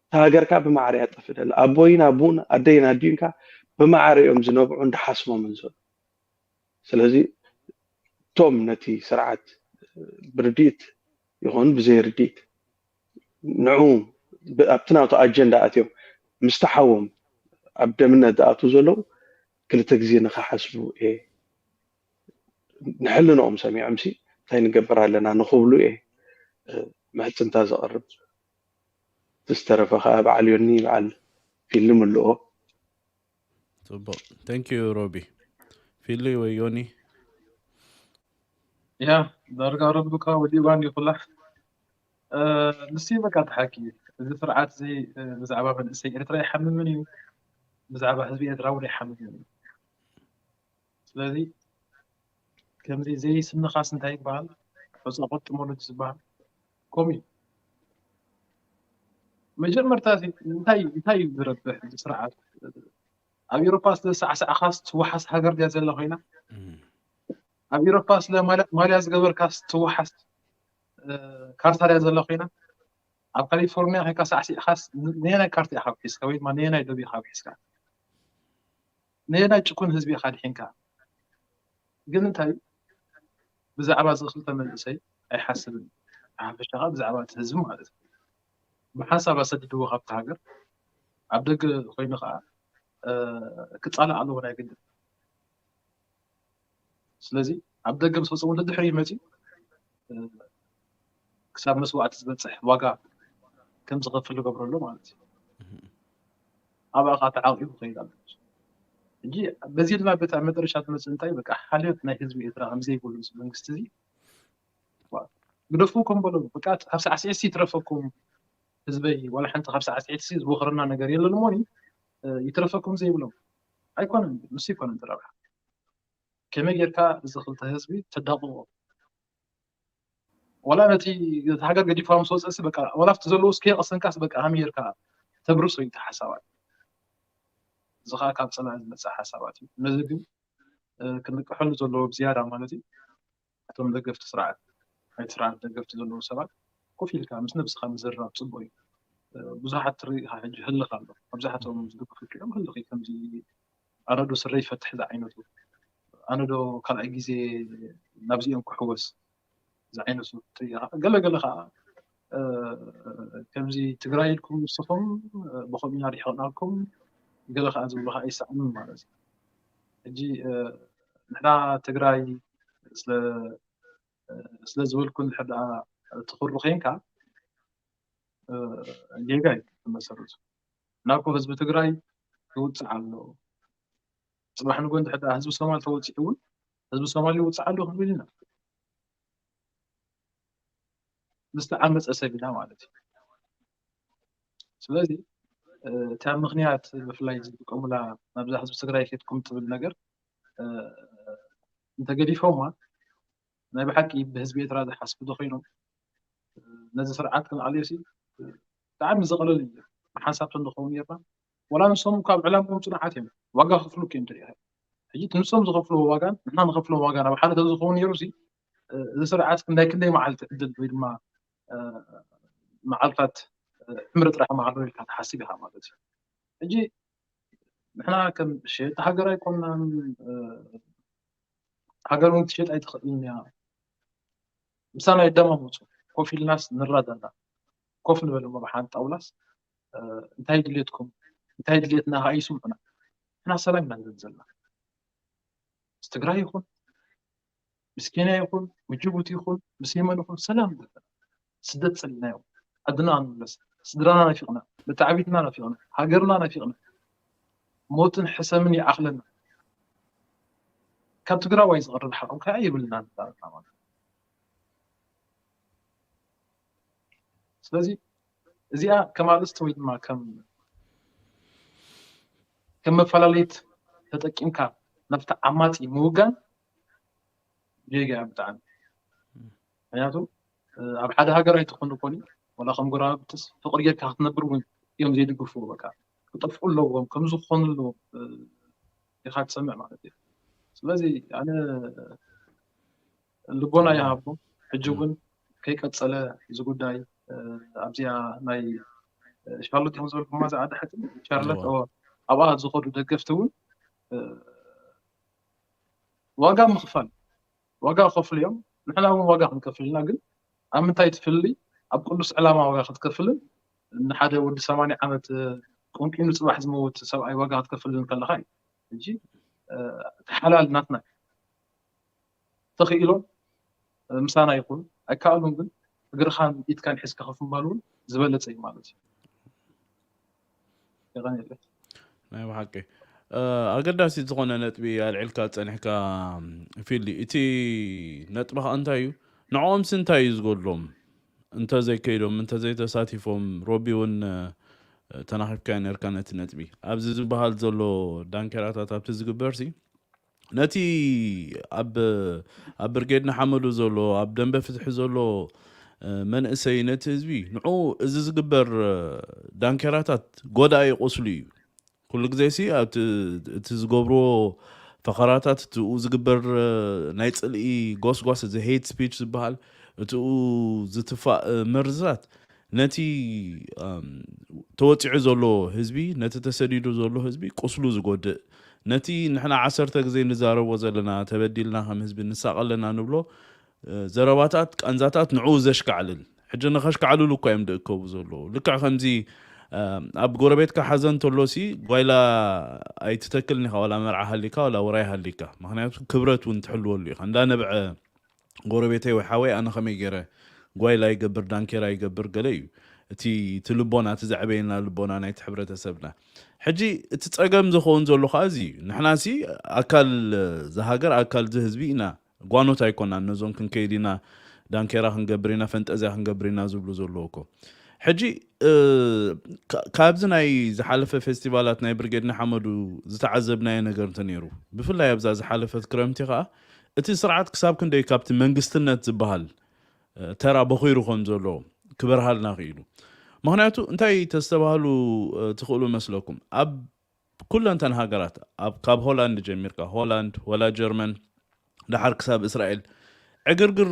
እታ ሃገር ከዓ ብማዕረ እያ ትጠፍእ ዘላ። ኣቦይን ኣቡን ኣደይን ኣዲኡን ከዓ ብማዕረ እዮም ዝነብዑን ድሓስቦምን ዘሎ። ስለዚ እቶም ነቲ ስርዓት ብርድኢት ይኹን ብዘይ ርድኢት ንዑ ኣብቲ ናቱ ኣጀንዳ ኣትዮም ምስ ተሓዎም ኣብ ደምነት ዝኣትዉ ዘለዉ ክልተ ግዜ ንኸሓስቡ እየ ንሕልንኦም ሰሚዖም ሲ እንታይ ንገብር ኣለና ንኽብሉ እየ ምሕፅንታ ዘቕርብ። እቲ ዝተረፈ ከዓ በዓል ዮኒ በዓል ፊልም ኣለዎ። ፅቡቅ thank you ሮቢ። ፊሊ ወይ ዮኒ? ያ ዳርጋ ረብካ ወዲእዋ እንዲ ኩላ ንስ በቃ ተሓኪ እዚ ስርዓት እዚ ብዛዕባ መንእሰይ ኤርትራ ይሓምምን እዩ፣ ብዛዕባ ህዝቢ ኤርትራ እውን ይሓምምን እዩ። ስለዚ ከምዚ ዘይስንኻስ እንታይ ይበሃል? ሑፃ ቆጥመሉ ዝበሃል ከምኡ እዩ። መጀመርታ እንታይ እንታይ እዩ ዝረብሕ እዚ ስርዓት? ኣብ ኤሮፓ ስለ ሳዕሳዕኻስ ትወሓስ ሃገር ድያ ዘላ ኮይና? ኣብ ኤሮፓ ስለ ማልያ ዝገበርካስ ትወሓስ ካርታ ድያ ዘላ ኮይና? ኣብ ካሊፎርኒያ ከይካ ሳዕሲዕኻስ ነየናይ ካርታ ኢኻ ሒዝካ ወይ ድማ ነየናይ ዶብ ኢኻ ሒዝካ? ነየናይ ጭኩን ህዝቢ ኢኻ ድሒንካ? ግን እንታይ ብዛዕባ እዚ ክልተ መንእሰይ ኣይሓስብን። ሓፈሻ ከዓ ብዛዕባ እቲ ህዝቢ ማለት እዩ። ብሓንሳብ ኣሰድድዎ ካብቲ ሃገር ኣብ ደገ ኮይኑ ከዓ ክፃላእ ኣለዎ ናይ ግድን። ስለዚ ኣብ ደገ ምስ ወፀ እውን ድሕሪ መፂኡ ክሳብ መስዋዕቲ ዝበፅሕ ዋጋ ከም ዝኸፍል ዝገብረሉ ማለት እዩ። ኣብኣ ከዓ ተዓቂቡ ክኸይድ ኣሎ። ሕጂ በዚ ድማ በታ መጠረሻ ትመፅእ እንታይ በቃ ሓልዮት ናይ ህዝቢ ኤርትራ ከምዘይብሉ እዚ መንግስቲ እዚ ግደፉ ከም በሎም በቃ ካብ ሳዕስዒት ይትረፈኩም ህዝበይ ዋላ ሓንቲ ካብ ሳዕስዒት ዝወኽረና ነገር የለን እሞ ይትረፈኩም ዘይብሎም ኣይኮነን ምስ ይኮነን ተረብሓ ከመይ ጌርካ እዚ ክልተ ህዝቢ ተዳቕዎ ዋላ ነቲ ሃገር ገዲፍካ ምስ ወፀእሲ በቃ ዋላ ኣብቲ ዘለውስ ከየቐሰንካስ በቃ ሃመይ ጌርካ ተብርሶ እዩ ሓሳባት እዚ ከዓ ካብ ፀላኢ ዝመፅእ ሓሳባት እዩ ነዚ ግን ክንቅሐሉ ዘለዎ ብዝያዳ ማለት እዩ እቶም ደገፍቲ ስርዓት ናይ ስርዓት ደገፍቲ ዘለዉ ሰባት ኮፍ ኢልካ ምስ ነብስኻ ምዝርራብ ፅቡቅ እዩ ብዙሓት ትርኢ ኢኻ ሕጂ ህልኽ ኣሎ መብዛሕትኦም ዝድግፉ እዮም ህልኽ እዩ ከምዚ ኣነ ዶ ስረ ይፈትሕ ዝዓይነቱ ኣነ ዶ ካልኣይ ግዜ ናብዚኦም ክሕወስ ዝዓይነቱ ትርኢ ኢኻ ገለ ገለ ከዓ ከምዚ ትግራይ ኢልኩም ንስኹም ብኸምኡ ኢና ርሒቕናልኩም ገለ ከዓ ዝብሉ ከዓ ይሰኣኑን ማለት እዩ ሕጂ ንሕና ትግራይ ስለ ዝበልኩ እንድሕር ደኣ ትኽሩ ኮንካ ጌጋ እዩ ትመሰርቱ ናኮ ህዝቢ ትግራይ ይውፅዕ ኣሎ ፅባሕ ንጎ እንድሕር ደኣ ህዝቢ ሶማል ተወፂዑ እውን ህዝቢ ሶማል ይውፅዕ ኣሎ ክንብል ኢና ምስ ተዓመፀ ሰብ ኢና ማለት እዩ ስለዚ እታ ምክንያት ብፍላይ ዝጥቀሙላ ናብዛ ህዝቢ ትግራይ ኬድኩም ትብል ነገር እንተገዲፎማ ናይ ብሓቂ ብህዝቢ ኤርትራ ዝሓስቡ ዶ ኮይኖም ነዚ ስርዓት ክንኣልዮ ሲ ብጣዕሚ ዝቐለል እዩ ብሓንሳብ ተንዝኸውን ጌርና ዋላ ንሶም ካብ ዕላምኦም ፅኑዓት እዮም ዋጋ ክፍሉ እዮም ትሪኢ ሕጂ ንሶም ዝኸፍልዎ ዋጋን ንሕና ንኸፍሎ ዋጋ ናብ ሓደ ተዝኸውን ነይሩ ሲ እዚ ስርዓት ክንዳይ ክንደይ መዓልቲ ዕድል ወይ ድማ መዓልታት ዕምሪ ጥራሕ መሃሎ ኢልካ ትሓስብ ኢኻ ማለት እዩ ሕጂ ንሕና ከም ሸየጥቲ ሃገር ኣይኮናን ሃገር እውን ትሸጥ ኣይትኽእልን እያ ምሳና የደማምፁ ኮፍ ኢልናስ ንረዳዳ ኮፍ ንበል እሞ ብሓንቲ ጣውላስ እንታይ ድሌትኩም እንታይ ድሌትና ከዓ ይስምዑና ንሕና ሰላም ኢና ንደሊ ዘለና ምስ ትግራይ ይኹን ምስ ኬንያ ይኹን ምስ ጅቡቲ ይኹን ምስ የመን ይኹን ሰላም ዘለና ስደት ፀሊእናዮ ዓድና ንመለስ ስድራና ናፊቕና መተዓቢትና ናፊቕና ሃገርና ናፊቕና ሞትን ሕሰምን ይኣኽለና ካብ ትግራዋይ ዝቐርብ ሓቕም ከዓ የብልና ንዛረብና ማለት እዩ። ስለዚ እዚኣ ከም ኣርእስቲ ወይ ድማ ከም ከም መፈላለይት ተጠቂምካ ናብቲ ዓማፂ ምውጋን ጌጋ እያ ብጣዕሚ። ምክንያቱ ኣብ ሓደ ሃገር ኣይትኾኑ ኮኒ ወላ ከም ጎረባብትስ ፍቅሪ ጌርካ ክትነብር እውን እዮም ዘይድግፉ። በቃ ክጠፍኡ ኣለዎም ከምዚ ክኾኑ ኣለዎም ኢኻ ትሰምዕ ማለት እዩ። ስለዚ ኣነ ልቦና ይሃቦ። ሕጂ እውን ከይቀጸለ እዚ ጉዳይ ኣብዚኣ ናይ ሻርሎት እዮም ዝበልኩማ እዛ ዓዲ ሓቂ ሻርሎት ኣብኣ ዝኸዱ ደገፍቲ እውን ዋጋ ምኽፋል ዋጋ ክኸፍሉ እዮም። ንሕና እውን ዋጋ ክንከፍል ኢና። ግን ኣብ ምንታይ ትፍሊ? ኣብ ቅዱስ ዕላማ ዋጋ ክትከፍልን ንሓደ ወዲ ሰማንያ ዓመት ቁንቂኑ ፅባሕ ዝመውት ሰብኣይ ዋጋ ክትከፍልን ከለካ እዩ። ሕጂ እቲ ሓላል ናትና እዩ። ተኽኢሎም ምሳና ይኹን ኣይከኣሉን፣ ግን እግርኻን ኢድካን ሒዝካ ከፍ ምባል እውን ዝበለፀ እዩ ማለት እዩ። የቐንየለይ። ናይ ብሓቂ ኣገዳሲ ዝኾነ ነጥቢ ኣልዒልካ ፀኒሕካ ፊሊ። እቲ ነጥብኻ እንታይ እዩ? ንዕኦምሲ እንታይ እዩ ዝጎድሎም? እንተዘይከይዶም እንተዘይተሳቲፎም፣ ሮቢ እውን ተናኺፍካዮ ነርካ ነቲ ነጥቢ። ኣብዚ ዝበሃል ዘሎ ዳንኬራታት ኣብቲ ዝግበርሲ ነቲ ኣብ ኣብ ብርጌድ ንሓመዱ ዘሎ ኣብ ደንበ ፍትሒ ዘሎ መንእሰይ ነቲ ህዝቢ ንዑ እዚ ዝግበር ዳንኬራታት ጎዳኢ ቁስሉ እዩ። ኩሉ ግዜ ሲ ኣብቲ እቲ ዝገብርዎ ፈኸራታት እቲኡ ዝግበር ናይ ፅልኢ ጎስጓስ እዚ ሄት ስፒች ዝበሃል እቲኡ ዝትፋእ መርዝታት ነቲ ተወፂዑ ዘሎ ህዝቢ ነቲ ተሰዲዱ ዘሎ ህዝቢ ቁስሉ ዝጎድእ ነቲ ንሕና ዓሰርተ ግዜ ንዛረቦ ዘለና ተበዲልና ከም ህዝቢ ንሳቐ ኣለና ንብሎ ዘረባታት ቃንዛታት ንዕኡ ዘሽካዕልል ሕጂ ንኸሽካዕልሉ እኳ እዮም ዝእከቡ ዘለዉ። ልክዕ ከምዚ ኣብ ጎረቤትካ ሓዘን ተሎሲ ጓይላ ኣይትተክልን ኢኻ፣ ዋላ መርዓ ሃሊካ ዋላ ውራይ ሃሊካ። ምክንያቱ ክብረት እውን ትሕልወሉ ኢኻ። እንዳነብዐ ጎረቤተይ ወይ ሓወይ ኣነ ከመይ ገይረ ጓይላ ይገብር ዳንኬራ ይገብር ገለ እዩ እቲ እቲ ልቦና እቲ ዘዕበየና ልቦና ናይቲ ሕብረተሰብና። ሕጂ እቲ ፀገም ዝኸውን ዘሎ ከዓ እዚ እዩ። ንሕናሲ ኣካል ዝሃገር ኣካል ዝህዝቢ ኢና። ጓኖት ኣይኮናን ነዞም ክንከይድ ኢና ዳንኬራ ክንገብር ኢና ፈንጠዝያ ክንገብር ኢና ዝብሉ ዘለዉ እኮ። ሕጂ ካብዚ ናይ ዝሓለፈ ፌስቲቫላት ናይ ብርጌድ ንሓመዱ ዝተዓዘብናዮ ነገር እንተነይሩ ብፍላይ ኣብዛ ዝሓለፈት ክረምቲ ከዓ እቲ ስርዓት ክሳብ ክንደይ ካብቲ መንግስትነት ዝበሃል ተራ በኺሩ ከም ዘሎ ክበርሃልና ክኢሉ። ምክንያቱ እንታይ ተስተባህሉ ትኽእሉ መስለኩም? ኣብ ኩለንተን ሃገራት ካብ ሆላንድ ጀሚርካ ሆላንድ ወላ ጀርመን ደሓር ክሳብ እስራኤል ዕግርግር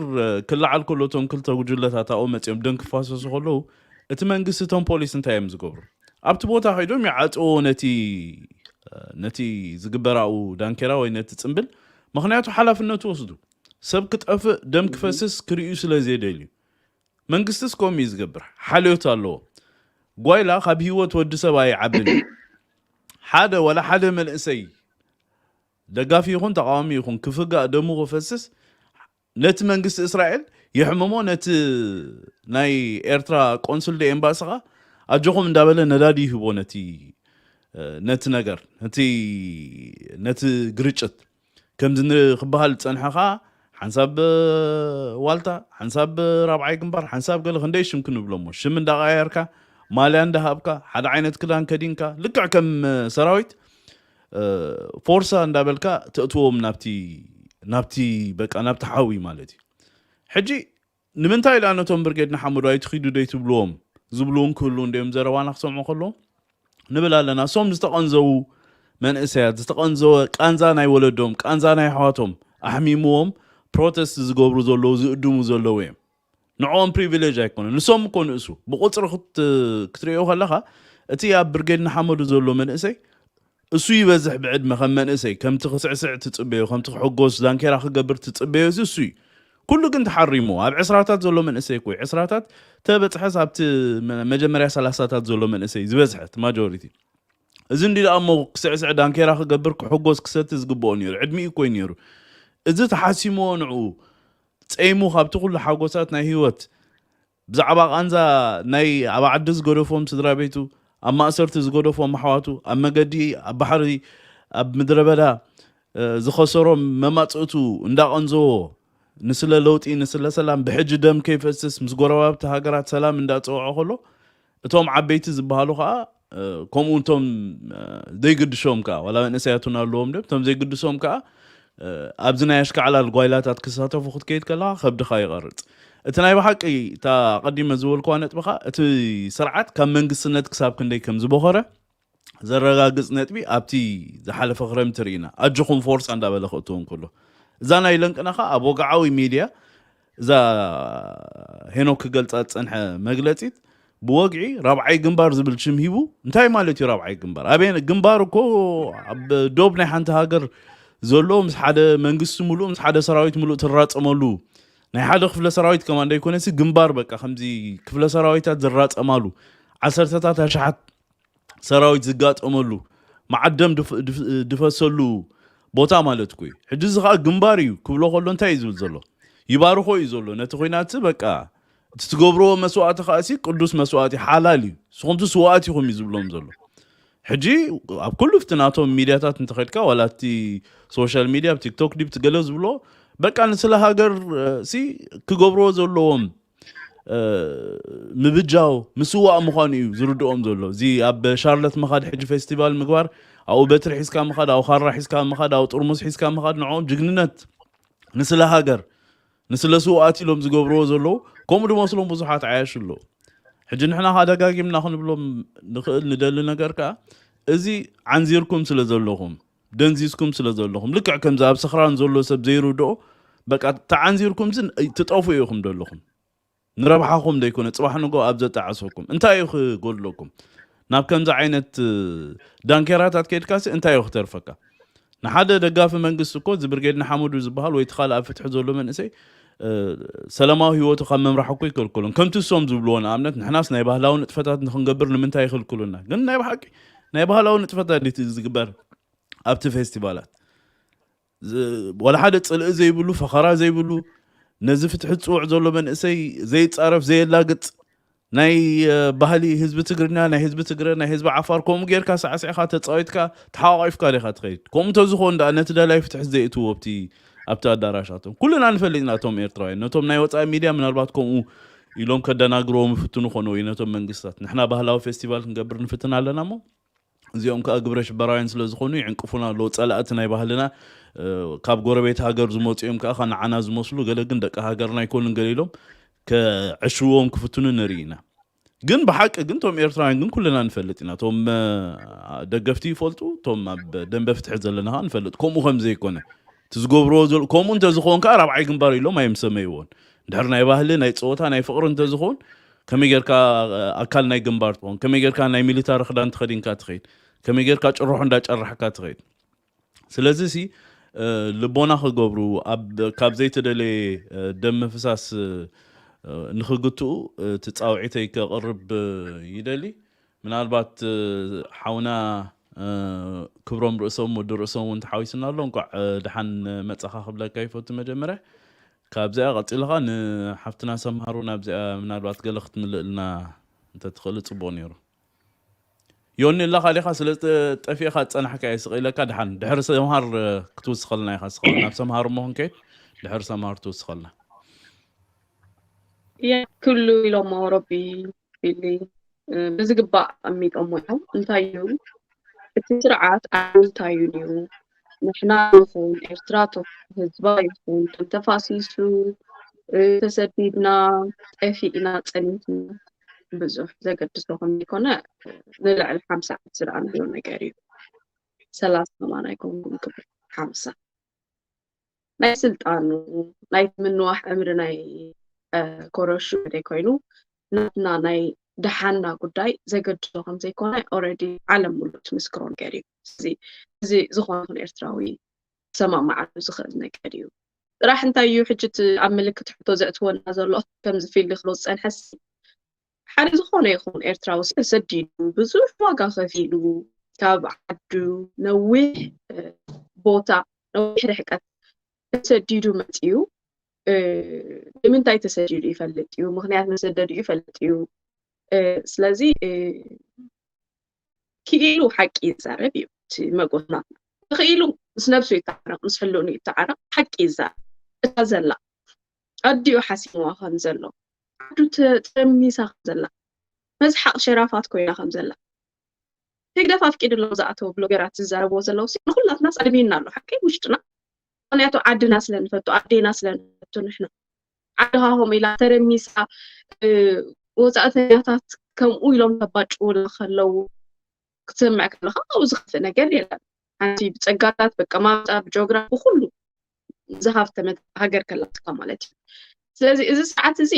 ክለዓል ከሎ እቶም ክልተ ጉጅለታት ኣብኡ መፂኦም ደም ክፋሰሱ ከለዉ እቲ መንግስቲ እቶም ፖሊስ እንታይ እዮም ዝገብሩ? ኣብቲ ቦታ ከይዶም ይዓፅዎ ነቲ ነቲ ዝግበራኡ ዳንኬራ ወይ ነቲ ፅምብል። ምክንያቱ ሓላፍነቱ ወስዱ ሰብ ክጠፍእ ደም ክፈስስ ክርእዩ ስለ ዘይደልዩ መንግስቲ እስከም እዩ ዝገብር ሓልዮት ኣለዎ። ጓይላ ካብ ህይወት ወዲ ሰብ ኣይዓብን እዩ። ሓደ ዋላ ሓደ መንእሰይ ደጋፊ ይኹን ተቃዋሚ ይኹን ክፍጋእ ደሙ ክፈስስ ነቲ መንግስቲ እስራኤል የሕምሞ ነቲ ናይ ኤርትራ ቆንስል ዶ ኤምባሲ ኸዓ ኣጆኹም እንዳበለ ነዳዲ ይህቦ ነቲ ነቲ ነገር ነቲ ነቲ ግርጭት ከምዚ ክበሃል ዝፀንሐ ከዓ ሓንሳብ ዋልታ ሓንሳብ ራብዓይ ግንባር ሓንሳብ ገለ ክንደይ ሽም ክንብሎ እሞ ሽም እንዳቀያየርካ ማልያ እንዳሃብካ ሓደ ዓይነት ክዳን ከዲንካ ልክዕ ከም ሰራዊት ፎርሳ እንዳበልካ ተእትዎም ናብቲ ናብቲ በቃ ናብቲ ሓዊ ማለት እዩ። ሕጂ ንምንታይ ኢላ ነቶም ብርጌድ ንሓመዱ ኣይትኺዱ ደይ ትብልዎም ዝብሉ እውን ክህሉ እንዲዮም ዘረባና ክሰምዑ ከለዎም ንብል ኣለና። እሶም ዝተቐንዘቡ መንእሰያት ዝተቐንዘወ ቃንዛ ናይ ወለዶም ቃንዛ ናይ ኣሕዋቶም ኣሕሚምዎም ፕሮተስት ዝገብሩ ዘለዉ ዝእድሙ ዘለዉ እዮም። ንዕኦም ፕሪቪሌጅ ኣይኮነን። ንሶም እኮ ንእሱ ብቁፅሪ ክትሪኦ ከለካ እቲ ኣብ ብርጌድ ንሓመዱ ዘሎ መንእሰይ እሱ ይበዝሕ ብዕድመ ከም መንእሰይ ከምቲ ክስዕስዕ ትፅበዮ ከምቲ ክሕጎስ ዛንኬራ ክገብር ትፅበዮ እዚ እሱ እዩ። ኩሉ ግን ተሓሪሙ ኣብ ዕስራታት ዘሎ መንእሰይ እኮ እዩ። ዕስራታት ተበፅሐስ ኣብቲ መጀመርያ ሰላሳታት ዘሎ መንእሰይ ዝበዝሐ እቲ ማጆሪቲ እዚ እንዲ ደኣ እሞ ክስዕስዕ ዳንኬራ ክገብር ክሕጎስ ክሰቲ ዝግብኦ ነይሩ ዕድሚኡ እኮ እዩ ነይሩ። እዚ ተሓሲምዎ ንዕኡ ፀይሙ ካብቲ ኩሉ ሓጎሳት ናይ ህይወት ብዛዕባ ቃንዛ ናይ ኣብ ዓዲ ዝገደፎም ስድራ ቤቱ ኣብ ማእሰርቲ ዝገደፎም ኣሕዋቱ ኣብ መገዲ ኣብ ባሕሪ ኣብ ምድረ በዳ ዝኸሰሮም መማፅእቱ እንዳቐንዘዎ፣ ንስለ ለውጢ፣ ንስለ ሰላም፣ ብሕጂ ደም ከይፈስስ፣ ምስ ጎረባብቲ ሃገራት ሰላም እንዳፀውዖ ከሎ፣ እቶም ዓበይቲ ዝበሃሉ ከዓ ከምኡ፣ እቶም ዘይግድሾም ከዓ፣ ዋላ መንእሰያት እውን ኣለዎም ድዮም፣ እቶም ዘይግድሶም ከዓ ኣብዚ ናይ ኣሽካዕላል ጓይላታት ክሳተፉ ክትከይድ ከለካ ከብድኻ ይቐርፅ። እቲ ናይ ብሓቂ እታ ኣቐዲመ ዝበልኩዋ ነጥቢ ከዓ፣ እቲ ስርዓት ካብ መንግስትነት ክሳብ ክንደይ ከም ዝበኸረ ዘረጋግፅ ነጥቢ ኣብቲ ዝሓለፈ ክረምቲ ርኢና። ኣጆኹም ፎርሳ እንዳበለ ክእትዎም ከሎ፣ እዛ ናይ ለንቅና ከዓ ኣብ ወግዓዊ ሚድያ፣ እዛ ሄኖክ ክገልፃ ዝፀንሐ መግለፂት፣ ብወግዒ ራብዓይ ግንባር ዝብል ሽም ሂቡ። እንታይ ማለት እዩ ራብዓይ ግንባር? ኣበይ ግንባር? እኮ ኣብ ዶብ ናይ ሓንቲ ሃገር ዘሎ፣ ምስ ሓደ መንግስቲ ሙሉእ፣ ምስ ሓደ ሰራዊት ሙሉእ ትራፀመሉ፣ ናይ ሓደ ክፍለ ሰራዊት ከማን ዘይኮነሲ ግንባር፣ በቃ ከምዚ ክፍለ ሰራዊታት ዝራፀማሉ፣ ዓሰርተታት ኣሽሓት ሰራዊት ዝጋጠመሉ፣ መዓደም ድፍ- ድፍ- ድፈሰሉ ቦታ ማለት እኮ እዩ። ሕጂ እዚ ከዓ ግንባር እዩ ክብሎ ከሎ እንታይ እዩ ዝብል ዘሎ? ይባርኾ እዩ ዘሎ ነቲ ኹናት። በቃ እቲ ትገብርዎ መስዋእቲ ከዓ ሲ ቅዱስ መስዋእቲ ሓላል እዩ። ንስኹም ስዋእት ኢኹም እዩ ዝብሎም ዘሎ። ሕጂ ኣብ ኩሉ ፍቲ ናቶም ሚድያታት እንተኸድካ፣ ዋላ እቲ ሶሻል ሚድያ፣ ኣብ ቲክቶክ ዲብ ትገለ ዝብሎ፣ በቃ ንስለ ሃገር እ፣ ሲ ክገብርዎ ዘለዎም እ፣ ምብጃው ምስዋእ ምዃኑ እዩ ዝርድኦም ዘሎ። እዚ ኣብ ሻርለት ምኻድ፣ ሕጂ ፌስቲቫል ምግባር፣ ኣብኡ በትሪ ሒዝካ ምኻድ፣ ኣብኡ ካራ ሒዝካ ምኻድ፣ ኣብኡ ጥርሙስ ሒዝካ ምኻድ፣ ንዕኦም ጅግንነት፣ ንስለ ሃገር፣ ንስለ ስውኣት ኢሎም ዝገብርዎ ዘለዉ፣ ከምኡ ዝመስሎም ብዙሓት ዓያሹ ኣለዉ። ሕጂ ንሕና ከዓ ደጋጊምና ክንብሎም ንኽእል፣ ንደሊ ነገር ከዓ፣ እዚ ዓንዚርኩም ስለ ዘለኹም፣ ደንዚዝኩም ስለ ዘለኹም፣ ልክዕ ከምዚ ኣብ ስኽራን ዘሎ ሰብ ዘይርድኦ፣ በቃ ተዓንዚርኩም ዝን ትጠፍኡ ኢኹም ዘለኹም። ንረብሓኹም ዘይኮነ፣ ጽባሕ ንጎ ኣብ ዘጣዕሰኩም እንታይ እዩ ክጎድለኩም? ናብ ከምዚ ዓይነት እ፣ ዳንኬራታት ከይድካሲ እንታይ እዩ ክተርፈካ? ንሓደ ደጋፊ መንግስቲ እኮ፣ እዚ ብርጌድ ንሓመዱ ዝበሃል ወይ እቲ ካልእ ኣብ ፍትሒ ዘሎ መንእሰይ እ፣ ሰላማዊ ህይወቱ ካብ ምምራሕ እኮ ይከልክሎን። ከምቲ እሶም ዝብልዎ፣ ንኣብነት ንሕናስ ናይ ባህላዊ ንጥፈታት ንክንገብር ንምንታይ ይኽልክሉና? ግን ናይ ብሓቂ ናይ ባህላዊ ንጥፈታት ድዩ ዝግበር ኣብቲ ፌስቲቫላት? ዝ- ዋላ ሓደ ጽልኢ ዘይብሉ፣ ፈኸራ ዘይብሉ፣ ነዚ ፍትሒ ዝጽውዕ ዘሎ መንእሰይ ዘይጻረፍ፣ ዘየላግጽ፣ ናይ እ፣ ባህሊ ህዝቢ ትግርኛ፣ ናይ ህዝቢ ትግረ፣ ናይ ህዝቢ ዓፋር፣ ከምኡ ጌርካ ሳዕሲዕካ፣ ተጻዊትካ፣ ተሓቋቂፍካ ዲኻ ትኸይድ? ከምኡ እንተዝኾን ደኣ ነቲ ደላይ ፍትሒ ዘየእትዎ ኣብቲ ኣብቲ ኣዳራሻቶም? ኩልና ንፈልጥ ኢና እቶም ኤርትራውያን። ነቶም ናይ ወጻኢ ሚድያ ምናልባት ከምኡ ኢሎም ከደናግርዎም ይፍትኑ ኾኑ ወይ ነቶም መንግስታት፣ ንሕና ባህላዊ ፌስቲቫል ክንገብር ንፍትን ኣለና እሞ፣ እዚኦም ከኣ ግብረ ሽበራውያን ስለ ዝኾኑ ይዕንቅፉና ኣለዉ። ጸላእቲ ናይ ባህልና እ፣ ካብ ጎረቤት ሃገር ዝመጹ እዮም ከኣ ንዓና ዝመስሉ፣ ገለ ግን ደቂ ሃገርና ኣይኮኑን ገለ ኢሎም ከዕሽዎም ክፍትኑ ንርኢ ኢና። ግን ብሓቂ ግን እቶም ኤርትራውያን ግን ኩልና ንፈልጥ ኢና። እቶም እ፣ ደገፍቲ ይፈልጡ፣ እቶም ኣብ ደንበ ፍትሒ ዘለና ከኣ ንፈልጥ። ከምኡ ከም ዘይኮነ እቲ ዝገብርዎ ዘል ከምኡ እንተዝኸውን ከኣ ራብዓይ ግንባር ኢሎም ኣይምሰመይዎን። እንድሕር ናይ ባህሊ፣ ናይ ጸወታ፣ ናይ ፍቕሪ እንተዝኸውን ከመይ ጌርካ እ፣ ኣካል ናይ ግንባር ትኸውን? ከመይ ጌርካ ናይ ሚሊታሪ ክዳን ተኸዲንካ ትኸይድ? ከመይ ጌርካ ጭርሖ እንዳጨራሕካ ትኸይድ? ስለዚ ሲ እ፣ ልቦና ክገብሩ፣ ኣብ ካብ ዘይተደለየ እ፣ ደም ምፍሳስ እ፣ ንኽግትኡ እ፣ እቲ ጻውዒተይ ከቕርብ እ፣ ይደሊ። ምናልባት እ፣ ሓውና እ፣ ክብሮም ርእሶም፣ ወዲ ርእሶም እውን ተሓዊስና ኣሎ። እንኳዕ እ፣ ደሓን መጻኻ ክብለካ ይፈቱ። መጀመርያ ካብዚኣ ቀጺልኻ ንሓፍትና ሰምሃር እውን ኣብዚኣ ምናልባት ገለ ክትምልእልና እንተትኽእሊ ጽቡቕ ነይሩ። ዮኒ ኣለኻ ዲኻ? ስለ ዝጠ- ጠፊእኻ ዝጸናሕካ እየ ስቕ ኢለካ። ደሓን ድሕሪ ሰምሃር እ፣ ክትውስኸልና ኢኻ። ስኻ ናብ ሰምሃር እሞ ክንከይድ፣ ድሕሪ ሰምሃር ትውስኸልና። የክሉ ኢሎሞ ረቢ ፊሊ እ፣ ብዝግባእ ኣቐሚጦሞ እዮም። እንታይ እዩ እቲ ስርዓት ኣሉታዩ ነይሩ? ንሕና ይኹን ኤርትራ ቶ ህዝባ ይኹን ደም ተፋሲሱ እ፣ ተሰዲድና ጠፊእና ጸኒትና ብዙሕ ዘገድሶ ከም ዘይኮነ ንልዕሊ ሓምሳ ዓመት ዝረኣናዮ ነገር እዩ። ሰላሳ ከማን ኣይኮንኩም ክብል ሓምሳ ናይ ስልጣኑ ናይ ምንዋሕ ዕምሪ ናይ እ፣ ኮረሹ ዘይኮይኑ ናትና ናይ ደሓንና ጉዳይ ዘገድሶ ከም ዘይኮነ ኦረዲ ዓለም ሙሉእ ትምስክሮ ነገር እዩ። እዚ እዚ ዝኾነ ይኹን ኤርትራዊ ክሰማማዓሉ ዝኽእል ነገር እዩ። ጥራሕ እንታይ እዩ ሕጂ እቲ ኣብ ምልክት ሕቶ ዘእትወና ዘሎ ከምዚ ፊልድ ክሎ ዝጸንሐስ ሓደ ዝኾነ ይኹን ኤርትራዊ ተሰዲዱ ብዙሕ ዋጋ ከፊሉ ካብ ዓዱ ነዊሕ እ፣ ቦታ ነዊሕ ርሕቀት ተሰዲዱ መጺኡ እ፣ ንምንታይ ተሰዲዱ ይፈልጥ እዩ፣ ምኽንያት መሰደዱ ይፈልጥ እዩ። እ፣ ስለዚ እ፣ ክኢሉ ሓቂ ይዛረብ እዩ እቲ መጎትና ክኢሉ ምስ ነብሱ ይተዓረቕ፣ ምስ ሕልኑ ይተዓረቕ፣ ሓቂ ይዛረብ። እታ ዘላ ኣዲኡ ሓሲምዋ ከም ዘሎ፣ ዓዱ ተ- ተረሚሳ ከም ዘላ፣ መስሓቕ ሸራፋት ኮይና ከም ዘላ፣ ህግደፍ ኣፍቂድሎም ዝኣተው ብሎገራት ዝዛረብዎ ዘለዉ ሲ ንኹላትናስ ኣድሚና ኣሎ፣ ሓቂ ውሽጥና። ምኽንያቱ ዓድና ስለ ንፈቱ፣ ኣዴና ስለ ንፈቱ፣ ንሕና ዓድኻ ከምኡ ኢላ ተረሚሳ፣ እ፣ ወፃእተኛታት ከምኡ ኢሎም ከባጭውና ከለዉ ክትሰምዕ ከለኻ ኣብኡ ዝኸፍእ ነገር የለን። ሓንቲ ብፀጋታት፣ በቀማምጣ፣ ብጂኦግራፊ፣ ብኩሉ ዝሃፍተመት ሃገር ከላትካ ማለት እዩ። ስለዚ እዚ ስርዓት እዚ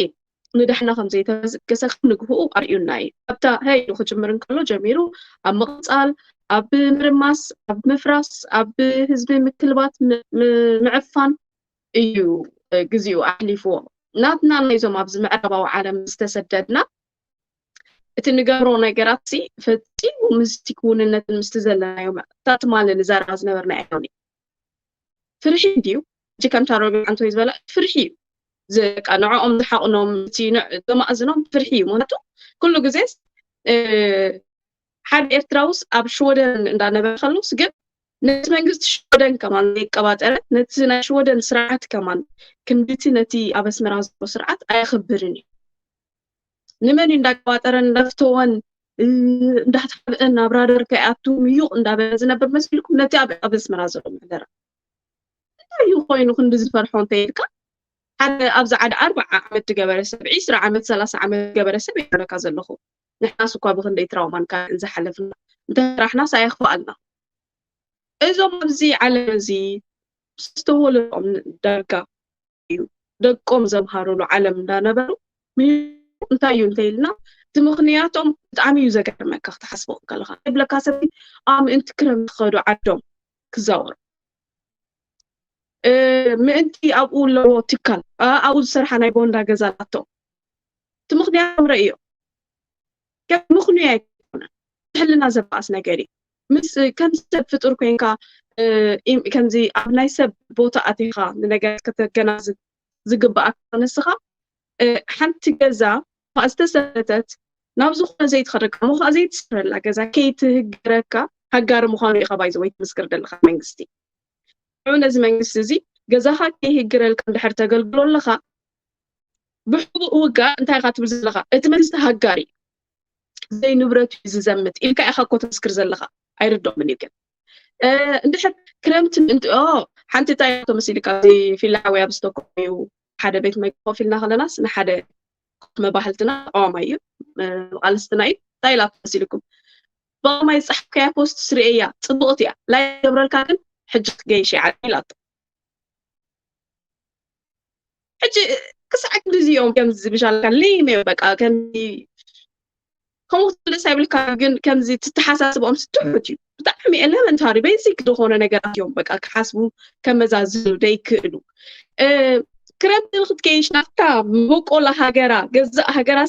ንዳሕና ከም ዘይተበገሰ ካብ ንግህኡ ኣርእዩና እዩ። ኣብታ ሀይ ኢሉ ክጅምር እንከሎ ጀሚሩ ኣብ ምቕጻል፣ ኣብ ምርማስ፣ ኣብ ምፍራስ፣ ኣብ ህዝቢ ምክልባት፣ ም- ም- ምዕፋን እዩ እ፣ ግዜኡ ኣሕሊፍዎ። ናትና ናይዞም ኣብዚ ምዕራባዊ ዓለም ዝተሰደድና እቲ ንገብሮ ነገራት ሲ ፈጺሙ ምስቲ ክውንነትን ምስቲ ዘለናዮ ታ ትማሊ ንዛረባ ዝነበርና ኣይኮነን። ፍርሒ ድዩ? ሕጂ ከምታ ሮቢ ኣንቶይ ዝበላ ፍርሒ እዩ። በቃ ንዕኦም ዝሓቕኖም እቲ ን- ዘማእዝኖም ፍርሒ እዩ። ምክንያቱ ኩሉ ግዜ እ፣ ሓደ ኤርትራውስ ኣብ ሽወደን እንዳነበረ ከሎስ ግን ነቲ መንግስቲ ሽወደን ከማን ዘይቀባጠረ፣ ነቲ ናይ ሽወደን ስርዓት ከማን ክንድቲ ነቲ ኣብ ኣስመራ ዘሎ ስርዓት ኣየኽብርን እዩ። ንመን እዩ እንዳቀባጠረን እንዳፍተወን እ፣ እንዳተሓብአን ናብ ራዳር ከይኣቱ ምዩቕ እንዳበለ ዝነብር መሲልኩም ነቲ ኣብ ኣብ ኣስመራ ዘሎ ምሕደራ እንታይ እዩ ኮይኑ ክንዲ ዝፈርሖ እንተ ኢልካ ሓደ ኣብዚ ዓዲ ኣርባዓ ዓመት ዝገበረ ሰብ ዒስራ ዓመት ሰላሳ ዓመት ዝገበረ ሰብ ይብለካ ዘለኹ። ንሕናስ እኳ ብክንደይ ትራውማን ካልእን ዝሓለፍና እንተሰራሕናስ ኣየኽፍኣልና። እዞም ኣብዚ ዓለም እዚ ዝተወለዶም ዳርጋ እዩ ደቆም ዘምሃሩሉ ዓለም እንዳነበሩ ምኽንያቱ እንታይ እዩ እንተኢልና እቲ ምኽንያቶም ብጣዕሚ እዩ ዘገርመካ ክትሓስቦ ከለኻ ይብለካ ሰብ ኣብ ምእንቲ ክረምቲ ክኸዱ ዓዶም ክዛወሩ እ፣ ምእንቲ ኣብኡ ኣለዎ ትካል እ፣ ኣብኡ ዝሰርሓ ናይ ቦንዳ ገዛ ኣላቶ እቲ ምኽንያቶም ረእዮ ከም ምኽንዩ ኣይኮነ ሕልና ዘባእስ ነገር እዩ ምስ ከም ሰብ ፍጡር ኮይንካ እ፣ ኢም- ከምዚ ኣብ ናይ ሰብ ቦታ ኣቲኻ ንነገራት ከተገናዝብ ዝግባኣካ ንስኻ እ፣ ሓንቲ ገዛ ኳ ዝተሰረተት ናብ ዝኾነ ዘይትኸደካ ሞ ከዓ ዘይትስረላ ገዛ ከይትህገረካ ሃጋሪ ምዃኑ ኢኻ ባይዘ ወይ ትምስክር ዘለካ መንግስቲ ንዑ ነዚ መንግስቲ እዚ ገዛኻ ከይህግረልካ እንድሕር ተገልግሎ ኣለኻ ብሕቡእ ውጋ እንታይ ኢኻ ትብል ዘለኻ እቲ መንግስቲ ሃጋሪ ዘይ ንብረት እዩ ዝዘምት ኢልካ ኢኻ እኮ ተምስክር ዘለኻ ኣይርድኦምን እዩ ግን እ፣ እንድሕር ክረምቲ ምእንቲ ኦ ሓንቲ እንታይ ተመሲልካ እዚ ፊላ ሓወይ ኣብ ስቶኮም እዩ ሓደ ቤት መግቢ ኮፍ ኢልና ከለናስ ንሓደ ኮፍ መባህልትና ተቃዋማይ እዩ እ፣ ቃልስትና እዩ እንታይ ኢላ ተመሲልኩም ብቀማይ ዝፀሓፍካያ ፖስት ስርኤያ ፅቡቅቲ እያ ላይ ገብረልካ ግን ሕጂ ክትገይሽ ይዓል ኢላቶ ሕጂ ክሳዕ ክንድዚ እዮም ከምዚ ዝብሻልካ ሌም እዮም በቃ ከምዚ ከምኡ ክትብል ደስ ኣይብልካ ግን ከምዚ ትተሓሳስብኦም ስትሑት እዩ ብጣዕሚ ኤለመንታሪ ቤዚክ ዝኾነ ነገራት እዮም በቃ ክሓስቡ ከመዛዝኑ ደይክእሉ ክረምቲ ንክትገይሽ ናፍታ መበቆላ ሃገራ ገዛእ ሃገራ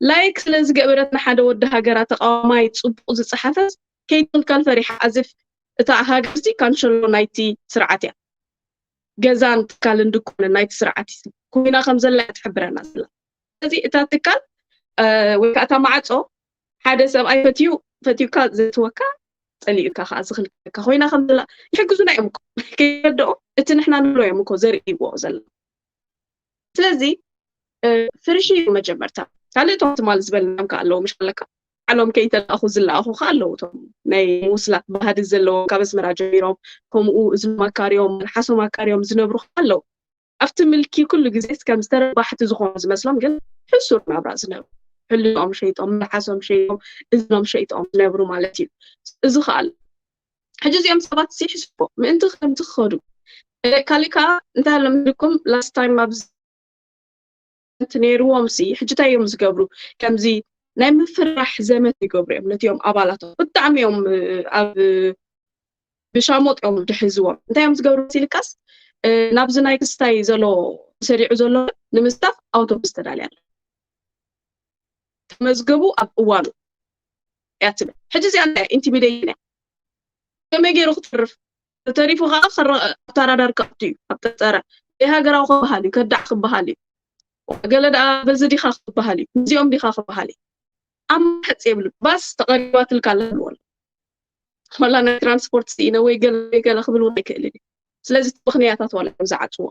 ላይክ ስለ ዝገበረት ንሓደ ወዲ ሃገራ ተቃዋማይ ፅቡቅ ዝፀሓፈት ከይትንከል ፈሪሓ ኣዝፍ እታ ሃገር ሲ ካንሸሎ ናይቲ ስርዓት እያ ገዛን ትካልን ድኮነ ናይቲ ስርዓት ኮይና ከም ዘላ እያ ትሕብረና ዘላ ስለዚ እታ ትካል ወይ ከዓ እታ ማዕፆ ሓደ ሰብኣይ ፈትዩ ፈትዩካ ዘትወካ ፀሊኡካ ከዓ ዝክልከለካ ኮይና ከም ዘላ ይሕግዙና እዮም እኮ ከይረድኦ እቲ ንሕና ንብሎ እዮም እኮ ዘርእይዎ ዘላ ስለዚ ፍርሒ እዩ መጀመርታ ካልእ እቶም ትማል ዝበልናም ከዓ ኣለዉ ምሽ ኣለካ ዓሎም ከይተላእኹ ዝለኣኹ ከዓ ኣለዉ እቶም ናይ ሙስላት ባህዲ ዘለዎም ካብ ኣስመራ ጀሚሮም ከምኡ እዝኖም ኣካርዮም መልሓሶም ኣካርዮም ዝነብሩ ከዓ ኣለዉ ኣብቲ ምልኪ ኩሉ ግዜ ከም ዝተረባሕቲ ዝኾኑ ዝመስሎም ግን ሕሱር ናብራ ዝነብሩ ሕልኖም ሸይጦም መልሓሶም ሸይጦም እዝኖም ሸይጦም ዝነብሩ ማለት እዩ እዚ ከዓ ኣሎ ሕጂ እዚኦም ሰባት ይሕስቦ ምእንቲ ከምቲ ክኸዱ ካልእ ከዓ እንታይ ኣሎ ምድኩም ላስት ታይም ኣብ ነይርዎም ሲ ሕጂ እንታይ እዮም ዝገብሩ ከምዚ ናይ ምፍራሕ ዘመት ይገብሩ እዮም ነቲኦም ኣባላቶም ብጣዕሚ እዮም ኣብ ብሻሞጥ እዮም ድሕዝዎም እንታይ እዮም ዝገብሩ ሲልካስ ናብዚ ናይ ክስታይ ዘሎ ሰሪዑ ዘሎ ንምስታፍ ኣውቶቡስ ተዳልያ ተመዝገቡ ኣብ እዋኑ እያ ትብል ሕጂ እዚኣ እንታይ ኢንቲሚዴሽን እያ ከመይ ገይሩ ክትርፍ ተሪፉ ከዓ ኣተራዳር ከእቱ እዩ ኣብ ጠጠረ ዘይሃገራዊ ክበሃል እዩ ከዳዕ ክበሃል እዩ ገለ ደኣ በዚ ዲኻ ክበሃል እዩ እዚኦም ዲኻ ክበሃል እዩ ኣብ ማሕፅ የብሉ ባስ ተቐሪባትልካ ኣለዎ ዋላ ናይ ትራንስፖርት ስኢነ ወይ ገለ ወይ ገለ ክብል እውን ኣይክእልን እዩ። ስለዚ እቲ ምኽንያታት ዋላ እዮም ዝዓፅዎ።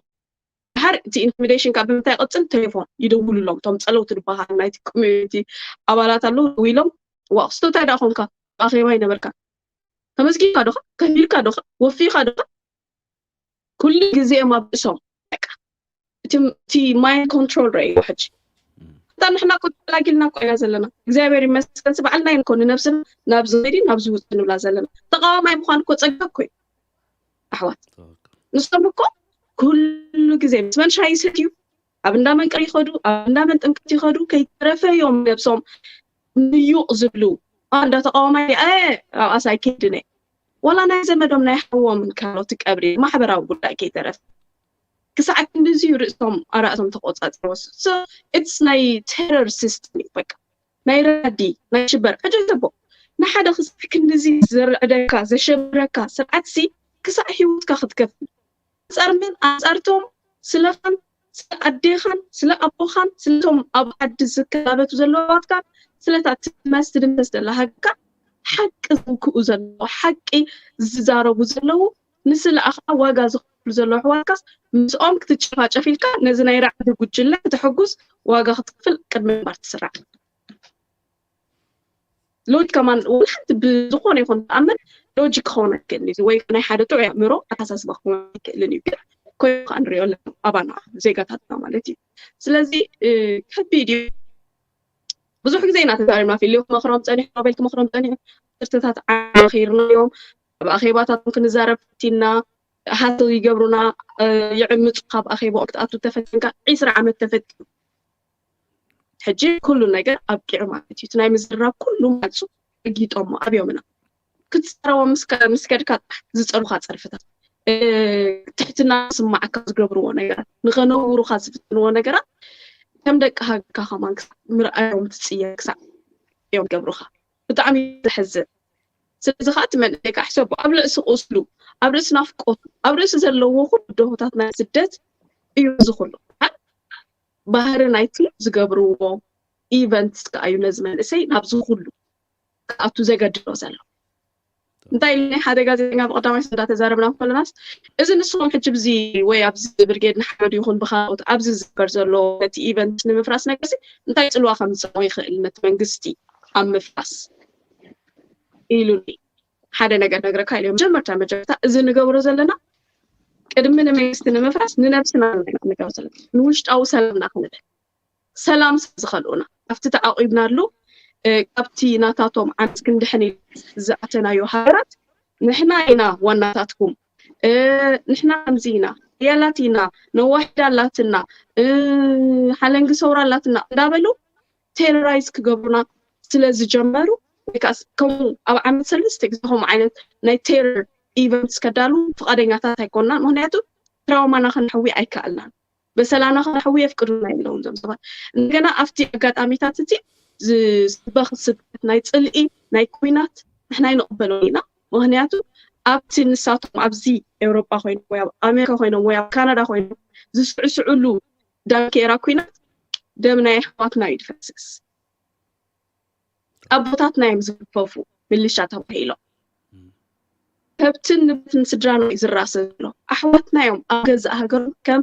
ድሓር እቲ ኢንቲሚዴሽን ካብ ብምንታይ ይቐፅል? ቴሌፎን ይደውሉሎም፣ እቶም ፀለውቲ ዝበሃል ናይቲ ኮሚዩኒቲ ኣባላት ኣለዉ። ደዊሎም፣ ዋው ስቶታይ ደኣ ኮንካ፣ ኣኼባ ይነበርካ፣ ተመዝጊብካ ዶኻ፣ ከፊልካ ዶኻ፣ ወፊኻ ዶኻ? ኩሉ ግዜ እዮም ኣብ ርእሶም። በቃ እቲ ማይንድ ኮንትሮል ረእይዎ ሕጂ። እታ ንሕና እኮ ተላጊልና እኮ ኢና ዘለና። እግዚኣብሔር ይመስገን፣ ባዕልና ኢና እኮ ንነብስና ናብ ዝኸይድ ናብ ዝውፅ ንብላ ዘለና። ተቃዋማይ ምኳን እኮ ፀጋ እኮ እዩ ኣሕዋት። ንሶም እኮ ኩሉ ግዜ ምስ መን ሻሂ ይሰትዩ፣ ኣብ እንዳ መንቀር ይኸዱ፣ ኣብ እንዳ መን ጥምቀት ይኸዱ፣ ከይተረፈ እዮም ነብሶም ምዩቕ ዝብሉ። ኣ፣ እንዳ ተቃዋማይ፣ እ፣ ኣብኣስ ኣይከይድን እየ። ዋላ ናይ ዘመዶም ናይ ሓዎም ካልኦት ቀብሪ ማሕበራዊ ጉዳይ ከይተረፈ ክሳዕ ክንድዚ እዩ ርእሶም ኣራእሶም ተቆፃፅርዎ። So it's ናይ ቴረር ሲስተም እዩ በቃ። ናይ ራዲ ናይ ሽበር ሕጂ ዘቦ ንሓደ ክሳዕ ክንድዚ ዘርዕደካ ዘሸብረካ ስርዓት ሲ ክሳዕ ሂወትካ ክትከፍል ኣንጻር መን? ኣንጻርቶም ስለኻን ስለ ኣዴኻን ስለ ኣቦኻን ስለቶም ኣብ ዓዲ ዝከላበቱ ዘለዋትካን ስለታ ትመስ ትድመስ ዘላ ሃገርካ ሓቂ ዝውክኡ ዘለዉ ሓቂ ዝዛረቡ ዘለዉ ንስለ ኣኻ ዋጋ ዝኸፍሉ ዘለዉ ኣሕዋትካስ ምስኦም ክትጨፋጨፍ ኢልካ ነዚ ናይ ራዕዲ ጉጅለ ክተሐጉስ ዋጋ ክትከፍል ቅድሚ ምንባር ትስራዕ። ሎጅ ከማን ወላ ሓንቲ ብዝኾነ ይኹን ተኣምር ሎጂክ ክኸውን ኣይክእልን እዩ ወይ ናይ ሓደ ጥዑይ ኣእምሮ ኣተሓሳስባ ክኸውን ኣይክእልን እዩ ግን ኮይኑ ከዓ ንሪኦ ኣለና ኣባና ዜጋታትና ማለት እዩ። ስለዚ ከቢድ እዩ። ብዙሕ ግዜ ኢና ተዛሪብና ፊልዮ ክመኽሮም ፀኒሑ ኖቤል ክመኽሮም ፀኒሑ ትርትታት ዓመኺርናዮም ኣብ ኣኼባታቶም ክንዛረብ ፈቲና ሃስል ይገብሩና ይዕምፁ ካብ ኣኼባኦም ክትኣቱ ተፈቲንካ ዒስራ ዓመት ተፈቲኑ ሕጂ ኩሉ ነገር ኣብቂዑ ማለት እዩ ናይ ምዝራብ ኩሉ ማልፁ ረጊጦሞ ኣብዮምና ክትፀረቦ ምስ ከድካ ዝፀሩካ ፀርፍታት ትሕትና ስማዓካ ዝገብርዎ ነገራት ንኸነውሩካ ዝፍትንዎ ነገራት ከም ደቂ ሃገርካ ከማን ክሳዕ ምርኣዮም ትፅየፍ ክሳዕ እዮም ገብሩካ ብጣዕሚ ዘሕዝን ስለዚ ከዓ እቲ መንእሰይ ከዓ ሕሰቦ ኣብ ርእሲ ቁስሉ ኣብ ርእሲ ናፍቆቱ ኣብ ርእሲ ዘለዎ ኩሉ ደሆታት ናይ ስደት እዩ እዚ ኩሉ ባህሪ ናይቲ ዝገብርዎ ኢቨንትስ ከዓ እዩ ነዚ መንእሰይ ናብዚ ኩሉ ክኣቱ ዘገድዶ ዘሎ እንታይ ኢሉ ናይ ሓደ ጋዜጠኛ ብቀዳማይ እንዳተዛረብና ከለናስ እዚ ንስኹም ሕጂ ብዚ ወይ ኣብዚ ብርጌድ ንሓመዱ ይኹን ብካልኦት ኣብዚ ዝግበር ዘሎ ነቲ ኢቨንት ንምፍራስ ነገርሲ እንታይ ፅልዋ ከም ዝፀወ ይኽእል ነቲ መንግስቲ ኣብ ምፍራስ ኢሉኒ ሓደ ነገር ነግረካ ኢለ መጀመርታ መጀመርታ እዚ ንገብሮ ዘለና ቅድሚ ንመንግስቲ ንምፍራስ ንነብስና ንገብሮ ዘለና ንውሽጣዊ ሰላምና ክንብል ሰላም ዝኸልኡና ኣብቲ ተዓቂብናሉ ካብቲ ናታቶም ዓመት ክንድሕን ዝኣተናዮ ሃገራት ንሕና ኢና ዋናታትኩም ንሕና ከምዚ ኢና ያላት ኢና ነዋሒዳ ኣላትና ሓለንጊ ሰውራ ኣላትና እንዳበሉ ቴሮራይዝ ክገብሩና ስለ ዝጀመሩ ወይ ከዓ ከምኡ ኣብ ዓመት ሰለስተ ግዜ ከምኡ ዓይነት ናይ ቴረር ኢቨንትስ ከዳሉ ፍቃደኛታት ኣይኮንና ምክንያቱ ትራውማና ከነሕዊ ኣይከኣልናን በሰላና ከነሕዊ የፍቅዱና የለውን ዞም ሰባት እንደገና ኣብቲ ኣጋጣሚታት እቲ ዝስበኽ ስብከት ናይ ፅልኢ ናይ ኩናት ንሕና ይንቕበሎ ኢና ምክንያቱ ኣብቲ ንሳቶም ኣብዚ ኤውሮጳ ኮይኖም ወይ ኣብ ኣሜሪካ ኮይኖም ወይ ኣብ ካናዳ ኮይኖም ዝስዕስዕሉ ዳንኬራ ኩናት ደም ናይ ኣሕዋትና እዩ ዝፈስስ ኣቦታትና እዮም ዝግፈፉ ምልሻ ተባሂሎም ከብትን ንብትን ስድራና እዩ ዝራሰ ዘሎ ኣሕዋትና እዮም ኣብ ገዛእ ሃገሮም ከም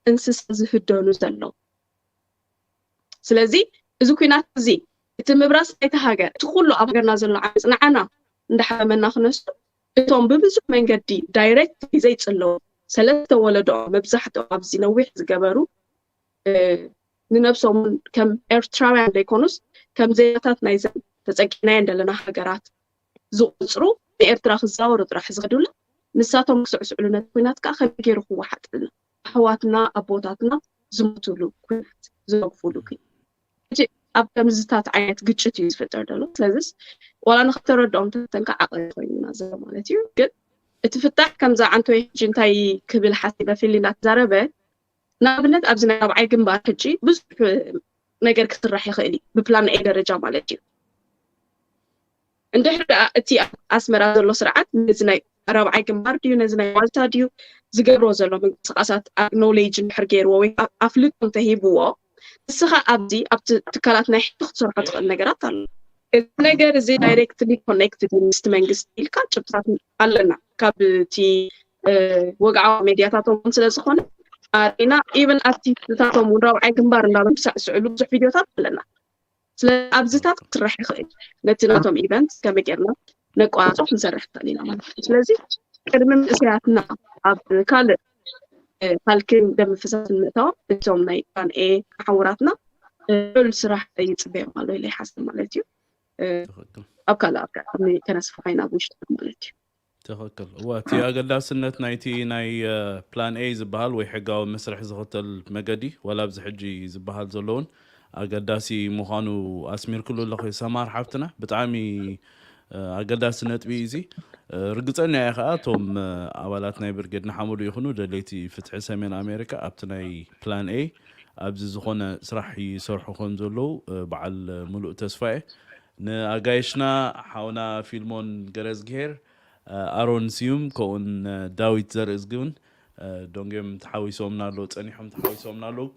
እንስሳ ዝህደኑ ዘለዉ ስለዚ እዚ ኩናት እዚ እቲ ምብራስ ናይቲ ሃገር እቲ ኩሉ ኣብ ሃገርና ዘሎ ዓመፅ ንዓና እንዳሓመመና ክነሱ እቶም ብብዙሕ መንገዲ ዳይሬክት ዘይፅለዉ ሰለስተ ወለዶኦም መብዛሕትኦም ኣብዚ ነዊሕ ዝገበሩ ንነብሶም ከም ኤርትራውያን ዘይኮኑስ ከም ዜጋታት ናይዘን ተፀቂዕናየን ዘለና ሃገራት ዝቆፅሩ ንኤርትራ ክዛወሩ ጥራሕ ዝኸዱላ ንሳቶም ክስዕስዕሉ ነቲ ኩናት ከዓ ከመይ ገይሩ ክወሓጥልና ኣሕዋትና ኣቦታትና ዝሞትሉ ኩናት ዝረግፉሉ ኩናት ሕጂ ኣብ ከምዝታት ዓይነት ግጭት እዩ ዝፍጠር ዘሎ ስለዚስ ዋላ ንክተረድኦም ተፈተንካ ዓቕሊ ኮይኑና ዘሎ ማለት እዩ ግን እቲ ፍታሕ ከምዛ ዓንቶይ ሕጂ እንታይ ክብል ሓሲበ ፊሊ እናተዛረበ ንኣብነት ኣብዚ ናይ ራብዓይ ግንባር ሕጂ ብዙሕ ነገር ክስራሕ ይኽእል እዩ ብፕላን ኤ ደረጃ ማለት እዩ እንድሕር ደኣ እቲ ኣብ ኣስመራ ዘሎ ስርዓት ነዚ ናይ ራብዓይ ግንባር ድዩ ነዚ ናይ ዋልታ ድዩ ዝገብሮ ዘሎ ምንቅስቃሳት ኣክኖሌጅ እንድሕር ገይርዎ ወይ ኣፍልጦ እንተሂብዎ ንስኻ ኣብዚ ኣብቲ ትካላት ናይ ሕጊ ክትሰርሖ ትኽእል ነገራት ኣሎ እዚ ነገር እዚ directly connected ምስ መንግስቲ ኢልካ ጭብጥታት ኣለና ካብ እቲ ወግዓዊ ሜድያታቶም ስለ ዝኾነ ኣሪና even ኣርቲስትታቶም እውን ራብዓይ ግንባር እንዳበሉ ዝስዕስዕሉ ብዙሕ ቪድዮታት ኣለና። ስለዚ ኣብዚታት ክስራሕ ይኽእል። ነቲ ናቶም event ከመይ ጌርና ነቋርጾ ክንሰርሕ ንኽእል ኢና ማለት እዩ። ስለዚ ቅድሚ መንእሰያትና ኣብ ካልእ ሃልክን ደም ምፍሳስን ምእታዎም እቶም ናይ ቃንኤ ሓውራትና ልዑል ስራሕ ይፅበዮም ኣሎ ኢለ ይሓስብ ማለት እዩ። ኣብ ካልእ ኣጋጣሚ ከነስፍሖ ኢና ኣብ ውሽጢ ማለት እዩ። ትኽክል። እዋ እቲ ኣገዳስነት ናይቲ ናይ ፕላን ኤ ዝበሃል ወይ ሕጋዊ መስርሕ ዝኽተል መገዲ ዋላ ኣብዚ ሕጂ ዝበሃል ዘለውን ኣገዳሲ ምዃኑ ኣስሚርክሉ ኣለኹ ሰማር ሓፍትና። ብጣዕሚ ኣገዳሲ ነጥቢ እዚ። ርግፀኛ እየ ከዓ እቶም ኣባላት ናይ ብርጌድ ንሓመዱ ይኹኑ ደለይቲ ፍትሒ ሰሜን ኣሜሪካ ኣብቲ ናይ ፕላን ኤ ኣብዚ ዝኾነ ስራሕ ይሰርሑ ከም ዘለዉ በዓል ሙሉእ ተስፋ እየ። ንኣጋይሽና ሓውና ፊልሞን ገረዝግሄር፣ ኣሮን ስዩም ከምኡን ዳዊት ዘርእዝግን ደንጎም ተሓዊሶምና ኣለዉ፣ ፀኒሖም ተሓዊሶምና ኣለዉ።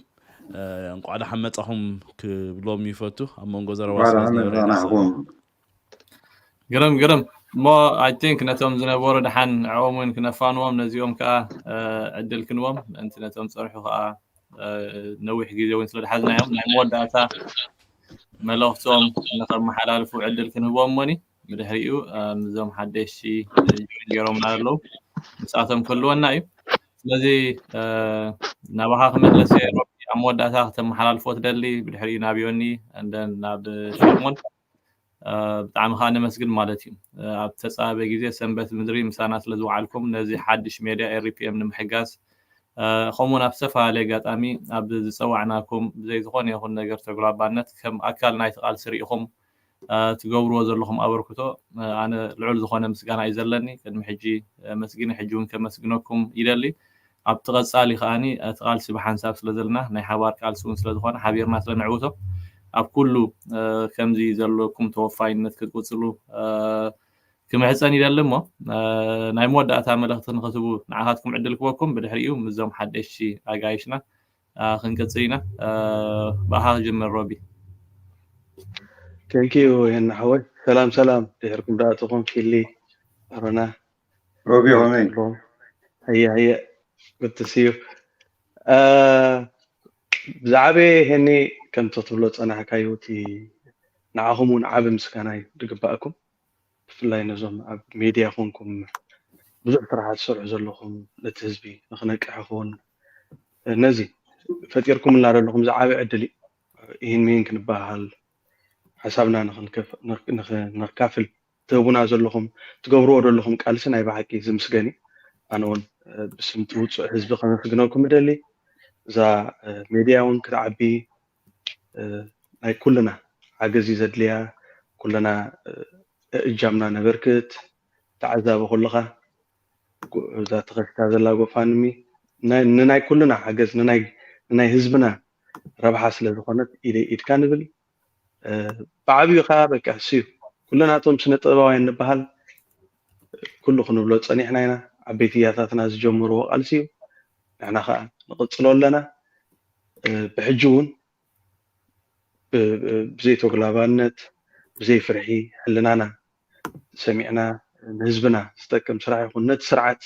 እንቋዕ ደሓን መፃኹም ክብሎም ይፈቱ ኣብ መንጎ ዘረባ ስለ ዝነበረ። ግርም ግርም። እሞ I think ነቶም ዝነበሩ ደሓን ንዕኦም እውን ክነፋንዎም ነዚኦም ከዓ ዕድል ክንዎም ምእንቲ ነቶም ፀርሑ ከዓ ነዊሕ ግዜ እውን ስለ ዝሓዝናዮም ናይ መወዳእታ መልእኽቶም ንኸመሓላልፉ ዕድል ክንህቦም እሞኒ ብድሕሪኡ ምዞም ሓደሽቲ ጆይን ገይሮምና ኣለዉ ምስኣቶም ክህልወና እዩ። ስለዚ ናባኻ ክምለስ እየ ሮቢ፣ ኣብ መወዳእታ ክተመሓላልፎ ትደሊ ብድሕሪኡ ናብ ዮኒ and then ናብ ፊልሞን ብጣዕሚ ከዓ ነመስግን ማለት እዩ። ኣብ ተፃበ ግዜ ሰንበት ምድሪ ምሳና ስለ ዝወዓልኩም ነዚ ሓድሽ ሜድያ ኤሪፒኤም ንምሕጋዝ ከምኡውን ኣብ ዝተፈላለየ ኣጋጣሚ ኣብ ዝፀዋዕናኩም ብዘይ ዝኾነ ይኹን ነገር ተጉላባነት ከም ኣካል ናይቲ ቃልሲ ርኢኹም ትገብርዎ ዘለኹም ኣበርክቶ ኣነ ልዑል ዝኾነ ምስጋና እዩ ዘለኒ። ቅድሚ ሕጂ ኣመስጊነ ሕጂ እውን ከመስግነኩም ይደሊ። ኣብቲ ቀፃሊ ከዓኒ እቲ ቃልሲ ብሓንሳብ ስለ ዘለና ናይ ሓባር ቃልሲ እውን ስለ ዝኾነ ሓቢርና ስለ ነዕውቶ ኣብ ኩሉ ከምዚ ዘለኩም ተወፋይነት ክትቅፅሉ ክምሕፀን ይደሊ እሞ ናይ መወዳእታ መልእኽቲ ንክትህቡ ንዓኻትኩም ዕድል ክበኩም ብድሕሪኡ ምስዞም ሓደሽቲ ኣጋይሽና ክንቅፅል ኢና። ብኣኻ ክጅምር ሮቢ። Thank you ሄና ሓወይ። ሰላም ሰላም ድሕርኩም ዳኣ ትኾን ፊሊ ኣሮና ሮቢ ከመይ? ሃየ ሃየ good to see you። ብዛዕባ ሄኒ ከምቲ ክትብሎ ፀናሕካዮ እቲ ንዓኹም እውን ዓቢ ምስጋና እዩ ዝግባእኩም። ብፍላይ ነዞም ኣብ ሜድያ ኮንኩም ብዙሕ ስራሓት ትሰርሑ ዘለኹም ነቲ ህዝቢ ንክነቅሕ ክውን ነዚ ፈጢርኩምልና ዘለኹም ዝዓቢ ዕድል እዩ። ይህን ሚህን ክንበሃል ሓሳብና ንክንካፍል ትህቡና ዘለኹም ትገብርዎ ዘለኹም ቃልሲ ናይ ብሓቂ ዝምስገን እዩ። ኣነ እውን ብስምቲ ውፁዕ ህዝቢ ከመስግነኩም እደሊ። እዛ ሜድያ እውን ክትዓቢ ናይ ኩልና ሓገዝ እዩ ዘድልያ። ኩልና እጃምና ነበርክት። ተዓዛቢ ኩልኻ እዛ ተኸስታ ዘላ ጎፋንሚ ንናይ ኩልና ሓገዝ ንናይ ህዝብና ረብሓ ስለ ዝኾነት ኢደይ ኢድካ ንብል። ብዓብዩ ከዓ በቃ እሱ እዩ። ኩልና እቶም ስነ ጥበባውያን ንበሃል ኩሉ ክንብሎ ፀኒሕና ኢና። ዓበይቲ ያታትና ዝጀምርዎ ቃልሲ እዩ። ንሕና ከዓ ንቕፅሎ ኣለና። ብሕጂ እውን ብዘይተጉላባነት ብዘይ ፍርሒ ሕልናና ሰሚዕና ንህዝብና ዝጠቅም ስራሕ ይኹን ነቲ ስርዓት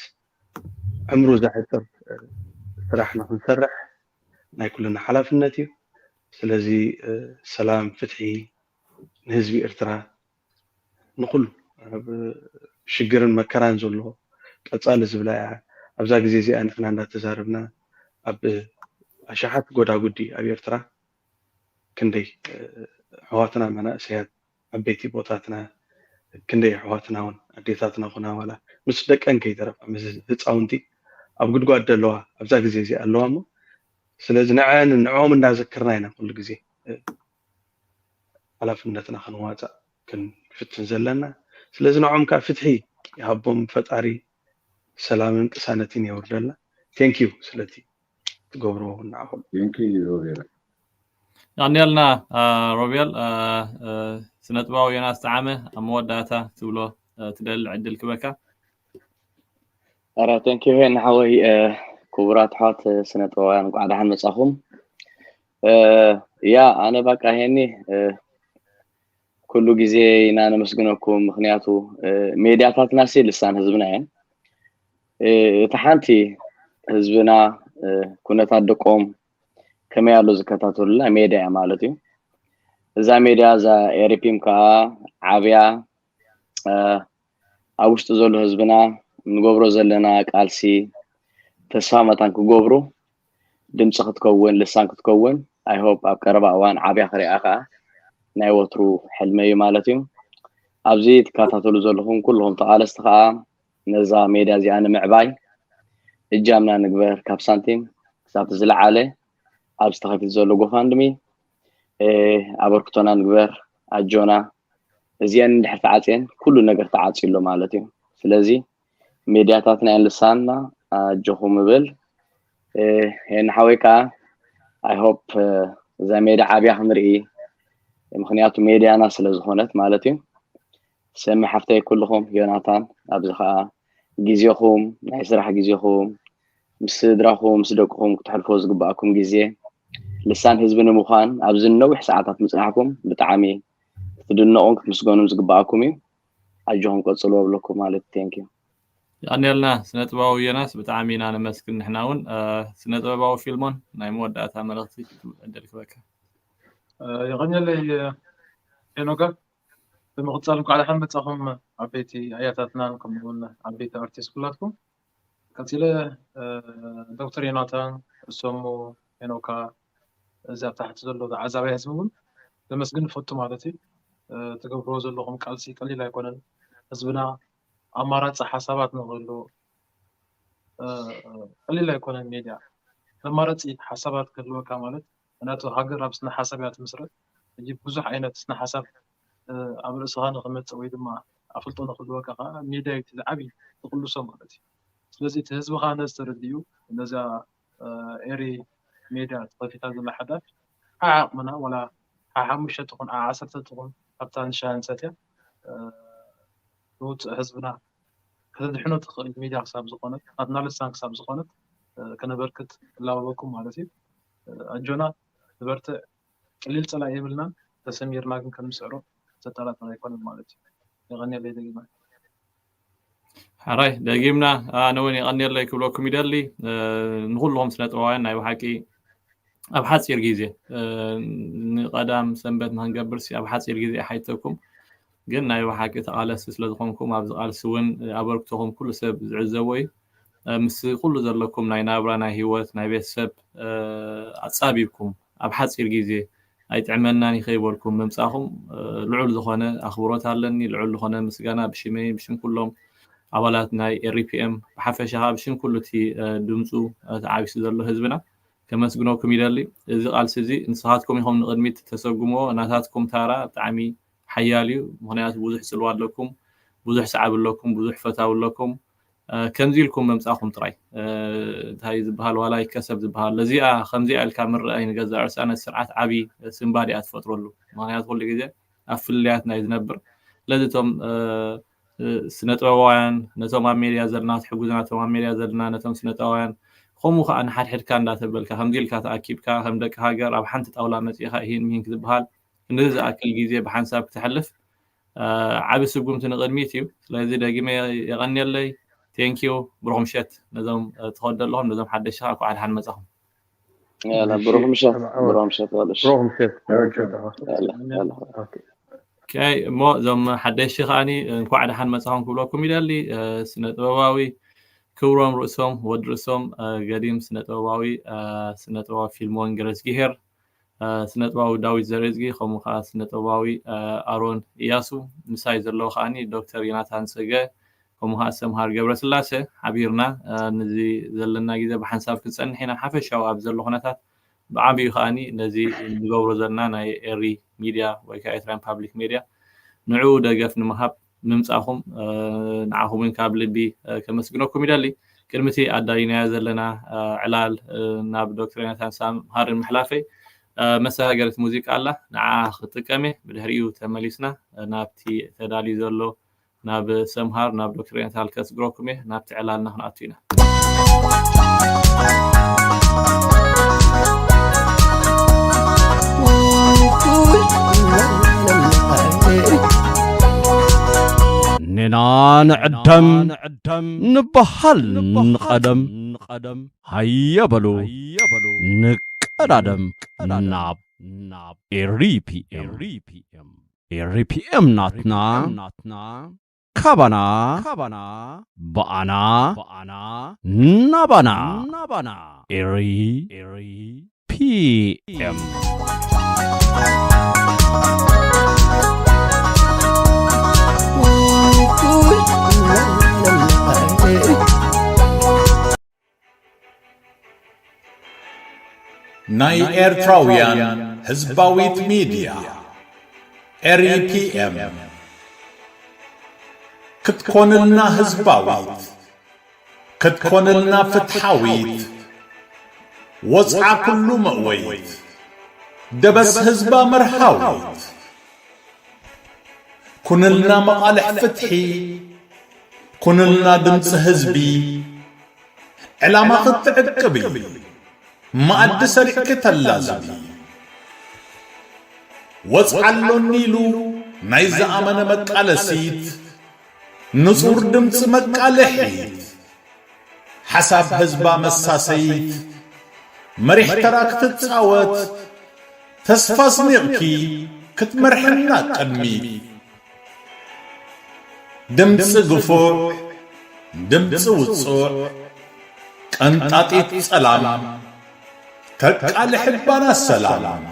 ዕምሩ ዘሕፅር ስራሕ ንክንሰርሕ ናይ ኩልና ሓላፍነት እዩ። ስለዚ ሰላም ፍትሒ ንህዝቢ ኤርትራ ንኩሉ ኣብ ሽግርን መከራን ዘሎ ቀፃሊ ዝብላ እያ። ኣብዛ ግዜ እዚኣ ንሕና እንዳተዛረብና ኣብ ኣሽሓት ጎዳጉዲ ኣብ ኤርትራ ክንደይ ኣሕዋትና መናእሰያት ዓበይቲ ቦታትና ክንደይ ኣሕዋትና እውን ኣዴታትና ኩና ዋላ ምስ ደቀን ከይተረፋ ምስ ህፃውንቲ ኣብ ጉድጓድ ደለዋ ኣብዛ ግዜ እዚኣ ኣለዋ እሞ ስለዚ ንዐን ንዕኦም እንዳዘክርና ኢና ኩሉ ግዜ ሓላፍነትና ክንዋፃእ ክንፍትን ዘለና። ስለዚ ንዖም ከዓ ፍትሒ ይሃቦም ፈጣሪ ሰላምን ቅሳነትን የውርደልና። Thank you ስለቲ ትገብርዎ ንዓኹም። Thank you ሮቤል። ቀንየልና ሮቤል። ስነጥባዊ ዮናስ ጠዓመ ኣብ መወዳእታ ክትብሎ ትደሊ ዕድል ክበካ። ኧረ thank you ሄኒ ሓወይ። ክቡራት ኣሕዋት ስነጥበባውያን እንኳዕ ደሓን መፃኹም። ያ ኣነ ባቃ ሄኒ ኩሉ ግዜ ኢና ነመስግነኩም። ምክንያቱ ሜድያታትና ሲ ልሳን ህዝብና እየን። እቲ ሓንቲ ህዝብና ኩነታት ደቆም ከመይ ኣሎ ዝከታተሉላ ሜድያ እያ ማለት እዩ። እዛ ሜድያ እዛ ኤሪፒም ከዓ ዓብያ ኣብ ውሽጢ ዘሎ ህዝብና ንገብሮ ዘለና ቃልሲ ተስፋ መታን ክገብሩ ድምፂ ክትከውን ልሳን ክትከውን I hope ኣብ ቀረባ እዋን ዓብያ ክሪኣ ከዓ ናይ ወትሩ ሕልመ እዩ ማለት እዩ። ኣብዚ ትከታተሉ ዘለኹም ኩልኹም ተቓለስቲ ከዓ ነዛ ሜድያ እዚኣ ንምዕባይ እጃምና ንግበር። ካብ ሳንቲም ክሳብ ዝለዓለ ኣብዚ ተኸፊቱ ዘሎ ጎፋንድሚ ኣበርክቶና ንግበር። ኣጆና እዚአን እንድሕር ተዓፅየን ኩሉ ነገር ተዓፅዩ ኣሎ ማለት እዩ። ስለዚ ሜድያታትና እየን ልሳንና ኣጆኹም እብል። ሄን ሓወይ ከዓ I hope እዛ ሜድያ ዓብያ ክንርኢ ምክንያቱ ሜድያና ስለዝኾነት ማለት እዩ። ሰሚ ሓፍተይ ኩልኹም ዮናታን ኣብዚ ከዓ ግዜኹም ናይ ስራሕ ግዜኹም ምስ ስድራኹም ምስ ደቅኹም ክትሕልፎ ዝግባኣኩም ግዜ ልሳን ህዝቢ ንምዃን ኣብዚ ነዊሕ ሰዓታት ምፅናሕኩም ብጣዕሚ ክትድነቑን ክትምስገኑን ዝግባኣኩም እዩ። ኣጆኹም ቀፅሉ ኣብለኩም ማለት thank you። የቐንየልና ስነ ጥበባዊ ዮናስ ብጣዕሚ ኢና ነመስግን። ንሕና እውን ስነ ጥበባዊ ፊልሞን ናይ መወዳእታ መልእኽቲ ዕድል ክበካ። የቐንየለይ ሄኖከ። ብምቕፃል እንኳዕ ደሓን መፃኹም ዓበይቲ ኣያታትናን ከምኡውን ዓበይቲ ኣርቲስት ኩላትኩም። ቀፂለ ዶክተር ዮናታን እሶሙ ሄኖካ እዚ ኣብ ታሕቲ ዘሎ ተዓዛባይ ህዝቢ እውን ዘመስግን ንፈቱ ማለት እዩ። ትገብርዎ ዘለኹም ቃልሲ ቀሊል ኣይኮነን። ህዝብና ኣማራፂ ሓሳባት ንክህሉ ቀሊል ኣይኮነን። ሜድያ መማረፂ ሓሳባት ክህልወካ ማለት ምክንያቱ ሃገር ኣብ ስነ ሓሳብ እያ ትምስረት። ሕጂ ብዙሕ ዓይነት ስነ ሓሳብ ኣብ ርእስኻ ንክመፅእ ወይ ድማ ኣፍልጦ ንክህልወካ ከዓ ሜድያ እዩ ዝዓብይ ዝቅልሶ ማለት እዩ። ስለዚ እቲ ህዝብኻ ነዚ ተረዲኡ ነዛ ኤሪ ሜድያ ተኸፊታ ዘላ ሓዳሽ ዓዓቕምና ዋላ ሓሙሽተ ትኹን ዓሰርተ ትኹን ኣብታ ንሻ ንሰትያ ንውፅእ ህዝብና ከተድሕኖ ትኽእል ሚድያ ክሳብ ዝኾነት ናትና ልሳን ክሳብ ዝኾነት ከነበርክት እላበበኩም ማለት እዩ። ኣጆና ንበርትዕ። ቅሊል ፀላኢ የብልናን። ተሰሚርና ግን ከንስዕሮ ዘጠራጥር ኣይኮነን ማለት እዩ። የቐንየለይ ደጊመ። ሕራይ ደጊምና ኣነ እውን የቐንየለይ ክብለኩም ይደሊ። ንኩልኹም ስነ ጥበባውያን ናይ ብሓቂ ኣብ ሓፂር ግዜ ንቀዳም ሰንበት ንክንገብርሲ ኣብ ሓፂር ግዜ ሓይተኩም ግን ናይ ብሓቂ ተቓለስቲ ስለዝኾንኩም ኣብዚ ቃልሲ እውን ኣበርክቶኹም ኩሉ ሰብ ዝዕዘቦ እዩ። ምስ ኩሉ ዘለኩም ናይ ናብራ ናይ ህይወት ናይ ቤተሰብ ኣፃቢብኩም ኣብ ሓፂር ግዜ ኣይጥዕመናን ይኸይበልኩም ምምፃኹም ልዑል ዝኾነ ኣኽብሮት ኣለኒ። ልዑል ዝኾነ ምስጋና ብሽመይ ብሽም ኩሎም ኣባላት ናይ ኤሪፒኤም ብሓፈሻ ከዓ ብሽም ኩሉ እቲ ድምፁ ተዓቢሱ ዘሎ ህዝብና ከመስግነኩም ይደሊ። እዚ ቃልሲ እዚ ንስኻትኩም ኢኹም ንቕድሚት ተሰጉምዎ። ናታትኩም ታራ ብጣዕሚ ሓያል እዩ። ምክንያቱ ብዙሕ ፅልዋ ኣለኩም፣ ብዙሕ ሰዓብ ኣለኩም፣ ብዙሕ ፈታዊ ኣለኩም። ከምዚ ኢልኩም ምምፃእኩም ጥራይ እንታይ ዝበሃል ዋላ ይከሰብ ዝበሃል ለዚኣ ከምዚኣ ኢልካ ምርኣይ ንገዛእ ርእሳ ነቲ ስርዓት ዓብዪ ስንባድ እያ ትፈጥረሉ። ምክንያቱ ኩሉ ግዜ ኣብ ፍልልያትና እዩ ዝነብር። ስለዚ እቶም ስነ ጥበባውያን ነቶም ኣብ ሜድያ ዘለና ክትሕግዙ ናቶም ኣብ ሜድያ ዘለና ነቶም ስነ ጥበባውያን ከምኡ ከዓ ንሓድሕድካ እንዳተበልካ ከምዚ ኢልካ ተኣኪብካ ከም ደቂ ሃገር ኣብ ሓንቲ ጣውላ መፂእካ ይሂን ምሂን ክትበሃል ክንዲ ዝኣክል ግዜ ብሓንሳብ ክተሕልፍ ዓቢ ስጉምቲ ንቕድሚት እዩ። ስለዚ ደጊመ የቐንየለይ። ቴንኪዩ። ብሩኽ ምሸት ነዞም ትኸዱ ኣለኹም ነዞም ሓደሽቲ ከዓ እንኳዕ ደሓን መጻኹም። ብሩኽ ምሸት። ብሩኽ ምሸት። ብሩኽ ምሸት። እሞ እዞም ሓደሽቲ ከዓኒ እንኳዕ ደሓን መጻኹም ክብለኩም ይደሊ። ስነ ጥበባዊ ክብሮም ርእሶም ወዲ ርእሶም ገዲም ስነ ጥበባዊ ስነ ጥበባዊ ፊልሞን ገረዝጊሄር ስነ ጥበባዊ ዳዊት ዘርእዝጊ ከምኡ ከዓ ስነ ጥበባዊ ኣሮን እያሱ ምሳይ ዘለዉ ከዓኒ ዶክተር ዮናታን ፅገ ከምኡ ከዓ ሰምሃር ገብረስላሴ ሓቢርና ነዚ ዘለና ግዜ ብሓንሳብ ክንፀንሕ ኢና ሓፈሻዊ ኣብ ዘሎ ኩነታት ብዓብዩ ከዓኒ ነዚ ንገብሮ ዘለና ናይ ኤሪ ሚድያ ወይ ከዓ ኤርትራን ፓብሊክ ሚድያ ንዕኡ ደገፍ ንምሃብ ምምፃእኹም ንዓኹም እውን ካብ ልቢ ከመስግነኩም ይደሊ። ቅድሚ እቲ ኣዳሊናዮ ዘለና ዕላል ናብ ዶክተር ዮናታን ሳምሃርን ምሕላፈይ መሰጋገሪት ሙዚቃ ኣላ ንዓ ክጥቀም እየ። ብድሕሪኡ ተመሊስና ናብቲ ተዳልዩ ዘሎ ናብ ሰምሃር ናብ ዶክተር ዮናታን ከስግረኩም እየ። ናብቲ ዕላልና ክንኣቱ ኢና። ንዕደም ንበሃል ንቐደም። ሃየ በሉ ንቀዳደም ናብ ኤሪፒኤም። ኤሪፒኤም ናትና ካባና ብኣና ናባና። ኤሪ ፒ ኤም። ናይ ኤርትራውያን ህዝባዊት ሚድያ፣ ኤሪፒኤም፣ ክትኮንልና ህዝባዊት፣ ክትኮንልና ፍትሓዊት፣ ወጽዓ ኩሉ መእወይት፣ ደበስ ህዝባ መርሃዊት። ኩንልና መቓልሕ ፍትሒ፣ ኩንልና ድምፂ ህዝቢ። ዕላማ ክትዕቅቢ፣ መኣዲ ሰሪዕኪ ተላዝቢ። ወፅዓ ኣሎኒ ኢሉ ናይ ዝኣመነ መቃለሲት፣ ንፁር ድምፂ መቃልሒት። ሓሳብ ህዝባ መሳሰይት፣ መሪሕ ተራ ክትጻወት፣ ተስፋ ስኒቕኪ ክትመርሕና ቅድሚት። ድምጺ ግፉዕ፣ ድምጺ ውጹዕ፣ ቀንጣጢት ጸላም፣ ተቃልሕ ባና ሰላም።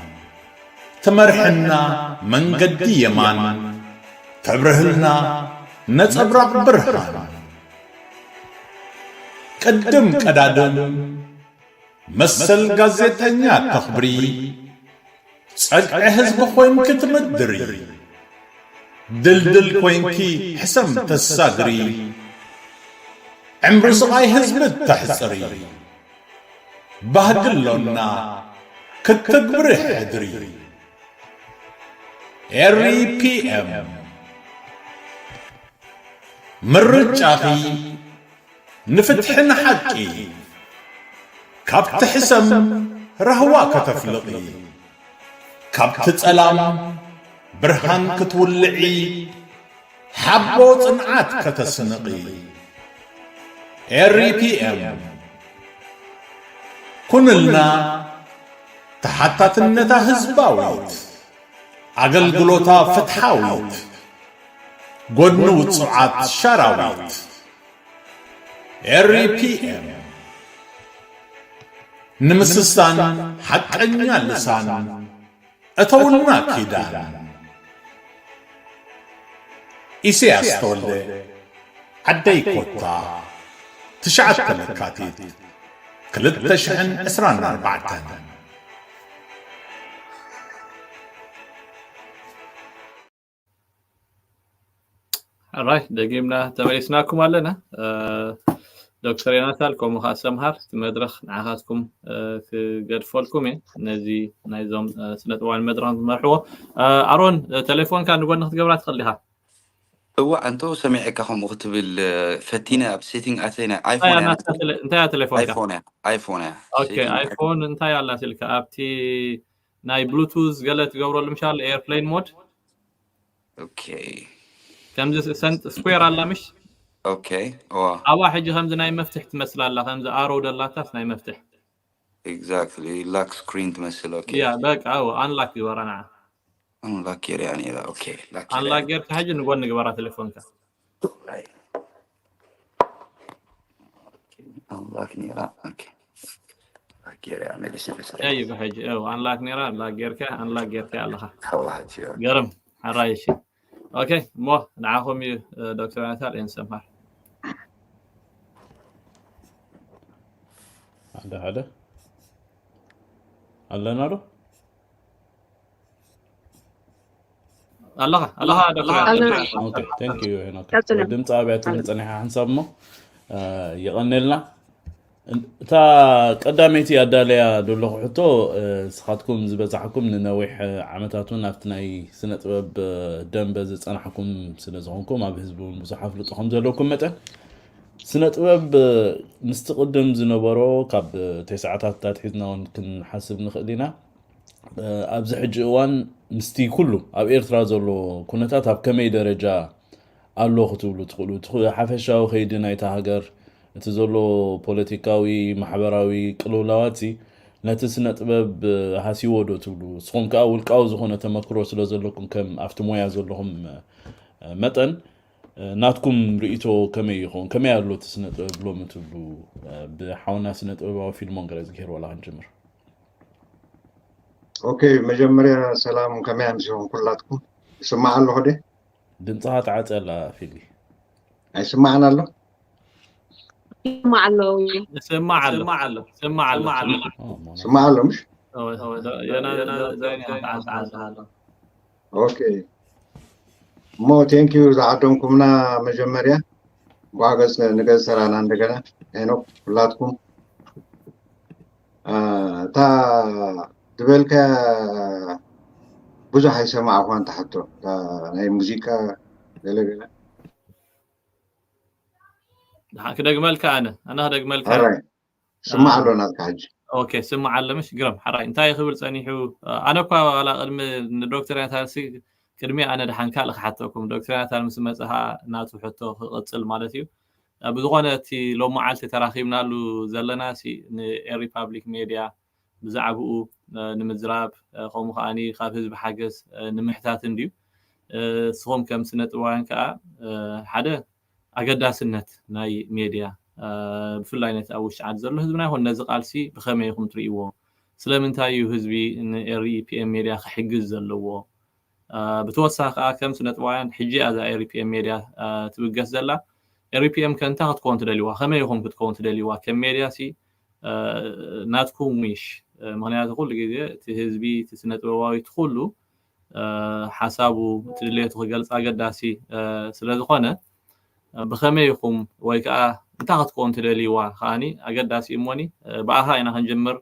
ትመርሕና መንገዲ የማን፣ ተብርህልና ነጸብራቕ ብርሃን። ቅድም ቀዳድም መሰል ጋዜጠኛ ተኽብሪ፣ ጸግዒ ህዝቢ ኮይንኪ ትምድሪ። ድልድል ኮይንኪ ሕሰም ተሳግሪ፣ ዕምሪ ስቓይ ህዝቢ ተሕጽሪ። ባህጊ ኣሎና ክትግብሪ ሕድሪ። ኤሪፒኤም ምርጫኺ ንፍትሒ ንሓቂ፣ ካብቲ ሕሰም ራህዋ ከተፍልቒ፣ ካብቲ ጸላም ብርሃን ክትውልዒ፣ ሓቦ ጽንዓት ከተስንቒ። ኤሪፒኤም ኩንልና ተሓታትነታ ህዝባዊት፣ ኣገልግሎታ ፍትሓዊት፣ ጎድኒ ውጹዓት ሻራዊት። ኤሪፒኤም ንምስሳን ሓቀኛ ልሳን፣ እተውልና ኪዳን። ኢሰያስ ተወልደ፣ ዓደይ ኮታ፣ ትሽዓተ ለካቲት ክልተ ሽሕን ዕስራን ኣርባዕተን። ሕራይ ደጊምና ተመሊስናኩም ኣለና። ዶክተር ዮናታን ከምኡ ከዓ ሰምሃር፣ እቲ መድረኽ ንዓኻትኩም ክገድፈልኩም እየ፣ ነዚ ናይዞም ስነጥበባውያን መድረኽ ዝመርሕዎ። ኣሮን፣ ቴሌፎንካ ንጎኒ ክትገብራ ትኽእል ዲኻ? እዋ እንተ ሰሚዐካ ከምኡ ክትብል ፈቲነ ኣብ ሴቲንግ ኣተይና። ኣይፎን እያ ናትካ ናትካ። ተለ- እንታይ እያ ቴሌፎንካ? ኣይፎን እያ። ኣይፎን እያ። ኦኬ፣ ሴቲንግ ኣይፎን እንታይ ኣላ ስልካ ኣብቲ ናይ ብሉቱዝ ገለ ትገብረሉ ምሻል ኤርፕሌን ሞድ? ኦኬ። ከምዚ ሰንጥ ስኩዌር ኣላ ምሽ? ኦኬ። እዋ። ኣብኣ ሕጂ ከምዚ ናይ መፍትሕ ትመስል ኣላ፣ ከምዚ ኣሮ ደላታስ ናይ መፍትሕ። ኤግዛክትሊ ላክ ስክሪን ትመስል። ኦኬ። ያ በቃ ኣዎ፣ ኣንላክ ግበራ ንዓ። ኣንላክ ጌርያ ነይራ። ኦኬ። ላክ ጌርያ። ኣንላክ ጌርካ ሕጂ ንጎኒ ግበራ ቴሌፎንካ። ኣንላክ ነይራ። ኦኬ። ላክ ጌርያ መሊስ መሰለኝ። ጠይብ ሕጂ እው ኣንላክ ነይራ፣ ላክ ጌርካ፣ ኣንላክ ጌርካ ኣለኻ። ተዋህት እዮ። ገርም። ሕራይ እሺ። ኦኬ፣ እሞ ንዓኹም እዩ ዶክተር ዮናታን ኤንሰምሃር። ሓደ ሓደ ኣለና ዶ? ኣለኻ ኣለኻ ዶክተር ኣለና። ዮናታን። ኦኬ፣ thank you ሄኖክ። ቀጽሎ። ድምፂ ኣብያትኒ ፀኒሓ ሓንሳብ እሞ እ፣ የቐንየልና። እታ ቀዳመይቲ ኣዳለያ ዘለኹ ሕቶ እ፣ ንስኻትኩም ዝበዛሕኩም ንነዊሕ እ፣ ዓመታት እውን ኣብቲ ናይ ስነ ጥበብ እ፣ ደንበ ዝፀናሕኩም ስለ ዝኾንኩም ኣብ ህዝቢ እውን ብዙሕ ኣፍልጦ ከም ዘለኩም መጠን ስነ ጥበብ እ፣ ምስቲ ቅድም ዝነበሮ ካብ እ፣ ተስዓታት ኣትሒዝና እውን ክንሓስብ ንኽእል ኢና። ኣብዚ ሕጂ እዋን ምስቲ ኩሉ ኣብ ኤርትራ ዘሎ ኩነታት ኣብ ከመይ ደረጃ ኣሎ ክትብሉ ትኽእሉ? እቲ ሓፈሻዊ ከይዲ ናይታ ሃገር፣ እቲ ዘሎ ፖለቲካዊ፣ ማሕበራዊ ቅልውላዋት ነቲ ስነ ጥበብ ሃሲዎ ዶ ትብሉ? ንስኹም ከኣ ውልቃዊ ዝኾነ ተመክሮ ስለ ዘለኩም፣ ከም ኣብቲ ሞያ ዘለኹም መጠን፣ ናትኩም ርእይቶ ከመይ ይኸውን? ከመይ ኣሎ እቲ ስነ ጥበብ ሎሚ ትብሉ? ብሓውና ስነ ጥበባዊ ፊልሞን ገረዝግሄር ዋላ ክንጅምር። ኦኬ፣ መጀመርያ ሰላም፣ ከመይ ኣምሲኹም ኩላትኩም? ይስማዕ ኣለኹ ደ? ድምፅኻ ተዓፀላ ፊሊ። ኣይስማዕን ኣሎ? ይስማዕ ኣለዉ። ይስማዕ ኣሎ። ይስማዕ ኣሎ። ኦ፣ ሞና። ስማዕ ኣሎ ምሽ? ኦ፣ ኦ፣ ዶ-፣ ዮና-፣ ዮና-፣ ዮና-፣ ዮና-፣ ተዓዘ ኣሎ። ኦኬ፣ እሞ ቴንኪዩ ዝዓደምኩምና። መጀመርያ እንኳዕ ገጽ ንገጽ ሰራና እንደገና ሄኖክ ኩላትኩም። አ፣ እታ ዝበልካ ብዙሕ ኣይሰማዕኳን ትሓቶ፣ እታ ናይ ሙዚቃ ገለገለ። ደሓን ክደግመልካ ኣነ፣ ኣነ ክደግመልካ። ሕራይ ስማዕ አ፣ ኣሎ ናትካ ሕጂ። ኦኬ፣ ስማዕ ኣሎ ምሽ ግረም። ሕራይ እንታይ ክብል ጸኒሑ? ኣነ እኳ ዋላ ቅድሚ ንዶክተር ያታርሲ ቅድሚ ኣነ ደሓን ካልእ ክሓተኩም። ዶክተር ያታር ምስ መጸ ኸኣ ናቱ ሕቶ ክቕጽል ማለት እዩ። አ፣ ብዝኾነ እቲ ሎም መዓልቲ ተራኺብናሉ ዘለና ሲ ንኤሪ ፓብሊክ ሜድያ ብዛዕባኡ፣ አ፣ ንምዝራብ፣ አ፣ ከምኡ ከኣኒ ካብ ህዝቢ ሓገዝ፣ አ፣ ንምሕታት እንድዩ። አ፣ ንስኹም ከም ስነ ጥበባውያን ከኣ፣ አ፣ ሓደ ኣገዳስነት ናይ ሜድያ፣ አ፣ ብፍላይ ነቲ ኣብ ውሽጢ ዓዲ ዘሎ ህዝብና ይኹን ነዚ ቃልሲ ብኸመይ ኢኹም ትርእይዎ? ስለምንታይ እዩ ህዝቢ ንኤሪ ፒ ኤም ሜድያ ክሕግዝ ዘለዎ? አ፣ ብተወሳኺ ከኣ ከም ስነ ጥበባውያን ሕጂ እያ እዛ ኤሪ ፒ ኤም ሜድያ፣ አ፣ ትብገስ ዘላ። ኤሪ ፒ ኤም ከ እንታይ ክትከውን ትደልይዋ? ከመይ ኢኹም ክትከውን ትደልይዋ? ከም ሜድያ ሲ፣ አ፣ ናትኩም ዊሽ፣ አ፣ ምኽንያቱ ኩሉ ግዜ እቲ ህዝቢ፣ እቲ ስነ ጥበባዊ፣ እቲ ኩሉ፣ አ፣ ሓሳቡ፣ እቲ ድሌቱ ክገልጽ ኣገዳሲ፣ አ፣ ስለ ዝኾነ፣ አ፣ ብኸመይ ኢኹም ወይ ከኣ እንታይ ክትከውን ትደልይዋ ከኣኒ ኣገዳሲ እዩ እሞኒ፣ አ፣ ብኣኻ ኢና ክንጅምር።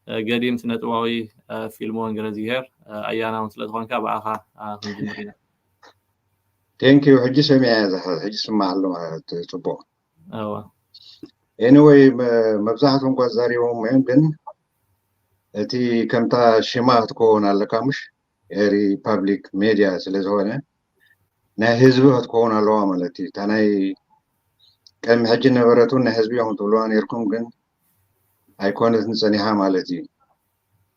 አ፣ ገዲም ስነ ጥበባዊ፣ አ፣ ፊልሞን ገረዝግሄር፣ አ፣ ኣያና እውን ስለ ዝኾንካ ብኣኻ፣ አ፣ ክንጅምር ኢና። ቴንኪዩ። ሕጂ ሰሚዐ እያ ዝሓ-፣ ሕጂ ስማዕ ኣሎ ማለት ጽቡቕ። እወ። ኤኒወይ፣ መ-፣ መብዛሕትኦም እኳ ተዛሪቦም እዮም፣ ግን እቲ ከምታ ሽማ ክትከውን ኣለካ፣ ምሽ? ኤሪ ፓብሊክ ሜድያ ስለ ዝኾነ ናይ ህዝቢ ክትከውን ኣለዋ ማለት እዩ። እታ ናይ ቅድሚ ሕጂ ነበረት እውን ናይ ህዝቢ እዮም ትብልዋ ነይርኩም፣ ግን ኣይኮነትን ጸኒሓ ማለት እዩ።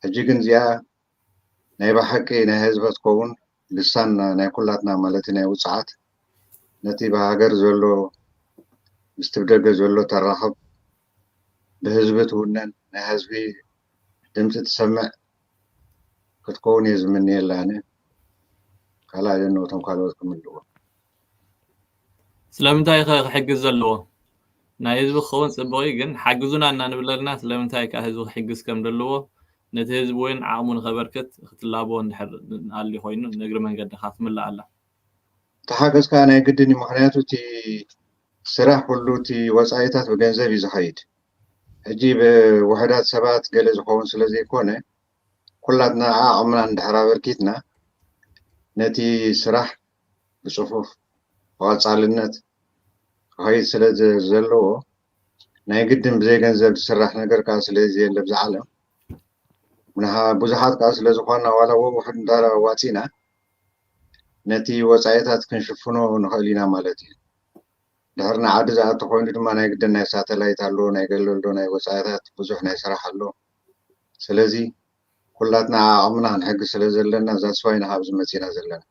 ሕጂ ግን እዚኣ ናይ ብሓቂ ናይ ህዝቢ ክትከውን፣ ልሳን ናይ ኩላትና ማለት ናይ ውጽዓት፣ ነቲ ብሃገር ዘሎ ምስቲ ብደገ ዘሎ ተራኽብ፣ ብህዝቢ ትውነን፣ ናይ ህዝቢ ድምፂ ትሰምዕ ክትከውን እየ ዝምንየላ ኣነ። ካልእ ኣይደንወቶም ካልኦት ክምልዎ። ስለምንታይ ከ ክሕግዝ ዘለዎ? ናይ ህዝቢ ክኸውን ጽቡቕ እዩ፣ ግን ሓግዙና እና ንብለልና ስለምንታይ ከ ህዝቢ ክሕግዝ ከም ዘለዎ፣ ነቲ ህዝቢ እውን ዓቕሙ ንኸበርክት ክትላቦ እንድሕር ኣልዩ ኮይኑ፣ ንእግሪ መንገድኻ ትምልእ ኣላ። ተሓገዝካ ናይ ግድን እዩ። ምኽንያቱ እቲ ስራሕ ኩሉ እቲ ወፃኢታት ብገንዘብ እዩ ዝኸይድ። ሕጂ ብውሕዳት ሰባት ገለ ዝኸውን ስለ ዘይኮነ፣ ኩላትና ዓቕምና እንድሕር ኣበርኪትና፣ ነቲ ስራሕ ብጽፉፍ ብቐጻልነት ክኸይድ ስለ ዘ-፣ ዘለዎ፣ ናይ ግድን ብዘይ ገንዘብ ዝስራሕ ነገር ከኣ ስለ ዘየለ ብዛ ዓለም፣ ምንሃ-፣ ብዙሓት ከኣ ስለ ዝኾንና፣ ዋላ ወውሕድ እንዳ ዋጺና፣ ነቲ ወጻኢታት ክንሽፍኖ ንኽእል ኢና ማለት እዩ። ድሕሪ ንዓዲ ዝኣቱ ኮይኑ ድማ ናይ ግድን ናይ ሳተላይት ኣሎ፣ ናይ ገለልዶ ናይ ወጻኢታት ብዙሕ ናይ ስራሕ ኣሎ። ስለዚ ኩላትና ዓቕምና ክንሕግዝ ስለ ዘለና፣ that's why ኢና ኣብዚ መጺና ዘለና።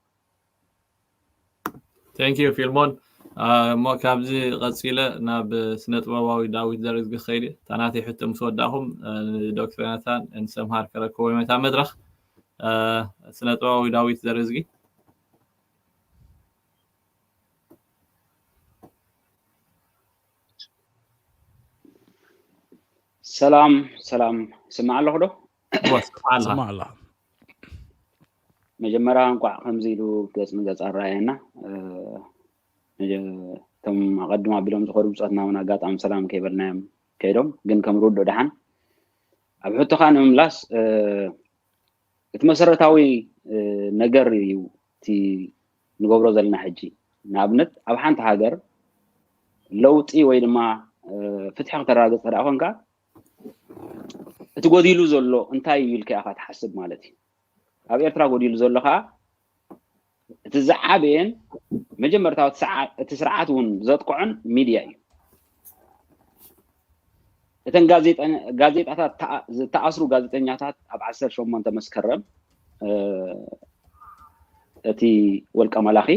Thank you ፊልሞን። አ፣ እሞ ካብዚ ቀጺለ ናብ ስነ ጥበባዊ ዳዊት ዘርእዝጊ ክኸይድ እየ። እታ ናተይ ሕቶ ምስ ወዳእኹም፣ አ፣ ንዶክተር ዮናታን ንሰምሃር ከረክቦ እየ እታ መድረኽ። አ፣ ስነ ጥበባዊ ዳዊት ዘርእዝጊ። ሰላም ሰላም፣ ስማዕ ኣለኹ ዶ? እወ፣ ስማዕ ኣለኻ። ስማዕ ኣለኻ። መጀመርያ እንኳዕ ከምዚ ኢሉ ገጽ ንገጽ ኣረኣየና። እ፣ መጀ-፣ እቶም ኣቐድም ኣቢሎም ዝኸዱ ብጾትና እውን ኣጋጣሚ ሰላም ከይበልናዮም ከይዶም፣ ግን ከም ርድኦ ደሓን ኣብ ሕቶኻ ንምምላስ፣ እ፣ እቲ መሰረታዊ፣ እ፣ ነገር እዩ እቲ ንገብሮ ዘለና ሕጂ። ንኣብነት ኣብ ሓንቲ ሃገር ለውጢ ወይ ድማ፣ እ፣ ፍትሒ ክተረጋግጽ ተደኣ ኮንካ እቲ ጎዲሉ ዘሎ እንታይ እዩ ኢልካ ኢኻ ትሓስብ ማለት እዩ። ኣብ ኤርትራ ጎዲሉ ዘሎ ከኣ እቲ ዝዓበየን መጀመርታዊ እቲ ስርዓት እውን ዘጥቅዖን ሚድያ እዩ። እተን ጋዜጣታት ዝተኣስሩ ጋዜጠኛታት ኣብ ዓሰርተ ሸሞንተ መስከረም እቲ ወልቀ መላኺ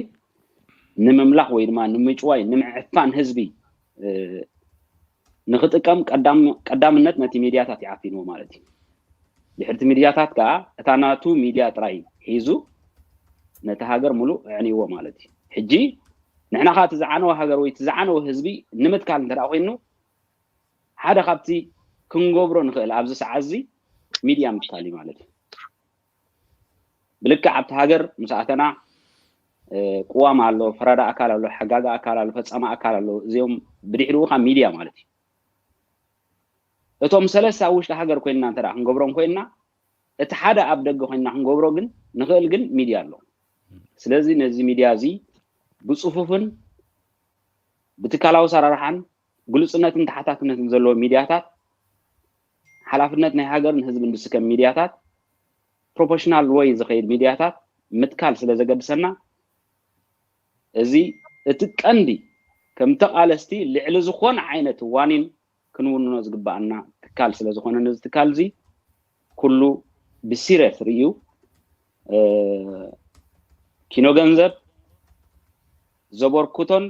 ንምምላኽ ወይ ድማ ንምጭዋይ ንምዕፋን ህዝቢ ንክጥቀም ቀዳምነት ነቲ ሚድያታት ይዓፊንዎ ማለት እዩ። ድሕርቲ ሚድያታት ከዓ እታ ናቱ ሚድያ ጥራይ ሒዙ ነቲ ሃገር ሙሉእ ኣዕንይዎ ማለት እዩ። ሕጂ ንሕና ከዓ እቲ ዝዓነወ ሃገር ወይ እቲ ዝዓነወ ህዝቢ ንምትካል እንተ ኮይኑ ሓደ ካብቲ ክንገብሮ ንኽእል ኣብዚ ሰዓት እዚ ሚድያ ምትካል እዩ ማለት እዩ። ብልክዕ ኣብቲ ሃገር ምስ ኣተና ቅዋም ኣሎ፣ ፈራዳ ኣካል ኣሎ፣ ሓጋጋ ኣካል ኣሎ፣ ፈፃሚ ኣካል ኣሎ። እዚኦም ብድሕሪኡ ካብ ሚድያ ማለት እዩ። እቶም ሰለስተ ኣብ ውሽጢ ሃገር ኮይንና እንተ ክንገብሮም ኮይንና እቲ ሓደ ኣብ ደገ ኮይንና ክንገብሮ ግን ንኽእል ግን ሚድያ ኣሎ። ስለዚ ነዚ ሚድያ እዚ ብፅፉፍን ብትካላዊ ሰራርሓን ግሉፅነትን ተሓታትነትን ዘለዎ ሚድያታት ሓላፍነት ናይ ሃገርን ህዝብን ዝስከም ሚድያታት ፕሮፌሽናል ወይ ዝኸይድ ሚድያታት ምትካል ስለ ዘገድሰና እዚ እቲ ቀንዲ ከም ተቓለስቲ ልዕሊ ዝኾነ ዓይነት ዋኒን ክንውንኖ ዝግባኣና ትካል ስለ ዝኾነ ነዚ ትካል እዚ ኩሉ ብሲሪየስ ርእዩ ኪኖ ገንዘብ ዘበርክቶን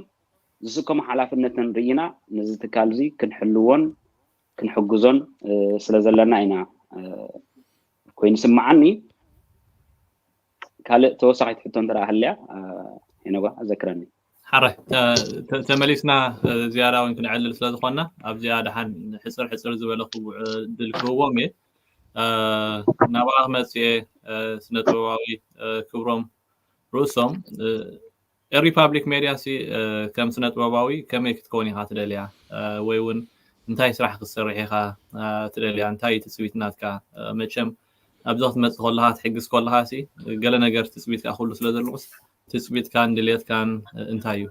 ዝስከሞ ሓላፍነትን ርኢና ነዚ ትካል እዚ ክንሕልዎን ክንሕግዞን ስለ ዘለና ኢና ኮይኑ ስምዓኒ። ካልእ ተወሳኺት ሕቶ እንተ ሃልያ ሄኖጋ ኣዘክረኒ። ሓራይ ተመሊስና ዝያዳ እውን ክንዕልል ስለ ዝኾንና ኣብዚኣ ደሓን ሕፅር ሕፅር ዝበለ ክውዕ ድል ክህቦም እየ። ናብኣ ክመፅእ እየ። ስነ ጥበባዊ ክብሮም ርእሶም ሪፓብሊክ ሜድያ ሲ ከም ስነ ጥበባዊ ከመይ ክትከውን ኢኻ ትደልያ ወይ እውን እንታይ ስራሕ ክትሰርሕ ኢኻ ትደልያ? እንታይ ትፅቢት ናትካ? መቸም ኣብዚ ክትመፅእ ከለኻ ትሕግዝ ከለኻ ሲ ገለ ነገር ትፅቢትካ ኩሉ ስለ ዘለዎስ ትፅቢትካን ድሌትካን እንታይ እዩ?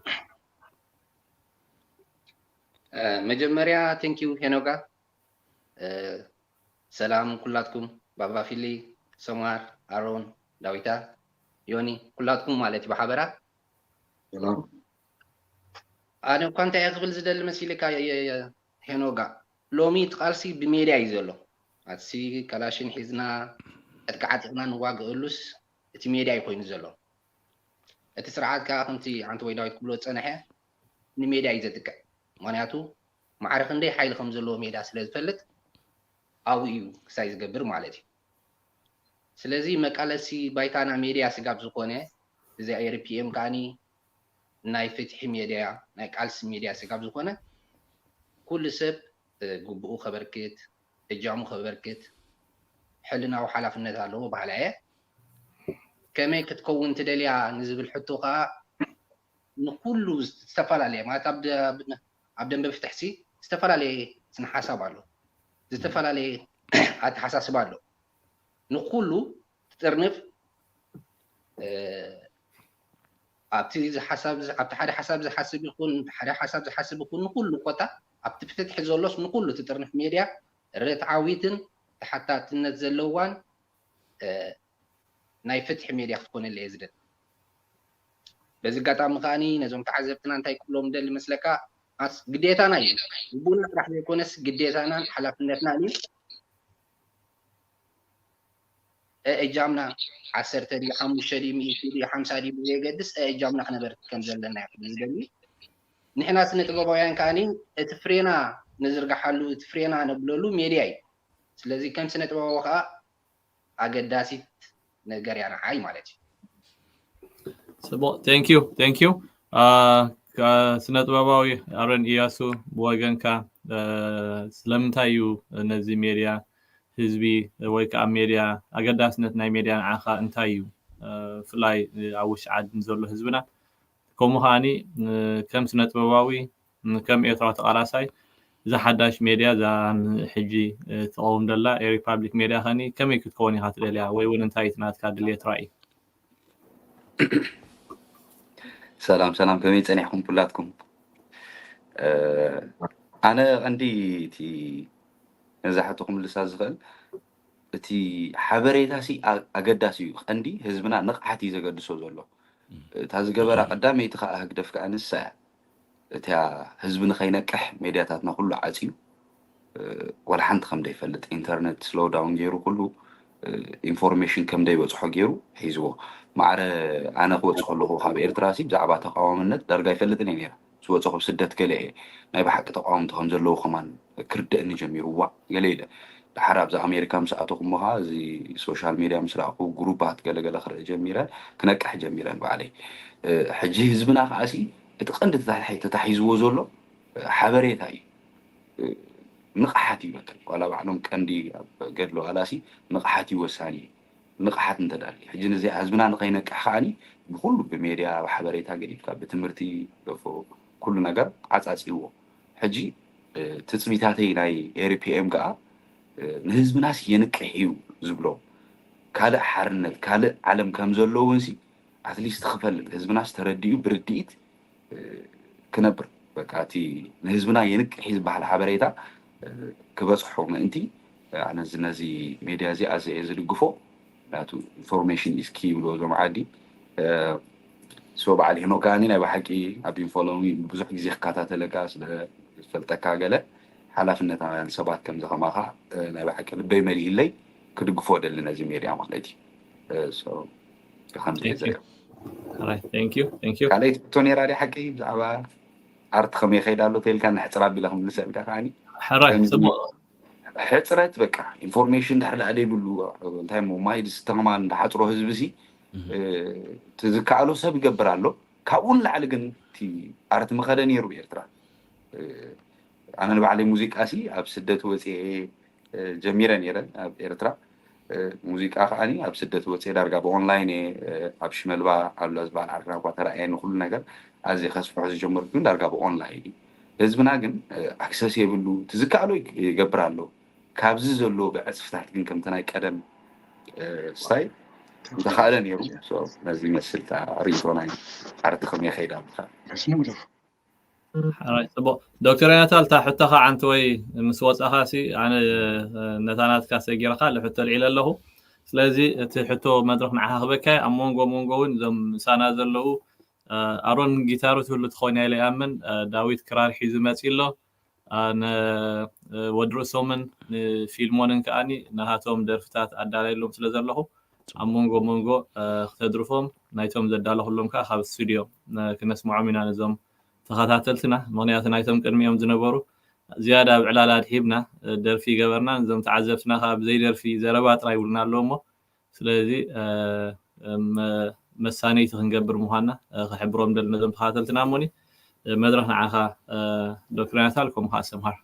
መጀመርያ ቴንኪዩ ሄኖጋ። ሰላም ኩላትኩም፣ ባባ ፊሊ፣ ሰማር፣ ኣሮን፣ ዳዊታ፣ ዮኒ፣ ኩላትኩም ማለት እዩ ብሓበራ። ኣነ እኳ እንታይ እየ ክብል ዝደሊ መሲልካ ሄኖጋ፣ ሎሚ እቲ ቃልሲ ብሜድያ እዩ ዘሎ። ኣትሲ ካላሽን ሒዝና ዕጥቂ ዓጢቕና ንዋግእሉስ እቲ ሜድያ እዩ ኮይኑ ዘሎ። እቲ ስርዓት ከዓ ከምቲ ዓንተ ወይ ዳዊት ክብሎ ዝፀንሐ ንሜድያ እዩ ዘጥቅዕ። ምክንያቱ ማዕረ ክንደይ ሓይሊ ከም ዘለዎ ሜድያ ስለ ዝፈልጥ ኣብኡ እዩ ክሳይ ዝገብር ማለት እዩ። ስለዚ መቃለሲ ባይታና ሜድያ ስጋብ ዝኾነ እዚ ኤሪፒኤም ከዓኒ ናይ ፍትሒ ሜድያ ናይ ቃልሲ ሜድያ ስጋብ ዝኾነ ኩሉ ሰብ ግቡኡ ከበርክት እጃሙ ከበርክት ሕልናዊ ሓላፍነት ኣለዎ በሃላይ እየ። ከመይ ክትከውን ትደልያ ንዝብል ሕቶ ከዓ ንኩሉ ዝተፈላለየ ማለት ኣብ ደንበ ፍትሕሲ ዝተፈላለየ ስነ ሓሳብ ኣሎ፣ ዝተፈላለየ ኣተሓሳስባ ኣሎ። ንኩሉ ትጥርንፍ ኣብቲ ሓደ ሓሳብ ዝሓስብ ይኹን ሓደ ሓሳብ ዝሓስብ ይኹን ንኩሉ ኮታ ኣብቲ ፍትሒ ዘሎስ ንኩሉ ትጥርንፍ ሜድያ ርትዓዊትን ተሓታትነት ዘለዋን ናይ ፍትሒ ሜድያ ክትኮነለ እየ ዝደሊ። በዚ ኣጋጣሚ ከዓኒ ነዞም ተዓዘብትና እንታይ ክብሎም ደሊ መስለካ ግዴታና እዩ። ግቡእና ጥራሕ ዘይኮነስ ግዴታናን ሓላፍነትናን እዩ። እጃምና ዓሰርተ ድዩ ሓሙሽተ ድዩ ሚእቲ ድዩ ሓምሳ ድዩ ብዘየገድስ እጃምና ክነበርክት ከም ዘለና እዩ ዝደሊ። ንሕና ስነ ጥበባውያን ከዓኒ እቲ ፍሬና ንዝርግሓሉ እቲ ፍሬና ነብለሉ ሜድያ እዩ። ስለዚ ከም ስነ ጥበባዊ ከዓ ኣገዳሲት ነገር እያ ንዓይ ማለት እዩ። ጽቡቕ thank you thank you ስነ ጥበባዊ ኣረን እያሱ ብወገንካ ስለምንታይ እዩ ነዚ ሜድያ ህዝቢ ወይ ከዓ ሜድያ ኣገዳስነት ናይ ሜድያ ንዓኻ እንታይ እዩ ብፍላይ ኣብ ውሽጢ ዓዲ ንዘሎ ህዝብና ከምኡ ከዓኒ ከም ስነ ጥበባዊ ከም ኤርትራዊ ተቓላሳይ እዛ ሓዳሽ ሜድያ እዛ ሕጂ ትቐውም ደላ ኤሪፓብሊክ ሜድያ ከኒ ከመይ ክትከውን ኢኻ ትደልያ ወይ እውን እንታይ እቲ ናትካ ድልየት ራእይ? ሰላም ሰላም ከመይ ጸኒሕኩም ኩላትኩም? ኣነ ቀንዲ እቲ ነዛ ሕቶ ክምልሳ ዝኽእል እቲ ሓበሬታ ሲ ኣገዳሲ እዩ። ቀንዲ ህዝብና ንቕሓት እዩ ዘገድሶ ዘሎ። እታ ዝገበራ ቀዳመይቲ ከዓ ህግደፍ ከዓ ንሳ እያ። እቲያ ህዝቢ ንኸይነቅሕ ሜድያታትና ኩሉ ዓፅዩ፣ ወላ ሓንቲ ከም ዘይፈልጥ፣ ኢንተርነት ስሎው ዳውን ገይሩ፣ ኩሉ ኢንፎርሜሽን ከም ዘይበፅሖ ገይሩ ሒዝዎ። ማዕረ ኣነ ክወፅእ ከለኹ ካብ ኤርትራ ሲ ብዛዕባ ተቃዋምነት ዳርጋ ኣይፈልጥን እየ ነይረ። ዝወፀኹ ስደት ገለ እየ። ናይ ብሓቂ ተቃወምቲ ከም ዘለዉ ከማን ክርደእኒ ጀሚሩ። ዋእ ገለ ኢለ። ድሓር ኣብዚ ኣሜሪካ ምስ ኣተኹ እሞ ከዓ እዚ ሶሻል ሜድያ ምስ ረኣኹ፣ ግሩፓት ገለገለ ክርኢ ጀሚረ፣ ክነቅሕ ጀሚረ ንባዕለይ። ሕጂ ህዝብና ከዓ ሲ እቲ ቀንዲ ተታሒ- ተታሒዝዎ ዘሎ ሓበሬታ እዩ። ንቕሓት እዩ በቃ። ዋላ ባዕሎም ቀንዲ ኣብ ገድሊ ዋላ ሲ ንቕሓት እዩ ወሳኒ እዩ። ንቕሓት እንተዳሊ ሕጂ ነዚ ህዝብና ንኸይነቅሕ ከዓኒ ብኩሉ ብሜድያ ብሓበሬታ ገዲፍካ ብትምህርቲ በፎ ኩሉ ነገር ዓጻጺዎ። ሕጂ ትጽቢታተይ ናይ ኤሪፒኤም ከዓ ንህዝብናስ የንቅሕ እዩ ዝብሎ ካልእ ሓርነት ካልእ ዓለም ከም ዘሎ እውን ሲ ኣትሊስት ክፈልጥ ህዝብናስ ተረዲኡ ብርድኢት ክነብር በቃ እቲ ንህዝብና የንቅሕ ዝበሃል ሓበሬታ ክበፅሖ ምእንቲ ኣነ እዚ ነዚ ሜድያ እዚ ኣዘ እየ ዝድግፎ ናቱ ኢንፎርሜሽን ኢስኪ ይብሎ እዞም ዓዲ ሶ በዓል ሄኖ ከዓኒ ናይ ብሓቂ ኣብ ኢንፎሎሚ ብዙሕ ግዜ ክከታተለካ ስለ ዝፈልጠካ ገለ ሓላፍነታውያን ሰባት ከምዚ ከማኻ ናይ ብሓቂ ልበይ መሊእለይ ክድግፎ ደሊ ነዚ ሜድያ ማለት እዩ ከምዚ ዝሪኦ ካልኣይቲ ሕቶ ነይራ ድያ ሓቂ ብዛዕባ ኣርት ከመይ ይኸይድ ኣሎ ተልካ ንሕፅር ኣቢለ ክምልሰልካ ከዓኒ ሕራይ ጽቡቅ ሕፅረት በቃ ኢንፎርሜሽን ድሕር ደኣ ዘይብሉ እንታይ ሞ ማይ ዝስተማን ዝሓፅሮ ህዝቢ ሲ ትዝከኣሎ ሰብ ይገብር ኣሎ ካብኡ ንላዕሊ ግን እቲ ኣርት ምኸደ ነይሩ ኤርትራ ኣነ ንባዕለይ ሙዚቃ ሲ ኣብ ስደት ወፅኤ ጀሚረ ነይረ ኣብ ኤርትራ ሙዚቃ ከዓኒ ኣብ ስደት ወፅኤ ዳርጋ ብኦንላይን እየ ኣብ ሽመልባ ኣሉላ ዝበሃል ዓርክና እኳ ተረኣየ ንኩሉ ነገር ኣዝየ ከስፍሖ ዝጀመርኩ ግን ዳርጋ ብኦንላይን እዩ ህዝብና ግን ኣክሰስ የብሉ ትዝከኣሎ ይገብር ኣሎ ካብዚ ዘሎ ብዕፅፍታት ግን ከምቲ ናይ ቀደም ስታይ እንተኻእለ ነይሩ ነዚ ይመስል ርእቶ ናይ ዓርዲ ከመይ ከይዳ ኣለካ ሓራይ ጽቡቅ ዶክተር ያታል እታ ሕቶኻ ዓንቲ ወይ ምስ ወጻኻ ሲ ኣነ ነታ ናትካ ሰጊርካ ልሕቶ ልዒለ ኣለኹ ስለዚ እቲ ሕቶ መድረክ ንዓኻ ክበካ ኣብ መንጎ መንጎ እውን እዞም ምሳና ዘለዉ ኣሮን ጊታሩ ትህሉ ትኸውን ኢለ ይኣምን ዳዊት ክራር ሒዙ መጺ ኣሎ ወዲ ርእሶምን ንፊልሞንን ከዓኒ ናሃቶም ደርፍታት ኣዳለየሎም ስለ ዘለኹ ኣብ መንጎ መንጎ ክተድርፎም ናይቶም ዘዳለኹሎም ከዓ ካብ ስቱድዮ ክነስምዖም ኢና ነዞም ተኸታተልትና ምክንያቱ ናይቶም ቅድሚኦም ዝነበሩ ዝያዳ ኣብ ዕላል ኣድሒብና ደርፊ ይገበርና ነዞም ተዓዘብትና ከዓ ብዘይ ደርፊ ዘረባ ጥራይ ይብሉና ኣለዉ እሞ ስለዚ መሳነይቲ ክንገብር ምኳና ክሕብሮም ደል ነዞም ተኸታተልትና እሞኒ መድረክ ንዓኻ ዶክተር ናታል ከምኡ ከዓ ሰምሃር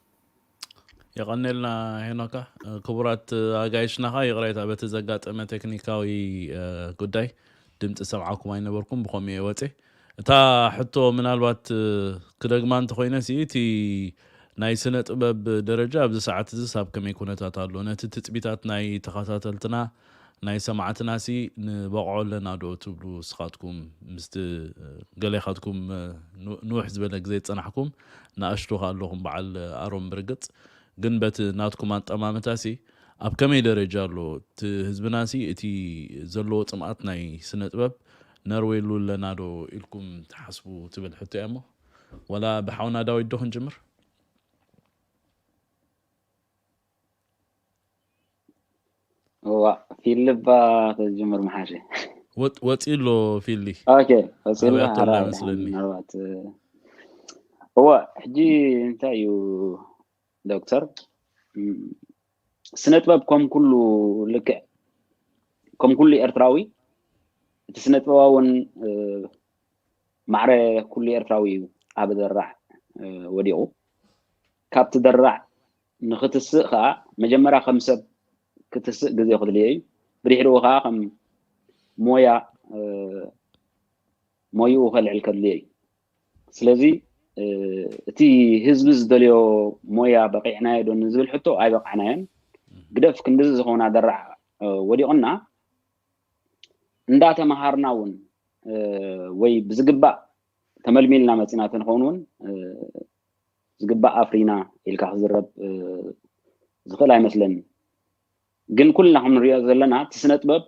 የቐኔልና ሄኖካ ክቡራት ኣጋይሽናኻ ይቕሬታ በቲ ዘጋጠመ ቴክኒካዊ ጉዳይ ድምፂ ሰምዓኩም ኣይነበርኩም ብኸምኡ እየ ወፂ እታ ሕቶ ምናልባት ክደግማ እንተኮይነ ሲ እቲ ናይ ስነ ጥበብ ደረጃ ኣብዚ ሰዓት እዚ ሳብ ከመይ ኩነታት ኣሎ ነቲ ትፅቢታት ናይ ተኸታተልትና ናይ ሰማዕትናሲ ንበቕዖ ኣለና ዶ ትብሉ ንስኻትኩም ምስቲ ገሌኻትኩም ንውሕ ዝበለ ግዜ ዝፀናሕኩም ንኣሽቱ ከ ኣለኹም በዓል ኣሮን ብርግፅ ግን በቲ ናትኩም ኣጠማምታሲ ኣብ ከመይ ደረጃ ኣሎ እቲ ህዝብናሲ እቲ ዘለዎ ፅምኣት ናይ ስነ ጥበብ ነርዌሉ ኣለና ዶ ኢልኩም ትሓስቡ ትብል ሕቶ እያ እሞ ወላ ብሓውና ዳዊት ዶ ክንጅምር እዋ ፊልባ ተዝጅምር መሓሸ ወፂ ኣሎ ፊሊ ወፂ መስለኒ ምናልባት እዋ ሕጂ እንታይ እዩ ዶክተር ስነ ጥበብ ከም ኩሉ ልክዕ ከም ኩሉ ኤርትራዊ እቲ ስነ ጥበባውን ማዕረ ኩሉ ኤርትራዊ እዩ ኣብ ደራሕ ወዲቑ ካብቲ ደራሕ ንክትስእ ከዓ መጀመርያ ከም ሰብ ክትስእ ግዜ ክድልዮ እዩ ብድሕሪኡ ከዓ ከም ሞያ ሞይኡ ከልዕል ከድልዮ እዩ ስለዚ እቲ ህዝቢ ዝደልዮ ሞያ በቂዕናዮ ዶ ንዝብል ሕቶ ኣይበቃዕናዮን ግደፍ ክንድዚ ዝኸውን ኣደራሕ ወዲቑና እንዳተምሃርና እውን ወይ ብዝግባእ ተመልሚልና መፂና ተንኸውን እውን ዝግባእ ኣፍሪና ኢልካ ክዝረብ ዝኽእል ኣይመስለኒ ግን ኩልና ከም ንሪኦ ዘለና እቲ ስነ ጥበብ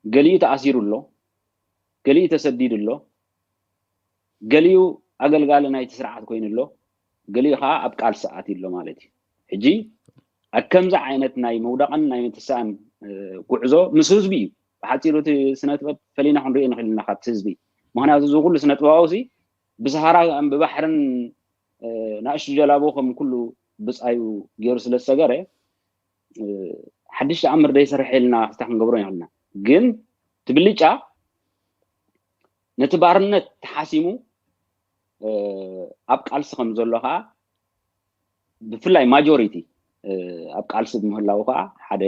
ገሊኡ ተኣሲሩ ኣሎ ገሊኡ ተሰዲዱ ኣሎ፣ ገሊኡ ኣገልጋሊ ናይቲ ስርዓት ኮይኑ ኣሎ፣ ገሊኡ ከዓ ኣብ ቃልሲ ኣትዩ ኣሎ ማለት እዩ። ሕጂ ኣብ ከምዚ ዓይነት ናይ ምውዳቕን ናይ ምትሳእን ጉዕዞ ምስ ህዝቢ እዩ። ብሓፂሩ እቲ ስነ ጥበብ ፈሊና ክንሪኦ ንኽእል ኢና ካብቲ ህዝቢ። ምክንያቱ እዚ ኩሉ ስነ ጥበባዊ ሲ ብሰሃራ ብባሕርን ናእሽቱ ጀላቡ ከም ኩሉ ብፃዩ ገይሩ ስለ ዝሰገረ ሓድሽ ተኣምር ደይሰርሐ ኢልና ክስታ ክንገብሮ ይኽእልና። ግን ትብልጫ ነቲ ባርነት ተሓሲሙ ኣብ ቃልሲ ከም ዘሎ ከዓ ብፍላይ ማጆሪቲ ኣብ ቃልሲ ብምህላው ከዓ ሓደ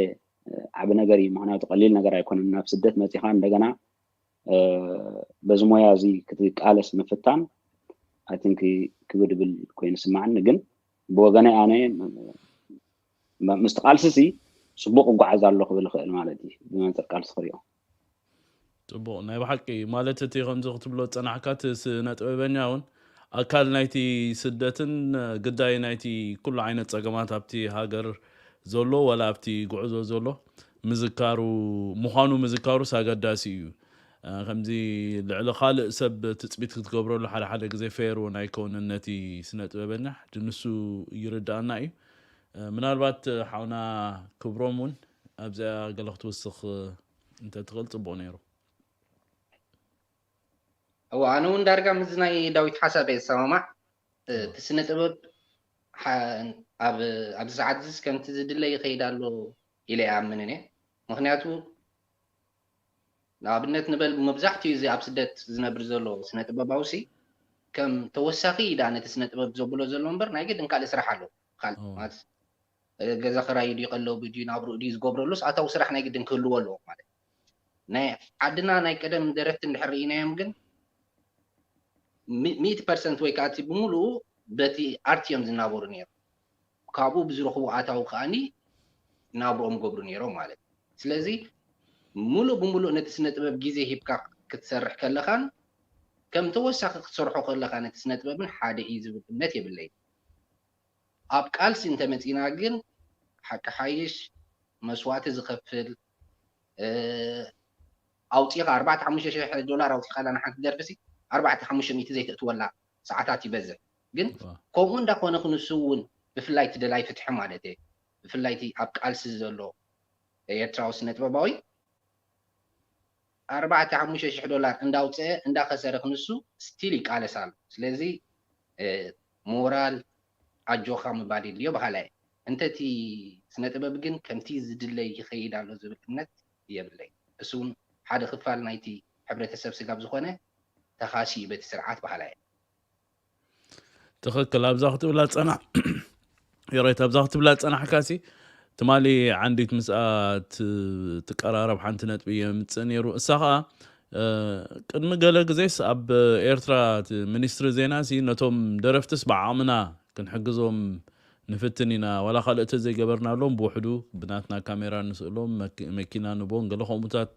ዓቢ ነገር እዩ። ምክንያቱ ቀሊል ነገር ኣይኮነን። ናብ ስደት መፂኻ እንደገና በዚ ሞያ እዚ ክትቃለስ ምፍታን ኣይ ቲንክ ክብድ ብል ኮይኑ ስማዕኒ። ግን ብወገነይ ኣነ ምስቲ ቃልሲ ሲ ፅቡቅ እጓዓዝ ኣሎ ክብል ይኽእል ማለት እዩ። ብመንፅር ቃልሲ ክሪኦ ፅቡቅ ናይ ብሓቂ ማለት እቲ ከምዚ ክትብሎ ዝፀናሕካ እቲ ስነ ጥበበኛ እውን ኣካል ናይቲ ስደትን ግዳይ ናይቲ ኩሉ ዓይነት ፀገማት ኣብቲ ሃገር ዘሎ ዋላ ኣብቲ ጉዕዞ ዘሎ ምዝካሩ ምዃኑ ምዝካሩስ ኣገዳሲ እዩ። ከምዚ ልዕሊ ካልእ ሰብ ትፅቢት ክትገብረሉ ሓደ ሓደ ግዜ ፌር እውን ኣይከውንን ነቲ ስነ ጥበበኛ። ሕጂ ንሱ ይርዳኣና እዩ። ምናልባት ሓውና ክብሮም እውን ኣብዚኣ ገለ ክትውስኽ እንተትኽእል ፅቡቕ ነይሩ። እዋ ኣነ እውን ዳርጋ ምስ ናይ ዳዊት ሓሳብ እየ ዝሰማማዕ። እቲ ስነ ጥበብ ኣብዚ ሰዓት እዚስ ከምቲ ዝድለ ይኸይድ ኣሎ ኢለ ይኣምንን እየ። ምክንያቱ ንኣብነት ንበል መብዛሕትኡ እዚ ኣብ ስደት ዝነብር ዘሎ ስነ ጥበባዊ ሲ ከም ተወሳኺ ዳ ነቲ ስነ ጥበብ ዘብሎ ዘሎ እምበር ናይ ግድን ካልእ ስራሕ ኣለዎ። ካልእ ማለት ገዛ ክራዩ ድዩ ቀለቡ ድዩ ናብርኡ ድዩ ዝገብረሉስ ኣታዊ ስራሕ ናይ ግድን ክህልዎ ኣለዎ ማለት ናይ ዓድና ናይ ቀደም ደረፍቲ እንድሕር ርኢናዮም ግን ሚእቲ ፐርሰንት ወይ ከዓ እቲ ብምሉኡ በቲ ኣርት እዮም ዝናበሩ ነይሮም። ካብኡ ብዝረኽቡ ኣታዊ ከዓኒ ናብርኦም ገብሩ ነይሮም ማለት እዩ። ስለዚ ሙሉእ ብሙሉእ ነቲ ስነ ጥበብ ግዜ ሂብካ ክትሰርሕ ከለኻን ከም ተወሳኺ ክትሰርሖ ከለኻ ነቲ ስነ ጥበብን ሓደ እዩ ዝብል እምነት የብለይ። ኣብ ቃልሲ እንተመፂና ግን ሓቂ ሓይሽ መስዋእቲ ዝኸፍል ኣውፂኻ ኣርባዕተ ሓሙሽተ ሽሕ ዶላር ኣውፂኻ ላ ንሓንቲ ደርፊ ሲ ኣርባዕተ ሓሙሽተ ሚእቲ ዘይተእትወላ ሰዓታት ይበዝሕ። ግን ከምኡ እንዳኾነ ክንሱ እውን ብፍላይ እቲ ደላይ ፍትሒ ማለት እየ ብፍላይ እቲ ኣብ ቃልሲ ዘሎ ኤርትራዊ ስነ ጥበባዊ ኣርባዕተ ሓሙሽተ ሽሕ ዶላር እንዳውፅአ እንዳኸሰረ ክንሱ ስቲል ይቃለስ ኣሎ። ስለዚ ሞራል ኣጆኻ ምባል የድልዮ በሃላይ። እንተ እቲ ስነ ጥበብ ግን ከምቲ ዝድለይ ይኸይድ ኣሎ ዝብል እምነት የብለይ። እሱ እውን ሓደ ክፋል ናይቲ ሕብረተሰብ ስጋብ ዝኾነ ተኻሲ እዩ በቲ ስርዓት በሃላይ። ትኽክል ኣብዛ ክትብላ ፀና ይሬት ኣብዛ ክትብላ ፀናሕካሲ ትማሊ ዓንዲት ምስኣ ትቀራረብ ሓንቲ ነጥቢ የምፅእ ነይሩ። እሳ ከዓ ቅድሚ ገለ ግዜስ ኣብ ኤርትራ ሚኒስትሪ ዜና ሲ ነቶም ደረፍትስ ብዓቕምና ክንሕግዞም ንፍትን ኢና ዋላ ካልእ ተዘይገበርናሎም ብውሕዱ ብናትና ካሜራ ንስእሎም መኪና ንቦን ገለ ከምኡታት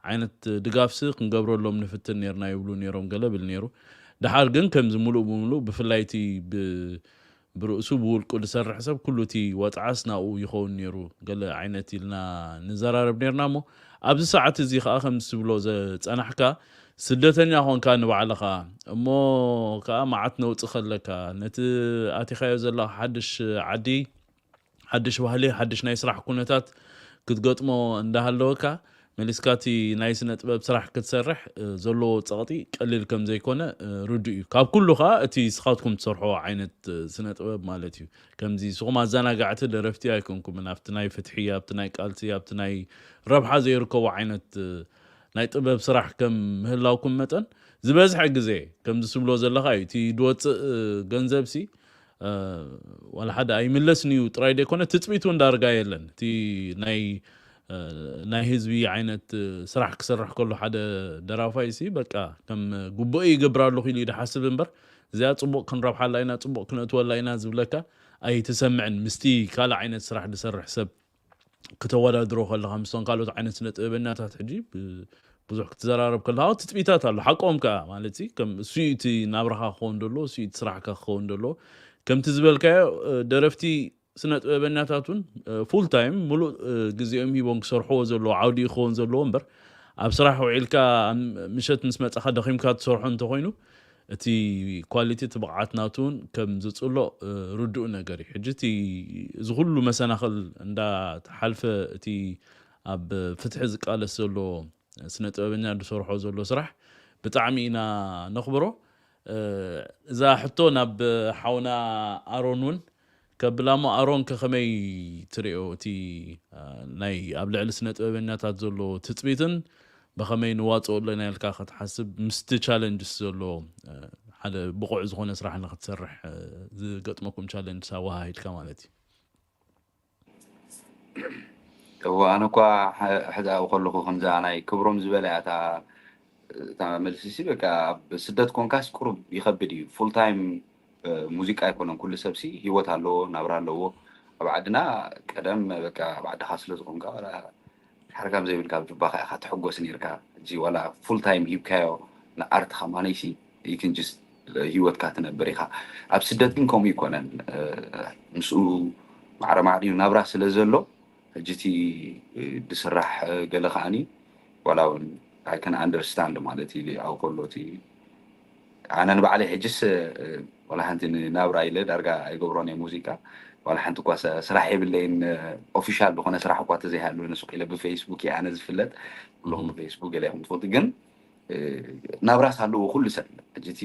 ዓይነት ድጋፍሲ ክንገብረሎም ንፍትን ነርና ይብሉ ነይሮም ገለ ብል ነይሩ። ድሓር ግን ከምዚ ሙሉእ ብምሉእ ብፍላይ እቲ ብርእሱ ብውልቁ ዝሰርሕ ሰብ ኩሉ እቲ ወፅዓስ ናብኡ ይኸውን ነይሩ ገለ ዓይነት ኢልና ንዘራረብ ነርና እሞ ኣብዚ ሰዓት እዚ ከዓ ከም ዝብሎ ዘፀናሕካ ስደተኛ ኾንካ ንባዕልኻ እሞ ከዓ መዓት ነውፂ ከለካ ነቲ ኣቲኻዮ ዘለኻ ሓድሽ ዓዲ ሓድሽ ባህሊ ሓድሽ ናይ ስራሕ ኩነታት ክትገጥሞ እንዳሃለወካ መሊስካ እቲ ናይ ስነ ጥበብ ስራሕ ክትሰርሕ ዘለዎ ፀቕጢ ቀሊል ከም ዘይኮነ ርዱእ እዩ። ካብ ኩሉ ከዓ እቲ ስኻትኩም ትሰርሖ ዓይነት ስነ ጥበብ ማለት እዩ። ከምዚ ስኹም ኣዘናጋዕቲ ደረፍቲ ኣይኮንኩምን ኣብቲ ናይ ፍትሒ ኣብቲ ናይ ቃልሲ ኣብቲ ናይ ረብሓ ዘይርከቦ ዓይነት ናይ ጥበብ ስራሕ ከም ምህላውኩም መጠን ዝበዝሐ ግዜ ከምዚ ስብሎ ዘለካ እዩ እቲ ድወፅእ ገንዘብ ሲ ዋላ ሓደ ኣይምለስን እዩ ጥራይ ዘይኮነ ትፅቢት እውን ዳርጋ የለን። እቲ ናይ ናይ ህዝቢ ዓይነት ስራሕ ክሰርሕ ከሎ ሓደ ደራፋይ ሲ በቃ ከም ጉቡእ ይገብር ኣለኹ ኢሉ እዩ ዝሓስብ እምበር እዚኣ ፅቡቅ ክንረብሓላ ኢና ፅቡቅ ክነእትወላ ኢና ዝብለካ ኣይትሰምዕን። ምስቲ ካልእ ዓይነት ስራሕ ዝሰርሕ ሰብ ክተወዳድሮ ከለካ ምስቶም ካልኦት ዓይነት ስነ ጥበበኛታት ሕጂ ብዙሕ ክትዘራረብ ከለካ ትፅቢታት ኣሎ ሓቆም ከዓ ማለት እሱ እቲ ናብራካ ክኸውን ደሎ እሱ እቲ ስራሕካ ክኸውን ደሎ ከምቲ ዝበልካዮ ደረፍቲ ስነ ጥበበኛታት እውን ፉል ታይም ሙሉእ ግዜኦም ሂቦም ክሰርሕዎ ዘለዎ ዓውዲ ክኸውን ዘለዎ እምበር ኣብ ስራሕ ውዒልካ ምሸት ምስ መጻኻ ደኺምካ ትሰርሖ እንተኾይኑ እቲ ኳሊቲ እቲ ብቕዓት ናቱ እውን ከም ዝጽሎ ርዱእ ነገር እዩ። ሕጂ እቲ እዚ ኩሉ መሰናኽል እንዳተሓልፈ እቲ ኣብ ፍትሒ ዝቃለስ ዘሎ ስነ ጥበበኛ ዝሰርሖ ዘሎ ስራሕ ብጣዕሚ ኢና ነኽብሮ። እዛ ሕቶ ናብ ሓውና ኣሮን እውን ከብላ እሞ ኣሮን ከኸመይ ትሪኦ እቲ ናይ ኣብ ልዕሊ ስነ ጥበበኛታት ዘሎ ትፅቢትን ብኸመይ ንዋፅኦ ኣለና ኢልካ ክትሓስብ ምስቲ ቻለንጅስ ዘሎ ሓደ ብቑዕ ዝኾነ ስራሕ ንክትሰርሕ ዝገጥመኩም ቻለንጅስ ኣወሃሂድካ ማለት እዩ። እወ ኣነ እኳ ሕዚ ኣብኡ ከለኹ ከምዛ ናይ ክብሮም ዝበለ እያ እታ እታ መልሲ ሲ በቃ ኣብ ስደት ኮንካስ ቁሩብ ይኸብድ እዩ። ፉል ታይም ሙዚቃ ኣይኮነን ኩሉ ሰብ ሲ ህይወት ኣለዎ ናብራ ኣለዎ። ኣብ ዓድና ቀደም በቃ ኣብ ዓድኻ ስለ ዝኾንካ ዋላ ሓርጋም ዘይብልካ ኣብ ጁባኻ ኢኻ ትሕጎስ ነርካ። እዚ ዋላ ፉል ታይም ሂብካዮ ንኣርት ከማነይ ሲ you can just ህይወትካ ትነብር ኢኻ። ኣብ ስደት ግን ከምኡ ይኮነን። ምስኡ ማዕረ ማዕሪኡ ናብራ ስለ ዘሎ ሕጂ እቲ ዝስራሕ ገለ ከዓኒ ዋላ እውን I can understand ማለት እዩ ኣብ ከሎ እቲ ኣነ ንባዕለይ ሕጅስ ዋላ ሓንቲ ንናብራ ኢለ ዳርጋ ኣይገብሮን እየ ሙዚቃ ዋላ ሓንቲ እኳ ስራሕ የብለይን ኦፊሻል ዝኾነ ስራሕ እኳ ተዘይሃሉ ንሱቅ ኢለ ብፌስቡክ እየ ኣነ ዝፍለጥ ኩሎም ብፌስቡክ ገለ ኢኹም ትፈልጡ ግን ናብራስ ኣለዎ ኩሉ ሰብ ሕጂ እቲ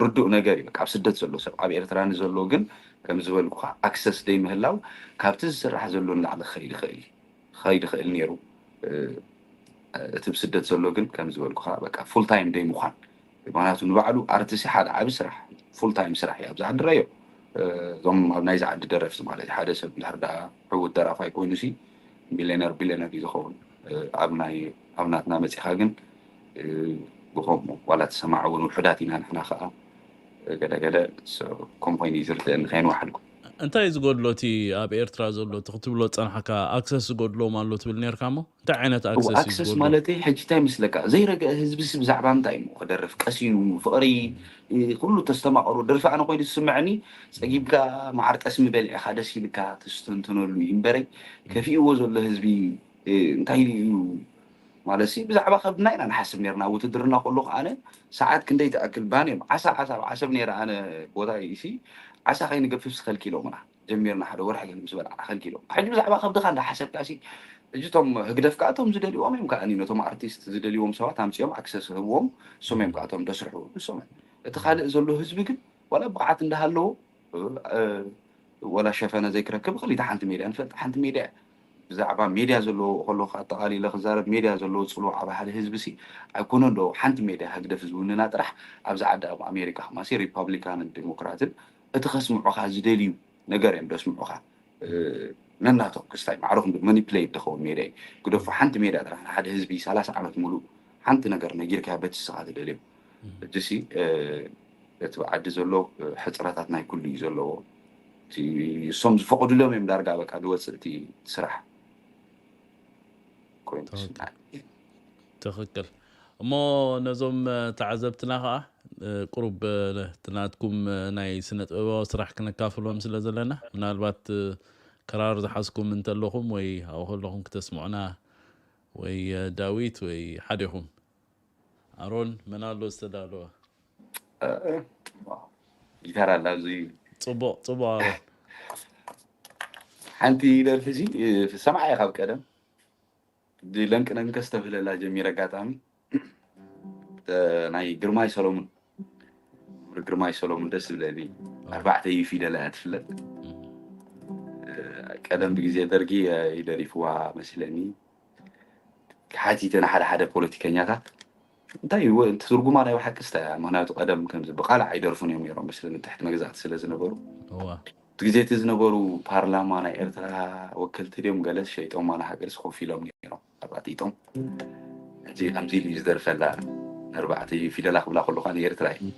ርዱእ ነገር እዩ ኣብ ስደት ዘሎ ሰብ ኣብ ኤርትራ ንዘሎ ግን ከም ዝበልኩኻ ኣክሰስ ደይ ምህላው ካብቲ ዝስራሕ ዘሎ ንላዕሊ ክኸይድ ይኽእል ክኸይድ ይኽእል ነይሩ እቲ ብስደት ዘሎ ግን ከም ዝበልኩኻ በቃ ፉል ታይም ደይ ምዃን ምክንያቱ ንባዕሉ ኣርትሲ ሓደ ዓቢ ስራሕ ፉል ታይም ስራሕ እዩ ኣብዚ ዓዲ ረዮ እዞም ኣብ ናይዚ ዓዲ ደረፍቲ ማለት ሓደ ሰብ እንድሕር ደኣ ዕዉት ደራፋይ ኮይኑ ሲ ሚሊዮነር ቢሊዮነር እዩ ዝኸውን ኣብ ናይ ኣብ ናትና መፂኻ ግን ብከምኡ ዋላ ተሰማዕ እውን ውሑዳት ኢና ንሕና ከዓ ገለገለ ከም ኮይኑ እዩ ዝርድእኒ ከይንዋሓልኩ እንታይ እዩ ዝጎድሎ እቲ ኣብ ኤርትራ ዘሎ እቲ ክትብሎ ዝፀናሕካ ኣክሰስ ዝጎድሎም ኣሎ ትብል ነርካ ሞ እንታይ ዓይነት ኣክሰስ እዩ ኣክሰስ ዝጎድሎ ማለት ሕጂ እንታይ ምስለካ ዘይረገአ ህዝቢ ሲ ብዛዕባ ምንታይ እሞ ክደርፍ ቀሲኑ ፍቅሪ ኩሉ ተስተማቀሩ ደርፊ ኣነ ኮይኑ ዝስምዐኒ ፀጊብካ መዓር ጠስሚ በሊዕካ ደስ ኢልካ ተስተንትነሉ እዩ እምበረይ ከፊእዎ ዘሎ ህዝቢ እንታይ እዩ ማለት ሲ ብዛዕባ ከብድና ኢና ንሓስብ ነርና ውትድርና ከሎ ከዓነ ሰዓት ክንደይ ትኣክል ባን እዮም ዓሳ ዓሳ ኣብ ዓሰብ ነረ ኣነ ቦታ ሲ ዓሳ ከይንገፍፍ ስከልኪሎምና ጀሚርና ሓደ ወርሒ ገለ ምስ በልዓ ከልኪሎም ሕጂ ብዛዕባ ከብድኻ እንዳሓሰብካ ሲ ሕጂ እቶም ህግደፍ ከዓ እቶም ዝደልዎም እዮም ከዓ ነቶም ኣርቲስት ዝደልዎም ሰባት ኣምፅኦም ኣክሰስ ህብዎም እሶም እዮም ከዓ እቶም ደስርሑ እሶም እቲ ካልእ ዘሎ ህዝቢ ግን ዋላ ብቕዓት እንዳሃለዎ ወላ ሸፈነ ዘይክረክብ ክሊተ ሓንቲ ሜድያ ንፈልጥ ሓንቲ ሜድያ ብዛዕባ ሜድያ ዘለዎ ከለኹ ኣጠቓሊለ ክዛረብ ሜድያ ዘለዎ ፅልዋ ኣብ ሓደ ህዝቢ ሲ ኣይኮነን ዶ ሓንቲ ሜድያ ህግደፍ ዝውንና ጥራሕ ኣብዚ ዓዲ ኣብ ኣሜሪካ ከማሲ ሪፓብሊካንን ዲሞክራትን እቲ ከስምዑኻ ዝደልዩ ነገር እዮም ደስምዑኻ ነናቶም ክስታይ ማዕረ ክንዲ መኒፕሌት ዝኸውን ሜድያ እዩ ግደፎ ሓንቲ ሜድያ ጥራሕ ንሓደ ህዝቢ ሰላሳ ዓመት ሙሉእ ሓንቲ ነገር ነጊርካዮ በቲ ስኻ ትደልዮ ሕጂ ሲ እቲ ዓዲ ዘሎ ሕፅረታት ናይ ኩሉ እዩ ዘለዎ እሶም ዝፈቅዱሎም እዮም ዳርጋ በቃ ዝወፅእ እቲ ስራሕ ኮይኑ ትስምዓኒ ትኽክል እሞ ነዞም ተዓዘብትና ከዓ ቁሩብ እቲ ናትኩም ናይ ስነ ጥበባዊ ስራሕ ክነካፍሎም ስለ ዘለና ምናልባት ክራር ዝሓዝኩም እንተለኹም ወይ ኣብኡ ከለኹም ክተስምዑና ወይ ዳዊት ወይ ሓደኹም ኣሮን መን ኣሎ ዝተዳለወ ጊታር ኣላ ኣብዚ ፅቡቅ ፅቡቅ ኣሮን ሓንቲ ደርፊ እዚ ሰማዓ ካብ ቀደም ለንቅነንከ ዝተብህለላ ጀሚረ ኣጋጣሚ ናይ ግርማይ ሰሎሙን ግርማይ ሰሎሙን ደስ ዝብለኒ ኣርባዕተ እዩ ፊደላ እያ ትፍለጥ ቀደም ብግዜ ደርጊ ይደሪፍዋ መስለኒ ሓቲተ ንሓደ ሓደ ፖለቲከኛታት እንታይ ትርጉማ ናይ ብሓቂ ስታ እያ ምክንያቱ ቀደም ከምዚ ብቃልዕ ኣይደርፉን እዮም ነይሮም መስለኒ ትሕቲ መግዛእቲ ስለ ዝነበሩ እቲ ግዜ እቲ ዝነበሩ ፓርላማ ናይ ኤርትራ ወከልቲ ድዮም ገለስ ሸይጦማ ንሃገር ኮፍ ኢሎም ነይሮም ኣባጢጦም እዚ ከምዚ ኢሉ እዩ ዝደርፈላ ኣርባዕተ ፊደላ ክብላ ከለካ ንኤርትራ እዩ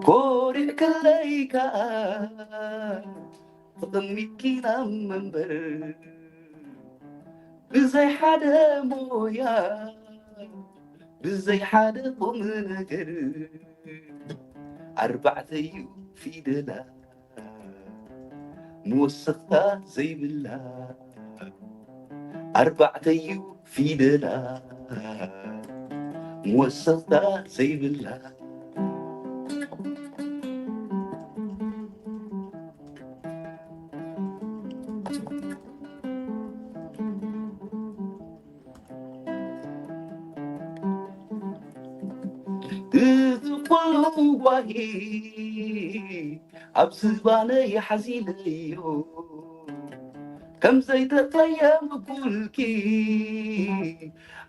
ኮሪዕ ክለይ ከኣ ተቐሚጥኪ ናብ መንበር ብዘይ ሓደ ሞያ ብዘይ ሓደ ቁም ነገር ኣርባዕተዩ ፊደላ መወሰኽታ ዘይብላ ኣርባዕተዩ ፊደላ መወሰኽታ ዘይብላ እዚ ኩሉ ጓሂ ኣብ ዝባነይ ሓዚለዮ ከም ዘይተቐየምኩልኪ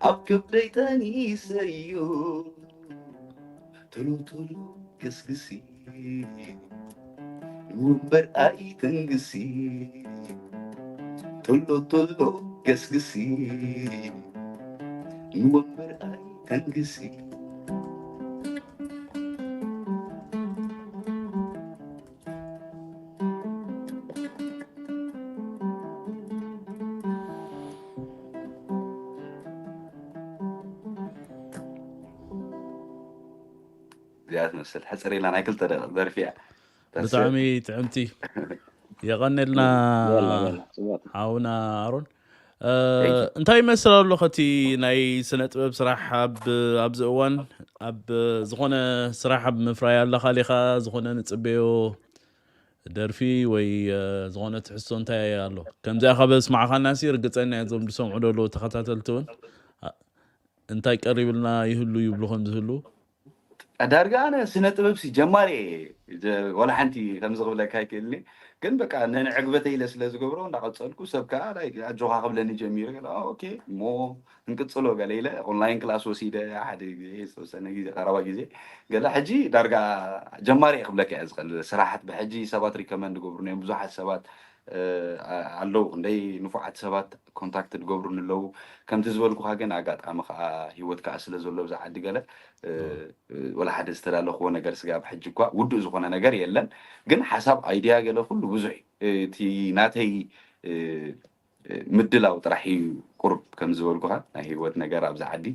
ኣብ ከብደይ ጠኒሰዮ ቶሎ ቶሎ ገስግሲ ንወንበር ኣይተንግሲ ቶሎ ቶሎ ገስግሲ ንወንበር ኣይተንግሲ እዚኣ ትመስል ሕፅር ኢላ ናይ ክልተ ደቂቕ ደርፊ እያ። ብጣዕሚ ጥዕምቲ። የቐንልና ሓውና ኣሮን። እንታይ ይመስል ኣሎ ከቲ ናይ ስነ ጥበብ ስራሕ ኣብዚ እዋን ኣብ ዝኾነ ስራሕ ኣብ ምፍራይ ኣለኻ ዲኻ? ዝኾነ ንፅበዮ ደርፊ ወይ ዝኾነ ትሕዝቶ እንታይ ኣሎ? ከምዚኣ ካብ ኣስማዕኻና ሲ ርግፀኛ እየ እዞም ዝሰምዑ ዘለዉ ተኸታተልቲ እውን እንታይ ቀሪብልና ይህሉ ይብሉ ከም ዝህሉ ዳርጋ ኣነ ስነ ጥበብ ሲ ጀማሪ እየ። ወላ ሓንቲ ከምዚ ክብለካ ኣይክእልኒ፣ ግን በቃ ነንዕግበተ ኢለ ስለ ዝገብሮ እንዳቐፀልኩ ሰብ ከዓ ኣጆኻ ክብለኒ ጀሚሩ። ኦኬ እሞ እንቅፅሎ ገለ ኢለ ኦንላይን ክላስ ወሲደ ሓደ ግዜ ዝተወሰነ ግዜ ቀረባ ግዜ ገለ ሕጂ ዳርጋ ጀማሪ እየ ክብለካ እየ ዝኽእል። ስራሓት ብሕጂ ሰባት ሪከመንድ ገብሩኒ እዮም ብዙሓት ሰባት ኣለዉ ክንደይ ንፉዓት ሰባት ኮንታክት ዝገብሩኒ ኣለዉ። ከምቲ ዝበልኩኻ ግን ኣጋጣሚ ከዓ ህይወት ከዓ ስለ ዘሎ ብዛ ዓዲ ገለ ወላ ሓደ ዝተላለኽዎ ነገር ስጋብ ሕጂ እኳ ውዱእ ዝኾነ ነገር የለን። ግን ሓሳብ ኣይድያ ገለ ኩሉ ብዙሕ እዩ። እቲ ናተይ ምድላው ጥራሕ እዩ ቁርብ ከም ዝበልኩኻ ናይ ህይወት ነገር ኣብዚ ዓዲ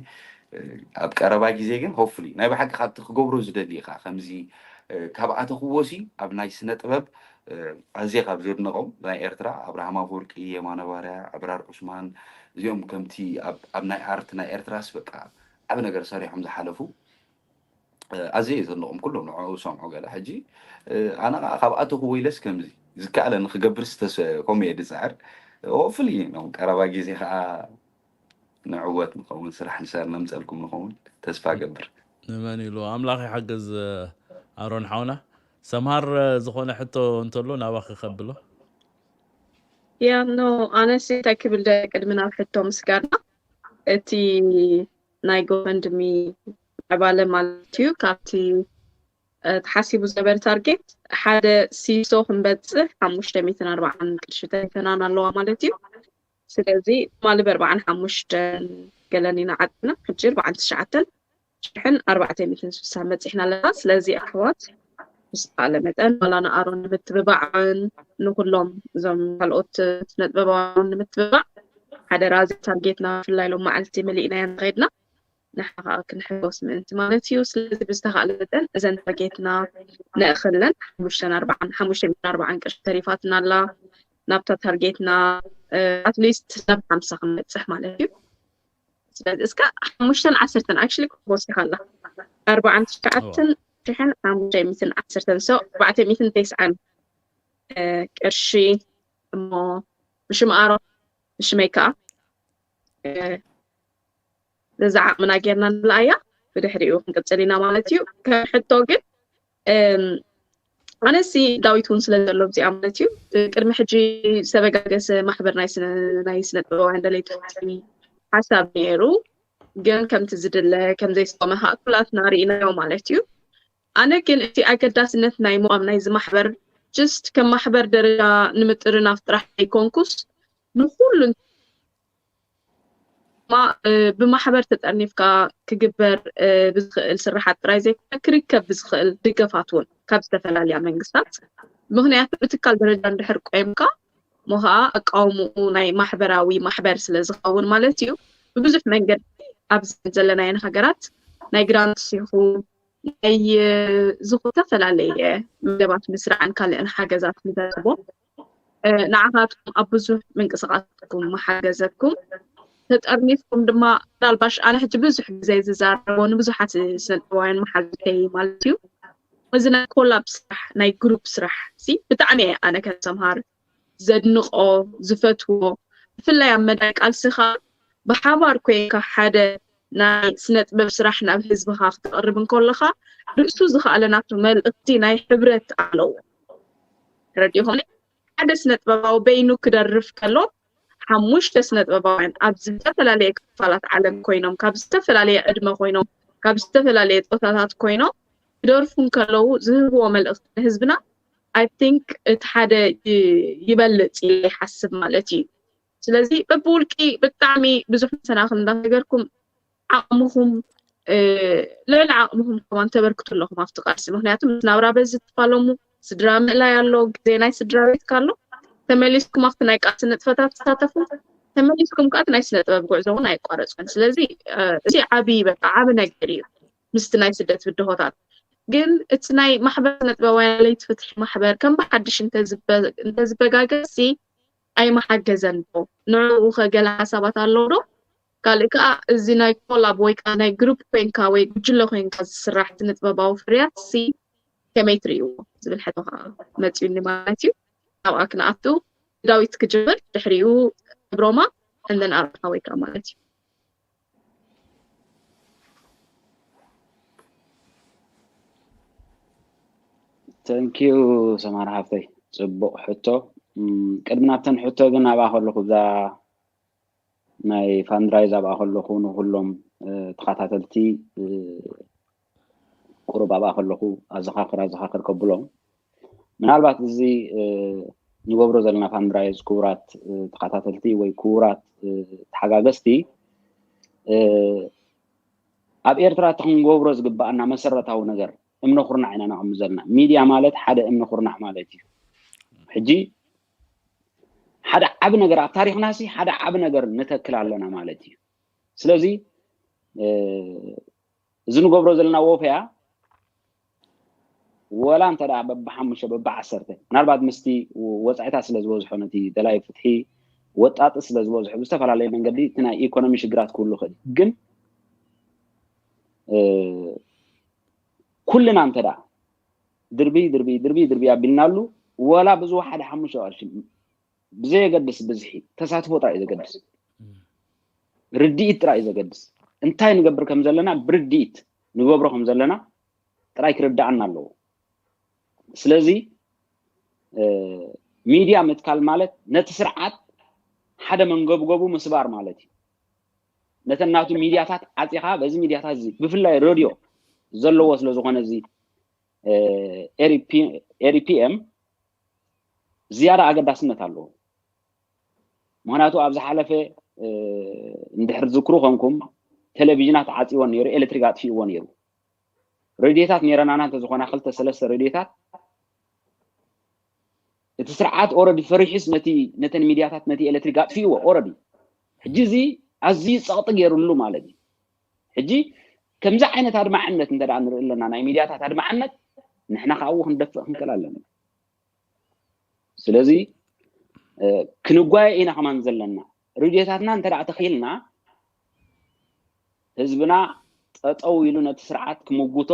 ኣብ ቀረባ ግዜ ግን ሆፍሊ ናይ ብሓቂ ካብቲ ክገብሮ ዝደሊ ኢኻ ከምዚ ካብ ኣተኽዎ ሲ ኣብ ናይ ስነ ጥበብ ኣዝየ ካብ ዘድንቖም ናይ ኤርትራ ኣብርሃም ኣፈወርቂ፣ የማነ ባርያ፣ ኣብራር ዑስማን እዚኦም ከምቲ ኣብ ናይ ኣርት ናይ ኤርትራስ በቃ ዓቢ ነገር ሰሪሖም ዝሓለፉ ኣዝየ እየ ዘድንቖም ኩሎም ንዕኡ ዝሰምዖ ገለ ሕጂ ኣነ ከዓ ካብ ኣተኽዎ ኢለስ ከምዚ ዝከኣለኒ ክገብርስ ከምኡ እየ ዝፅዕር ሆፍሊ ቀረባ ግዜ ከዓ ንዕወት ንኸውን ስራሕ ንሰር ነምፀልኩም ንኸውን ተስፋ ገብር። ንመን ኢሉ ኣምላኽ ይሓግዝ። ኣሮን ሓውና ሰምሃር ዝኾነ ሕቶ እንተሎ ናባኺ ከብሎ። ያ ኖ ኣነስ እንታይ ክብል ደለ ቅድሚ ናብ ሕቶ ምስጋና እቲ ናይ ጎፈንድሚ ምዕባለ ማለት እዩ ካብቲ ተሓሲቡ ዝነበረ ታርጌት ሓደ ሲሶ ክንበፅሕ ሓሙሽተ ሚእትን ኣርባዓን ቅርሺ ተሪፈናን ኣለዋ ማለት እዩ። ስለዚ ትማሊ ብኣርባዓን ሓሙሽተን ገለን ኢና ዓፂና ሕጂ ኣርባዓን ትሽዓተን ሽሕን ኣርባዕተ ሚእትን ስሳን በፂሕና ኣለና። ስለዚ ኣሕዋት ብዝተኻለ መጠን ዋላ ንኣሮን ንምትብባዕን ንኩሎም እዞም ካልኦት ስነጥበባውያን ንምትብባዕ ሓደራ እዚ ታርጌትና ብፍላይ ሎም መዓልቲ መሊእናዮ ንኸድና ንሓ ከዓ ክንሕጎስ ምእንቲ ማለት እዩ። ስለዚ ብዝተኻለ መጠን እዘን ታርጌትና ነእኽለን ሓሙሽተን ኣርባዓን ሓሙሽተ ሚእትን ኣርባዓን ቅርሺ ተሪፋትና ኣላ ናብታ ታርጌትና ኣትሊስት ናብ ሓምሳ ክንበፅሕ ማለት እዩ። ስለዚ እስከ ሓሙሽተን ዓሰርተን ኣክሽሊ ክትወስካ ኣላ ኣርባዓን ትሽዓተን ሽሕን ሓሙሽተ ሚእትን ዓሰርተን ሰው ኣርባዕተ ሚእትን ተስዓን ቅርሺ እሞ ብሽም ኣሮ ብሽመይ ከዓ ነዛ ዓቕምና ጌርና ንብልኣያ ብድሕሪኡ ክንቅፅል ኢና ማለት እዩ። ከም ሕቶ ግን ኣነሲ ዳዊት እውን ስለ ዘሎ እዚኣ ማለት እዩ ቅድሚ ሕጂ ዝተበጋገሰ ማሕበር ናይ ስነ ጥበባውያን ደለይቲ ፍትሒ ሓሳብ ነይሩ፣ ግን ከምቲ ዝድለ ከምዘይስቆመ ከዓ ኩላትና ርኢናዮ ማለት እዩ። ኣነ ግን እቲ ኣገዳስነት ናይ ምቋም ናይዚ ማሕበር ጅስት ከም ማሕበር ደረጃ ንምጥርናፍ ጥራሕ ኣይኮንኩስ ንኩሉ ድማ ብማሕበር ተጠርኒፍካ ክግበር ብዝኽእል ስራሓት ጥራይ ዘይኮነ ክርከብ ብዝኽእል ድገፋት እውን ካብ ዝተፈላለያ መንግስታት ምኽንያቱ ብትካል ደረጃ እንድሕር ቆይምካ እሞ ከዓ ኣቃውምኡ ናይ ማሕበራዊ ማሕበር ስለ ዝኸውን ማለት እዩ። ብብዙሕ መንገዲ ኣብዚ ዘለናየን ሃገራት ናይ ግራንት ይኹን ናይ ዝኾ ዝተፈላለየ መደባት ምስራዕን ካልእን ሓገዛት ንረክቦ። ንዓኻትኩም ኣብ ብዙሕ ምንቅስቃሳትኩም መሓገዘኩም፣ ተጠርኒፍኩም ድማ ምናልባሽ ኣነ ሕጂ ብዙሕ ግዜ ዝዛረቦ ንብዙሓት ስነጥበባውያን መሓዙተይ ማለት እዩ። እዚ ናይ ኮላብ ስራሕ ናይ ግሩፕ ስራሕ ሲ ብጣዕሚ እየ ኣነ ከም ሰምሃር ዘድንቆ ዝፈትዎ። ብፍላይ ኣብ መዳይ ቃልስኻ ብሓባር ኮይንካ ሓደ ናይ ስነጥበብ ስራሕ ናብ ህዝብኻ ክተቕርብ እንከለኻ ርእሱ ዝኸኣለ ናቱ መልእኽቲ ናይ ሕብረት ኣለዎ። ረዲኹም ሓደ ስነጥበባዊ በይኑ ክደርፍ ከሎ ሓሙሽተ ስነጥበባውያን ኣብ ዝተፈላለየ ክፋላት ዓለም ኮይኖም ካብ ዝተፈላለየ ዕድመ ኮይኖም ካብ ዝተፈላለየ ፆታታት ኮይኖም ክደርፉ እንከለዉ ዝህብዎ መልእኽቲ ንህዝብና I think እቲ ሓደ ይበልፅ ኢለ ይሓስብ ማለት እዩ። ስለዚ በብውልቂ ብጣዕሚ ብዙሕ መሰናኽል እንዳተገርኩም ዓቕምኹም ልዕሊ ዓቕምኹም ከማን ተበርክቱ ኣለኹም ኣብቲ ቃልሲ። ምክንያቱ ምስ ናብራ በዚ ትፋለሙ ስድራ ምእላይ ኣሎ፣ ግዜ ናይ ስድራ ቤት ካሎ ተመሊስኩም ኣብቲ ናይ ቃልሲ ንጥፈታት ትሳተፉ፣ ተመሊስኩም ከዓ ናይ ስነ ጥበብ ጉዕዞ እውን ኣይቋረፅኩን። ስለዚ እዚ ዓብዪ በቃ ዓብ ነገር እዩ ምስቲ ናይ ስደት ብድሆታት። ግን እቲ ናይ ማሕበር ስነ ጥበባውያን ለይቲ ፍትሒ ማሕበር ከም ብሓድሽ እንተዝበጋገዝ ኣይመሓገዘን ዶ? ንዕኡ ከ ገለ ሓሳባት ኣለዉ ዶ? ካልእ ከዓ እዚ ናይ ኮላብ ወይ ከዓ ናይ ግሩፕ ኮይንካ ወይ ጉጅለ ኮይንካ ዝስራሕ ስነ ጥበባዊ ፍርያት ሲ ከመይ ትርእይዎ ዝብል ሕቶ ከዓ መፅዩኒ ማለት እዩ። ናብኣ ክንኣቱ ዳዊት ክጅምር ድሕሪኡ ብሮማ እንደን ኣርሓ ወይ ከዓ ማለት እዩ። ተንኪዩ ሰማራ ሃፍተይ፣ ፅቡቕ ሕቶ። ቅድሚ ናብተን ሕቶ ግን ኣብኣ ከለኹ እዛ ናይ ፋንድራይዝ ኣብኣ ከለኹ ንኩሎም ተኸታተልቲ ቁሩብ ኣብኣ ከለኹ ኣዘኻኽር ኣዘኻኽር ከብሎም፣ ምናልባት እዚ ንገብሮ ዘለና ፋንድራይዝ ክቡራት ተኸታተልቲ ወይ ክቡራት ተሓጋገዝቲ ኣብ ኤርትራ እቲ ክንገብሮ ዝግባኣና መሰረታዊ ነገር እምነ ኩርናዕ ኢና ነቐምጥ ዘለና። ሚድያ ማለት ሓደ እምነ ኩርናዕ ማለት እዩ። ሕጂ ሓደ ዓቢ ነገር ኣብ ታሪኽና ሲ ሓደ ዓቢ ነገር ንተክል ኣለና ማለት እዩ። ስለዚ እዚ ንገብሮ ዘለና ወፈያ ወላ እንተ ደኣ በብሓሙሽተ በብዓሰርተ ምናልባት ምስቲ ወፃኢታት ስለ ዝበዝሖ ነቲ ደላይ ፍትሒ ወጣጢ ስለ ዝበዝሖ ብዝተፈላለየ መንገዲ እቲ ናይ ኢኮኖሚ ሽግራት ክህሉ ይኽእል ግን ኩልና እንተ ደኣ ድርቢ ድርቢ ድርቢ ድርቢ ኣቢልናሉ ወላ ብዝወሓደ ሓሙሽተ ቅርሺ ብዘየገድስ ብዝሒ ተሳትፎ ጥራይ እዩ ዘገድስ ርድኢት ጥራይ እዩ ዘገድስ እንታይ ንገብር ከም ዘለና ብርድኢት ንገብሮ ከም ዘለና ጥራይ ክርዳኣና ኣለዎ ስለዚ ሚድያ ምትካል ማለት ነቲ ስርዓት ሓደ መንገብገቡ ምስባር ማለት እዩ ነተን ናቱ ሚድያታት ዓፂኻ በዚ ሚድያታት እዚ ብፍላይ ረድዮ ዘለዎ ስለ ዝኾነ እዚ ኤሪፒኤም ዝያዳ ኣገዳስነት ኣለዎ ምክንያቱ ኣብ ዝሓለፈ እንድሕር ዝክሩ ኮንኩም ቴሌቪዥናት ዓፂዎ ነይሩ ኤሌክትሪክ ኣጥፊእዎ ነይሩ ሬድዮታት ነይረናና እንተዝኾና ክልተ ሰለስተ ሬድዮታት እቲ ስርዓት ኦረዲ ፈሪሒስ ነቲ ነተን ሚድያታት ነቲ ኤሌክትሪክ ኣጥፊእዎ ኦረዲ ሕጂ እዚ ኣዝዩ ፀቕጢ ገይሩሉ ማለት እዩ ሕጂ ከምዚ ዓይነት ኣድማዕነት እንተ ንርኢ ኣለና ናይ ሚድያታት ኣድማዕነት ንሕና ካብኡ ክንደፍእ ክንክእል ኣለና ስለዚ ክንጓየ ኢና ከማን ዘለና ሬድዮታትና እንተ ተኺልና ህዝብና ጠጠው ኢሉ ነቲ ስርዓት ክምጉቶ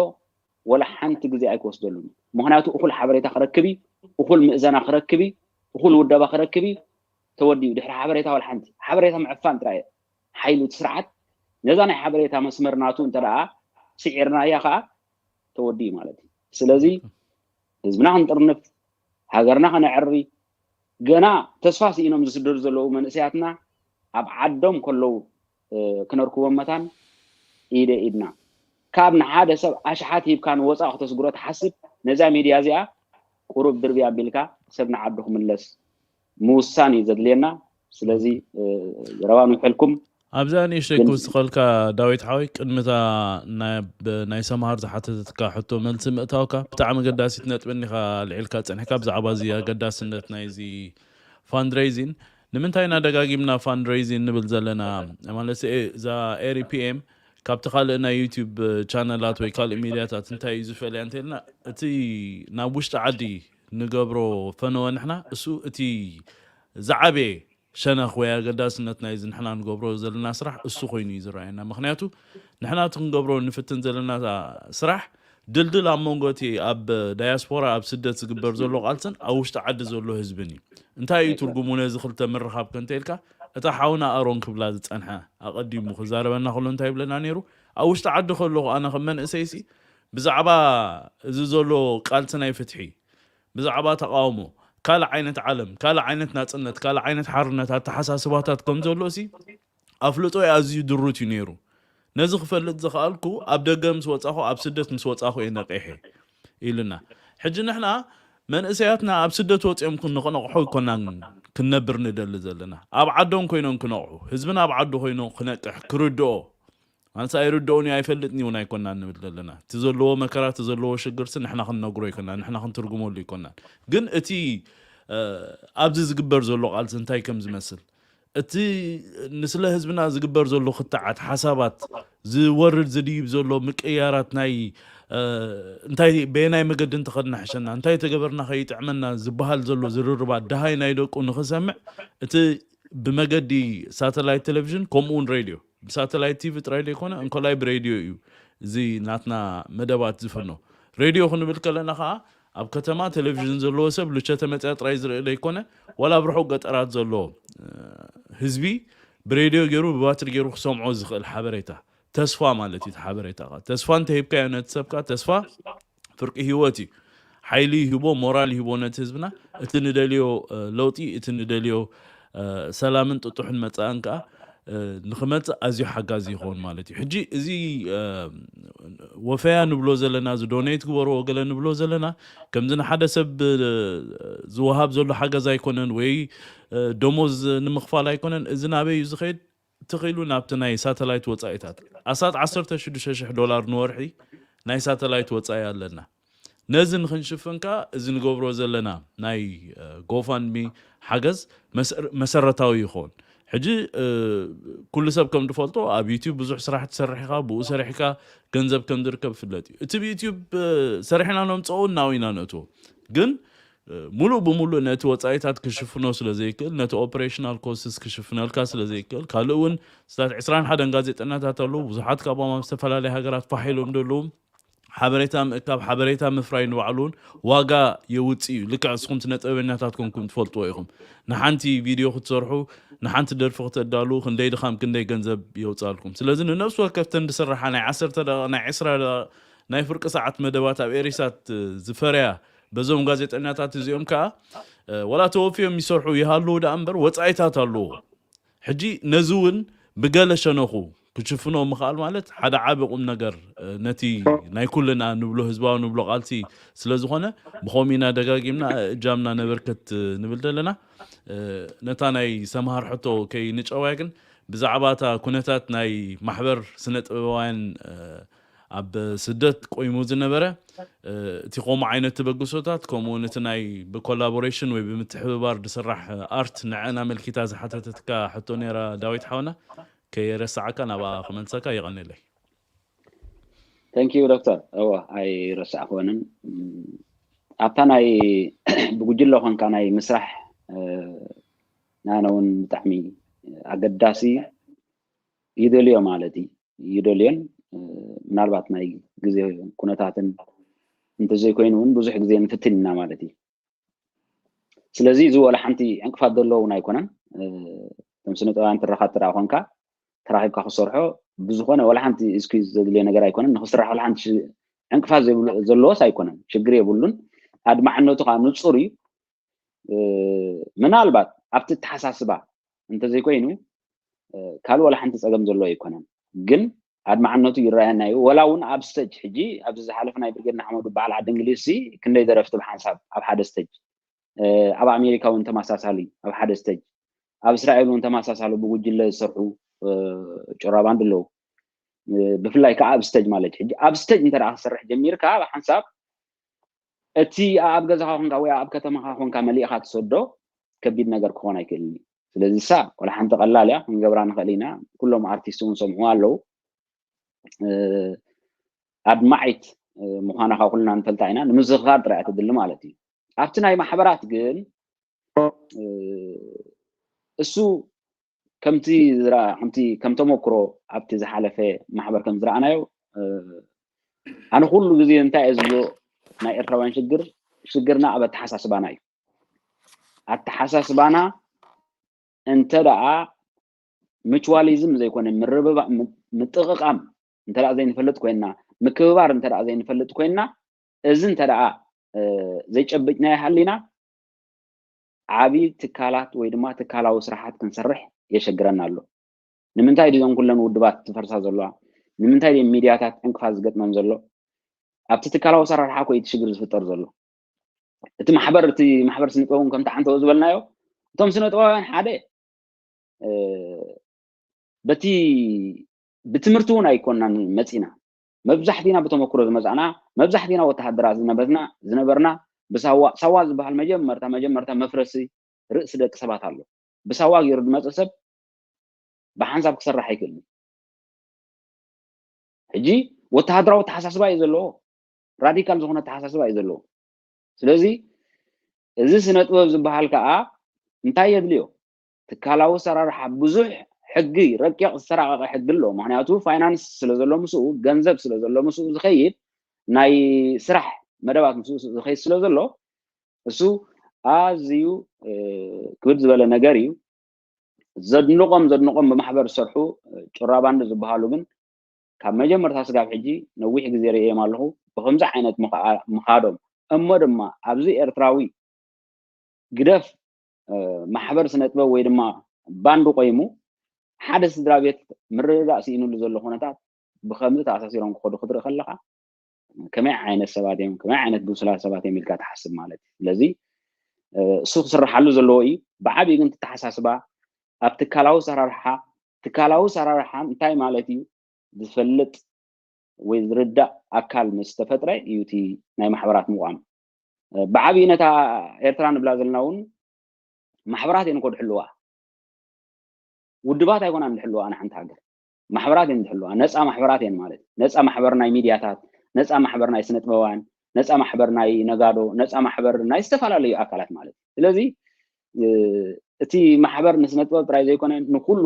ወላ ሓንቲ ግዜ ኣይክወስደሉን ምክንያቱ እኹል ሓበሬታ ክረክብ እዩ እኹል ምእዘና ክረክብ እዩ እኹል ውደባ ክረክብ እዩ ተወዲኡ ድሕሪ ሓበሬታ ወላ ሓንቲ ሓበሬታ ምዕፋን ጥራይ ሓይሉ እቲ ስርዓት ነዛ ናይ ሓበሬታ መስመር ናቱ እንተ ደኣ ስዒርናያ ከዓ ተወዲኡ ማለት እዩ ስለዚ ህዝብና ክንጥርንፍ ሃገርና ከነዕሪ ገና ተስፋ ስኢኖም ዝስደዱ ዘለዉ መንእሰያትና ኣብ ዓዶም ከለዉ ክነርክቦም መታን ኢደ ኢድና ካብ ንሓደ ሰብ ኣሽሓት ሂብካ ንወፃእ ክተስግሮ ትሓስብ ነዛ ሚድያ እዚኣ ቁሩብ ድርቢ ኣቢልካ ሰብ ንዓዱ ክምለስ ምውሳን እዩ ዘድልየና ስለዚ ረባን ውሕልኩም ኣብዛ ንእሽተይ ክውስኸልካ ዳዊት ሓወይ፣ ቅድሚታ ናብ ናይ ሰምሃር ዝሓተተትካ ሕቶ መልሲ ምእታውካ፣ ብጣዕሚ ኣገዳሲት ነጥቢ እኒኻ ኣልዒልካ ጸኒሕካ ብዛዕባ እዚ ኣገዳስነት ናይዚ ፋንድሬዚን። ንምንታይ ኢና ደጋጊምና ፋንድሬዚን ንብል ዘለና? ማለት እዛ ኤሪፒኤም ካብቲ ካልእ ናይ ዩቲዩብ ቻነላት ወይ ካልእ ሚድያታት እንታይ እዩ ዝፈልያ እንተልና፣ እቲ ናብ ውሽጢ ዓዲ ንገብሮ ፈነወ ንሕና፣ እሱ እቲ ዝዓበየ ሸነኽ ወይ ኣገዳስነት ናይዚ ንሕና ንገብሮ ዘለና ስራሕ እሱ ኮይኑ እዩ ዝረኣየና። ምኽንያቱ ንሕና እቲ ክንገብሮ ንፍትን ዘለና ስራሕ ድልድል ኣብ መንጎ እቲ ኣብ ዳያስፖራ ኣብ ስደት ዝግበር ዘሎ ቃልስን ኣብ ውሽጢ ዓዲ ዘሎ ህዝብን እዩ። እንታይ እዩ ትርጉሙ ነዚ ክልተ ምርኻብ ከንተ ኢልካ፣ እታ ሓውና ኣሮን ክብላ ዝጸንሐ ኣቐዲሙ ክዛረበና ከሎ እንታይ ይብለና ነይሩ? ኣብ ውሽጢ ዓዲ ከለኹ ኣነ ከም መንእሰይሲ ብዛዕባ እዚ ዘሎ ቃልሲ ናይ ፍትሒ፣ ብዛዕባ ተቃውሞ፣ ካልእ ዓይነት ዓለም፣ ካልእ ዓይነት ናጽነት፣ ካልእ ዓይነት ሓርነት ኣተሓሳስባታት ከም ዘሎ ሲ ኣፍልጦ ኣዝዩ ድሩት እዩ ነይሩ። ነዚ ክፈልጥ ዝኸኣልኩ ኣብ ደገ ምስ ወጻኹ፣ ኣብ ስደት ምስ ወጻኹ እየ ነቂሐ ኢልና። ሕጂ ንሕና መንእሰያትና ኣብ ስደት ወጺኦም ክነቕንቕሑ ኣይኮናን ክንነብር ንደሊ ዘለና። ኣብ ዓዶም ኮይኖም ክነቕሑ፣ ህዝብና ኣብ ዓዱ ኮይኑ ክነቅሕ፣ ክርድኦ፣ ኣንሳ ኣይርድኦን እዩ ኣይፈልጥን እውን ኣይኮናን ንብል ዘለና። እቲ ዘለዎ መከራ፣ እቲ ዘለዎ ሽግርሲ ንሕና ክንነግሮ ኣይኮናን፣ ንሕና ክንትርጉመሉ ኣይኮናን። ግን እቲ ኣብዚ ዝግበር ዘሎ ቃልሲ እንታይ ከም ዝመስል፣ እቲ ንስለ ህዝብና ዝግበር ዘሎ ክትዓት ሓሳባት፣ ዝወርድ ዝድይብ ዘሎ ምቅያራት ናይ እንታይ በየናይ መገዲ እንተኸድና ሕሸና፣ እንታይ ተገበርና ከይጥዕመና ዝበሃል ዘሎ ዝርርባት ደሃይ ናይ ደቁ ንኽሰምዕ እቲ ብመገዲ ሳተላይት ቴሌቪዥን ከምኡ እውን ሬድዮ፣ ብሳተላይት ቲቪ ጥራይ ዘይኮነ እንኮላይ ብሬድዮ እዩ እዚ ናትና መደባት ዝፍኖ። ሬድዮ ክንብል ከለና ከዓ ኣብ ከተማ ቴሌቪዥን ዘለዎ ሰብ ሉቸተ መፅያ ጥራይ ዝርኢ ዘይኮነ ዋላ ኣብ ርሑቕ ገጠራት ዘሎ ህዝቢ ብሬድዮ ገይሩ ብባትሪ ገይሩ ክሰምዖ ዝኽእል ሓበሬታ ተስፋ ማለት እዩ። ሓበሬታ ተስፋ እንተሂብካዮ ነቲ ሰብካ ተስፋ ፍርቂ ህይወት እዩ። ሓይሊ ይህቦ፣ ሞራል ይህቦ ነቲ ህዝብና። እቲ ንደልዮ ለውጢ፣ እቲ ንደልዮ ሰላምን ጥጡሕን መጻእን ከዓ ንክመጽእ ኣዝዩ ሓጋዚ ይኸውን ማለት እዩ። ሕጂ እዚ ወፈያ ንብሎ ዘለና፣ እዚ ዶኔት ግበርዎ ገለ ንብሎ ዘለና ከምዚ ንሓደ ሰብ ዝወሃብ ዘሎ ሓገዝ ኣይኮነን ወይ ደሞዝ ንምኽፋል ኣይኮነን። እዚ ናበይ እዩ ዝኸይድ? ትኽኢሉ ናብቲ ናይ ሳተላይት ወጻኢታት ኣስታት ዓሰርተ ሽዱሽተ ሽሕ ዶላር ንወርሒ ናይ ሳተላይት ወጻኢ ኣለና። ነዚ ንክንሽፍን ከኣ እዚ ንገብሮ ዘለና ናይ ጎፋንድሚ ሓገዝ መሰረታዊ ይኸውን። ሕጂ ኩሉ ሰብ ከም ዝፈልጦ ኣብ ዩቲዩብ ብዙሕ ስራሕ ትሰርሕ ኢኻ፣ ብኡ ሰሪሕካ ገንዘብ ከም ዝርከብ ፍለጥ እዩ። እቲ ብዩቲዩብ ሰሪሕና ነምፅኦ እናው ኢና ነእትዎ ግን ሙሉእ ብሙሉእ ነቲ ወጻኢታት ክሽፍኖ ስለ ዘይክእል፣ ነቲ ኦፕሬሽናል ኮስትስ ክሽፍነልካ ስለ ዘይክእል፣ ካልእ እውን ስታት ዕስራን ሓደን ጋዜጠኛታት ኣለዉ። ብዙሓት ካብኦም ኣብ ዝተፈላለያ ሃገራት ፋሕ ኢሎም ዘለዉ። ሓበሬታ ምእካብ፣ ሓበሬታ ምፍራይ ንባዕሉ እውን ዋጋ የውጽእ እዩ። ልክዕ እስኹም ስነጥበበኛታት ኮንኩም ትፈልጥዎ ኢኹም። ንሓንቲ ቪድዮ ክትሰርሑ፣ ንሓንቲ ደርፊ ክተዳልዉ ክንደይ ድኻም ክንደይ ገንዘብ የውጻልኩም። ስለዚ ንነፍሲ ወከፍተን ዝስርሓ ናይ ዓሰርተ ደቂቕ፣ ናይ ዕስራ ደቂቕ፣ ናይ ፍርቂ ሰዓት መደባት ኣብ ኤሪሳት ዝፈረያ በዞም ጋዜጠኛታት እዚኦም ከዓ ወላ ተወፊዮም ይሰርሑ ይሃልዉ ደኣ እምበር ወፃኢታት ኣለዎ። ሕጂ ነዚ እውን ብገለ ሸነኹ ክሽፍኖ ምኽኣል ማለት ሓደ ዓቢ ቁም ነገር ነቲ ናይ ኩልና ንብሎ ህዝባዊ ንብሎ ቃልሲ ስለ ዝኾነ ብኸምኡ ኢና ደጋጊምና እጃምና ነበርከት ንብል ዘለና። ነታ ናይ ሰምሃር ሕቶ ከይንጨዋያ ግን ብዛዕባ እታ ኩነታት ናይ ማሕበር ስነ ጥበባውያን ኣብ ስደት ቆይሙ ዝነበረ እቲ ከምኡ ዓይነት ተበግሶታት ከምኡ እውን እቲ ናይ ብኮላቦሬሽን ወይ ብምትሕብባር ዝስራሕ ኣርት ንዐን ኣመልኪታ ዝሓተተትካ ሕቶ ነይራ ዳዊት ሓውና ከየረሳዓካ ናብኣ ክመልሰካ ይቐንለይ። Thank you ዶክተር። እወ ኣይረሳዕክወንን። ኣብታ ናይ ብጉጅለ ኮንካ ናይ ምስራሕ ናነ እውን ብጣዕሚ ኣገዳሲ ይደልዮ ማለት እዩ። ይደልዮን ምናልባት ናይ ግዜ ኩነታትን እንተዘይኮይኑ እውን ብዙሕ ግዜ ንፍትን ኢና ማለት እዩ። ስለዚ እዚ ወላ ሓንቲ ዕንቅፋት ዘለዎ እውን ኣይኮነን። ከም ስነ ጥበባን ትረኻት ተደኣ ኮንካ ተራኺብካ ክሰርሖ ብዝኾነ ወላ ሓንቲ እስኪ ዘድልዮ ነገር ኣይኮነን። ንክስራሕ ወላ ሓንቲ ዕንቅፋት ዘለዎስ ኣይኮነን፣ ሽግር የብሉን። ኣድማዕነቱ ከዓ ንፁር እዩ። ምናልባት ኣብቲ ተሓሳስባ እንተዘይኮይኑ ካልእ ወላ ሓንቲ ፀገም ዘለዎ ኣይኮነን። ግን ኣድማዕነቱ ይረኣየና እዩ። ወላ እውን ኣብ ስተጅ ሕጂ ኣብዚ ዝሓለፈ ናይ ብርጌድ ንሓመዱ በዓል ዓዲ እንግሊዝ ሲ ክንደይ ደረፍቲ ብሓንሳብ ኣብ ሓደ ስተጅ፣ ኣብ ኣሜሪካ እውን ተመሳሳሊ ኣብ ሓደ ስተጅ ኣብ እስራኤል እውን ተመሳሳሊ ብጉጅለ ዝሰርሑ ጭራ ባንድ ኣለዉ። ብፍላይ ከዓ ኣብ ስተጅ ማለት ሕጂ ኣብ ስተጅ እንተ ክትሰርሕ ጀሚርካ ብሓንሳብ እቲ ኣብ ገዛኻ ኮንካ ወይ ኣብ ከተማኻ ኮንካ መሊእኻ ትሰዶ ከቢድ ነገር ክኾን ኣይክእልን እዩ። ስለዚ ሳ ወላ ሓንቲ ቀላል እያ ክንገብራ ንኽእል ኢና። ኩሎም ኣርቲስት እውን ሰምዑ ኣለዉ። ኣድማዒት ምዃና ካብ ኩልና ንፈልጣ ኢና። ንምዝኽኻር ጥራይ ትድሊ ማለት እዩ። ኣብቲ ናይ ማሕበራት ግን እሱ ከምቲ ዝረኣ ከምቲ ከም ተመክሮ ኣብቲ ዝሓለፈ ማሕበር ከም ዝረኣናዮ ኣነ ኩሉ ግዜ እንታይ እየ ዝብሎ ናይ ኤርትራውያን ሽግር ሽግርና ኣብ ኣተሓሳስባና እዩ። ኣተሓሳስባና እንተ ደኣ ምቹዋሊዝም ዘይኮነ ምርብባ ምጥቕቓም እንተ ደኣ ዘይንፈልጥ ኮይንና ምክብባር እንተ ደኣ ዘይንፈልጥ ኮይንና እዚ እንተ ደኣ ዘይጨብጭናዮ ሃሊና ዓቢ ትካላት ወይ ድማ ትካላዊ ስራሓት ክንሰርሕ የሸግረና ኣሎ። ንምንታይ ድዘን ኩለን ውድባት ትፈርሳ ዘለዋ? ንምንታይ ድን ሚድያታት ዕንቅፋት ዝገጥመን ዘሎ? ኣብቲ ትካላዊ ኣሰራርሓ ኮዩ እቲ ሽግር ዝፍጠር ዘሎ። እቲ ማሕበር እቲ ማሕበር ስነጥበብ እውን ከምቲ ዓንተቦ ዝበልናዮ እቶም ስነጥበባውያን ሓደ በቲ ብትምህርቲ እውን ኣይኮናን መፂና። መብዛሕቲና ብተመክሮ ዝመፃና መብዛሕቲና ወተሃደራት ዝነበርና ዝነበርና ብሳዋ ሳዋ ዝበሃል መጀመርታ መጀመርታ መፍረሲ ርእሲ ደቂ ሰባት ኣሎ። ብሳዋ ገይሩ ዝመፀ ሰብ ብሓንሳብ ክሰርሕ ኣይክእልን። ሕጂ ወተሃደራዊ ኣተሓሳስባ እዩ ዘለዎ። ራዲካል ዝኾነ ኣተሓሳስባ እዩ ዘለዎ። ስለዚ እዚ ስነ ጥበብ ዝበሃል ከዓ እንታይ የድልዮ? ትካላዊ ኣሰራርሓ ብዙሕ ሕጊ ረቂቕ ዝተራቐቐ ሕጊ ኣሎ። ምክንያቱ ፋይናንስ ስለ ዘሎ ምስኡ፣ ገንዘብ ስለ ዘሎ ምስኡ ዝኸይድ ናይ ስራሕ መደባት ምስኡ ዝኸይድ ስለ ዘሎ እሱ ኣዝዩ ክብድ ዝበለ ነገር እዩ። ዘድንቖም ዘድንቖም ብማሕበር ዝሰርሑ ጭራ ባንድ ዝበሃሉ ግን ካብ መጀመርታ ስጋብ ሕጂ ነዊሕ ግዜ ርእዮም ኣለኹ። ብከምዚ ዓይነት ምኻዶም እሞ ድማ ኣብዚ ኤርትራዊ ግደፍ ማሕበር ስነ ጥበብ ወይ ድማ ባንድ ቆይሙ ሓደ ስድራ ቤት ምርድዳእ ስኢኑሉ ዘሎ ኩነታት ብከምዚ ተኣሳሲሮም ክኸዱ ክትርኢ ከለኻ ከመይ ዓይነት ሰባት እዮም ከመይ ዓይነት ብሱላት ሰባት እዮም ኢልካ ትሓስብ ማለት እዩ። ስለዚ እሱ ክስርሓሉ ዘለዎ እዩ። ብዓብዩ ግን ትተሓሳስባ ኣብ ትካላዊ ሰራርሓ ትካላዊ ሰራርሓ እንታይ ማለት እዩ ዝፈልጥ ወይ ዝርዳእ ኣካል ምስ ተፈጥረ እዩ እቲ ናይ ማሕበራት ምቋም። ብዓብዩ ነታ ኤርትራ ንብላ ዘለና እውን ማሕበራት እየን እኮ ድሕልዋ። ውድባት ኣይኮናን ድሕልዋ ንሓንቲ ሃገር። ማሕበራት እየን ድሕልዋ። ነፃ ማሕበራት እየን ማለት እዩ። ነፃ ማሕበር ናይ ሚድያታት፣ ነፃ ማሕበር ናይ ስነጥበባውያን፣ ነፃ ማሕበር ናይ ነጋዶ፣ ነፃ ማሕበር ናይ ዝተፈላለዩ ኣካላት ማለት እዩ። ስለዚ እቲ ማሕበር ንስነ ጥበብ ጥራይ ዘይኮነ ንኩሉ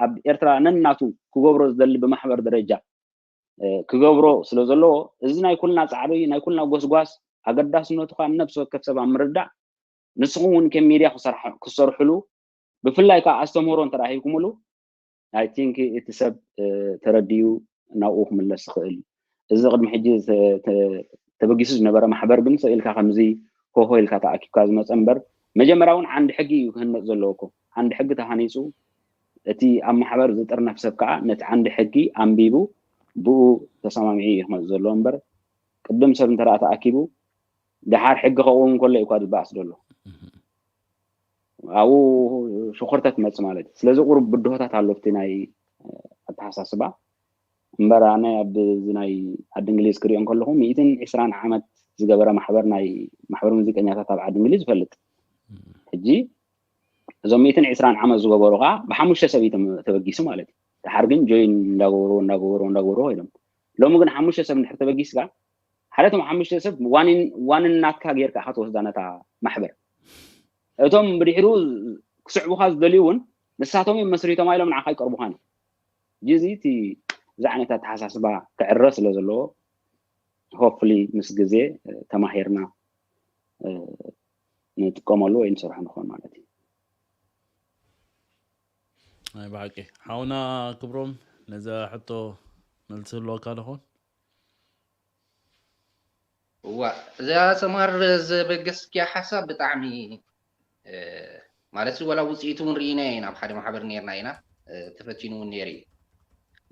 ኣብ ኤርትራ ነናቱ ክገብሮ ዝደሊ ብማሕበር ደረጃ ክገብሮ ስለ ዘለዎ እዚ ናይ ኩልና ፃዕሪ ናይ ኩልና ጎስጓስ ኣገዳስነቱ ከዓ ነብሲ ወከፍ ሰብ ኣብ ምርዳእ ንስኹም እውን ከም ሚድያ ክሰርሕሉ ብፍላይ ከዓ ኣስተምህሮ እንተዳ ሂብኩምሉ ኣይ ቲንክ እቲ ሰብ ተረዲኡ ናብኡ ክምለስ ይኽእል። እዚ ቅድሚ ሕጂ ተበጊሱ ዝነበረ ማሕበር ግን ስቕ ኢልካ ከምዚ ሆሆ ኢልካ ተኣኪብካ ዝመፀ እምበር መጀመርያ እውን ዓንዲ ሕጊ እዩ ክህነፅ ዘለዎ እኮ። ዓንዲ ሕጊ ተሃኒፁ እቲ ኣብ ማሕበር ዝጥርነፍ ሰብ ከዓ ነቲ ዓንዲ ሕጊ ኣንቢቡ ብኡ ተሰማሚዑ እዩ ክመፅእ ዘለዎ እምበር ቅድም ሰብ እንተ ተኣኪቡ ደሓር ሕጊ ከቕውም ከሎ እዩ እኳ ዝበኣስ ዘሎ ኣብኡ ሽኮርተት ትመፅእ ማለት እዩ። ስለዚ ቁሩብ ብድሆታት ኣሎ ኣብቲ ናይ ኣተሓሳስባ እምበር ኣነ ኣብዚ ናይ ዓዲ እንግሊዝ ክሪኦ ከለኹ ሚእትን ዕስራን ዓመት ዝገበረ ማሕበር ናይ ማሕበር ሙዚቀኛታት ኣብ ዓዲ እንግሊዝ ይፈልጥ። ሕጂ እዞም ሚእትን ዕስራን ዓመት ዝገበሩ ከዓ ብሓሙሽተ ሰብ እዩ ተበጊሱ ማለት እዩ። ድሓር ግን ጆይን እንዳገበሩ እንዳገበሩ እንዳገበሩ ኮይኖም ሎሚ ግን ሓሙሽተ ሰብ እንድሕር ተበጊስካ ሓደ ቶም ሓሙሽተ ሰብ ዋኒን ዋንን ናትካ ጌርካ ኢኻ ትወስዳ ነታ ማሕበር። እቶም ብድሕሩ ክስዕቡኻ ዝደልዩ እውን ንሳቶም እዮም መስሪቶም ኢሎም ንዓኻ ይቀርቡኻን። ሕጂ እዚ እቲ እዚ ዓይነት ኣተሓሳስባ ክዕረ ስለ ዘለዎ ሆፕፉሊ ምስ ግዜ ተማሂርና ንጥቀመሉ ወይ ንሰርሖ ንኾን ማለት እዩ። ናይ ብሓቂ ሓውና ክብሮም ነዛ ሕቶ መልሲ ህልወካ ዶ ኾን? እዋ እዛ ሰማር ዘበገስኪያ ሓሳብ ብጣዕሚ ማለት ወላ ውፅኢቱ እውን ርኢና ኢና ኣብ ሓደ ማሕበር ነርና ኢና ተፈቲኑ እውን ነይሩ እዩ።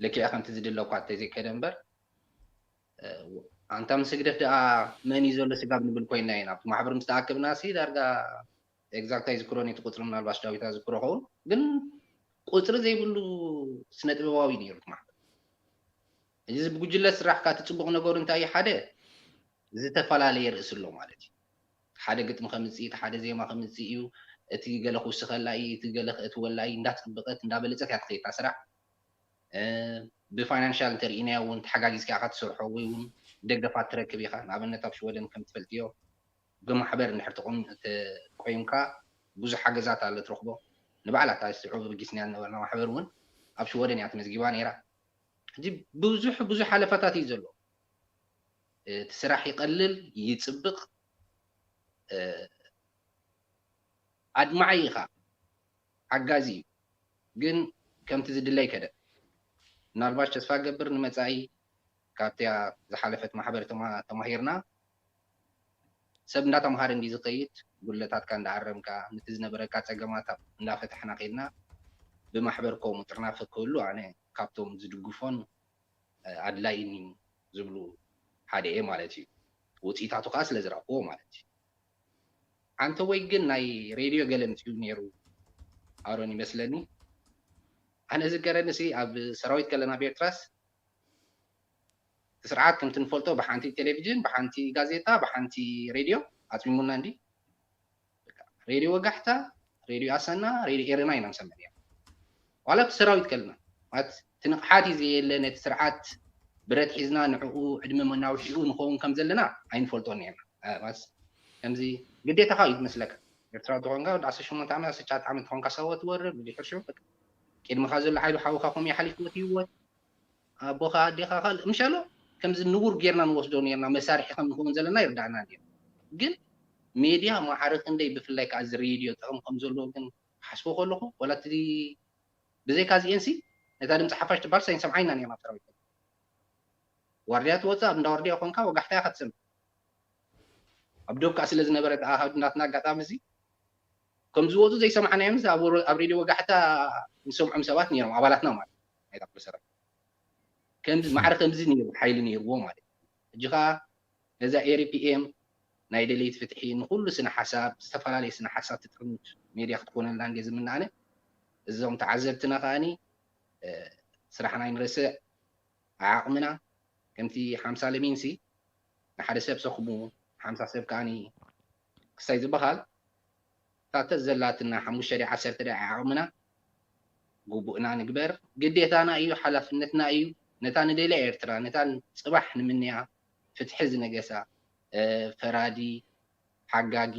ልክዕ ከምቲ ዝድለ እኳ እንተዘይከደ እምበር ኣንታ ምስ ህግደፍ ደኣ መን እዩ ዘሎ ስጋብ ንብል ኮይንና ኢና ኣብቲ ማሕበር ምስ ተኣከብና ሲ ዳርጋ exact ኣይዝክሮን እቲ ቁፅሪ፣ ምናልባት ዳዊት ዝክሮ ኸውን፣ ግን ቁፅሪ ዘይብሉ ስነ ጥበባዊ ነይሩ እቲ ማሕበር። እዚ ብጉጅለ ስራሕ ካብ እቲ ፅቡቕ ነገሩ እንታይ እዩ? ሓደ ዝተፈላለየ ርእሲ ኣሎ ማለት እዩ። ሓደ ግጥሚ ከምፅእ፣ እቲ ሓደ ዜማ ከምፅእ እዩ። እቲ ገለ ክውስኸላ እዩ፣ እቲ ገለ ከእትወላ እዩ። እንዳፅበቐት እንዳበለፀት እያ ትኸይድ እታ ስራሕ። ብፋይናንሻል እንተርኢናዮ እውን ተሓጋጊዝካ ኢኻ ትሰርሖ ወይ እውን ደገፋት ትረክብ ኢኻ። ንኣብነት ኣብ ሽወደን ከም ትፈልጥዮ ብማሕበር እንድሕር ተቆይምካ ብዙሕ ሓገዛት ኣሎ ትረኽቦ። ንባዕላ እታ ስዑ በጊስና ዝነበርና ማሕበር እውን ኣብ ሽወደን እያ ተመዝጊባ ነይራ። ሕጂ ብዙሕ ብዙሕ ሓለፋታት እዩ ዘሎ። እቲ ስራሕ ይቐልል፣ ይፅብቕ፣ ኣድማዒ ኢኻ፣ ሓጋዚ እዩ። ግን ከምቲ ዝድለ ኣይከደን። ምናልባሽ ተስፋ ገብር ንመጻኢ ካብቲያ ዝሓለፈት ማሕበር ተማ- ተማሂርና ሰብ እንዳተምሃረ እንዲ ዝኸይድ፣ ጉድለታትካ እንዳኣረምካ፣ ነቲ ዝነበረካ ጸገማት እንዳፈታሕና ከይድና፣ ብማሕበር ከምኡ ጥርናፈ ክህሉ ኣነ ካብቶም ዝድግፎን ኣድላይን እዩ ዝብሉ ሓደ እየ ማለት እዩ። ውፅኢታቱ ከዓ ስለ ዝረእክዎ ማለት እዩ። ኣንተ ወይ ግን ናይ ሬድዮ ገለ ምፅኡ ነይሩ ኣሮን ይመስለኒ። ኣነ ዝገረኒ ሲ ኣብ ሰራዊት ከለና ኣብ ኤርትራስ ስርዓት ከምቲ ንፈልጦ ብሓንቲ ቴሌቪዥን፣ ብሓንቲ ጋዜጣ፣ ብሓንቲ ሬድዮ ኣፅሚሙና እንዲ። ሬድዮ ወጋሕታ፣ ሬድዮ ኣሰና፣ ሬድዮ ኤረና ኢና ንሰምዕ ነርና። ዋላ ኣብቲ ሰራዊት ከለና ማለት እቲ ንቕሓት እዩ ዘየለ፣ ነቲ ስርዓት ብረት ሒዝና ንዕኡ ዕድመ መናውሒኡ ንኸውን ከም ዘለና ኣይንፈልጦን ነርና። እ፣ ማለት ከምዚ ግዴታኻ እዩ ዝመስለካ። ኤርትራዊ ተኾንካ ወዲ ዓሰርተ ሸሞንተ ዓመት፣ ዓሰርተ ትሽዓተ ዓመት ተኾንካ ሳዋ ትወርድ፣ ብድሕር ሽዑ በቃ ቅድምኻ ዘሎ ዓቢ ሓውኻ ከምኡ ይሓሊፍዎ ትይወት። ኣቦኻ ኣዴኻ ካልእ ምሻሎ ከምዚ ንቡር ጌርና ንወስዶ ነርና፣ መሳርሒ ከም ንኸውን ዘለና ይርዳእና ነይሩ። ግን ሜድያ ማዕረ ክንደይ ብፍላይ ከዓ እዚ ሬድዮ ጥቕሚ ከም ዘለዎ ግን ክሓስቦ ከለኹ ዋላ እቲ ብዘይካ እዚኤንሲ ነታ ድምፂ ሓፋሽ ትበሃል ሳይንሰምዓ ኢና ነርና ኣብ ሰራዊት። ዋርድያ ትወፅእ ኣብ እንዳ ዋርድያ ኮንካ ወጋሕታ ኢኻ ትሰምዕ። ኣብ ዶብ ከዓ ስለ ዝነበረ ከዓ ካብ ናትና ኣጋጣሚ እዚ ከም ዝወፁ ዘይሰማዕናዮም ኣብ ወረ- ኣብ ሬድዮ ወጋሕታ ንሰምዖም ሰባት ነይሮም ኣባላትና ማለት ናይታ ክፍለ ሰራዊት። ከምዚ ማዕረ ከምዚ ነይሩ ሓይሊ ነይርዎ ማለት እዩ። ሕጂ ከዓ ነዛ ኤሪ ፒ ኤም ናይ ደለይቲ ፍትሒ ንኩሉ ስነ ሓሳብ ዝተፈላለየ ስነ ሓሳብ ትጥርንፍ ሜድያ ክትኮነልና እንደ ዝምናኣነ እዞም ተዓዘብትና ከዓኒ እ፣ ስራሕና ይንርስዕ ዓዓቕምና ከምቲ ሓምሳ ለሚንሲ ንሓደ ሰብ ሰኽሙ ሓምሳ ሰብ ከዓኒ ክሳይ ዝበሃል ታተ ዘላትና ሓሙሽተ ደ ዓሰርተ ደ ዓቕምና ግቡእና ንግበር ግዴታና እዩ ሓላፍነትና እዩ ነታ ንደልያ ኤርትራ ነታ ጽባሕ ንምንያ ፍትሒ ዝነገሳ እ፣ ፈራዲ ሓጋጊ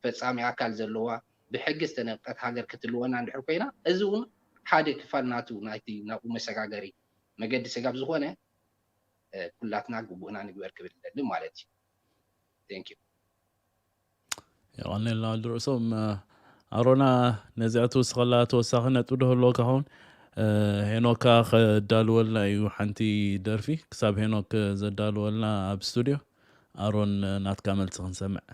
ፈጻሚ ኣካል ዘለዋ ብሕጊ ዝተነብቀት ሃገር ክትልወና እንድሕር ኮይና እዚ እውን ሓደ ክፋል ናቱ ናይቲ ናብኡ መሰጋገሪ መገዲ ስጋብ ዝኾነ ኩላትና ግቡእና ንግበር ክብል እደሊ ማለት እዩ። Thank you። የቐኔልና ወዲ ርእሶም ኣሮና ነዚኣ ትውስኸላ ተወሳኺ ነጥቢ ዶ ህልወካ ኸውን? ሄኖካ ከዳልወልና እዩ ሓንቲ ደርፊ። ክሳብ ሄኖክ ዘዳልወልና ኣብ ስቱድዮ ኣሮን ናትካ መልሲ ክንሰምዕ።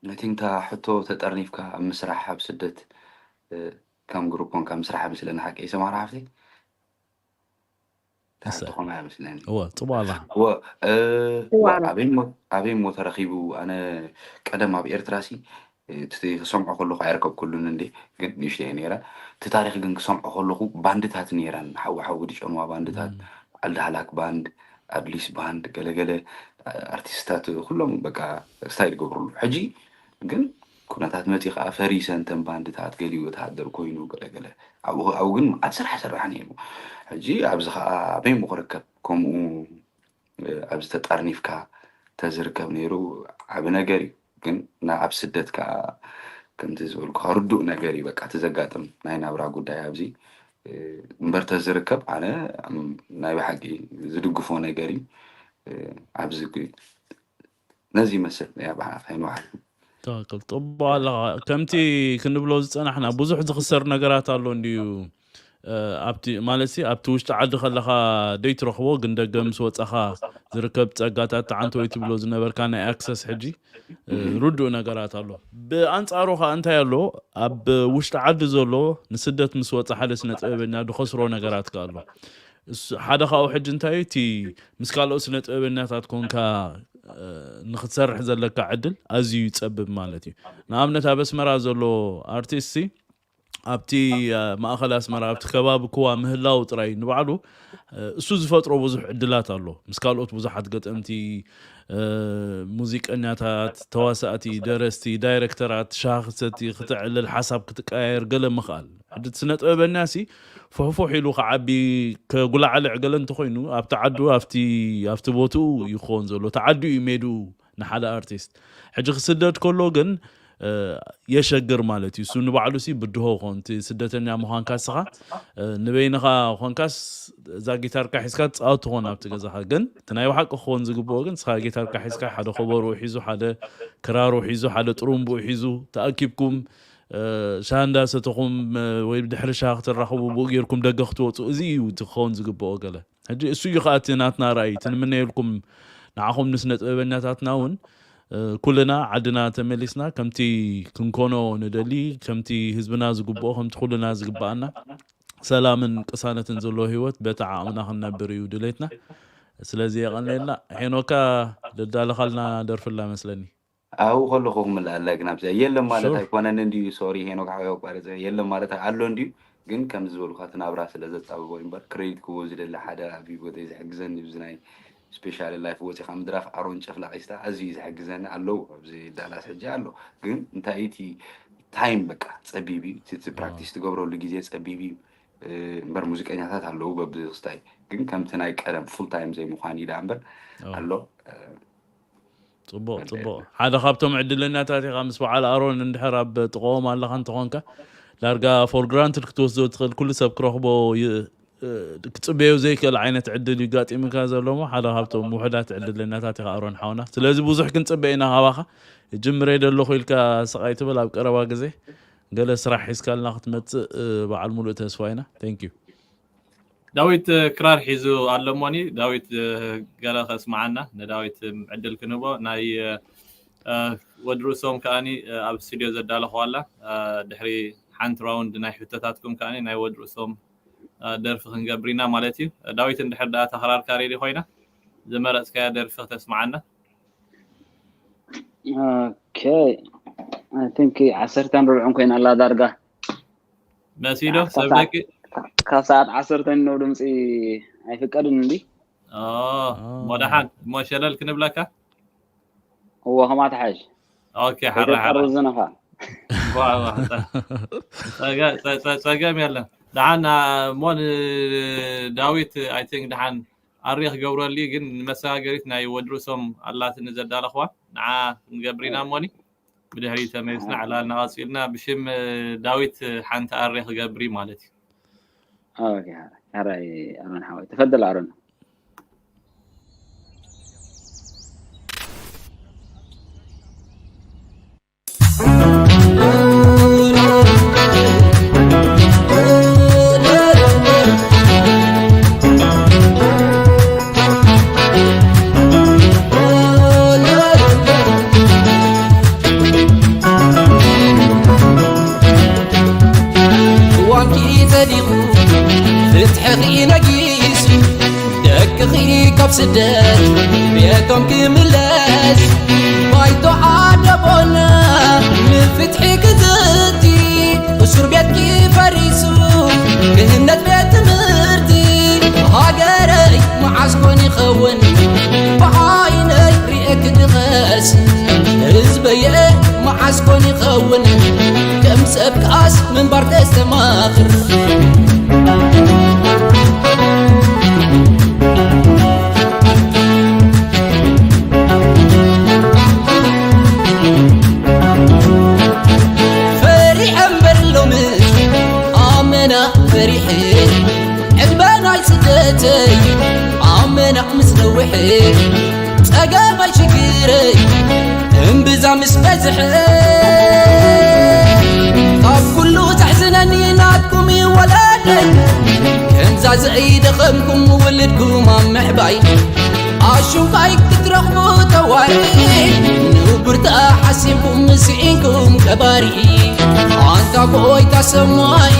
I think እታ ሕቶ ተጠርኒፍካ ኣብ ምስራሕ ኣብ ስደት ከም ግሩፕ ኮንካ ምስራሕ ምስለና ሓቂ ይሰማራ ሓፍተይ ትኾና ይመስለኒ። እወ ጽቡቕ ኣላ። ኣበይ ሞ ተረኺቡ? ኣነ ቀደም ኣብ ኤርትራ ሲ እቲ ክሰምዖ ከለኹ ኣይረከብኩሉን እንዴ ግን ንእሽተየ ነይረ። እቲ ታሪክ ግን ክሰምዖ ከለኹ ባንድታት ነይረን፣ ሓዊ ሓዊ ድጨንዋ ባንድታት፣ በዓል ዳህላክ ባንድ፣ ኣድሊስ ባንድ፣ ገለገለ ኣርቲስትታት ኩሎም በቃ ስታይ ዝገብሩሉ። ሕጂ ግን ኩነታት መፂ ከዓ ፈሪሰን ተን ባንድታት፣ ገሊኡ ወተሃደር ኮይኑ ገለገለ። ኣብኡ ኣብኡ ግን መዓት ስራሕ ሰራሕ ነይሩ። ሕጂ ኣብዚ ከዓ ኣበይ ሞ ክርከብ ከምኡ ኣብዚ ተጣርኒፍካ ተዝርከብ ነይሩ ዓቢ ነገር እዩ። ግን ናብ ኣብ ስደት ከዓ ከምቲ ዝበልኩካ ርዱእ ነገር እዩ። በቃ እቲ ዘጋጥም ናይ ናብራ ጉዳይ ኣብዚ እምበር ተዝርከብ ኣነ ናይ ብሓቂ ዝድግፎ ነገር እዩ። ኣብዚ ነዚ ይመስል ያ በሓ ከይንውዓል። ትክክል ጥቡቅ ኣለኻ። ከምቲ ክንብሎ ዝጸናሕና ብዙሕ ዝኽሰር ነገራት ኣሎ እንድዩ ኣብቲ ማለት ሲ ኣብቲ ውሽጢ ዓዲ ከለኻ ደይትረኽቦ ግን ደገ ምስ ወጻኻ ዝርከብ ጸጋታት ተዓንተ ወይ ትብሎ ዝነበርካ ናይ ኣክሰስ ሕጂ እ፣ ርዱእ ነገራት ኣሎ። ብኣንጻሩ ከኣ እንታይ ኣሎ ኣብ ውሽጢ ዓዲ ዘሎ ንስደት ምስ ወጻ ሓደ ስነ ጥበበኛ ዝኸስሮ ነገራት ከ ኣሎ። እሱ ሓደ ካብኡ ሕጂ እንታይ እዩ እቲ ምስ ካልኦት ስነ ጥበበኛታት ኮንካ ንክትሰርሕ ዘለካ ዕድል ኣዝዩ ይጸብብ ማለት እዩ። ንኣብነት ኣብ ኣስመራ ዘሎ ኣርቲስት ኣብቲ ማእኸል ኣስመራ ኣብቲ ከባቢ ክዋ ምህላው ጥራይ ንባዕሉ እሱ ዝፈጥሮ ብዙሕ ዕድላት ኣሎ። ምስ ካልኦት ብዙሓት ገጠምቲ፣ ሙዚቀኛታት፣ ተዋሳእቲ፣ ደረስቲ፣ ዳይረክተራት፣ ሻሂ ክትሰቲ፣ ክትዕልል፣ ሓሳብ ክትቀያየር ገለ ምኽኣል። ሕጂ እቲ ስነ ጥበበኛ ሲ ፍሕፉሕ ኢሉ ክዓቢ፣ ከጉላዕልዕ ገለ እንተኾይኑ ኣብቲ ዓዱ ኣብቲ ኣብቲ ቦትኡ ይኸውን ዘሎ፣ እቲ ዓዱ እዩ ሜድኡ ንሓደ ኣርቲስት። ሕጂ ክስደድ ከሎ ግን የሸግር ማለት እዩ። እሱ ንባዕሉ ሲ ብድሆ ኾን እቲ ስደተኛ ምዃንካ ስኻ ንበይንኻ ኾንካስ እዛ ጊታርካ ሒዝካ ትፃወት ትኾን ኣብቲ ገዛኻ። ግን እቲ ናይ ብሓቂ ክኾን ዝግብኦ ግን ስኻ ጊታርካ ሒዝካ ሓደ ከበሮ ሒዙ፣ ሓደ ክራሩ ሒዙ፣ ሓደ ጥሩምቡ ሒዙ ተኣኪብኩም ሻንዳ ሰተኹም ወይ ድሕሪ ሻ ክትራኸቡ ብኡ ጌርኩም ደገ ክትወፁ፣ እዚ እዩ እቲ ክኸውን ዝግብኦ። ገለ ሕጂ እሱ እዩ ከዓ እቲ ናትና ራእይ፣ እቲ ንምነየልኩም ንዓኹም ንስነ ጥበበኛታትና እውን ኩልና ዓድና ተመሊስና ከምቲ ክንኮኖ ንደሊ፣ ከምቲ ህዝብና ዝግብኦ፣ ከምቲ ኩልና ዝግብኣና ሰላምን ቅሳነትን ዘለዎ ህይወት በቲ ዓቕምና ክንነብር እዩ ድሌትና። ስለዚ የቐንየልና። ሄኖካ ደዳለኻልና ደርፍላ መስለኒ። ኣብኡ ከለኹ ክምልኣላ ግን ኣብዚኣ የለን ማለት ኣይኮነን እንድዩ። ሶሪ ሄኖክ ሓወይ ኣቋሪፀ። የለን ማለት ኣሎ እንድዩ፣ ግን ከምዚ ዝበልኳ እቲ ናብራ ስለ ዘፃብቦ እዩ እምበር ክሬዲት ክህቦ ዝደሊ ሓደ ኣብ ህይወተይ ዝሕግዘኒ ብዚ ናይ ስፔሻሊ ላይፍ ወፂኻ ምድራፍ ኣሮን ጨፍላቒስታ ኣዝዩ እዩ ዝሕግዘኒ ኣለዉ ኣብዚ ዳላስ ሕጂ ኣሎ። ግን እንታይ እቲ ታይም በቃ ፀቢብ እዩ። እቲ ፕራክቲስ ትገብረሉ ግዜ ፀቢብ እዩ። እምበር ሙዚቀኛታት ኣለዉ በብክስታይ፣ ግን ከምቲ ናይ ቀደም ፉል ታይም ዘይምዃን እዩ ደኣ እምበር ኣሎ። ፅቡቕ ፅቡቕ። ሓደ ካብቶም ዕድለኛታት ኢኻ ምስ በዓል ኣሮን እንድሕር ኣብ ጥቕኦም ኣለኻ እንተኾንካ ዳርጋ ፎር ግራንትድ ክትወስዶ ትኽእል፣ ኩሉ ሰብ ክረኽቦ ክፅበዮ ዘይክእል ዓይነት ዕድል እዩ ጋጢምካ ዘሎ እሞ ሓደ ካብቶም ውሑዳት ዕድለኛታት ኢኻ ኣሮን ሓውና። ስለዚ ብዙሕ ክንፅበ ኢና ካባኻ። ጅምረ ደለኹ ኢልካ ስቕ ኣይትበል፣ ኣብ ቀረባ ግዜ ገለ ስራሕ ሒዝካልና ክትመፅእ በዓል ሙሉእ ተስፋ ኢና። Thank you። ዳዊት ክራር ሒዙ ኣሎ እሞኒ ዳዊት ገለ ከስምዓና ንዳዊት ዕድል ክንህቦ ናይ ወድርእሶም ከኣኒ ኣብ ስቱድዮ ዘዳለኹዋ ኣላ ድሕሪ ሓንቲ ራውንድ ናይ ሕቶታትኩም ከኣኒ ናይ ወድርእሶም ደርፊ ክንገብር ኢና ማለት እዩ። ዳዊት እንድሕር ደኣ ተኽራርካ ሬዲ ኮይና ዝመረፅካያ ደርፊ ክተስምዓና። ኦኬ፣ I think ዓሰርተን ርብዕን ኮይና ኣላ ዳርጋ። መሲዶ ሰብ ደቂ ካብ ሰዓት ዓሰርተ ንነው ድምፂ ኣይፍቀድን እንዲ ኦ፣ እሞ ደሓን እሞ ሸለል ክንብለካ። እዎ ከማ ትሓሽ ኦኬ፣ ሓራ ሓራ። ከይተጣርዝንኻ። ዋ፣ ዋ፣ ጸ- ጸገ- ጸ- ጸ- ጸገም የለን። ደሓን እሞ ንዳዊት I think ደሓን ኣሪ ክገብረሉ ግን ንመሰጋገሪት ናይ ወድርእሶም ኣላትኒ ዘዳለኽዋ ንዓ ክንገብር ኢና እሞኒ ብድሕሪ ተመሊስና ዕላልና ቀጺልና ብሽም ዳዊት ሓንቲ ኣሪ ክገብር እዩ ማለት እዩ። ኦኬ፣ ሕራይ ኣሮን ሓወይ፣ ተፈደል ኣሮን። እዋንኪ ጸዲቑ ፍትሕኺ ነጊሱ ደቅኺ ካብ ስደት ቤቶም ክምለስ ባይቶ ዓደቦና ንፍትሒ ክዝቲ እሱር ቤትኪ ፈሪሱ ክህነት ቤት ትምህርቲ ሃገረይ መዓስ ኮን ይኸውን ብዓይነይ ርእየኪ ድኸስ ህዝበየ መዓስ ኮን ይኸውን ከም ሰብ ከኣስ ምንባር ተስተማኽር ፈሪሐ እምበር ሎምስ ኣመና ፈሪሐ ዕድመ ናይ ስደተይ ኣመና ምስ ነውሐ ጸገማይ ሽግረይ እምብዛ ምስ በዝሐ ካብ ኩሉ ዘሕዝነኒ ናትኩም ይወለደይ ከምዛ ዘይደኸምኩም ውልድኩም ኣብ ምዕባይ ኣሹንኳይ ክትረኽቡ ተዋሪ ንቡርታ ሓሲብኩም ስኢንኩም ቀባሪ ኣንታ ጎይታ ሰማይ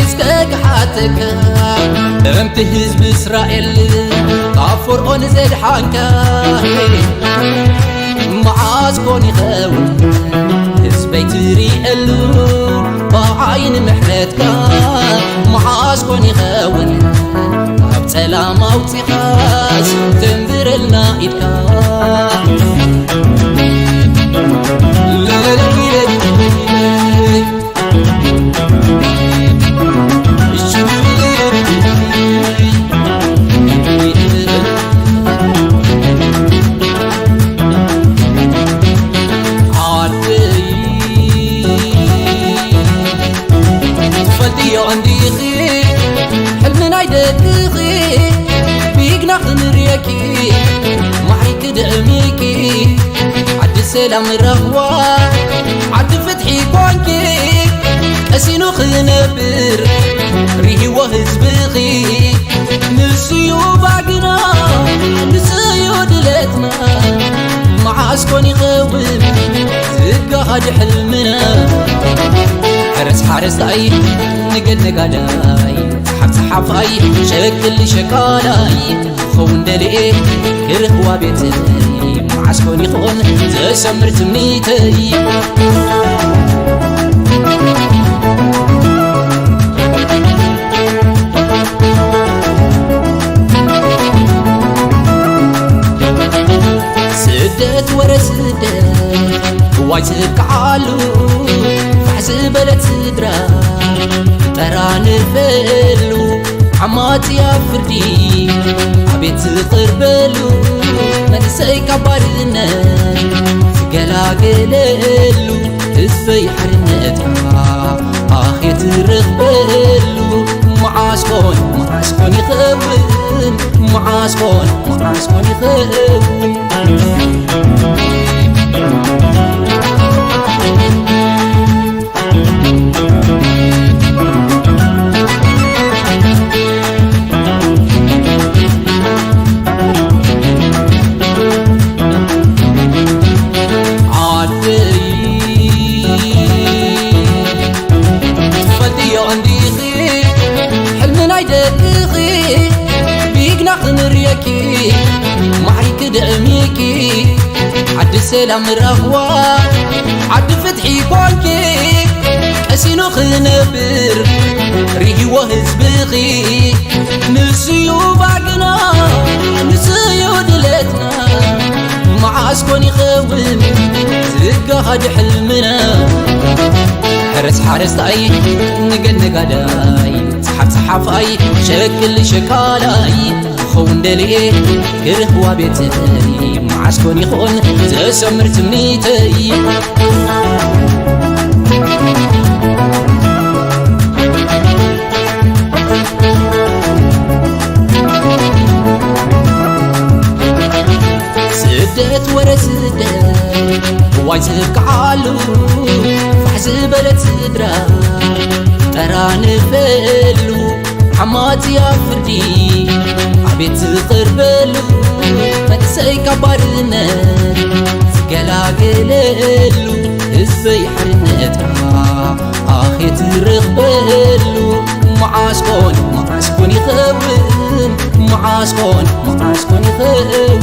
እስከ ክሓተካ ከምቲ ህዝቢ እስራኤል ፈርዖን ዘድሓንካ መዓስ ኮን ይኸውን ህዝበይ ትሪኤሉ ብዓይኒ ምሕረትካ? መዓስ ኮን ይኸውን ኣብ ጸላም ኣውጺኻስ ተንብረልና ኢድካ? ዓደይ ትፈልጥዮ እንዲኺ ሕልሚ ናይ ደቅኺ ቢግና ክንርእየኪ ማዕሪኪ ደሚቂ ዓዲ ሰላም ራህዋ ዓዲ ፍትሒ ኮንኪ ቀሲኑ ክነብር ሪህዎ ህዝብኺ ንሱዩ ባግና ንሱዩ ድለትና መዓስ ኮን ይኸውን ዝጋሃድ ሕልምና? ሕረስ ሓረስታይ ንገድ ነጋዳይ ጸሓፍ ጸሓፋይ ሸክሊ ሸካላይ ክኸውን ደልየ ክርህዋ ቤተይ መዓስ ኮን ይኾን ዘሰምር ትምኒተይ? ስደት ወረ ስደት እዋይ ዝብቅዓሉ ፋሕ ዝበለት ስድራ ጠራንፈሉ ዓማጽያ ፍርዲ ኣቤት ዝቕርበሉ መንእሰይ ካብ ባርነት ዝገላገለሉ ህዝበይ ሓርነትካ ኣኼ ትረኽበሉ መዓስ ኮን መዓስ ኮን ይኸውን መዓስ ኮን መዓስ ኮን ይኸውን ዓደይ ትፈልጥዮ እንዲኺ ሕልሚ ናይ ደቅኺ ቢግና ክንርእየኪ ማዕሪኪ ደሚቂ ዓዲ ሰላም ራህዋ ዓዲ ፍትሒ ኮንኪ ቀሲኑ ክነብር ሪህዎ ህዝብኺ ንሱዩ ባግና ንሱዩ ድለትና መዓስ ኮን ይኸውን ዝጋሃድ ሕልምና? ሕረስ ሓረስታይ ንገድ ነጋዳይ ጸሓፍ ጸሓፋይ ሸክሊ ሸካላይ ክኸውን ደልየ ክርህዋ ቤተይ መዓስ ኮን ይኾን ዘሰምር ትምኒተይ? ስደት ወረ ስደት እዋይ ዝብቅዓሉ ፋሕ ዝበለት ስድራ ጠራንፈሉ ዓማጽያ ፍርዲ ኣቤት ዝቕርበሉ መንእሰይ ካብ ባርነት ዝገላገለሉ ህዝበይ ሓርነትካ ኣኼ ትረኽበሉ መዓስ ኮን መዓስ ኮን ይኸውን መዓስ ኮን መዓስ ኮን ይኸውን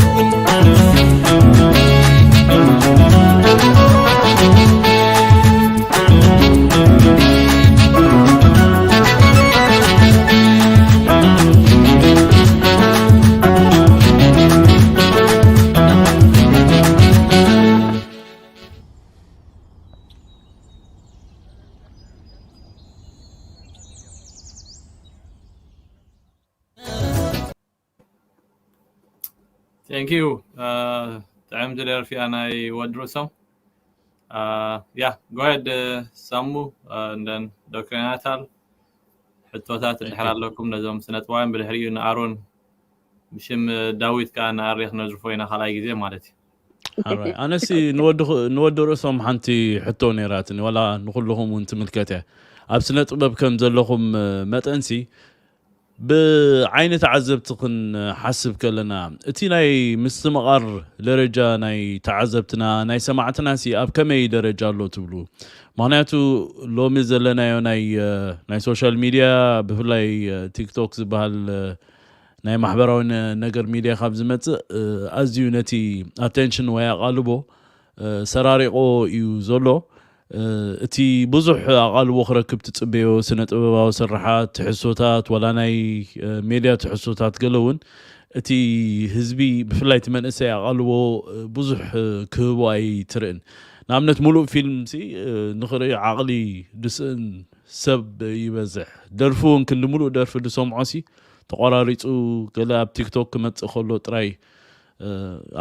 Thank you. Uh, ጥዕምቲ ደርፊ ናይ ወዲ ርእሶም። Uh, yeah, go ahead, uh, ሳሙ, uh, and then ዶክተር ናታል ሕቶታት እንድሕር ኣለኩም ነዞም ስነጥባውያን ብድሕሪኡ ንኣሮን ብሽም ዳዊት ከዓ ንኣሬ ክነዝርፎ ኢና ካልኣይ ግዜ ማለት እዩ። ኣነሲ ንወዲ ርእሶም ሓንቲ ሕቶ ነይራትኒ ዋላ ንኩልኹም እውን ትምልከት እያ። ኣብ ስነ ጥበብ ከም ዘለኹም መጠንሲ ብዓይኒ ተዓዘብቲ ክንሓስብ ከለና እቲ ናይ ምስትምቓር ደረጃ ናይ ተዓዘብትና ናይ ሰማዕትና ሲ ኣብ ከመይ ደረጃ ኣሎ ትብሉ? ምክንያቱ ሎሚ ዘለናዮ ናይ ናይ ሶሻል ሚድያ ብፍላይ ቲክቶክ ዝበሃል ናይ ማሕበራዊ ነ- ነገር ሚድያ ካብ ዝመፅእ፣ እ፣ ኣዝዩ ነቲ ኣቴንሽን ወይ ኣቓልቦ፣ እ፣ ሰራሪቆ እዩ ዘሎ። እ፣ እቲ ብዙሕ ኣቓልቦ ክረክብ ትፅበዮ ስነ ጥበባዊ ስርሓት፣ ትሕዝቶታት፣ ዋላ ናይ፣ እ፣ ሜድያ ትሕዝቶታት ገለ እውን እቲ ህዝቢ፣ ብፍላይ እቲ መንእሰይ ኣቓልቦ፣ እ፣ ብዙሕ፣ እ፣ ክህቦ ኣይትርእን። ንኣብነት፣ ሙሉእ ፊልም ሲ፣ እ፣ ንኽርኢ ዓቕሊ ድስእን ሰብ ይበዝሕ። ደርፊ እውን ክንዲ ሙሉእ ደርፊ ዝሰምዖ ሲ ተቆራሪፁ፣ ገለ ኣብ ቲክቶክ ክመፅእ ከሎ ጥራይ፣ እ፣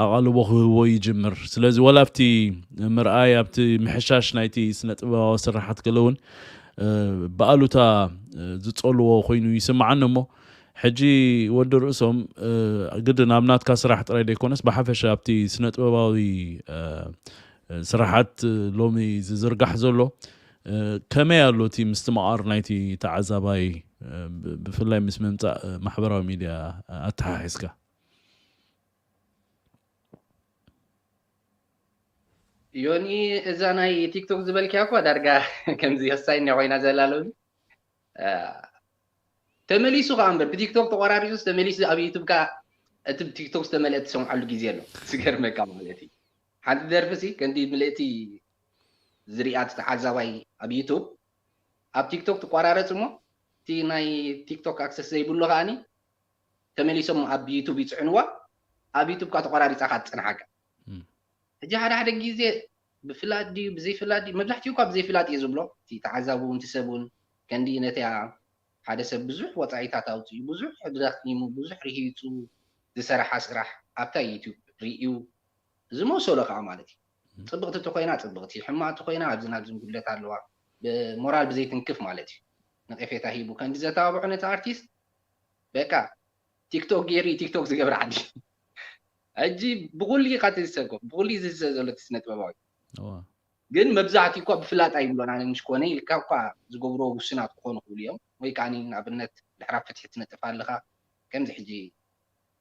ኣቓልቦ ክህቦ ይጅምር። ስለዚ ዋላ ኣብቲ ምርኣይ፣ ኣብቲ ምሕሻሽ ናይቲ ስነ ጥበባዊ ስራሓት ገለ እውን፣ እ፣ ብኣሉታ፣ እ፣ ዝፀልዎ ኮይኑ ይስምዓኒ። እሞ ሕጂ ወዲ ርእሶም፣ እ፣ ግድን ኣብ ናትካ ስራሕ ጥራይ ዘይኮነስ ብሓፈሻ ኣብቲ ስነ ጥበባዊ፣ እ፣ ስራሓት ሎሚ ዝዝርጋሕ ዘሎ፣ እ፣ ከመይ ኣሎ እቲ ምስትምቓር ናይቲ ተዓዛባይ፣ እ፣ ብ- ብፍላይ ምስ ምምፃእ፣ እ፣ ማሕበራዊ ሚድያ ኣተሓሒዝካ? ዮኒ፣ እዛ ናይ ቲክቶክ ዝበልክያ እኳ ዳርጋ ከምዚ የሳይን ኮይና ዘላ ሎሚ። እ፣ ተመሊሱ ከዓ እምበር ብቲክቶክ ተቆራሪፁስ ተመሊሱ ኣብ ዩቱብ ከዓ እቲ ብቲክቶክ ዝተመልአ ትሰምዓሉ ግዜ ኣሎ። ዝገርመካ ማለት እዩ። ሓንቲ ደርፊ ሲ ከንዲ ምልእቲ ዝሪኣ እቲ ተዓዛባይ ኣብ ዩቱብ ኣብ ቲክቶክ ትቆራረፅ እሞ እቲ ናይ ቲክቶክ ኣክሰስ ዘይብሉ ከዓኒ ተመሊሶም ኣብ ዩቱብ ይፅዕንዋ። ኣብ ዩቱብ ከዓ ተቆራሪፃ ከዓ ትፅንሓካ። እም። ሕጂ ሓደ ሓደ ግዜ ብፍላጥ ድዩ ብዘይፍላጥ ድዩ፣ መብዛሕትኡ እኳ ብዘይፍላጥ እየ ዝብሎ። እቲ ተዓዛቢ እውን እቲ ሰብ እውን ከንዲ ነቲያ ሓደ ሰብ ብዙሕ ወፃኢታት ኣውፅኡ፣ ብዙሕ ደኪሙ፣ ብዙሕ ርሂፁ ዝሰረሓ ስራሕ ኣብታ ዩቱብ ርእዩ ዝመሰሎ ከዓ ማለት እዩ። ፅብቕቲ ተኮይና ፅብቕቲ፣ ሕማቕቲ ኮይና ኣብዚ ናብዚ ጉድለት ኣለዋ፣ ብሞራል ብዘይትንክፍ ማለት እዩ። ነቄፌታ ሂቡ ከንዲ ዘተባብዖ ነቲ ኣርቲስት በቃ ቲክቶክ ገይሩ ቲክቶክ ዝገብር ዓዲ። ሕጂ ብኩሉ ኢኻ እቲ ዝሰጎ፣ ብኩሉ እዩ ዝህሰ ዘሎ እቲ ስነ ጥበባዊ። እዋ። ግን መብዛሕትኡ እኳ ብፍላጥ ኣይብሎን። ኣነ ምሽ ኮነ ኢልካ እኳ ዝገብሮ ውሱናት ክኾኑ ይኽእሉ እዮም። ወይ ከዓ ንኣብነት ድሕራ ፍትሒ ትነጥፍ ኣለኻ። ከምዚ ሕጂ፣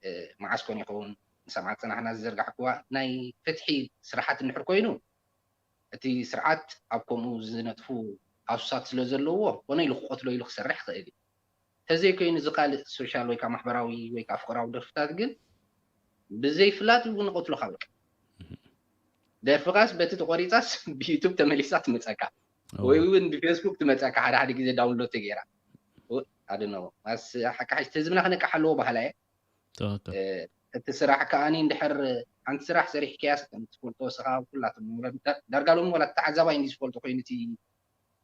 እ፣ መዓስ ኮን ይኸውን ንሰምዓ ዝፀናሕና ዝዘርጋሕክዋ ናይ ፍትሒ ስራሓት እንድሕር ኮይኑ፣ እቲ ስርዓት ኣብ ከምኡ ዝነጥፉ ኣሱሳት ስለ ዘለዎ ኮነ ኢሉ ክቐትሎ ኢሉ ክሰርሕ ይኽእል እዩ። ተዘይኮይኑ እዚ ካልእ ሶሻል ወይ ከዓ ማሕበራዊ ወይ ከዓ ፍቅራዊ ደርፍታት ግን ብዘይፍላጥ እውን ይቐትሉኻ። በቃ ደርፍኻስ በቲ ተቆሪፃስ ብዩቱብ ተመሊሳ ትመፀካ ወይ እውን ብፌስቡክ ትመፀካ። ሓደ ሓደ ግዜ ዳውንሎድ ተገይራ ኣደነ ማስ ሓቂ ሓሽ ህዝብና ክነቅሕ ኣለዎ ባህላ እየ። ትኽክል። እ፣ እቲ ስራሕ ከዓኒ እንድሕር ሓንቲ ስራሕ ሰሪሕካያስ ከም ትፈልጦ ስኻ ኩላትም ዳርጋ ሎም ወላ ተዓዛባይ እንዲ ዝፈልጦ ኮይኑ እቲ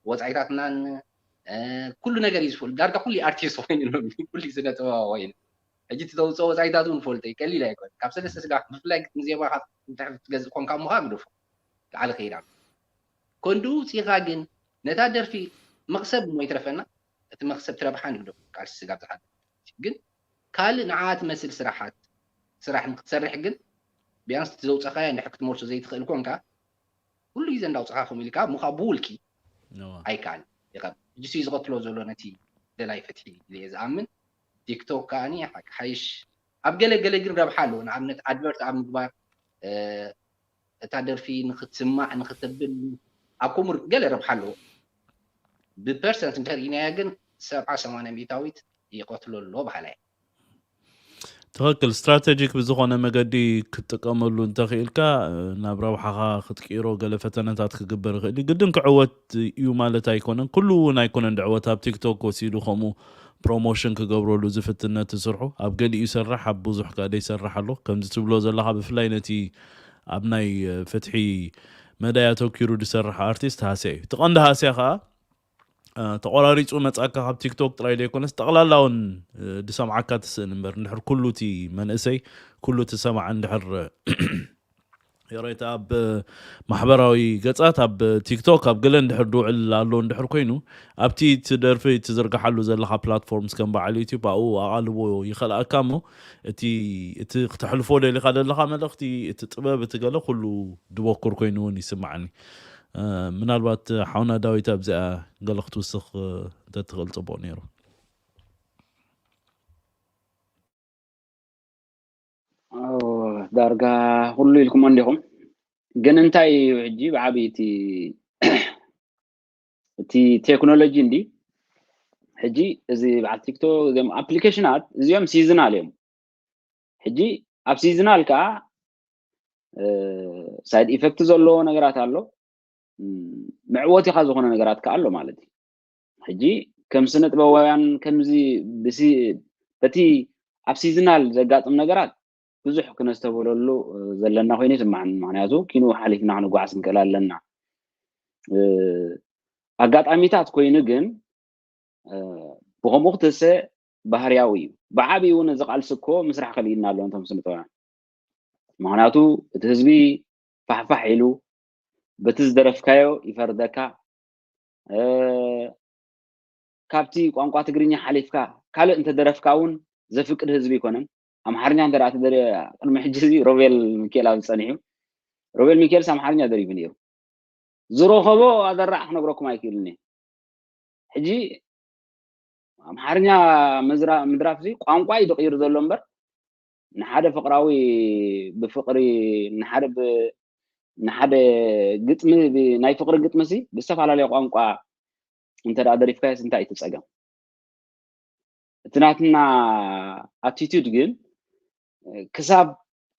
ወፃኢታትናን፣ እ፣ ኩሉ ነገር እዩ ዝፈልጥ። ዳርጋ ኩሉ ኣርቲስት ኮይኑ ሎም ኩሉ ስነ ጥበባዊ ኮይኑ ሕጂ እቲ ተውፅኦ ወፃኢታት እውን ፈልጦ እዩ። ቀሊል ኣይኮን። ካብ ሰለስተ ስጋ ብፍላይ ግጥም ዜማ ካብ እንድሕር ትገዝእ ኮንካ እሞ ከዓ ግደፎ ላዕሊ ከይዳ። ኮንዱ ውፅኢኻ ግን ነታ ደርፊ መኽሰብ እሞ ይትረፈና፣ እቲ መኽሰብ ትረብሓ ንግደፎ ቃልሲ ስጋብ ዝሓልፍ። ግን ካልእ ንዓ ትመስል ስራሓት፣ ስራሕ ንክትሰርሕ ግን ቢያንስ እቲ ዘውፀኻዮ እንድሕር ክትመልሶ ዘይትኽእል ኮንካ፣ ኩሉ ግዜ እንዳውፀኻ ከምኡ ኢልካ ምኻ ብውልቂ እዋ። ኣይከኣል ይኸብ። ሕጂ ሲ ዝቐትሎ ዘሎ ነቲ ደላይ ፍትሒ ኢለ እየ ዝኣምን። ቲክቶክ ከዓኒ ሓቂ ሓይሽ ኣብ ገለ ገለ ግን ረብሓ ኣለዎ። ንኣብነት ኣድቨርት ኣብ ምግባር፣ እ፣ እታ ደርፊ ንክትስማዕ ንክተብል ኣብ ከምኡ ገለ ረብሓ ኣለዎ። ብፐርሰንት እንተርኢናዮ ግን ሰብዓ ሰማንያ ሚእታዊት ይቐትሎ ኣሎ በሃላይ። ትኽክል። ስትራቴጂክ ብዝኾነ መገዲ ክትጥቀመሉ እንተኽኢልካ፣ እ፣ ናብ ረብሓኻ ክትቅይሮ ገለ ፈተነታት ክግበር ይኽእል እዩ። ግድን ክዕወት እዩ ማለት ኣይኮነን። ኩሉ እውን ኣይኮነን ድዕወት ኣብ ቲክቶክ ወሲዱ ከምኡ ፕሮሞሽን ክገብረሉ ዝፍትን ነቲ ስርሑ። ኣብ ገሊኡ ይሰርሕ፣ ኣብ ብዙሕ ከኣ ዘይሰርሕ ኣሎ። ከምዚ ትብሎ ዘለኻ ብፍላይ ነቲ ኣብ ናይ፣ እ፣ ፍትሒ መዳይ ኣተኪሩ ዝሰርሕ ኣርቲስት ሃስያ እዩ። እቲ ቀንዲ ሃስያ ከኣ እ፣ ተቆራሪፁ መፃካ ካብ ቲክቶክ ጥራይ ዘይኮነስ ጠቕላላ እውን፣ እ፣ ዝሰምዓካ ትስእን እምበር እንድሕር ኩሉ እቲ መንእሰይ ኩሉ እቲ ሰማዕ እንድሕር ይረይታ ኣብ ማሕበራዊ ገፃት ኣብ ቲክቶክ ኣብ ገለ እንድሕር ድውዕል ኣሎ እንድሕር ኮይኑ ኣብቲ እቲ ደርፊ ትዝርግሓሉ ዘለካ ፕላትፎርምስ ከም በዓል ዩቲዩብ ኣብኡ ኣቓልቦ ይኸልኣካ እሞ እቲ እቲ ክተሕልፎ ደሊካ ዘለካ መልእኽቲ እቲ ጥበብ እቲ ገለ ኩሉ ድበኩር ኮይኑ እውን ይስማዓኒ። እ፣ ምናልባት ሓውና ዳዊት ኣብዚኣ ገለ ክትውስኽ፣ እ፣ እንተትኽእል ጽቡቕ ነይሩ። ኣዎ፣ ዳርጋ ኩሉ ኢልኩሞ እንዲኹም። ግን እንታይ እዩ ሕጂ ብዓብይ እቲ እቲ ቴክኖሎጂ እንዲ ሕጂ እዚ በዓል ቲክቶክ እዚኦም ኣፕሊኬሽናት እዚኦም ሲዝናል እዮም። ሕጂ ኣብ ሲዝናል ከዓ ሳይድ ኢፈክት ዘለዎ ነገራት ኣሎ፣ መዕወቲኻ ዝኾነ ነገራት ከዓ ኣሎ ማለት እዩ። ሕጂ ከም ስነ ጥበባውያን ከምዚ በቲ ኣብ ሲዝናል ዘጋጥም ነገራት ብዙሕ ክነስተብህለሉ ዘለና ኮይኑ ይስማዓኒ። ምክንያቱ ኪኑ ሓሊፍና ክንጓዓስ ንክእል ኣለና። ኣጋጣሚታት ኮይኑ ግን ብከምኡ ክትሰ ባህርያዊ እዩ። ብዓብኡ እውን እዚ ቃልሲ እኮ ምስራሕ ከልኢና ኣሎ ነቶም ስነ ጥበባውያን። ምክንያቱ እቲ ህዝቢ ፋሕፋሕ ኢሉ በቲ ዝደረፍካዮ ይፈርደካ። ካብቲ ቋንቋ ትግርኛ ሓሊፍካ ካልእ እንተደረፍካ እውን ዘፍቅድ ህዝቢ ኣይኮነን። ኣምሓርኛ እንተ ደኣ ትደርዮ ቅድሚ ሕጂ እዚ ሮቤል ሚካኤል ኣብ ዝጸኒሑ፣ ሮቤል ሚካኤልስ ኣምሓርኛ ደሪፉ ነይሩ። ዝረኸቦ ኣደራዕ ክነግረኩም ኣይክእልን እየ። ሕጂ ኣምሓርኛ ምድራፍ እዚ ቋንቋ እዩ ዝቕይር ዘሎ እምበር ንሓደ ፍቕራዊ ብፍቕሪ ንሓደ ንሓደ ግጥሚ ናይ ፍቕሪ ግጥሚ ሲ ብዝተፈላለየ ቋንቋ እንተ ደኣ ደሪፍካዮስ እንታይ እዩ እቲ ጸገም? እቲ ናትና ኣቲቱድ ግን ክሳብ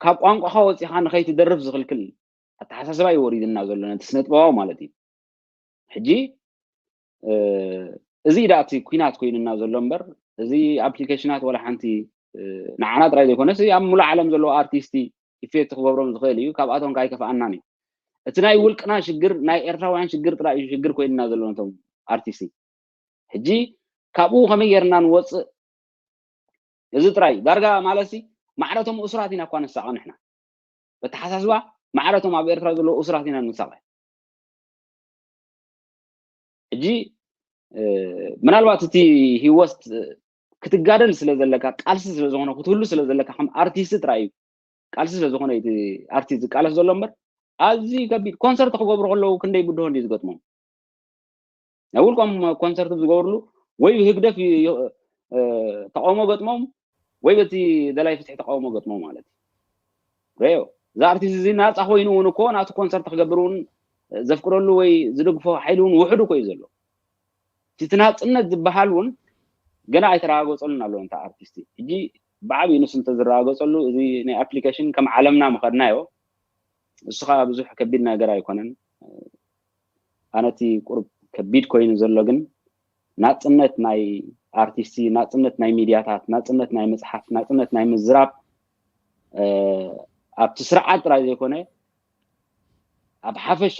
ካብ ቋንቋኻ ወፂኻ ንኸይትደርፍ ዝኽልክል ኣተሓሳስባ እዩ ወሪድና ዘሎ ነቲ ስነ ጥበባዊ ማለት እዩ። ሕጂ እዚ ዳ እቲ ኩናት ኮይኑና ዘሎ እምበር እዚ ኣፕሊኬሽናት ወላ ሓንቲ ንዓና ጥራይ ዘይኮነስ ኣብ ሙሉእ ዓለም ዘለዎ ኣርቲስቲ ኢፌክት ክገብሮም ዝኽእል እዩ። ካብኣቶም ከዓ ኣይከፍኣናን እዩ። እቲ ናይ ውልቅና ሽግር ናይ ኤርትራውያን ሽግር ጥራይ እዩ ሽግር ኮይኑና ዘሎ ነቶም ኣርቲስቲ። ሕጂ ካብኡ ከመይ ጌርና ንወፅእ? እዚ ጥራይ ዳርጋ ማለት ሲ ማዕረቶም እሱራት ኢና እኳ ንሳቐ ንሕና በተሓሳስባ ማዕረቶም ኣብ ኤርትራ ዘለዉ እሱራት ኢና ንሳቐ። ሕጂ ምናልባት እቲ ህይወት ክትጋደል ስለ ዘለካ ቃልሲ ስለ ዝኾነ ክትህሉ ስለ ዘለካ ከም ኣርቲስት ጥራይ እዩ ቃልሲ ስለ ዝኾነ እቲ ኣርቲስት ዝቃለስ ዘሎ እምበር ኣዝዩ ከቢድ ኮንሰርት ክገብሩ ከለዉ ክንደይ ብድሆ እንዲ ዝገጥሞም ናይ ውልቆም ኮንሰርት ዝገብርሉ ወይ ብህግደፍ ተቃውሞ ገጥሞም ወይ በቲ ደላይ ፍትሒ ተቃውሞ ገጥሞም ማለት እዩ። ሪዮ እዚ ኣርቲስት እዚ ናፃ ኮይኑ እውን እኮ ናቱ ኮንሰርት ክገብር እውን ዘፍቅደሉ ወይ ዝደግፎ ሓይሊ እውን ውሕዱ እኮ እዩ ዘሎ። እቲ ናፅነት ዝበሃል እውን ገና ኣይተረጋገፀሉን ኣሎ እንተ ኣርቲስቲ ሕጂ ብዓብዩ ንሱ እንተዝረጋገፀሉ እዚ ናይ ኣፕሊኬሽን ከም ዓለምና ምኸድናዮ እሱ ከዓ ብዙሕ ከቢድ ነገር ኣይኮነን። ኣነቲ ቁርብ ከቢድ ኮይኑ ዘሎ ግን ናፅነት ናይ ኣርቲስቲ ናፅነት ናይ ሚድያታት ናፅነት ናይ መፅሓፍ ናፅነት ናይ ምዝራብ ኣብቲ ስርዓት ጥራይ ዘይኮነ ኣብ ሓፈሻ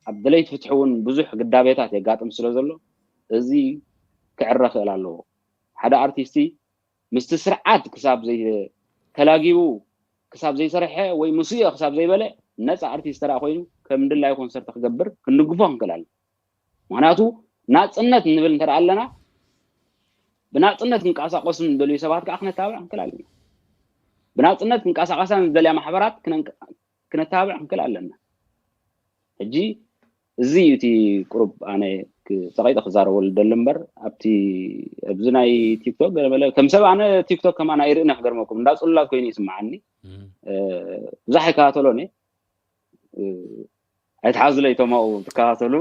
ኣብ ደለይቲ ፍትሒ እውን ብዙሕ ግዳቤታት የጋጥም ስለ ዘሎ እዚ ክዕረ ክእል ኣለዎ። ሓደ ኣርቲስቲ ምስቲ ስርዓት ክሳብ ተላጊቡ ክሳብ ዘይሰርሐ ወይ ምስኡ ክሳብ ዘይበለ ነፃ ኣርቲስት ተደኣ ኮይኑ ከም ድላዩ ኮንሰርት ክገብር ክንድግፎ ክንክእል ኣለና። ምክንያቱ ናፅነት ንብል እንተ ኣለና ብናፅነት ክንቀሳቀሱ ንደልዩ ሰባት ከዓ ክነታብዕ ክንክእል ኣለና። ብናፅነት ክንቀሳቀሳ ንደልያ ማሕበራት ክነታብዕ ክንክእል ኣለና። ሕጂ እዚ እዩ እቲ ቁሩብ ኣነ ጸቂጠ ክዛረበሉ ደሊ እምበር ኣብቲ ኣብዚ ናይ ቲክቶክ ገለመለ ከም ሰብ ኣነ ቲክቶክ ከማን ኣይርእን ክገርመኩም እንዳ ጽሉላት ኮይኑ ይስምዓኒ። ብዙሕ ኣይከታተሎን እየ። ኣይትሓዙለይ እቶም ኣብኡ ትከታተሉ።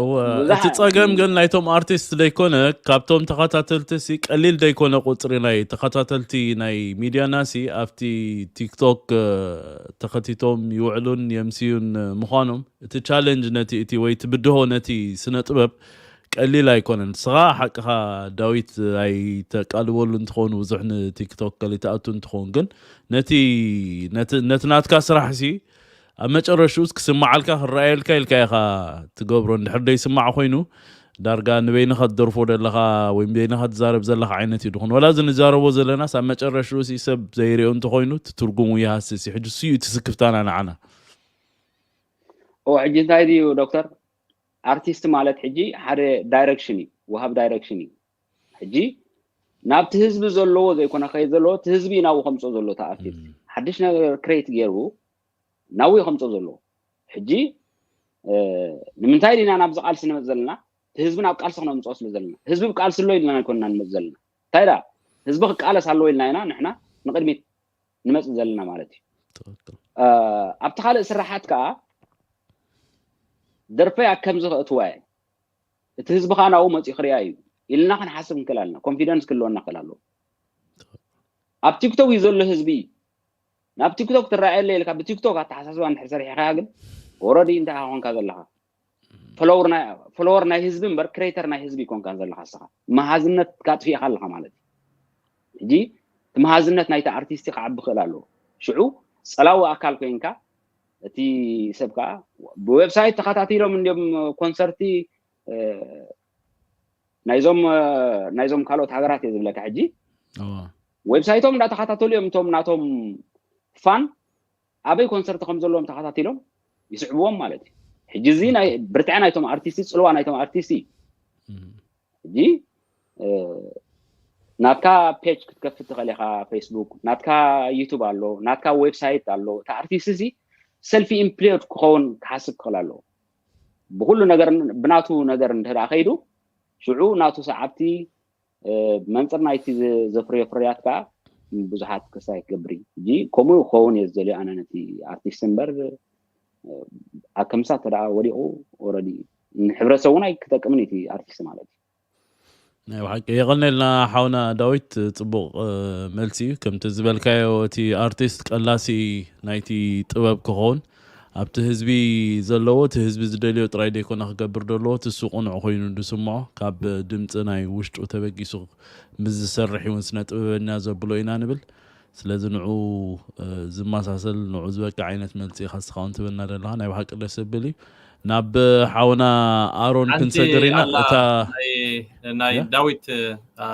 እወ፣ ብዙሕ እቲ ጸገም ግን ናይቶም ኣርቲስት ደይኮነ ካብቶም ተኸታተልቲ ሲ ቀሊል ደይኮነ ቁጽሪ ናይ ተኸታተልቲ ናይ ሚድያና ሲ ኣብቲ ቲክቶክ ተኸቲቶም ይውዕሉን የምስዩን ምዃኖም እቲ ቻለንጅ ነቲ እቲ ወይ እቲ ብድሆ ነቲ ስነ ጥበብ ቀሊል ኣይኮነን። ንስኻ ሓቅኻ ዳዊት ኣይተቃልበሉ እንትኾኑ ብዙሕ ንቲክቶክ ከሊትኣቱ እንትኾን ግን ነቲ ነቲ ናትካ ስራሕ ሲ ኣብ መጨረሽኡስ ክስምዓልካ ክረኣየልካ ኢልካ ኢኻ ትገብሮ። እንድሕር ደይስማዕ ኮይኑ ዳርጋ ንበይንኻ ትደርፎ ዘለኻ ወይ ንበይንኻ ትዛረብ ዘለኻ ዓይነት እዩ ድኾን። ወላ እዚ ንዛረቦ ዘለናስ ኣብ መጨረሽኡስ ሰብ ዘይሪኦ እንተኾይኑ እቲ ትርጉሙ ይሃስስ እዩ። ሕጂ እሱ እዩ እቲ ስክፍታና ንዓና። ኦ ሕጂ እንታይ ድዩ ዶክተር? ኣርቲስት ማለት ሕጂ ሓደ ዳይረክሽን እዩ፣ ወሃብ ዳይረክሽን እዩ። ሕጂ ናብቲ ህዝቢ ዘለዎ ዘይኮነ ከይድ ዘለዎ እቲ ህዝቢ ናብኡ ከምፅኦ ዘሎ እቲ ኣርቲስት ሓድሽ ነገር ክሬት ገይሩ ናብኡ ከምፅኦ ዘለዎ። ሕጂ ንምንታይ ዲና ናብዚ ቃልሲ ንመፅ ዘለና? እቲ ህዝቢ ናብ ቃልሲ ክነምፅኦ ስለ ዘለና። ህዝቢ ብቃልሲ ኣሎ ኢልና ኣይኮንና ንመፅ ዘለና። እንታይ ዳ ህዝቢ ክቃለስ ኣለዎ ኢልና ኢና ንሕና ንቅድሚት ንመፅእ ዘለና ማለት እዩ። ኣብቲ ካልእ ስራሓት ከዓ ደርፈያ ከምዚ ከእትዋ እየ። እቲ ህዝቢ ከዓ ናብኡ መፅኡ ክሪኣ እዩ። ኢልና ክንሓስብ ንክእል ኣለና። ኮንፊደንስ ክህልወና ክእል ኣለዎ። ኣብ ቲክቶክ እዩ ዘሎ ህዝቢ እዩ። ናብ ቲክቶክ ትረኣየለ ኢልካ ብቲክቶክ ኣተሓሳስባ እንድሕር ሰሪሕካ ግን ኦረዲ እንታይ ኮንካ ዘለካ? ፎሎወር ናይ ህዝቢ እምበር ክሬተር ናይ ህዝቢ ይኮንካን ዘለካ። ንስኻ መሃዝነት ካጥፊእካ ኣለካ ማለት እዩ። ሕጂ እቲ መሃዝነት ናይቲ ኣርቲስቲ ክዓቢ ክእል ኣለዎ። ሽዑ ፀላዊ ኣካል ኮይንካ እቲ ሰብ ከዓ ብዌብሳይት ተኸታቲሎም እንዲም ኮንሰርት ናይዞም ናይዞም ካልኦት ሃገራት እየ ዝብለካ። ሕጂ ዌብሳይቶም እንዳተኸታተሉ እዮም እቶም ናቶም ፋን ኣበይ ኮንሰርት ከም ዘለዎም ተኸታቲሎም ይስዕብዎም ማለት እዩ። ሕጂ እዚ ናይ ብርትዐ ናይቶም ኣርቲስቲ፣ ፅልዋ ናይቶም ኣርቲስቲ እዩ። ሕጂ ናትካ ፔጅ ክትከፍት ትኽእል ኢኻ ፌስቡክ፣ ናትካ ዩቱብ ኣሎ፣ ናትካ ዌብሳይት ኣሎ። እቲ ኣርቲስት እዚ ሰልፊ ኢምፕሎይድ ክኸውን ክሓስብ ክኽእል ኣለዎ። ብኩሉ ነገር ብናቱ ነገር እንተ ከይዱ ሽዑ ናቱ ሰዓብቲ መንፅር ናይቲ ዘፍርዮ ፍርያት ከዓ ብዙሓት ክሳይ ክገብር እዩ። ሕጂ ከምኡ ክኸውን እየ ዝደልዮ ኣነ ነቲ ኣርቲስት እምበር ኣከምሳ ተደኣ ወዲቑ ኦረዲ ንሕብረተሰብ እውን ኣይክጠቅምን እቲ ኣርቲስት ማለት እዩ። ናይ ብሓቂ የቐነልና ሓውና ዳዊት፣ ፅቡቕ መልሲ እዩ። ከምቲ ዝበልካዮ እቲ ኣርቲስት ቀላሲ ናይቲ ጥበብ ክኸውን ኣብቲ ህዝቢ ዘለዎ እቲ ህዝቢ ዝደልዮ ጥራይ ዘይኮነ ክገብር ዘለዎ እቲ እሱ ቅኑዕ ኮይኑ ዝስምዖ ካብ ድምፂ ናይ ውሽጡ ተበጊሱ ምስ ዝሰርሕ እውን ስነ ጥበበኛ ዘብሎ ኢና ንብል። ስለዚ ንዑ ዝመሳሰል ንዑ ዝበቅዕ ዓይነት መልሲ ኢኻ ንስኻ እውን ትበና ዘለኻ ናይ ብሓቂ ደስ ዘብል እዩ። ናብ ሓውና ኣሮን ሓንቲ ክንሰግር ኢና። ኣላ እታ ናይ- ናይ ያ? ዳዊት ኣ፣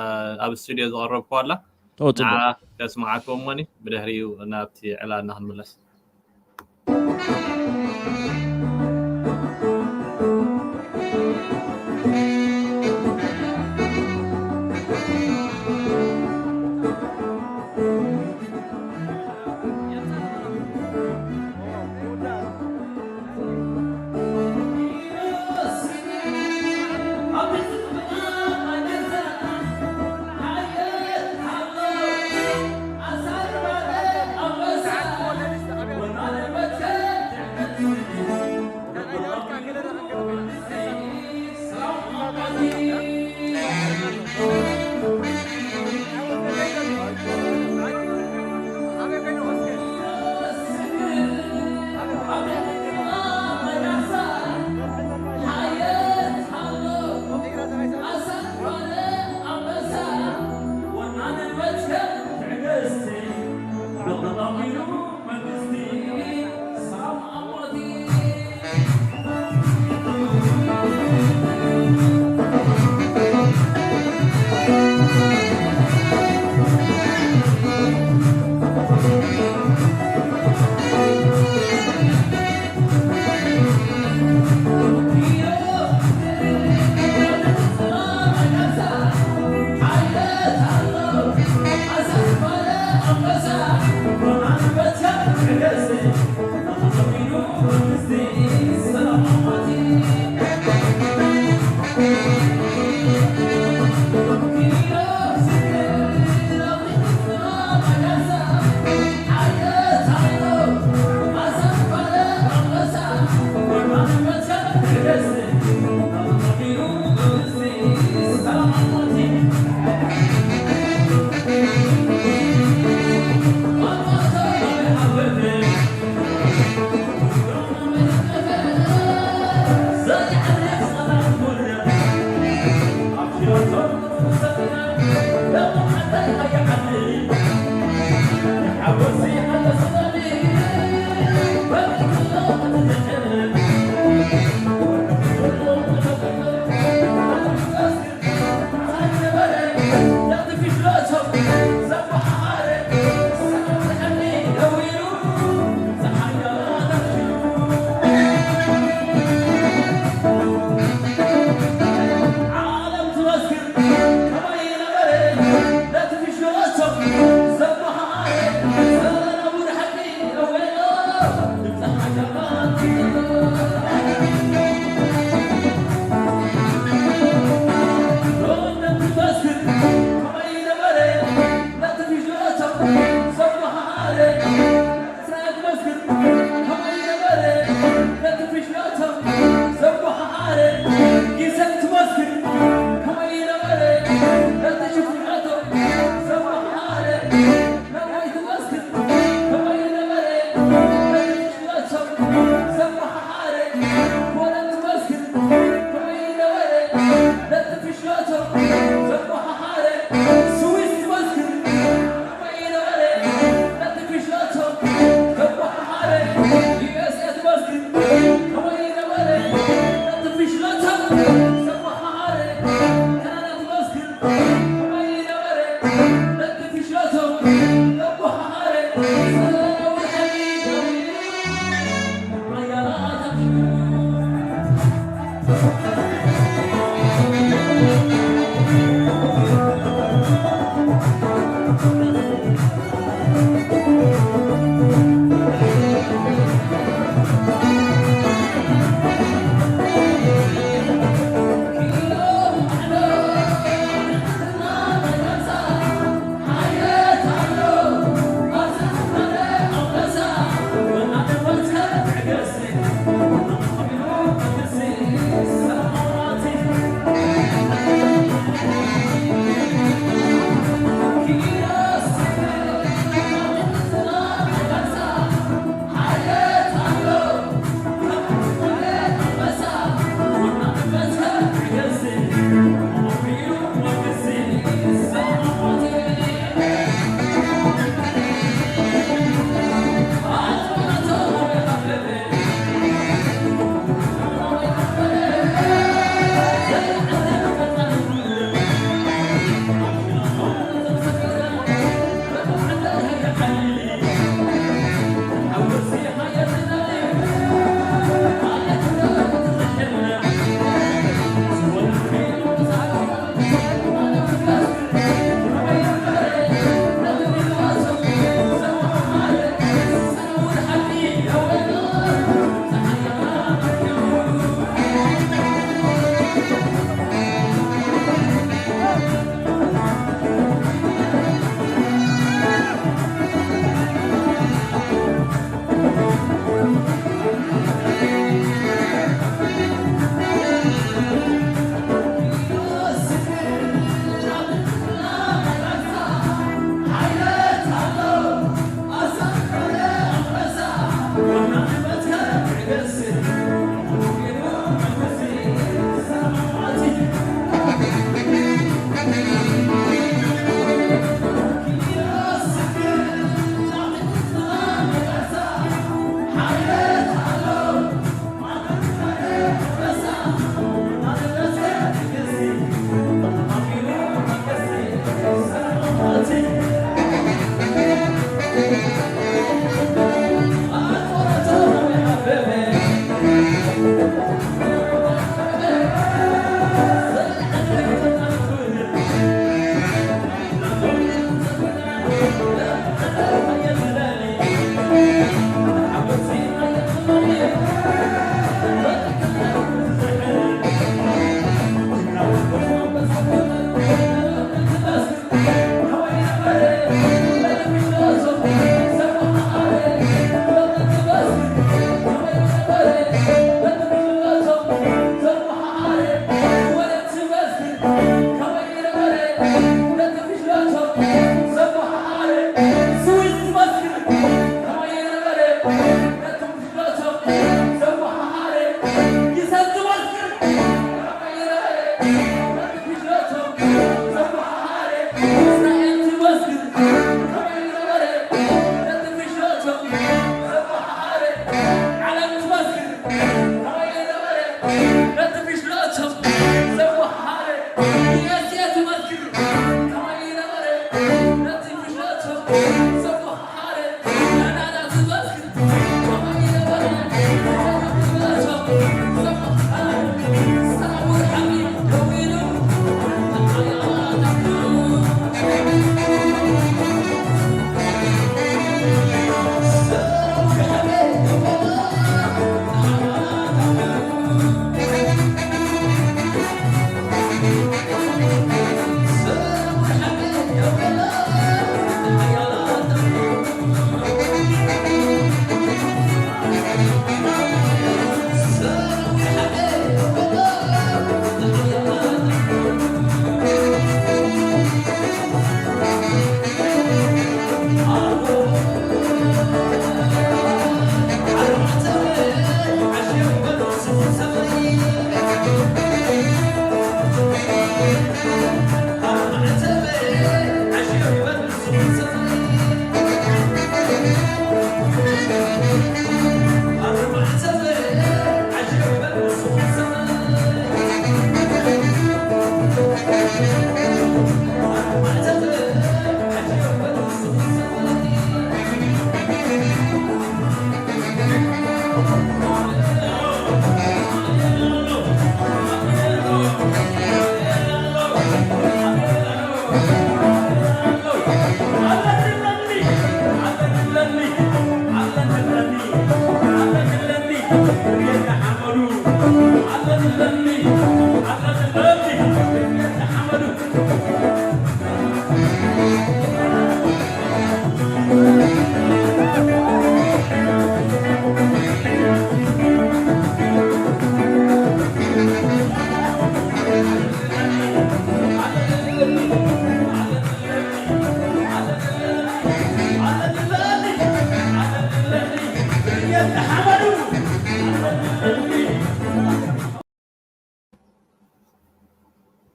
ኣብ ስቱዲዮ ዝቐረብኩ ኣላ ኦ፣ ጽቡቕ። ንዓ ከስምዓክዎ እሞኒ ብድሕሪኡ ናብቲ ዕላልና ክንምለስ።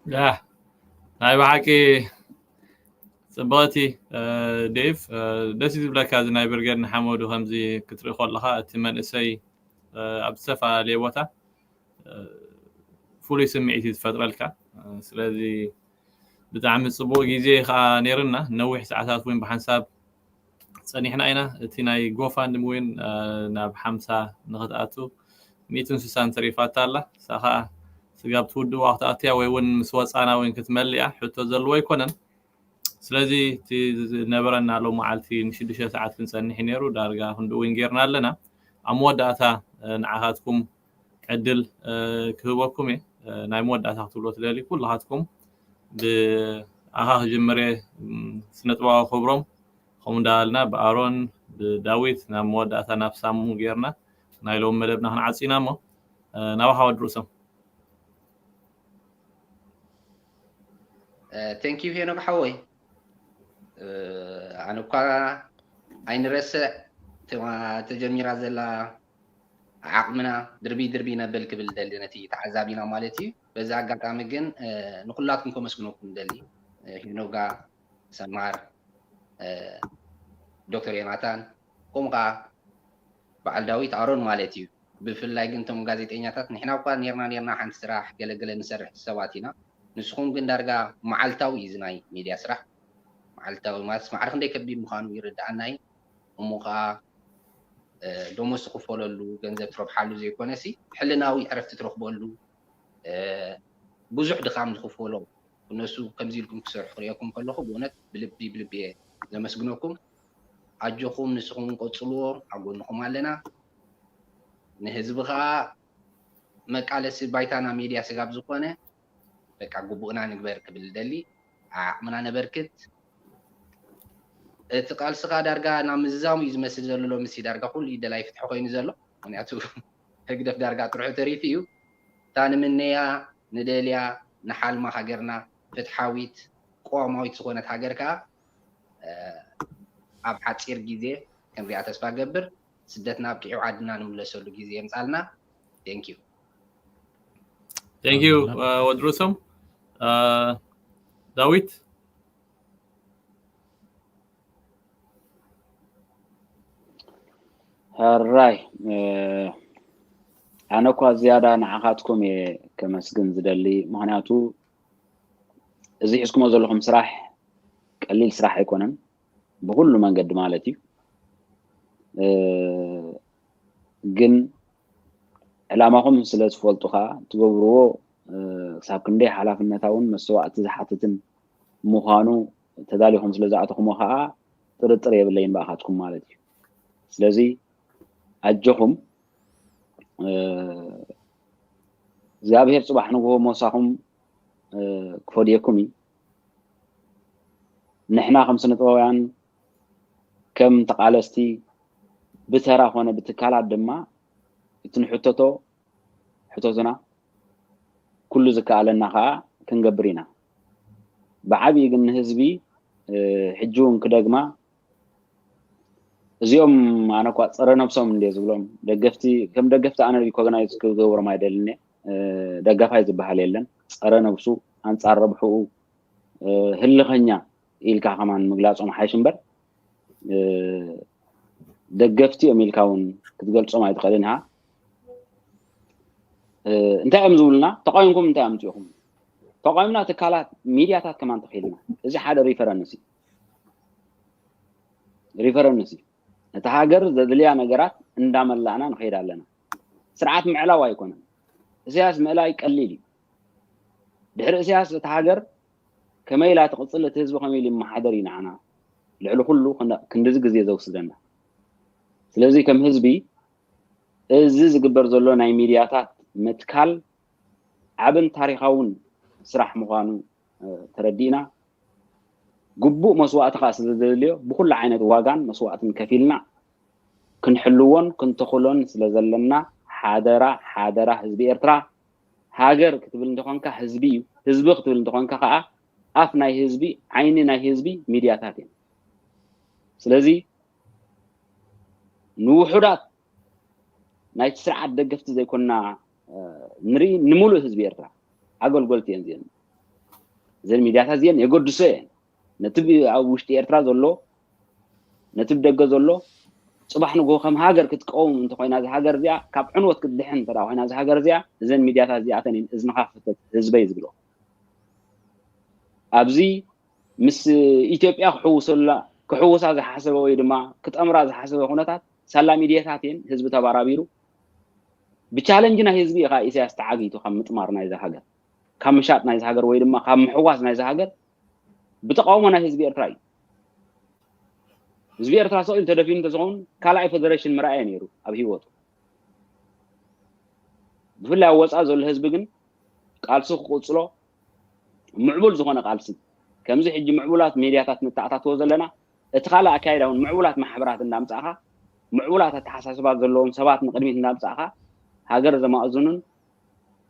ያ ናይ ብሓቂ ጽብቕቲ ዴቭ፣ ደስ እዩ ዝብለካ። እዚ ናይ ብርጌድ ንሓመዱ ከምዚ ክትርኢ ከለኻ፣ እቲ መንእሰይ ኣብ ዝተፈላለየ ቦታ ፍሉይ ስምዒት እዩ ዝፈጥረልካ። ስለዚ ብጣዕሚ ጽቡቕ ግዜ ከዓ ነይርና። ነዊሕ ሰዓታት እውን ብሓንሳብ ጸኒሕና ኢና። እቲ ናይ ጎፋንድሚ እውን ናብ ሓምሳ ንኽትኣቱ ሚእትን ስሳን ተሪፋታ ኣላ። ንሳ ከዓ ስጋብ ትውድእ ዋክትኣትያ ወይ እውን ምስ ወፃና እውን ክትመልእ እያ። ሕቶ ዘለዎ ኣይኮነን። ስለዚ እቲ ዝነበረና ሎም መዓልቲ ንሽዱሽተ ሰዓት ክንጸንሕ እዩ ነይሩ። ዳርጋ ክንድኡ እውን ጌርና ኣለና። ኣብ መወዳእታ ንዓኻትኩም ዕድል ክህበኩም እየ። ናይ መወዳእታ ክትብሎ ትደሊ ኩልኻትኩም ብኣኻ ክጅምር እየ። ስነጥበባዊ ክብሮም ከምኡ እንዳበልና ብኣሮን ብዳዊት ናብ መወዳእታ ናብ ሳሙ ጌርና ናይ ሎም መደብና ክንዓጽ ኢና እሞ ናባኻ ወዲ ርእሶም። Thank you ሄኖክ ሓወይ። ኣነ እኳ ኣይንረስዕ ተጀሚራ ዘላ ዓቕምና ድርቢ ድርቢ ነብል ክብል ደሊ ነቲ ተዓዛቢና ማለት እዩ። በዚ ኣጋጣሚ ግን ንኩላትኩም ከመስግነኩም ደሊ ሄኖጋ፣ ሰማር፣ ዶክተር ዮናታን ከምኡ ከዓ በዓል ዳዊት ኣሮን ማለት እዩ። ብፍላይ ግን እቶም ጋዜጠኛታት ንሕና እኳ ኔርና ኔርና ሓንቲ ስራሕ ገለገለ ንሰርሕ ሰባት ኢና። ንስኹም ግን ዳርጋ መዓልታዊ እዩ እዚ ናይ ሚድያ ስራሕ። መዓልታዊ ማለት ማዕረ ክንደይ ከቢድ ምዃኑ ይርድኣና እዩ። እሞ ከዓ ደሞዝ ትኽፈለሉ፣ ገንዘብ ትረብሓሉ ዘይኮነሲ ሕልናዊ ዕረፍቲ ትረኽበሉ፣ ብዙሕ ድኻም ዝኽፈሎ እነሱ ከምዚ ኢልኩም ክሰርሑ ክርእየኩም ከለኹ ብእውነት ብልቢ ብልቢ እየ ዘመስግነኩም። ኣጆኹም፣ ንስኹም ቀጽልዎ፣ ኣብ ጎንኹም ኣለና። ንህዝቢ ከዓ መቃለሲ ባይታና ሚድያ ስጋብ ዝኾነ በቃ ግቡእና ንግበር ክብል ደሊ፣ ዓቕምና ነበርክት። እቲ ቃልስኻ ዳርጋ ናብ ምዝዛሙ እዩ ዝመስል ዘሎ ሎምሲ፣ ዳርጋ ኩሉ እዩ ደላይ ፍትሒ ኮይኑ ዘሎ። ምክንያቱ ህግደፍ ዳርጋ ጥርሑ ተሪፉ እዩ። እታ ንምነያ ንደልያ ንሓልማ ሃገርና ፍትሓዊት ቅዋማዊት ዝኾነት ሃገር ከዓ ኣብ ሓፂር ግዜ ክንሪኣ ተስፋ ገብር። ስደትና ኣብቂዑ ዓድና ንምለሰሉ ግዜ የምፃልና። Thank you። Thank you ወድሩሶም። ዳዊት። ሕራይ ኣነ እኳ ዝያዳ ንዓኻትኩም እየ ከመስግን ዝደሊ። ምክንያቱ እዚ ሒዝኩሞ ዘለኹም ስራሕ ቀሊል ስራሕ ኣይኮነን፣ ብኩሉ መንገዲ ማለት እዩ። ግን ዕላማኹም ስለ ዝፈልጡ ከዓ ትገብርዎ ክሳብ ክንደይ ሓላፍነታውን መስዋእቲ ዝሓትትን ምዃኑ ተዳሊኹም ስለ ዝኣተኹሞ ከዓ ጥርጥር የብለይን ብኣኻትኩም ማለት እዩ። ስለዚ ኣጆኹም፣ እግዚኣብሔር ፅባሕ ንግሆ ሞሳኹም ክፈድየኩም እዩ። ንሕና ከም ስነጥበባውያን ከም ተቓለስቲ ብተራ ኮነ ብትካላት ድማ እቲ ንሕተቶ ሕተቱና፣ ኩሉ ዝከኣለና ከዓ ክንገብር ኢና። ብዓብዪ ግን ንህዝቢ ሕጂ እውን ክደግማ እዚኦም ኣነ እኳ ፀረ ነብሶም እንደ ዝብሎም ደገፍቲ ከም ደገፍቲ ኣነ ሪኮግናይዝ ክገብሮም ኣይደልን። ደጋፋይ ዝበሃል የለን። ፀረ ነብሱ ኣንፃር ረብሕኡ ህልኸኛ ኢልካ ከማን ምግላፆም ሓይሽ እምበር ደገፍቲ እዮም ኢልካ እውን ክትገልፆም ኣይትኽእልን ኢኻ። እንታይ እዮም ዝብሉና? ተቃዊምኩም እንታይ ኣምፅእኹም? ተቃዊምና ትካላት ሚድያታት ከማን ተኽኢልና። እዚ ሓደ ሪፈረንስ እዩ። ሪፈረንስ እዩ። ነቲ ሃገር ዘድልያ ነገራት እንዳመላእና ንኸይድ ኣለና። ስርዓት ምዕላው ኣይኮነን። እስያስ ምእላይ ቀሊል እዩ። ድሕሪ እስያስ እቲ ሃገር ከመይ ኢላ ትቕፅል፣ እቲ ህዝቢ ከመይ ኢሉ ይመሓደር እዩ ንዓና ልዕሊ ኩሉ ክንድዚ ግዜ ዘውስደና። ስለዚ ከም ህዝቢ እዚ ዝግበር ዘሎ ናይ ሚድያታት ምትካል ዓብን ታሪኻውን ስራሕ ምዃኑ ተረዲእና፣ ግቡእ መስዋእቲ ከዓ ስለ ዘድልዮ ብኩሉ ዓይነት ዋጋን መስዋእትን ከፊልና ክንሕልዎን ክንተኽሎን ስለ ዘለና ሓደራ ሓደራ ህዝቢ ኤርትራ፣ ሃገር ክትብል እንተኾንካ ህዝቢ እዩ፣ ህዝቢ ክትብል እንተኾንካ ከዓ ኣፍ ናይ ህዝቢ ዓይኒ ናይ ህዝቢ ሚድያታት እዮም። ስለዚ ንውሑዳት ናይቲ ስርዓት ደገፍቲ ዘይኮንና ንርኢ፣ ንምሉእ ህዝቢ ኤርትራ ኣገልገልቲ እዮም እዚኦም። እዘን ሚድያታት እዚአን የገድሶ እየን። ነቲ ብ- ኣብ ውሽጢ ኤርትራ ዘሎ፣ ነቲ ብደገ ዘሎ፣ ጽባሕ ንግሆ ከም ሃገር ክትቀውም እንተኾይና፣ እዛ ሃገር እዚኣ ካብ ዕንወት ክትድሕን እንተ ኮይና፣ እዛ ሃገር እዚኣ፣ እዘን ሚድያታት እዚኣተን እየን እዝንኻ ክፍተት ህዝበይ ዝብሎ። ኣብዚ ምስ ኢትዮጵያ ክሕውሰላ ክሕውሳ ዝሓሰበ ወይ ድማ ክጠምራ ዝሓሰበ ኩነታት ሳላ ሚድያታት እየን ህዝቢ ተባራቢሩ። ብቻለንጅ ናይ ህዝቢ ኢኻ ኢሳያስ ተዓጊቱ ካብ ምጥማር ናይዛ ሃገር፣ ካብ ምሻጥ ናይዛ ሃገር ወይ ድማ ካብ ምሕዋስ ናይዛ ሃገር ብተቃውሞ ናይ ህዝቢ ኤርትራ እዩ። ህዝቢ ኤርትራ ሰቕ ኢሉ ተደፊኑ እንተዝኸውን ካልኣይ ፌደሬሽን ምርኣየ ነይሩ ኣብ ህይወቱ። ብፍላይ ኣብ ወፃእ ዘሎ ህዝቢ ግን ቃልሱ ክቕፅሎ ምዕቡል ዝኾነ ቃልሲ፣ ከምዚ ሕጂ ምዕቡላት ሚድያታት ንተኣታትዎ ዘለና፣ እቲ ካልእ ኣካይዳ እውን ምዕቡላት ማሕበራት እንዳምፃእኻ፣ ምዕቡላት ኣተሓሳስባት ዘለዎም ሰባት ንቅድሚት እንዳምፃእኻ፣ ሃገር ዘማእዝኑን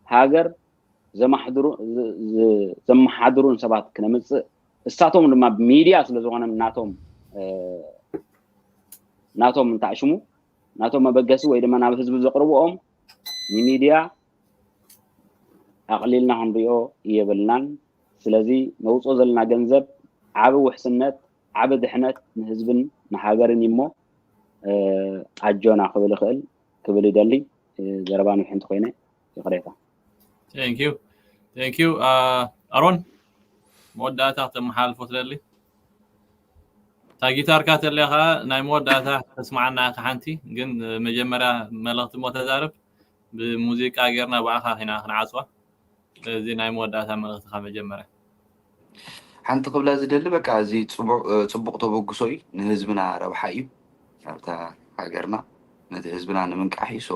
ሃገር ዘማሕድሩ- ዝ- ዝ- ዘመሓድሩን ሰባት ክነምፅእ፣ እሳቶም ድማ ብሚድያ ስለ ዝኾነ ናቶም እ፣ ናቶም እንተኣሽሙ፣ ናቶም መበገሲ ወይ ድማ ናብ ህዝቢ ዘቕርብኦም ንሚድያ ኣቕሊልና ክንሪኦ የብልናን። ስለዚ ነውፅኦ ዘለና ገንዘብ ዓቢ ውሕስነት፣ ዓቢ ድሕነት ንህዝብን ንሃገርን እዩ እሞ፣ እ፣ ኣጆና ክብል ይኽእል፣ ክብል ይደሊ። እ፣ ዘረባ ንውሕ እንተኮይነ ይቕሬታ። Thank you. Thank you. ኣሮን፣ መወዳእታ ክተመሓላልፎ ትደሊ? እታ ጊታርካ ተለካ ናይ መወዳእታ ተስማዓና ኢኻ ሓንቲ፣ ግን መጀመርያ መልእኽቲ እሞ ተዛረብ፣ ብሙዚቃ ጌርና ብኣኻ ኢና ክንዓጽዋ። ስለዚ ናይ መወዳእታ መልእኽትኻ መጀመርያ። ሓንቲ ክብላ ዝደሊ፣ በቃ፣ እዚ ጽቡቕ ጽቡቕ ተበግሶ እዩ፣ ንህዝብና ረብሓ እዩ፣ ኣብታ ሃገርና ነቲ ህዝብና ንምንቃሕ እዩ። ሶ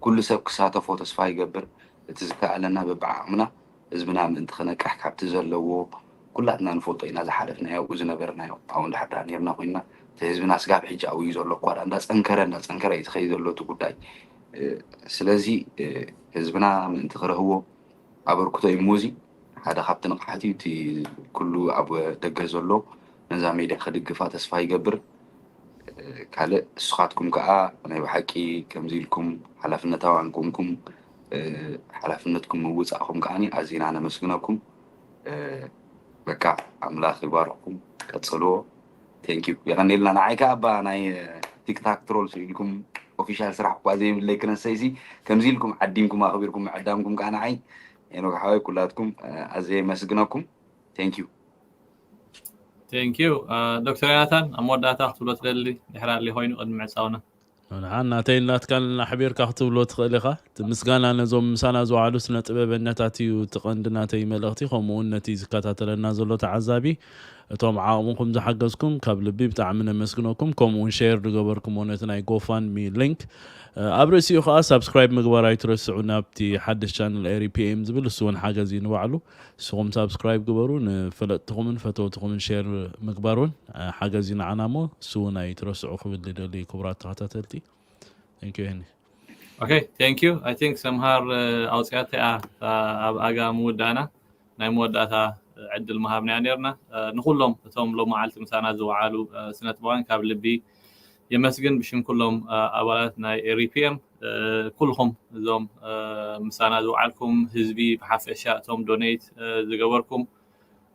ኩሉ ሰብ ክሳተፎ ተስፋ ይገብር። እቲ ዝከኣለና በብዓቕምና ህዝብና ምእንቲ ክነቅሕ ካብቲ ዘለዎ ኩላትና ንፈልጦ ኢና ዝሓለፍናዮ፣ ኣብኡ ዝነበርናዮ፣ ኣብኡ እንድሕር ደኣ ነርና ኮይንና፣ እቲ ህዝብና ስጋብ ሕጂ ኣብኡ እዩ ዘሎ። እኳ ደኣ እንዳጸንከረ እንዳጸንከረ እዩ ዝኸይድ ዘሎ እቲ ጉዳይ። እ፣ ስለዚ፣ እ፣ ህዝብና ምእንቲ ክረህዎ ኣበርክቶ እዩ። ሙዚ ሓደ ካብቲ ንቕሓት እዩ። እቲ ኩሉ ኣብ ደገ ዘሎ ነዛ ሜድያ ክድግፋ ተስፋ ይገብር። እ፣ ካልእ ንስኻትኩም ከዓ ናይ ብሓቂ ከምዚ ኢልኩም ሓላፍነታውያን ኮንኩም፣ እ፣ ሓላፍነትኩም ምውፃእኹም ከዓኒ ኣዚና ነመስግነኩም። እ፣ በቃ ኣምላኽ ይባርኽኩም፣ ቀጽልዎ። ቴንክ ዩ፣ የቐኒልና። ንዓይ ከዓ እባ ናይ ቲክታክ ትሮል ስኢልኩም ኦፊሻል ስራሕ እኳ ዘይብለይ ክነሰይሲ ከምዚ ኢልኩም ዓዲምኩም ኣኽቢርኩም ምዕዳምኩም ከዓ ንዓይ ሄኖክ ሓወይ ኩላትኩም፣ እ፣ ኣዝየ የመስግነኩም። ቴንክ ዩ። Thank you. ዶክተር ዮናታን፣ ኣብ መወዳእታ ክትብሎ ትደሊ ድሕሪ ኣሊ ኮይኑ ቅድሚ ምዕጻውና? ንዓ ናተይ ናትካን ኣሕቢርካ ክትብሎ ትኽእል ኢኻ። እቲ ምስጋና ነዞም ምሳና ዝወዓሉ ስነ ጥበበኛታት እዩ እቲ ቀንዲ ናተይ መልእኽቲ። ከምኡ እውን ነቲ ዝከታተለና ዘሎ ተዓዛቢ፣ እቶም ዓቕምኹም ዝሓገዝኩም ካብ ልቢ ብጣዕሚ ነመስግነኩም። ከምኡ እውን ሼር ዝገበርኩሞ ነቲ ናይ ጎፋንሚ ሊንክ፣ እ፣ ኣብ ርእሲኡ ከዓ ሳብስክራይብ ምግባር ኣይትረስዑ ናብቲ ሓድሽ ቻነል ኤሪ ፒ ኤም ዝብል፣ እሱ እውን ሓገዝ እዩ ንባዕሉ። ንስኹም ሳብስክራይብ ግበሩ፣ ንፈለጥትኹምን ፈተውትኹምን ሼር ምግባር እውን፣ እ፣ ሓገዝ እዩ ንዓና እሞ እሱ እውን ኣይትረስዑ ክብል ይደሊ ክቡራት ተኸታተልቲ። Thank you፣ ሄኒ። Okay, thank you. I think ሰምሃር፣ እ፣ ኣውፅያታ እያ፣ እ፣ ኣብ ኣጋ ምውዳእና ናይ መወዳእታ ዕድል ምሃብናያ ነርና። እ፣ ንኩሎም እቶም ሎመዓልቲ ምሳና ዝወዓሉ፣ እ፣ ስነጥበባውያን ካብ ልቢ የመስግን ብሽም ኩሎም፣ እ፣ ኣባላት ናይ ኤሪ ፒ ኤም፣ እ፣ ኩልኹም እዞም፣ እ፣ ምሳና ዝወዓልኩም ህዝቢ ብሓፈሻ እቶም ዶኔት፣ እ፣ ዝገበርኩም፣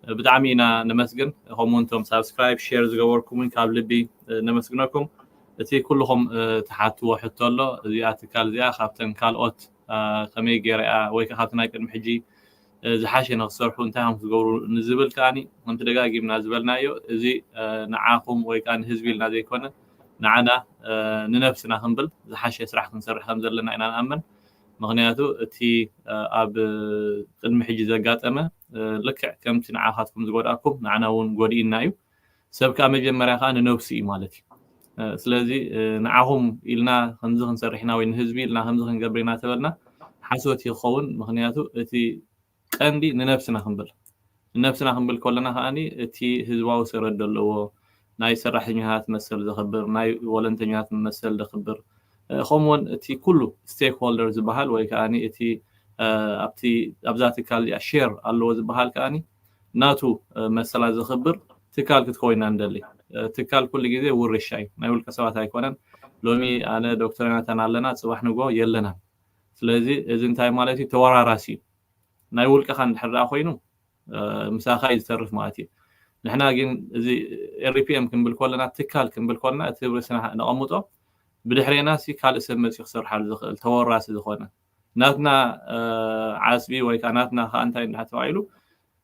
እ፣ ብጣዕሚ ኢና ነመስግን። ከምኡ እውን እቶም ሳብስክራይብ፣ ሼር ዝገበርኩም እውን ካብ ልቢ፣ እ፣ ነመስግነኩም። እቲ ኩልኹም፣ እ፣ ትሓትዎ ሕቶ ኣሎ፣ እዚኣ ትካል እዚኣ ካብተን ካልኦት፣ እ፣ ከመይ ገይራ እያ ወይ ከዓ ካብቲ ናይ ቅድሚ ሕጂ፣ እ፣ ዝሓሸ ንክሰርሑ እንታይ ከም ክገብሩ ንዝብል ከዓኒ ከምቲ ደጋጊምና ዝበልናዮ፣ እዚ፣ እ፣ ንዓኹም ወይ ከዓ ንህዝቢ ኢልና ዘይኮነ ንዓና፣ እ፣ ንነብስና ክንብል ዝሓሸ ስራሕ ክንሰርሕ ከም ዘለና ኢና ንኣምን። ምኽንያቱ እቲ፣ እ፣ ኣብ ቅድሚ ሕጂ ዘጋጠመ፣ እ፣ ልክዕ ከምቲ ንዓኻትኩም ዝጎድኣኩም ንዓና እውን ጎዲእና እዩ። ሰብ ከዓ መጀመርያ ከዓ ንነብሱ እዩ ማለት እዩ። እ፣ ስለዚ፣ እ፣ ንዓኹም ኢልና ከምዚ ክንሰርሕ ኢና ወይ ንህዝቢ ኢልና ከምዚ ክንገብር ኢና ተበልና ሓሶት እዩ ክኸውን። ምኽንያቱ እቲ ቀንዲ ንነብስና ክንብል፣ ንነብስና ክንብል ከለና ከዓኒ እቲ ህዝባዊ ሰረት ዘለዎ ናይ ሰራሕተኛታት መሰል ዘኽብር፣ ናይ ወለንተኛታት መሰል ዘኽብር፣ እ፣ ከምኡውን እቲ ኩሉ ስቴክ ሆልደር ዝበሃል ወይ ከዓኒ እቲ፣ እ፣ ኣብቲ ኣብዛ ትካል እዚኣ ሼር ኣለዎ ዝበሃል ከዓኒ ናቱ፣ እ፣ መሰላት ዘኽብር ትካል ክትከውን ኢና ንደሊ። እ፣ ትካል ኩሉ ግዜ ውርሻ እዩ፣ ናይ ውልቀ ሰባት ኣይኮነን። ሎሚ ኣነ ዶክተር ዮናታን ኣለና፣ ጽባሕ ንግሆ የለናን። ስለዚ እዚ እንታይ ማለት እዩ? ተወራራሲ እዩ። ናይ ውልቀኻ እንድሕር ደኣ ኮይኑ ምሳኻ እዩ ዝተርፍ ማለት እዩ። ንሕና ግን እዚ ኤርፒኤም ክንብል ከለና፣ ትካል ክንብል ከለና፣ እቲ ርእስና ነቐምጦ፣ ብድሕሬና ሲ ካልእ ሰብ መፅኡ ክሰርሓሉ ዝኽእል ተወራሲ ዝኾነ ናትና ዓስቢ ወይ ከዓ ናትና ከዓ እንታይ እንዳ ተባሂሉ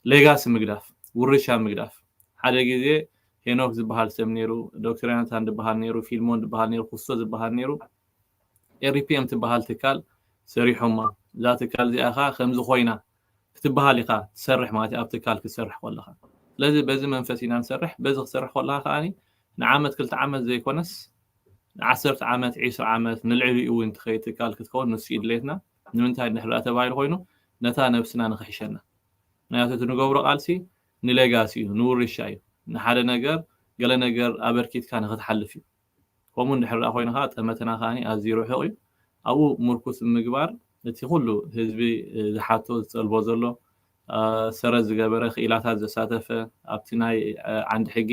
ሌጋሲ ምግዳፍ፣ ውርሻ ምግዳፍ። ሓደ ግዜ ሄኖክ ዝበሃል ሰብ ነይሩ፣ ዶክተር ዮናታን ዝበሃል ነይሩ፣ ፊልሞን ዝበሃል ነይሩ፣ ኩስቶ ዝበሃል ነይሩ። ኤሪፒኤም ትበሃል ትካል ሰሪሖማ። እዛ ትካል እዚኣ ከዓ ከምዚ ኮይና ክትበሃል ኢኻ ትሰርሕ ማለት እዩ፣ ኣብ ትካል ክትሰርሕ ከለኻ። ስለዚ በዚ መንፈስ ኢና ንሰርሕ። በዚ ክትሰርሕ ከለኻ ከዓኒ ንዓመት ክልተ ዓመት ዘይኮነስ ንዓሰርተ ዓመት፣ ዒስራ ዓመት፣ ንልዕሊኡ እውን ትኸይድ ትካል ክትከውን ንሱ እዩ ድሌትና። ንምንታይ ድሕር ተባሂሉ ኮይኑ ነታ ነብስና ንኽሕሸና። ምክንያቱ እቲ ንገብሮ ቃልሲ ንሌጋሲ እዩ፣ ንውርሻ እዩ። ንሓደ ነገር ገለ ነገር ኣበርኪትካ ንክትሓልፍ እዩ። ከምኡ እንድሕር ደኣ ኮይኑ ከዓ ጠመተና ከዓኒ ኣዝዩ ርሑቕ እዩ። ኣብኡ ምርኩስ ብምግባር እቲ ኩሉ ህዝቢ ዝሓቶ ዝጠልቦ ዘሎ ሰረት ዝገበረ ክኢላታት ዘሳተፈ ኣብቲ ናይ ዓንዲ ሕጊ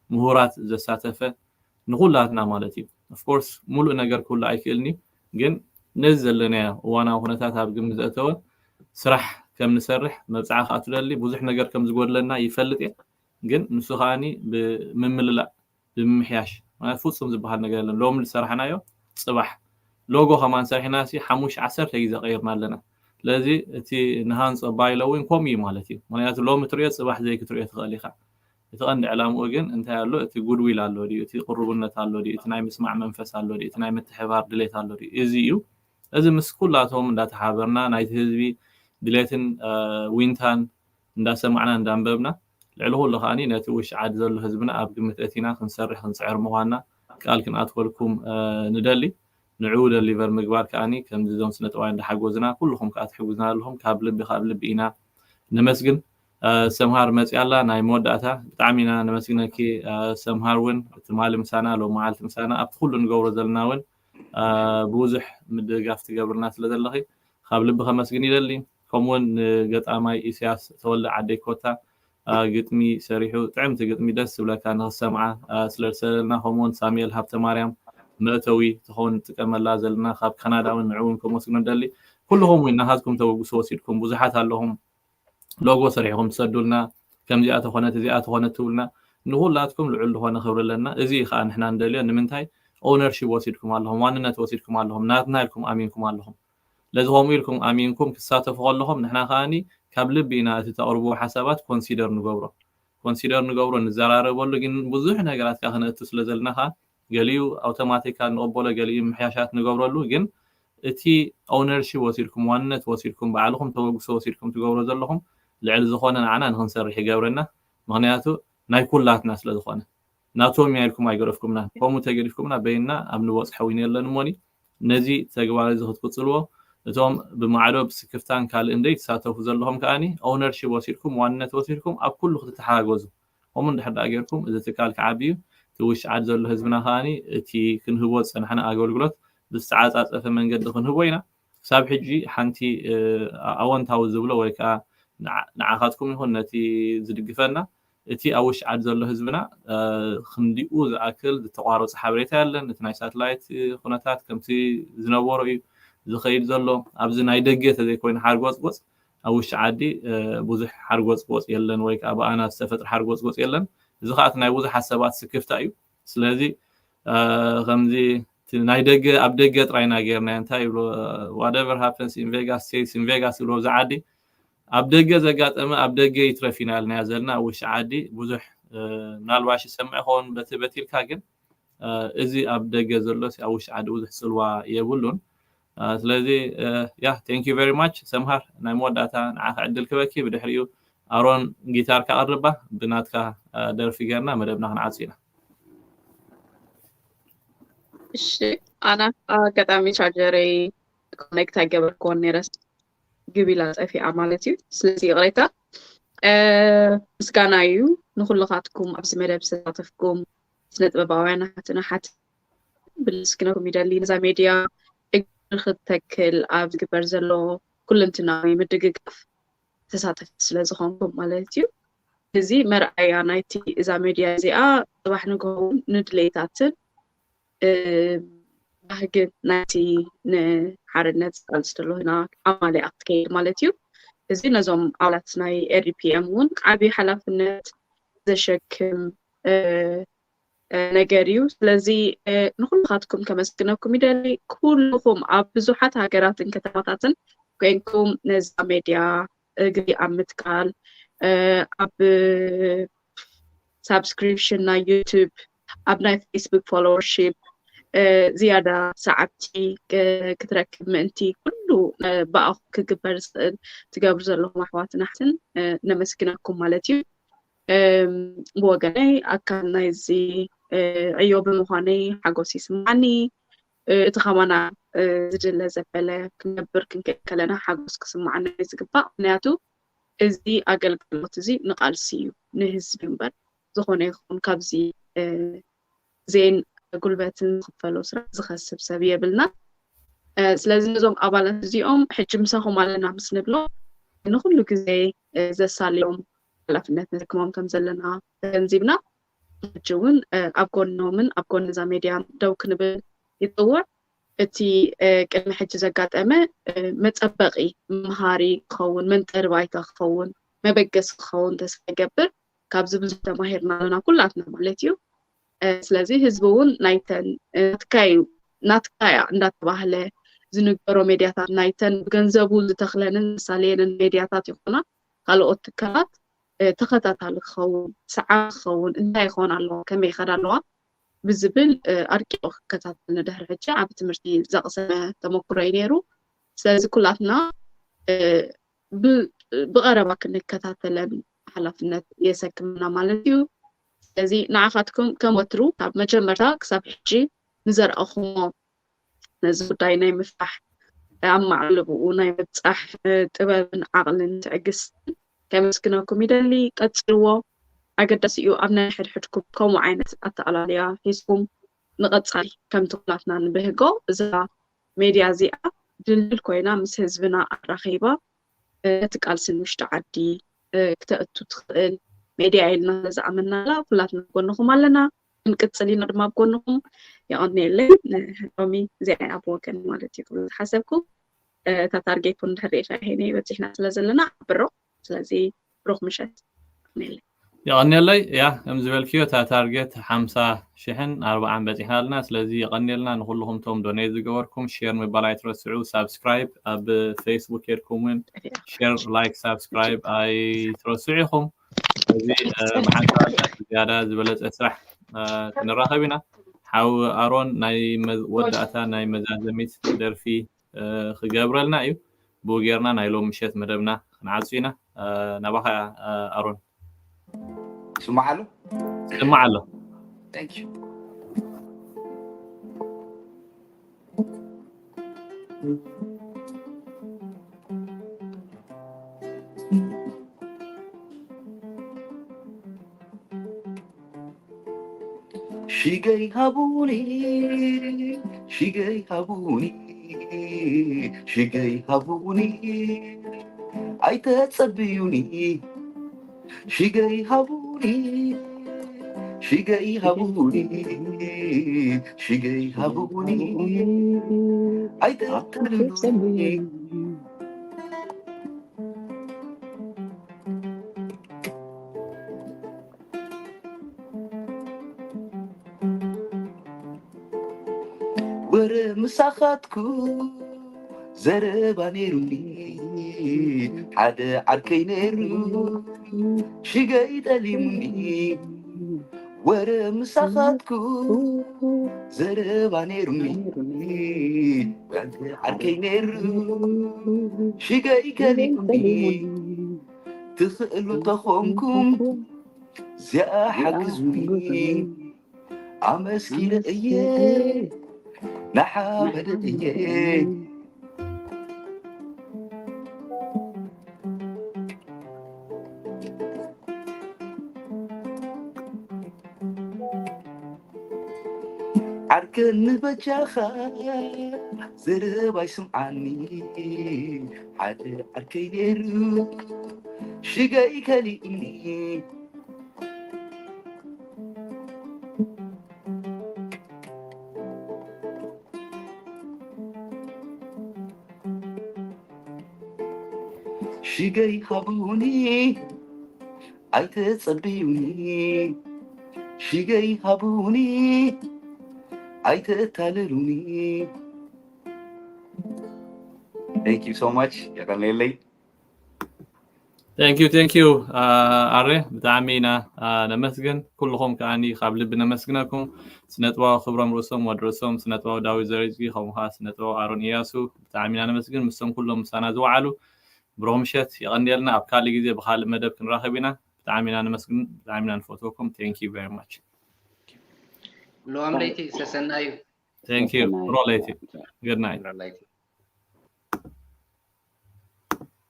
ምሁራት ዘሳተፈ ንኩላትና ማለት እዩ። ኦፍኮርስ ሙሉእ ነገር ክህሉ ኣይክእልን እዩ፣ ግን ነዚ ዘለናዮ እዋናዊ ኩነታት ኣብ ግምት ዘእተወ ስራሕ ከም ንሰርሕ መብፅዓ ከዓ ትደሊ ብዙሕ ነገር ከም ዝጎድለና ይፈልጥ እየ። ግን ንሱ ከዓኒ ብምምልላእ ብምምሕያሽ ማለት ፍፁም ዝበሃል ነገር የለን። ሎሚ ዝሰራሕናዮ ፅባሕ ሎጎ ከማን ሰሪሕና ሲ ሓሙሽተ ዓሰርተ ግዜ ቀይርና ኣለና። ስለዚ እቲ ንሃንፆ ባይሎ እውን ከምኡ እዩ ማለት እዩ። ምክንያቱ ሎሚ ትሪኦ ፅባሕ ዘይክትሪኦ ትኽእል ኢኻ። እቲ ቀንዲ ዕላምኡ ግን እንታይ ኣሎ? እቲ ጉድዊል ኣሎ ድዩ? እቲ ቅሩብነት ኣሎ ድዩ? እቲ ናይ ምስማዕ መንፈስ ኣሎ ድዩ? እቲ ናይ ምትሕባር ድሌት ኣሎ ድዩ? እዚ እዩ። እዚ ምስ ኩላቶም እንዳተሓበርና ናይቲ ህዝቢ ድሌትን ዊንታን እንዳሰማዕና እንዳንበብና ልዕሊ ኩሉ ከዓኒ ነቲ ውሽጢ ዓዲ ዘሎ ህዝብና ኣብ ግምት እቲና ክንሰርሕ ክንፅዕር ምዃንና ቃል ክንኣትወልኩም ንደሊ። ንዕኡ ደሊቨር ምግባር ከዓኒ ከምዚ እዞም ስነ ጥበባውያን እንዳሓጎዝና ኩልኹም ከዓ ትሕጉዝና ዘለኹም ካብ ልቢ ካብ ልቢ ኢና ነመስግን። ሰምሃር መፅያ ኣላ ናይ መወዳእታ ብጣዕሚ ኢና ነመስግነኪ። ሰምሃር እውን ትማሊ ምሳና ሎም መዓልቲ ምሳና ኣብቲ ኩሉ ንገብሮ ዘለና እውን ብዙሕ ምድግጋፍ ትገብርና ስለ ዘለኺ ካብ ልቢ ከመስግን ይደሊ። ከምኡውን ንገጣማይ ኢሳያስ ተወልደ ዓደይ ኮታ ግጥሚ ሰሪሑ ጥዕምቲ ግጥሚ ደስ ዝብለካ ንክሰምዓ ስለ ዝሰለልና ከምኡውን ሳሙኤል ሃብተ ማርያም መእተዊ ትኸውን ንጥቀመላ ዘለና ካብ ካናዳ እውን ንዕውን ከመስግኖ ደሊ። ኩልኹም እውን ናሃዝኩም ተበግሶ ወሲድኩም ብዙሓት ኣለኹም። ሎጎ ሰሪሕኩም ትሰዱልና ከምዚኣ ተኾነት እዚኣ ተኾነት ትብሉና ንኩላትኩም ልዑል ዝኾነ ክብሪ ኣለና። እዚ ከዓ ንሕና ንደልዮ ንምንታይ ኦነርሺፕ ወሲድኩም ኣለኹም፣ ዋንነት ወሲድኩም ኣለኹም፣ ናትና ኢልኩም ኣሚንኩም ኣለኹም። ለዚ ከምኡ ኢልኩም ኣሚንኩም ክትሳተፉ ከለኹም ንሕና ከዓኒ ካብ ልቢ ኢና እቲ ተቕርብዎ ሓሳባት ኮንሲደር ንገብሮ ኮንሲደር ንገብሮ ንዘራረበሉ ግን ብዙሕ ነገራት ከዓ ክነእቱ ስለ ዘለና ከዓ ገሊኡ ኣውቶማቲካል ንቕበሎ ገሊኡ ምሕያሻት ንገብረሉ ግን እቲ ኦነርሺፕ ወሲድኩም ዋንነት ወሲድኩም ባዕልኹም ተበግሶ ወሲድኩም ትገብሮ ዘለኹም ልዕሊ ዝኾነ ንዓና ንክንሰርሕ ይገብረና። ምክንያቱ ናይ ኩላትና ስለ ዝኾነ ናቶም ኢና ኢልኩም ኣይገደፍኩምና። ከምኡ ተገዲፍኩምና በይንና ኣብ ንበፅሖ እውን የለን እሞኒ ነዚ ተግባር እዚ ክትቅፅልዎ እቶም ብማዕዶ ብስክፍታን ካልእን ዘይትሳተፉ ዘለኹም ከዓኒ ኦነርሺፕ ወሲድኩም ዋንነት ወሲድኩም ኣብ ኩሉ ክትተሓጋገዙ ከምኡ እንድሕር ደኣ ጌርኩም እዚ ትካል ክዓቢ እዩ። እቲ ውሽጢ ዓዲ ዘሎ ህዝብና ከዓኒ እቲ ክንህቦ ዝፀናሕና ኣገልግሎት ብዝተዓፃፀፈ መንገዲ ክንህቦ ኢና። ክሳብ ሕጂ ሓንቲ ኣወንታዊ ዝብሎ ወይ ከዓ ንዓኻትኩም ይኹን ነቲ ዝድግፈና እቲ ኣብ ውሽጢ ዓዲ ዘሎ ህዝብና ክንዲኡ ዝኣክል ዝተቋረፀ ሓበሬታ የለን። እቲ ናይ ሳተላይት ኩነታት ከምቲ ዝነበሮ እዩ ዝኸይድ ዘሎ። ኣብዚ ናይ ደገ ተዘይኮይኑ ሓርጎፅጎፅ ኣብ ውሽጢ ዓዲ ብዙሕ ሓርጎፅጎፅ የለን ወይ ከዓ ብኣና ዝተፈጥረ ሓርጎፅጎፅ የለን። እዚ ከዓ እቲ ናይ ብዙሓት ሰባት ስክፍታ እዩ። ስለዚ ከምዚ ናይ ደገ ኣብ ደገ ጥራይና ጌርና እንታይ ይብሎ whatever happens in Vegas stays in Vegas ይብሎ ኣብዚ ዓዲ ኣብ ደገ ዘጋጠመ ኣብ ደገ ይትረፍ ኢና ኢልናዮ ዘለና ኣብ ውሽጢ ዓዲ ብዙሕ ምናልባሽ ይሰምዕ ይኸውን በቲ በቲልካ ግን እዚ ኣብ ደገ ዘሎ ኣብ ውሽጢ ዓዲ ብዙሕ ፅልዋ የብሉን። ስለዚ ያ thank you very much ሰምሃር ናይ መወዳእታ ንዓኻ ዕድል ክበኪ ብድሕሪኡ ኣሮን ጊታር ካቐርባ ብናትካ ደርፊ ጌርና መደብና ክንዓፁ ኢና። እሺ ኣና ኣጋጣሚ ቻርጀረይ ኮኔክት ኣይገበርክዎን ነይረስ ግቢላ ጠፊኣ ማለት እዩ። ስለዚ ይቕሬታ ምስጋና እዩ ንኩልኻትኩም ኣብዚ መደብ ዝተሳተፍኩም ስነ ጥበባውያን ኣሓትና ሓት ብልስክነኩም ይደሊ ነዛ ሜድያ እግሪ ክትተክል ኣብ ዝግበር ዘሎ ኩለንትናዊ ምድግጋፍ ተሳተፍቲ ስለ ዝኾንኩም ማለት እዩ። እዚ መርኣያ ናይቲ እዛ ሜድያ እዚኣ ፅባሕ ንግሆ እውን ንድሌታትን ባህግን ናይቲ ንሓርነት ዝቃልስ ዘሎ ህዝብና ኣማሊኣ ክትከይድ ማለት እዩ። እዚ ነዞም ኣባላት ናይ ኤሪፒኤም እውን ዓብዪ ሓላፍነት ዘሸክም ነገር እዩ። ስለዚ ንኩልኻትኩም ከመስግነኩም ይደሊ። ኩልኹም ኣብ ብዙሓት ሃገራትን ከተማታትን ኮይንኩም ነዛ ሜድያ እግሪ ኣብ ምትካል፣ ኣብ ሳብስክሪፕሽን ናይ ዩቱብ፣ ኣብ ናይ ፌስቡክ ፎሎወርሺፕ ዝያዳ ሰዓብቲ ክትረክብ ምእንቲ ኩሉ ብኣኹ ክግበር ዝኽእል ትገብሩ ዘለኹም ኣሕዋትን ኣሕትን ነመስግነኩም ማለት እዩ። ብወገነይ ኣካል ናይዚ ዕዮ ብምዃነይ ሓጎስ ይስምዓኒ። እቲ ከማና ዝድለ ዘበለ ክንገብር ክንክእል ከለና ሓጎስ ክስምዓና እዩ ዝግባእ። ምክንያቱ እዚ ኣገልግሎት እዚ ንቃልሲ እዩ፣ ንህዝቢ እምበር ዝኾነ ይኹን ካብዚ ዜን ጉልበትን ዝኽፈሎ ስራሕ ዝኸስብ ሰብ የብልና። ስለዚ ነዞም ኣባላት እዚኦም ሕጂ ምሳኹም ኣለና ምስ ንብሎ ንኩሉ ግዜ ዘሳልዮም ሓላፍነት ንዝክሞም ከም ዘለና ተገንዚብና ሕጂ እውን ኣብ ጎኖምን ኣብ ጎኒ እዛ ሜድያን ደው ክንብል ይፅውዕ። እቲ ቅድሚ ሕጂ ዘጋጠመ መፀበቂ መምሃሪ ክኸውን መንጠሪ ባይታ ክኸውን መበገሲ ክኸውን ተስፋ ይገብር። ካብዚ ብዙሕ ተማሂርና ኣለና ኩላትና ማለት እዩ። ስለዚ ህዝቢ እውን ናይተን ናትካዩ ናትካያ እንዳተባህለ ዝንገሮ ሜድያታት ናይተን ብገንዘቡ ዝተኽለንን ዝሳለየንን ሜድያታት ይኾና ካልኦት ትካላት ተኸታታሊ ክኸውን ሰዓ ክኸውን እንታይ ይኾን ኣለዋ ከመይ ይኸዳ ኣለዋ ብዝብል ኣርቂቑ ክከታተል ንድሕሪ ሕጂ ዓብ ትምህርቲ ዘቕሰመ ተመክሮ እዩ ነይሩ። ስለዚ ኩላትና ብቐረባ ክንከታተለን ሓላፍነት የሰክምና ማለት እዩ። ስለዚ ንዓኻትኩም ከም ወትሩ ካብ መጀመርታ ክሳብ ሕጂ ንዘርኣኹሞ ነዚ ጉዳይ ናይ ምፍታሕ ኣብ ማዕልብኡ ናይ ምብፃሕ ጥበብን ዓቕልን ትዕግስትን ከመስግነኩም ይደሊ። ቀፅልዎ። ኣገዳሲ እዩ ኣብ ናይ ሕድሕድኩም ከምኡ ዓይነት ኣተኣላልያ ሒዝኩም ንቐፃሊ ከምቲ ኩላትና ንብህጎ እዛ ሜድያ እዚኣ ድልድል ኮይና ምስ ህዝብና ኣራኺባ ነቲ ቃልሲ ንውሽጢ ዓዲ ክተእቱ ትኽእል ሜድያ ኢልና ስለዝኣመንናላ ኩላትና ጎንኹም ኣለና። ክንቅፅል ኢና ድማ ኣብ ጎንኹም። የቐንየለይ። ሎሚ እዚኣ ኣብ ወገን ማለት እዩ ክብል ዝሓሰብኩ እታ ታርጌት እውን ድሕር ሪኢኻ ሄነ በፂሕና ስለ ዘለና ኣብሮ ስለዚ ብሩኽ ምሸት። የቐንየለይ። ያ ከም ዝበልክዮ እታ ታርጌት ሓምሳ ሽሕን ኣርባዓን በፂሕና ኣለና። ስለዚ የቐንየልና ንኩልኹም ቶም ዶኔት ዝገበርኩም ሼር ምባል ኣይትረስዑ። ሳብስክራይብ ኣብ ፌስቡክ ሄድኩም እውን ሼር ላይክ ሳብስክራይብ ኣይትረስዑ ኢኹም። እዚ ብሓንሳብ ዝያዳ ዝበለፀ ስራሕ ክንራኸብ ኢና። ሓው ኣሮን ናይ መወዳእታ ናይ መዛዘሚት ደርፊ ክገብረልና እዩ። ብኡ ጌርና ናይ ሎም ምሸት መደብና ክንዓጹ ኢና። ናባኻ ኣሮን። ስማዕ ኣሎ ስማዕ ኣሎ። ሽገይ ሃቡኒ ሽገይ ሃቡኒ ሽገይ ሃቡኒ ኣይተጸብዩኒ ሽገይ ሃቡኒ ሽገይ ሃቡኒ ሽገይ ሃቡኒ ኣይተጸብዩኒ ወረ ምሳኻትኩ ዘረባ ነይሩኒ ሓደ ዓርከይ ነይሩ ሽገይ ጠሊሙኒ ወረ ምሳኻትኩ ዘረባ ነይሩኒ ሓደ ዓርከይ ነይሩ ሽገይ ከሊኡኒ ትኽእሉ ተኾንኩም እዚኣ ሓግዙኒ ኣመስኪነ እየ ንሓመደ እየ ዓርከኒ በጃኻ ዘረባይ ስምዓኒ ሓደ ዓርከይ ነይሩ ሽገይ ከሊእኒ ሽገይ ሃቡኒ ኣይተጸብዩኒ ሽገይ ሃቡኒ ኣይተታልሉኒ Thank you so much የቀኔለይ Thank you thank you ኣሬ ብጣዕሚ ኢና ነመስግን። ኩልኹም ከዓኒ ካብ ልቢ ነመስግነኩም። ስነጥባዊ ክብሮም ርእሶም ወድ ርእሶም፣ ስነጥባዊ ዳዊት ዘርዝጊ፣ ከምኡ ከዓ ስነጥባዊ ኣሮን እያሱ ብጣዕሚ ኢና ነመስግን። ምስቶም ኩሎም ምሳና ዝወዓሉ ብሩኽ ምሸት የቐንየልና። ኣብ ካልእ ግዜ ብካልእ መደብ ክንራኸብ ኢና። ብጣዕሚ ኢና ነመስግን፣ ብጣዕሚ ኢና ንፈትወኩም። Thank you very much። ሎዋም ለይቲ ሰሰናዩ Thank you። ብሩኽ ለይቲ። Good night። ለይቲ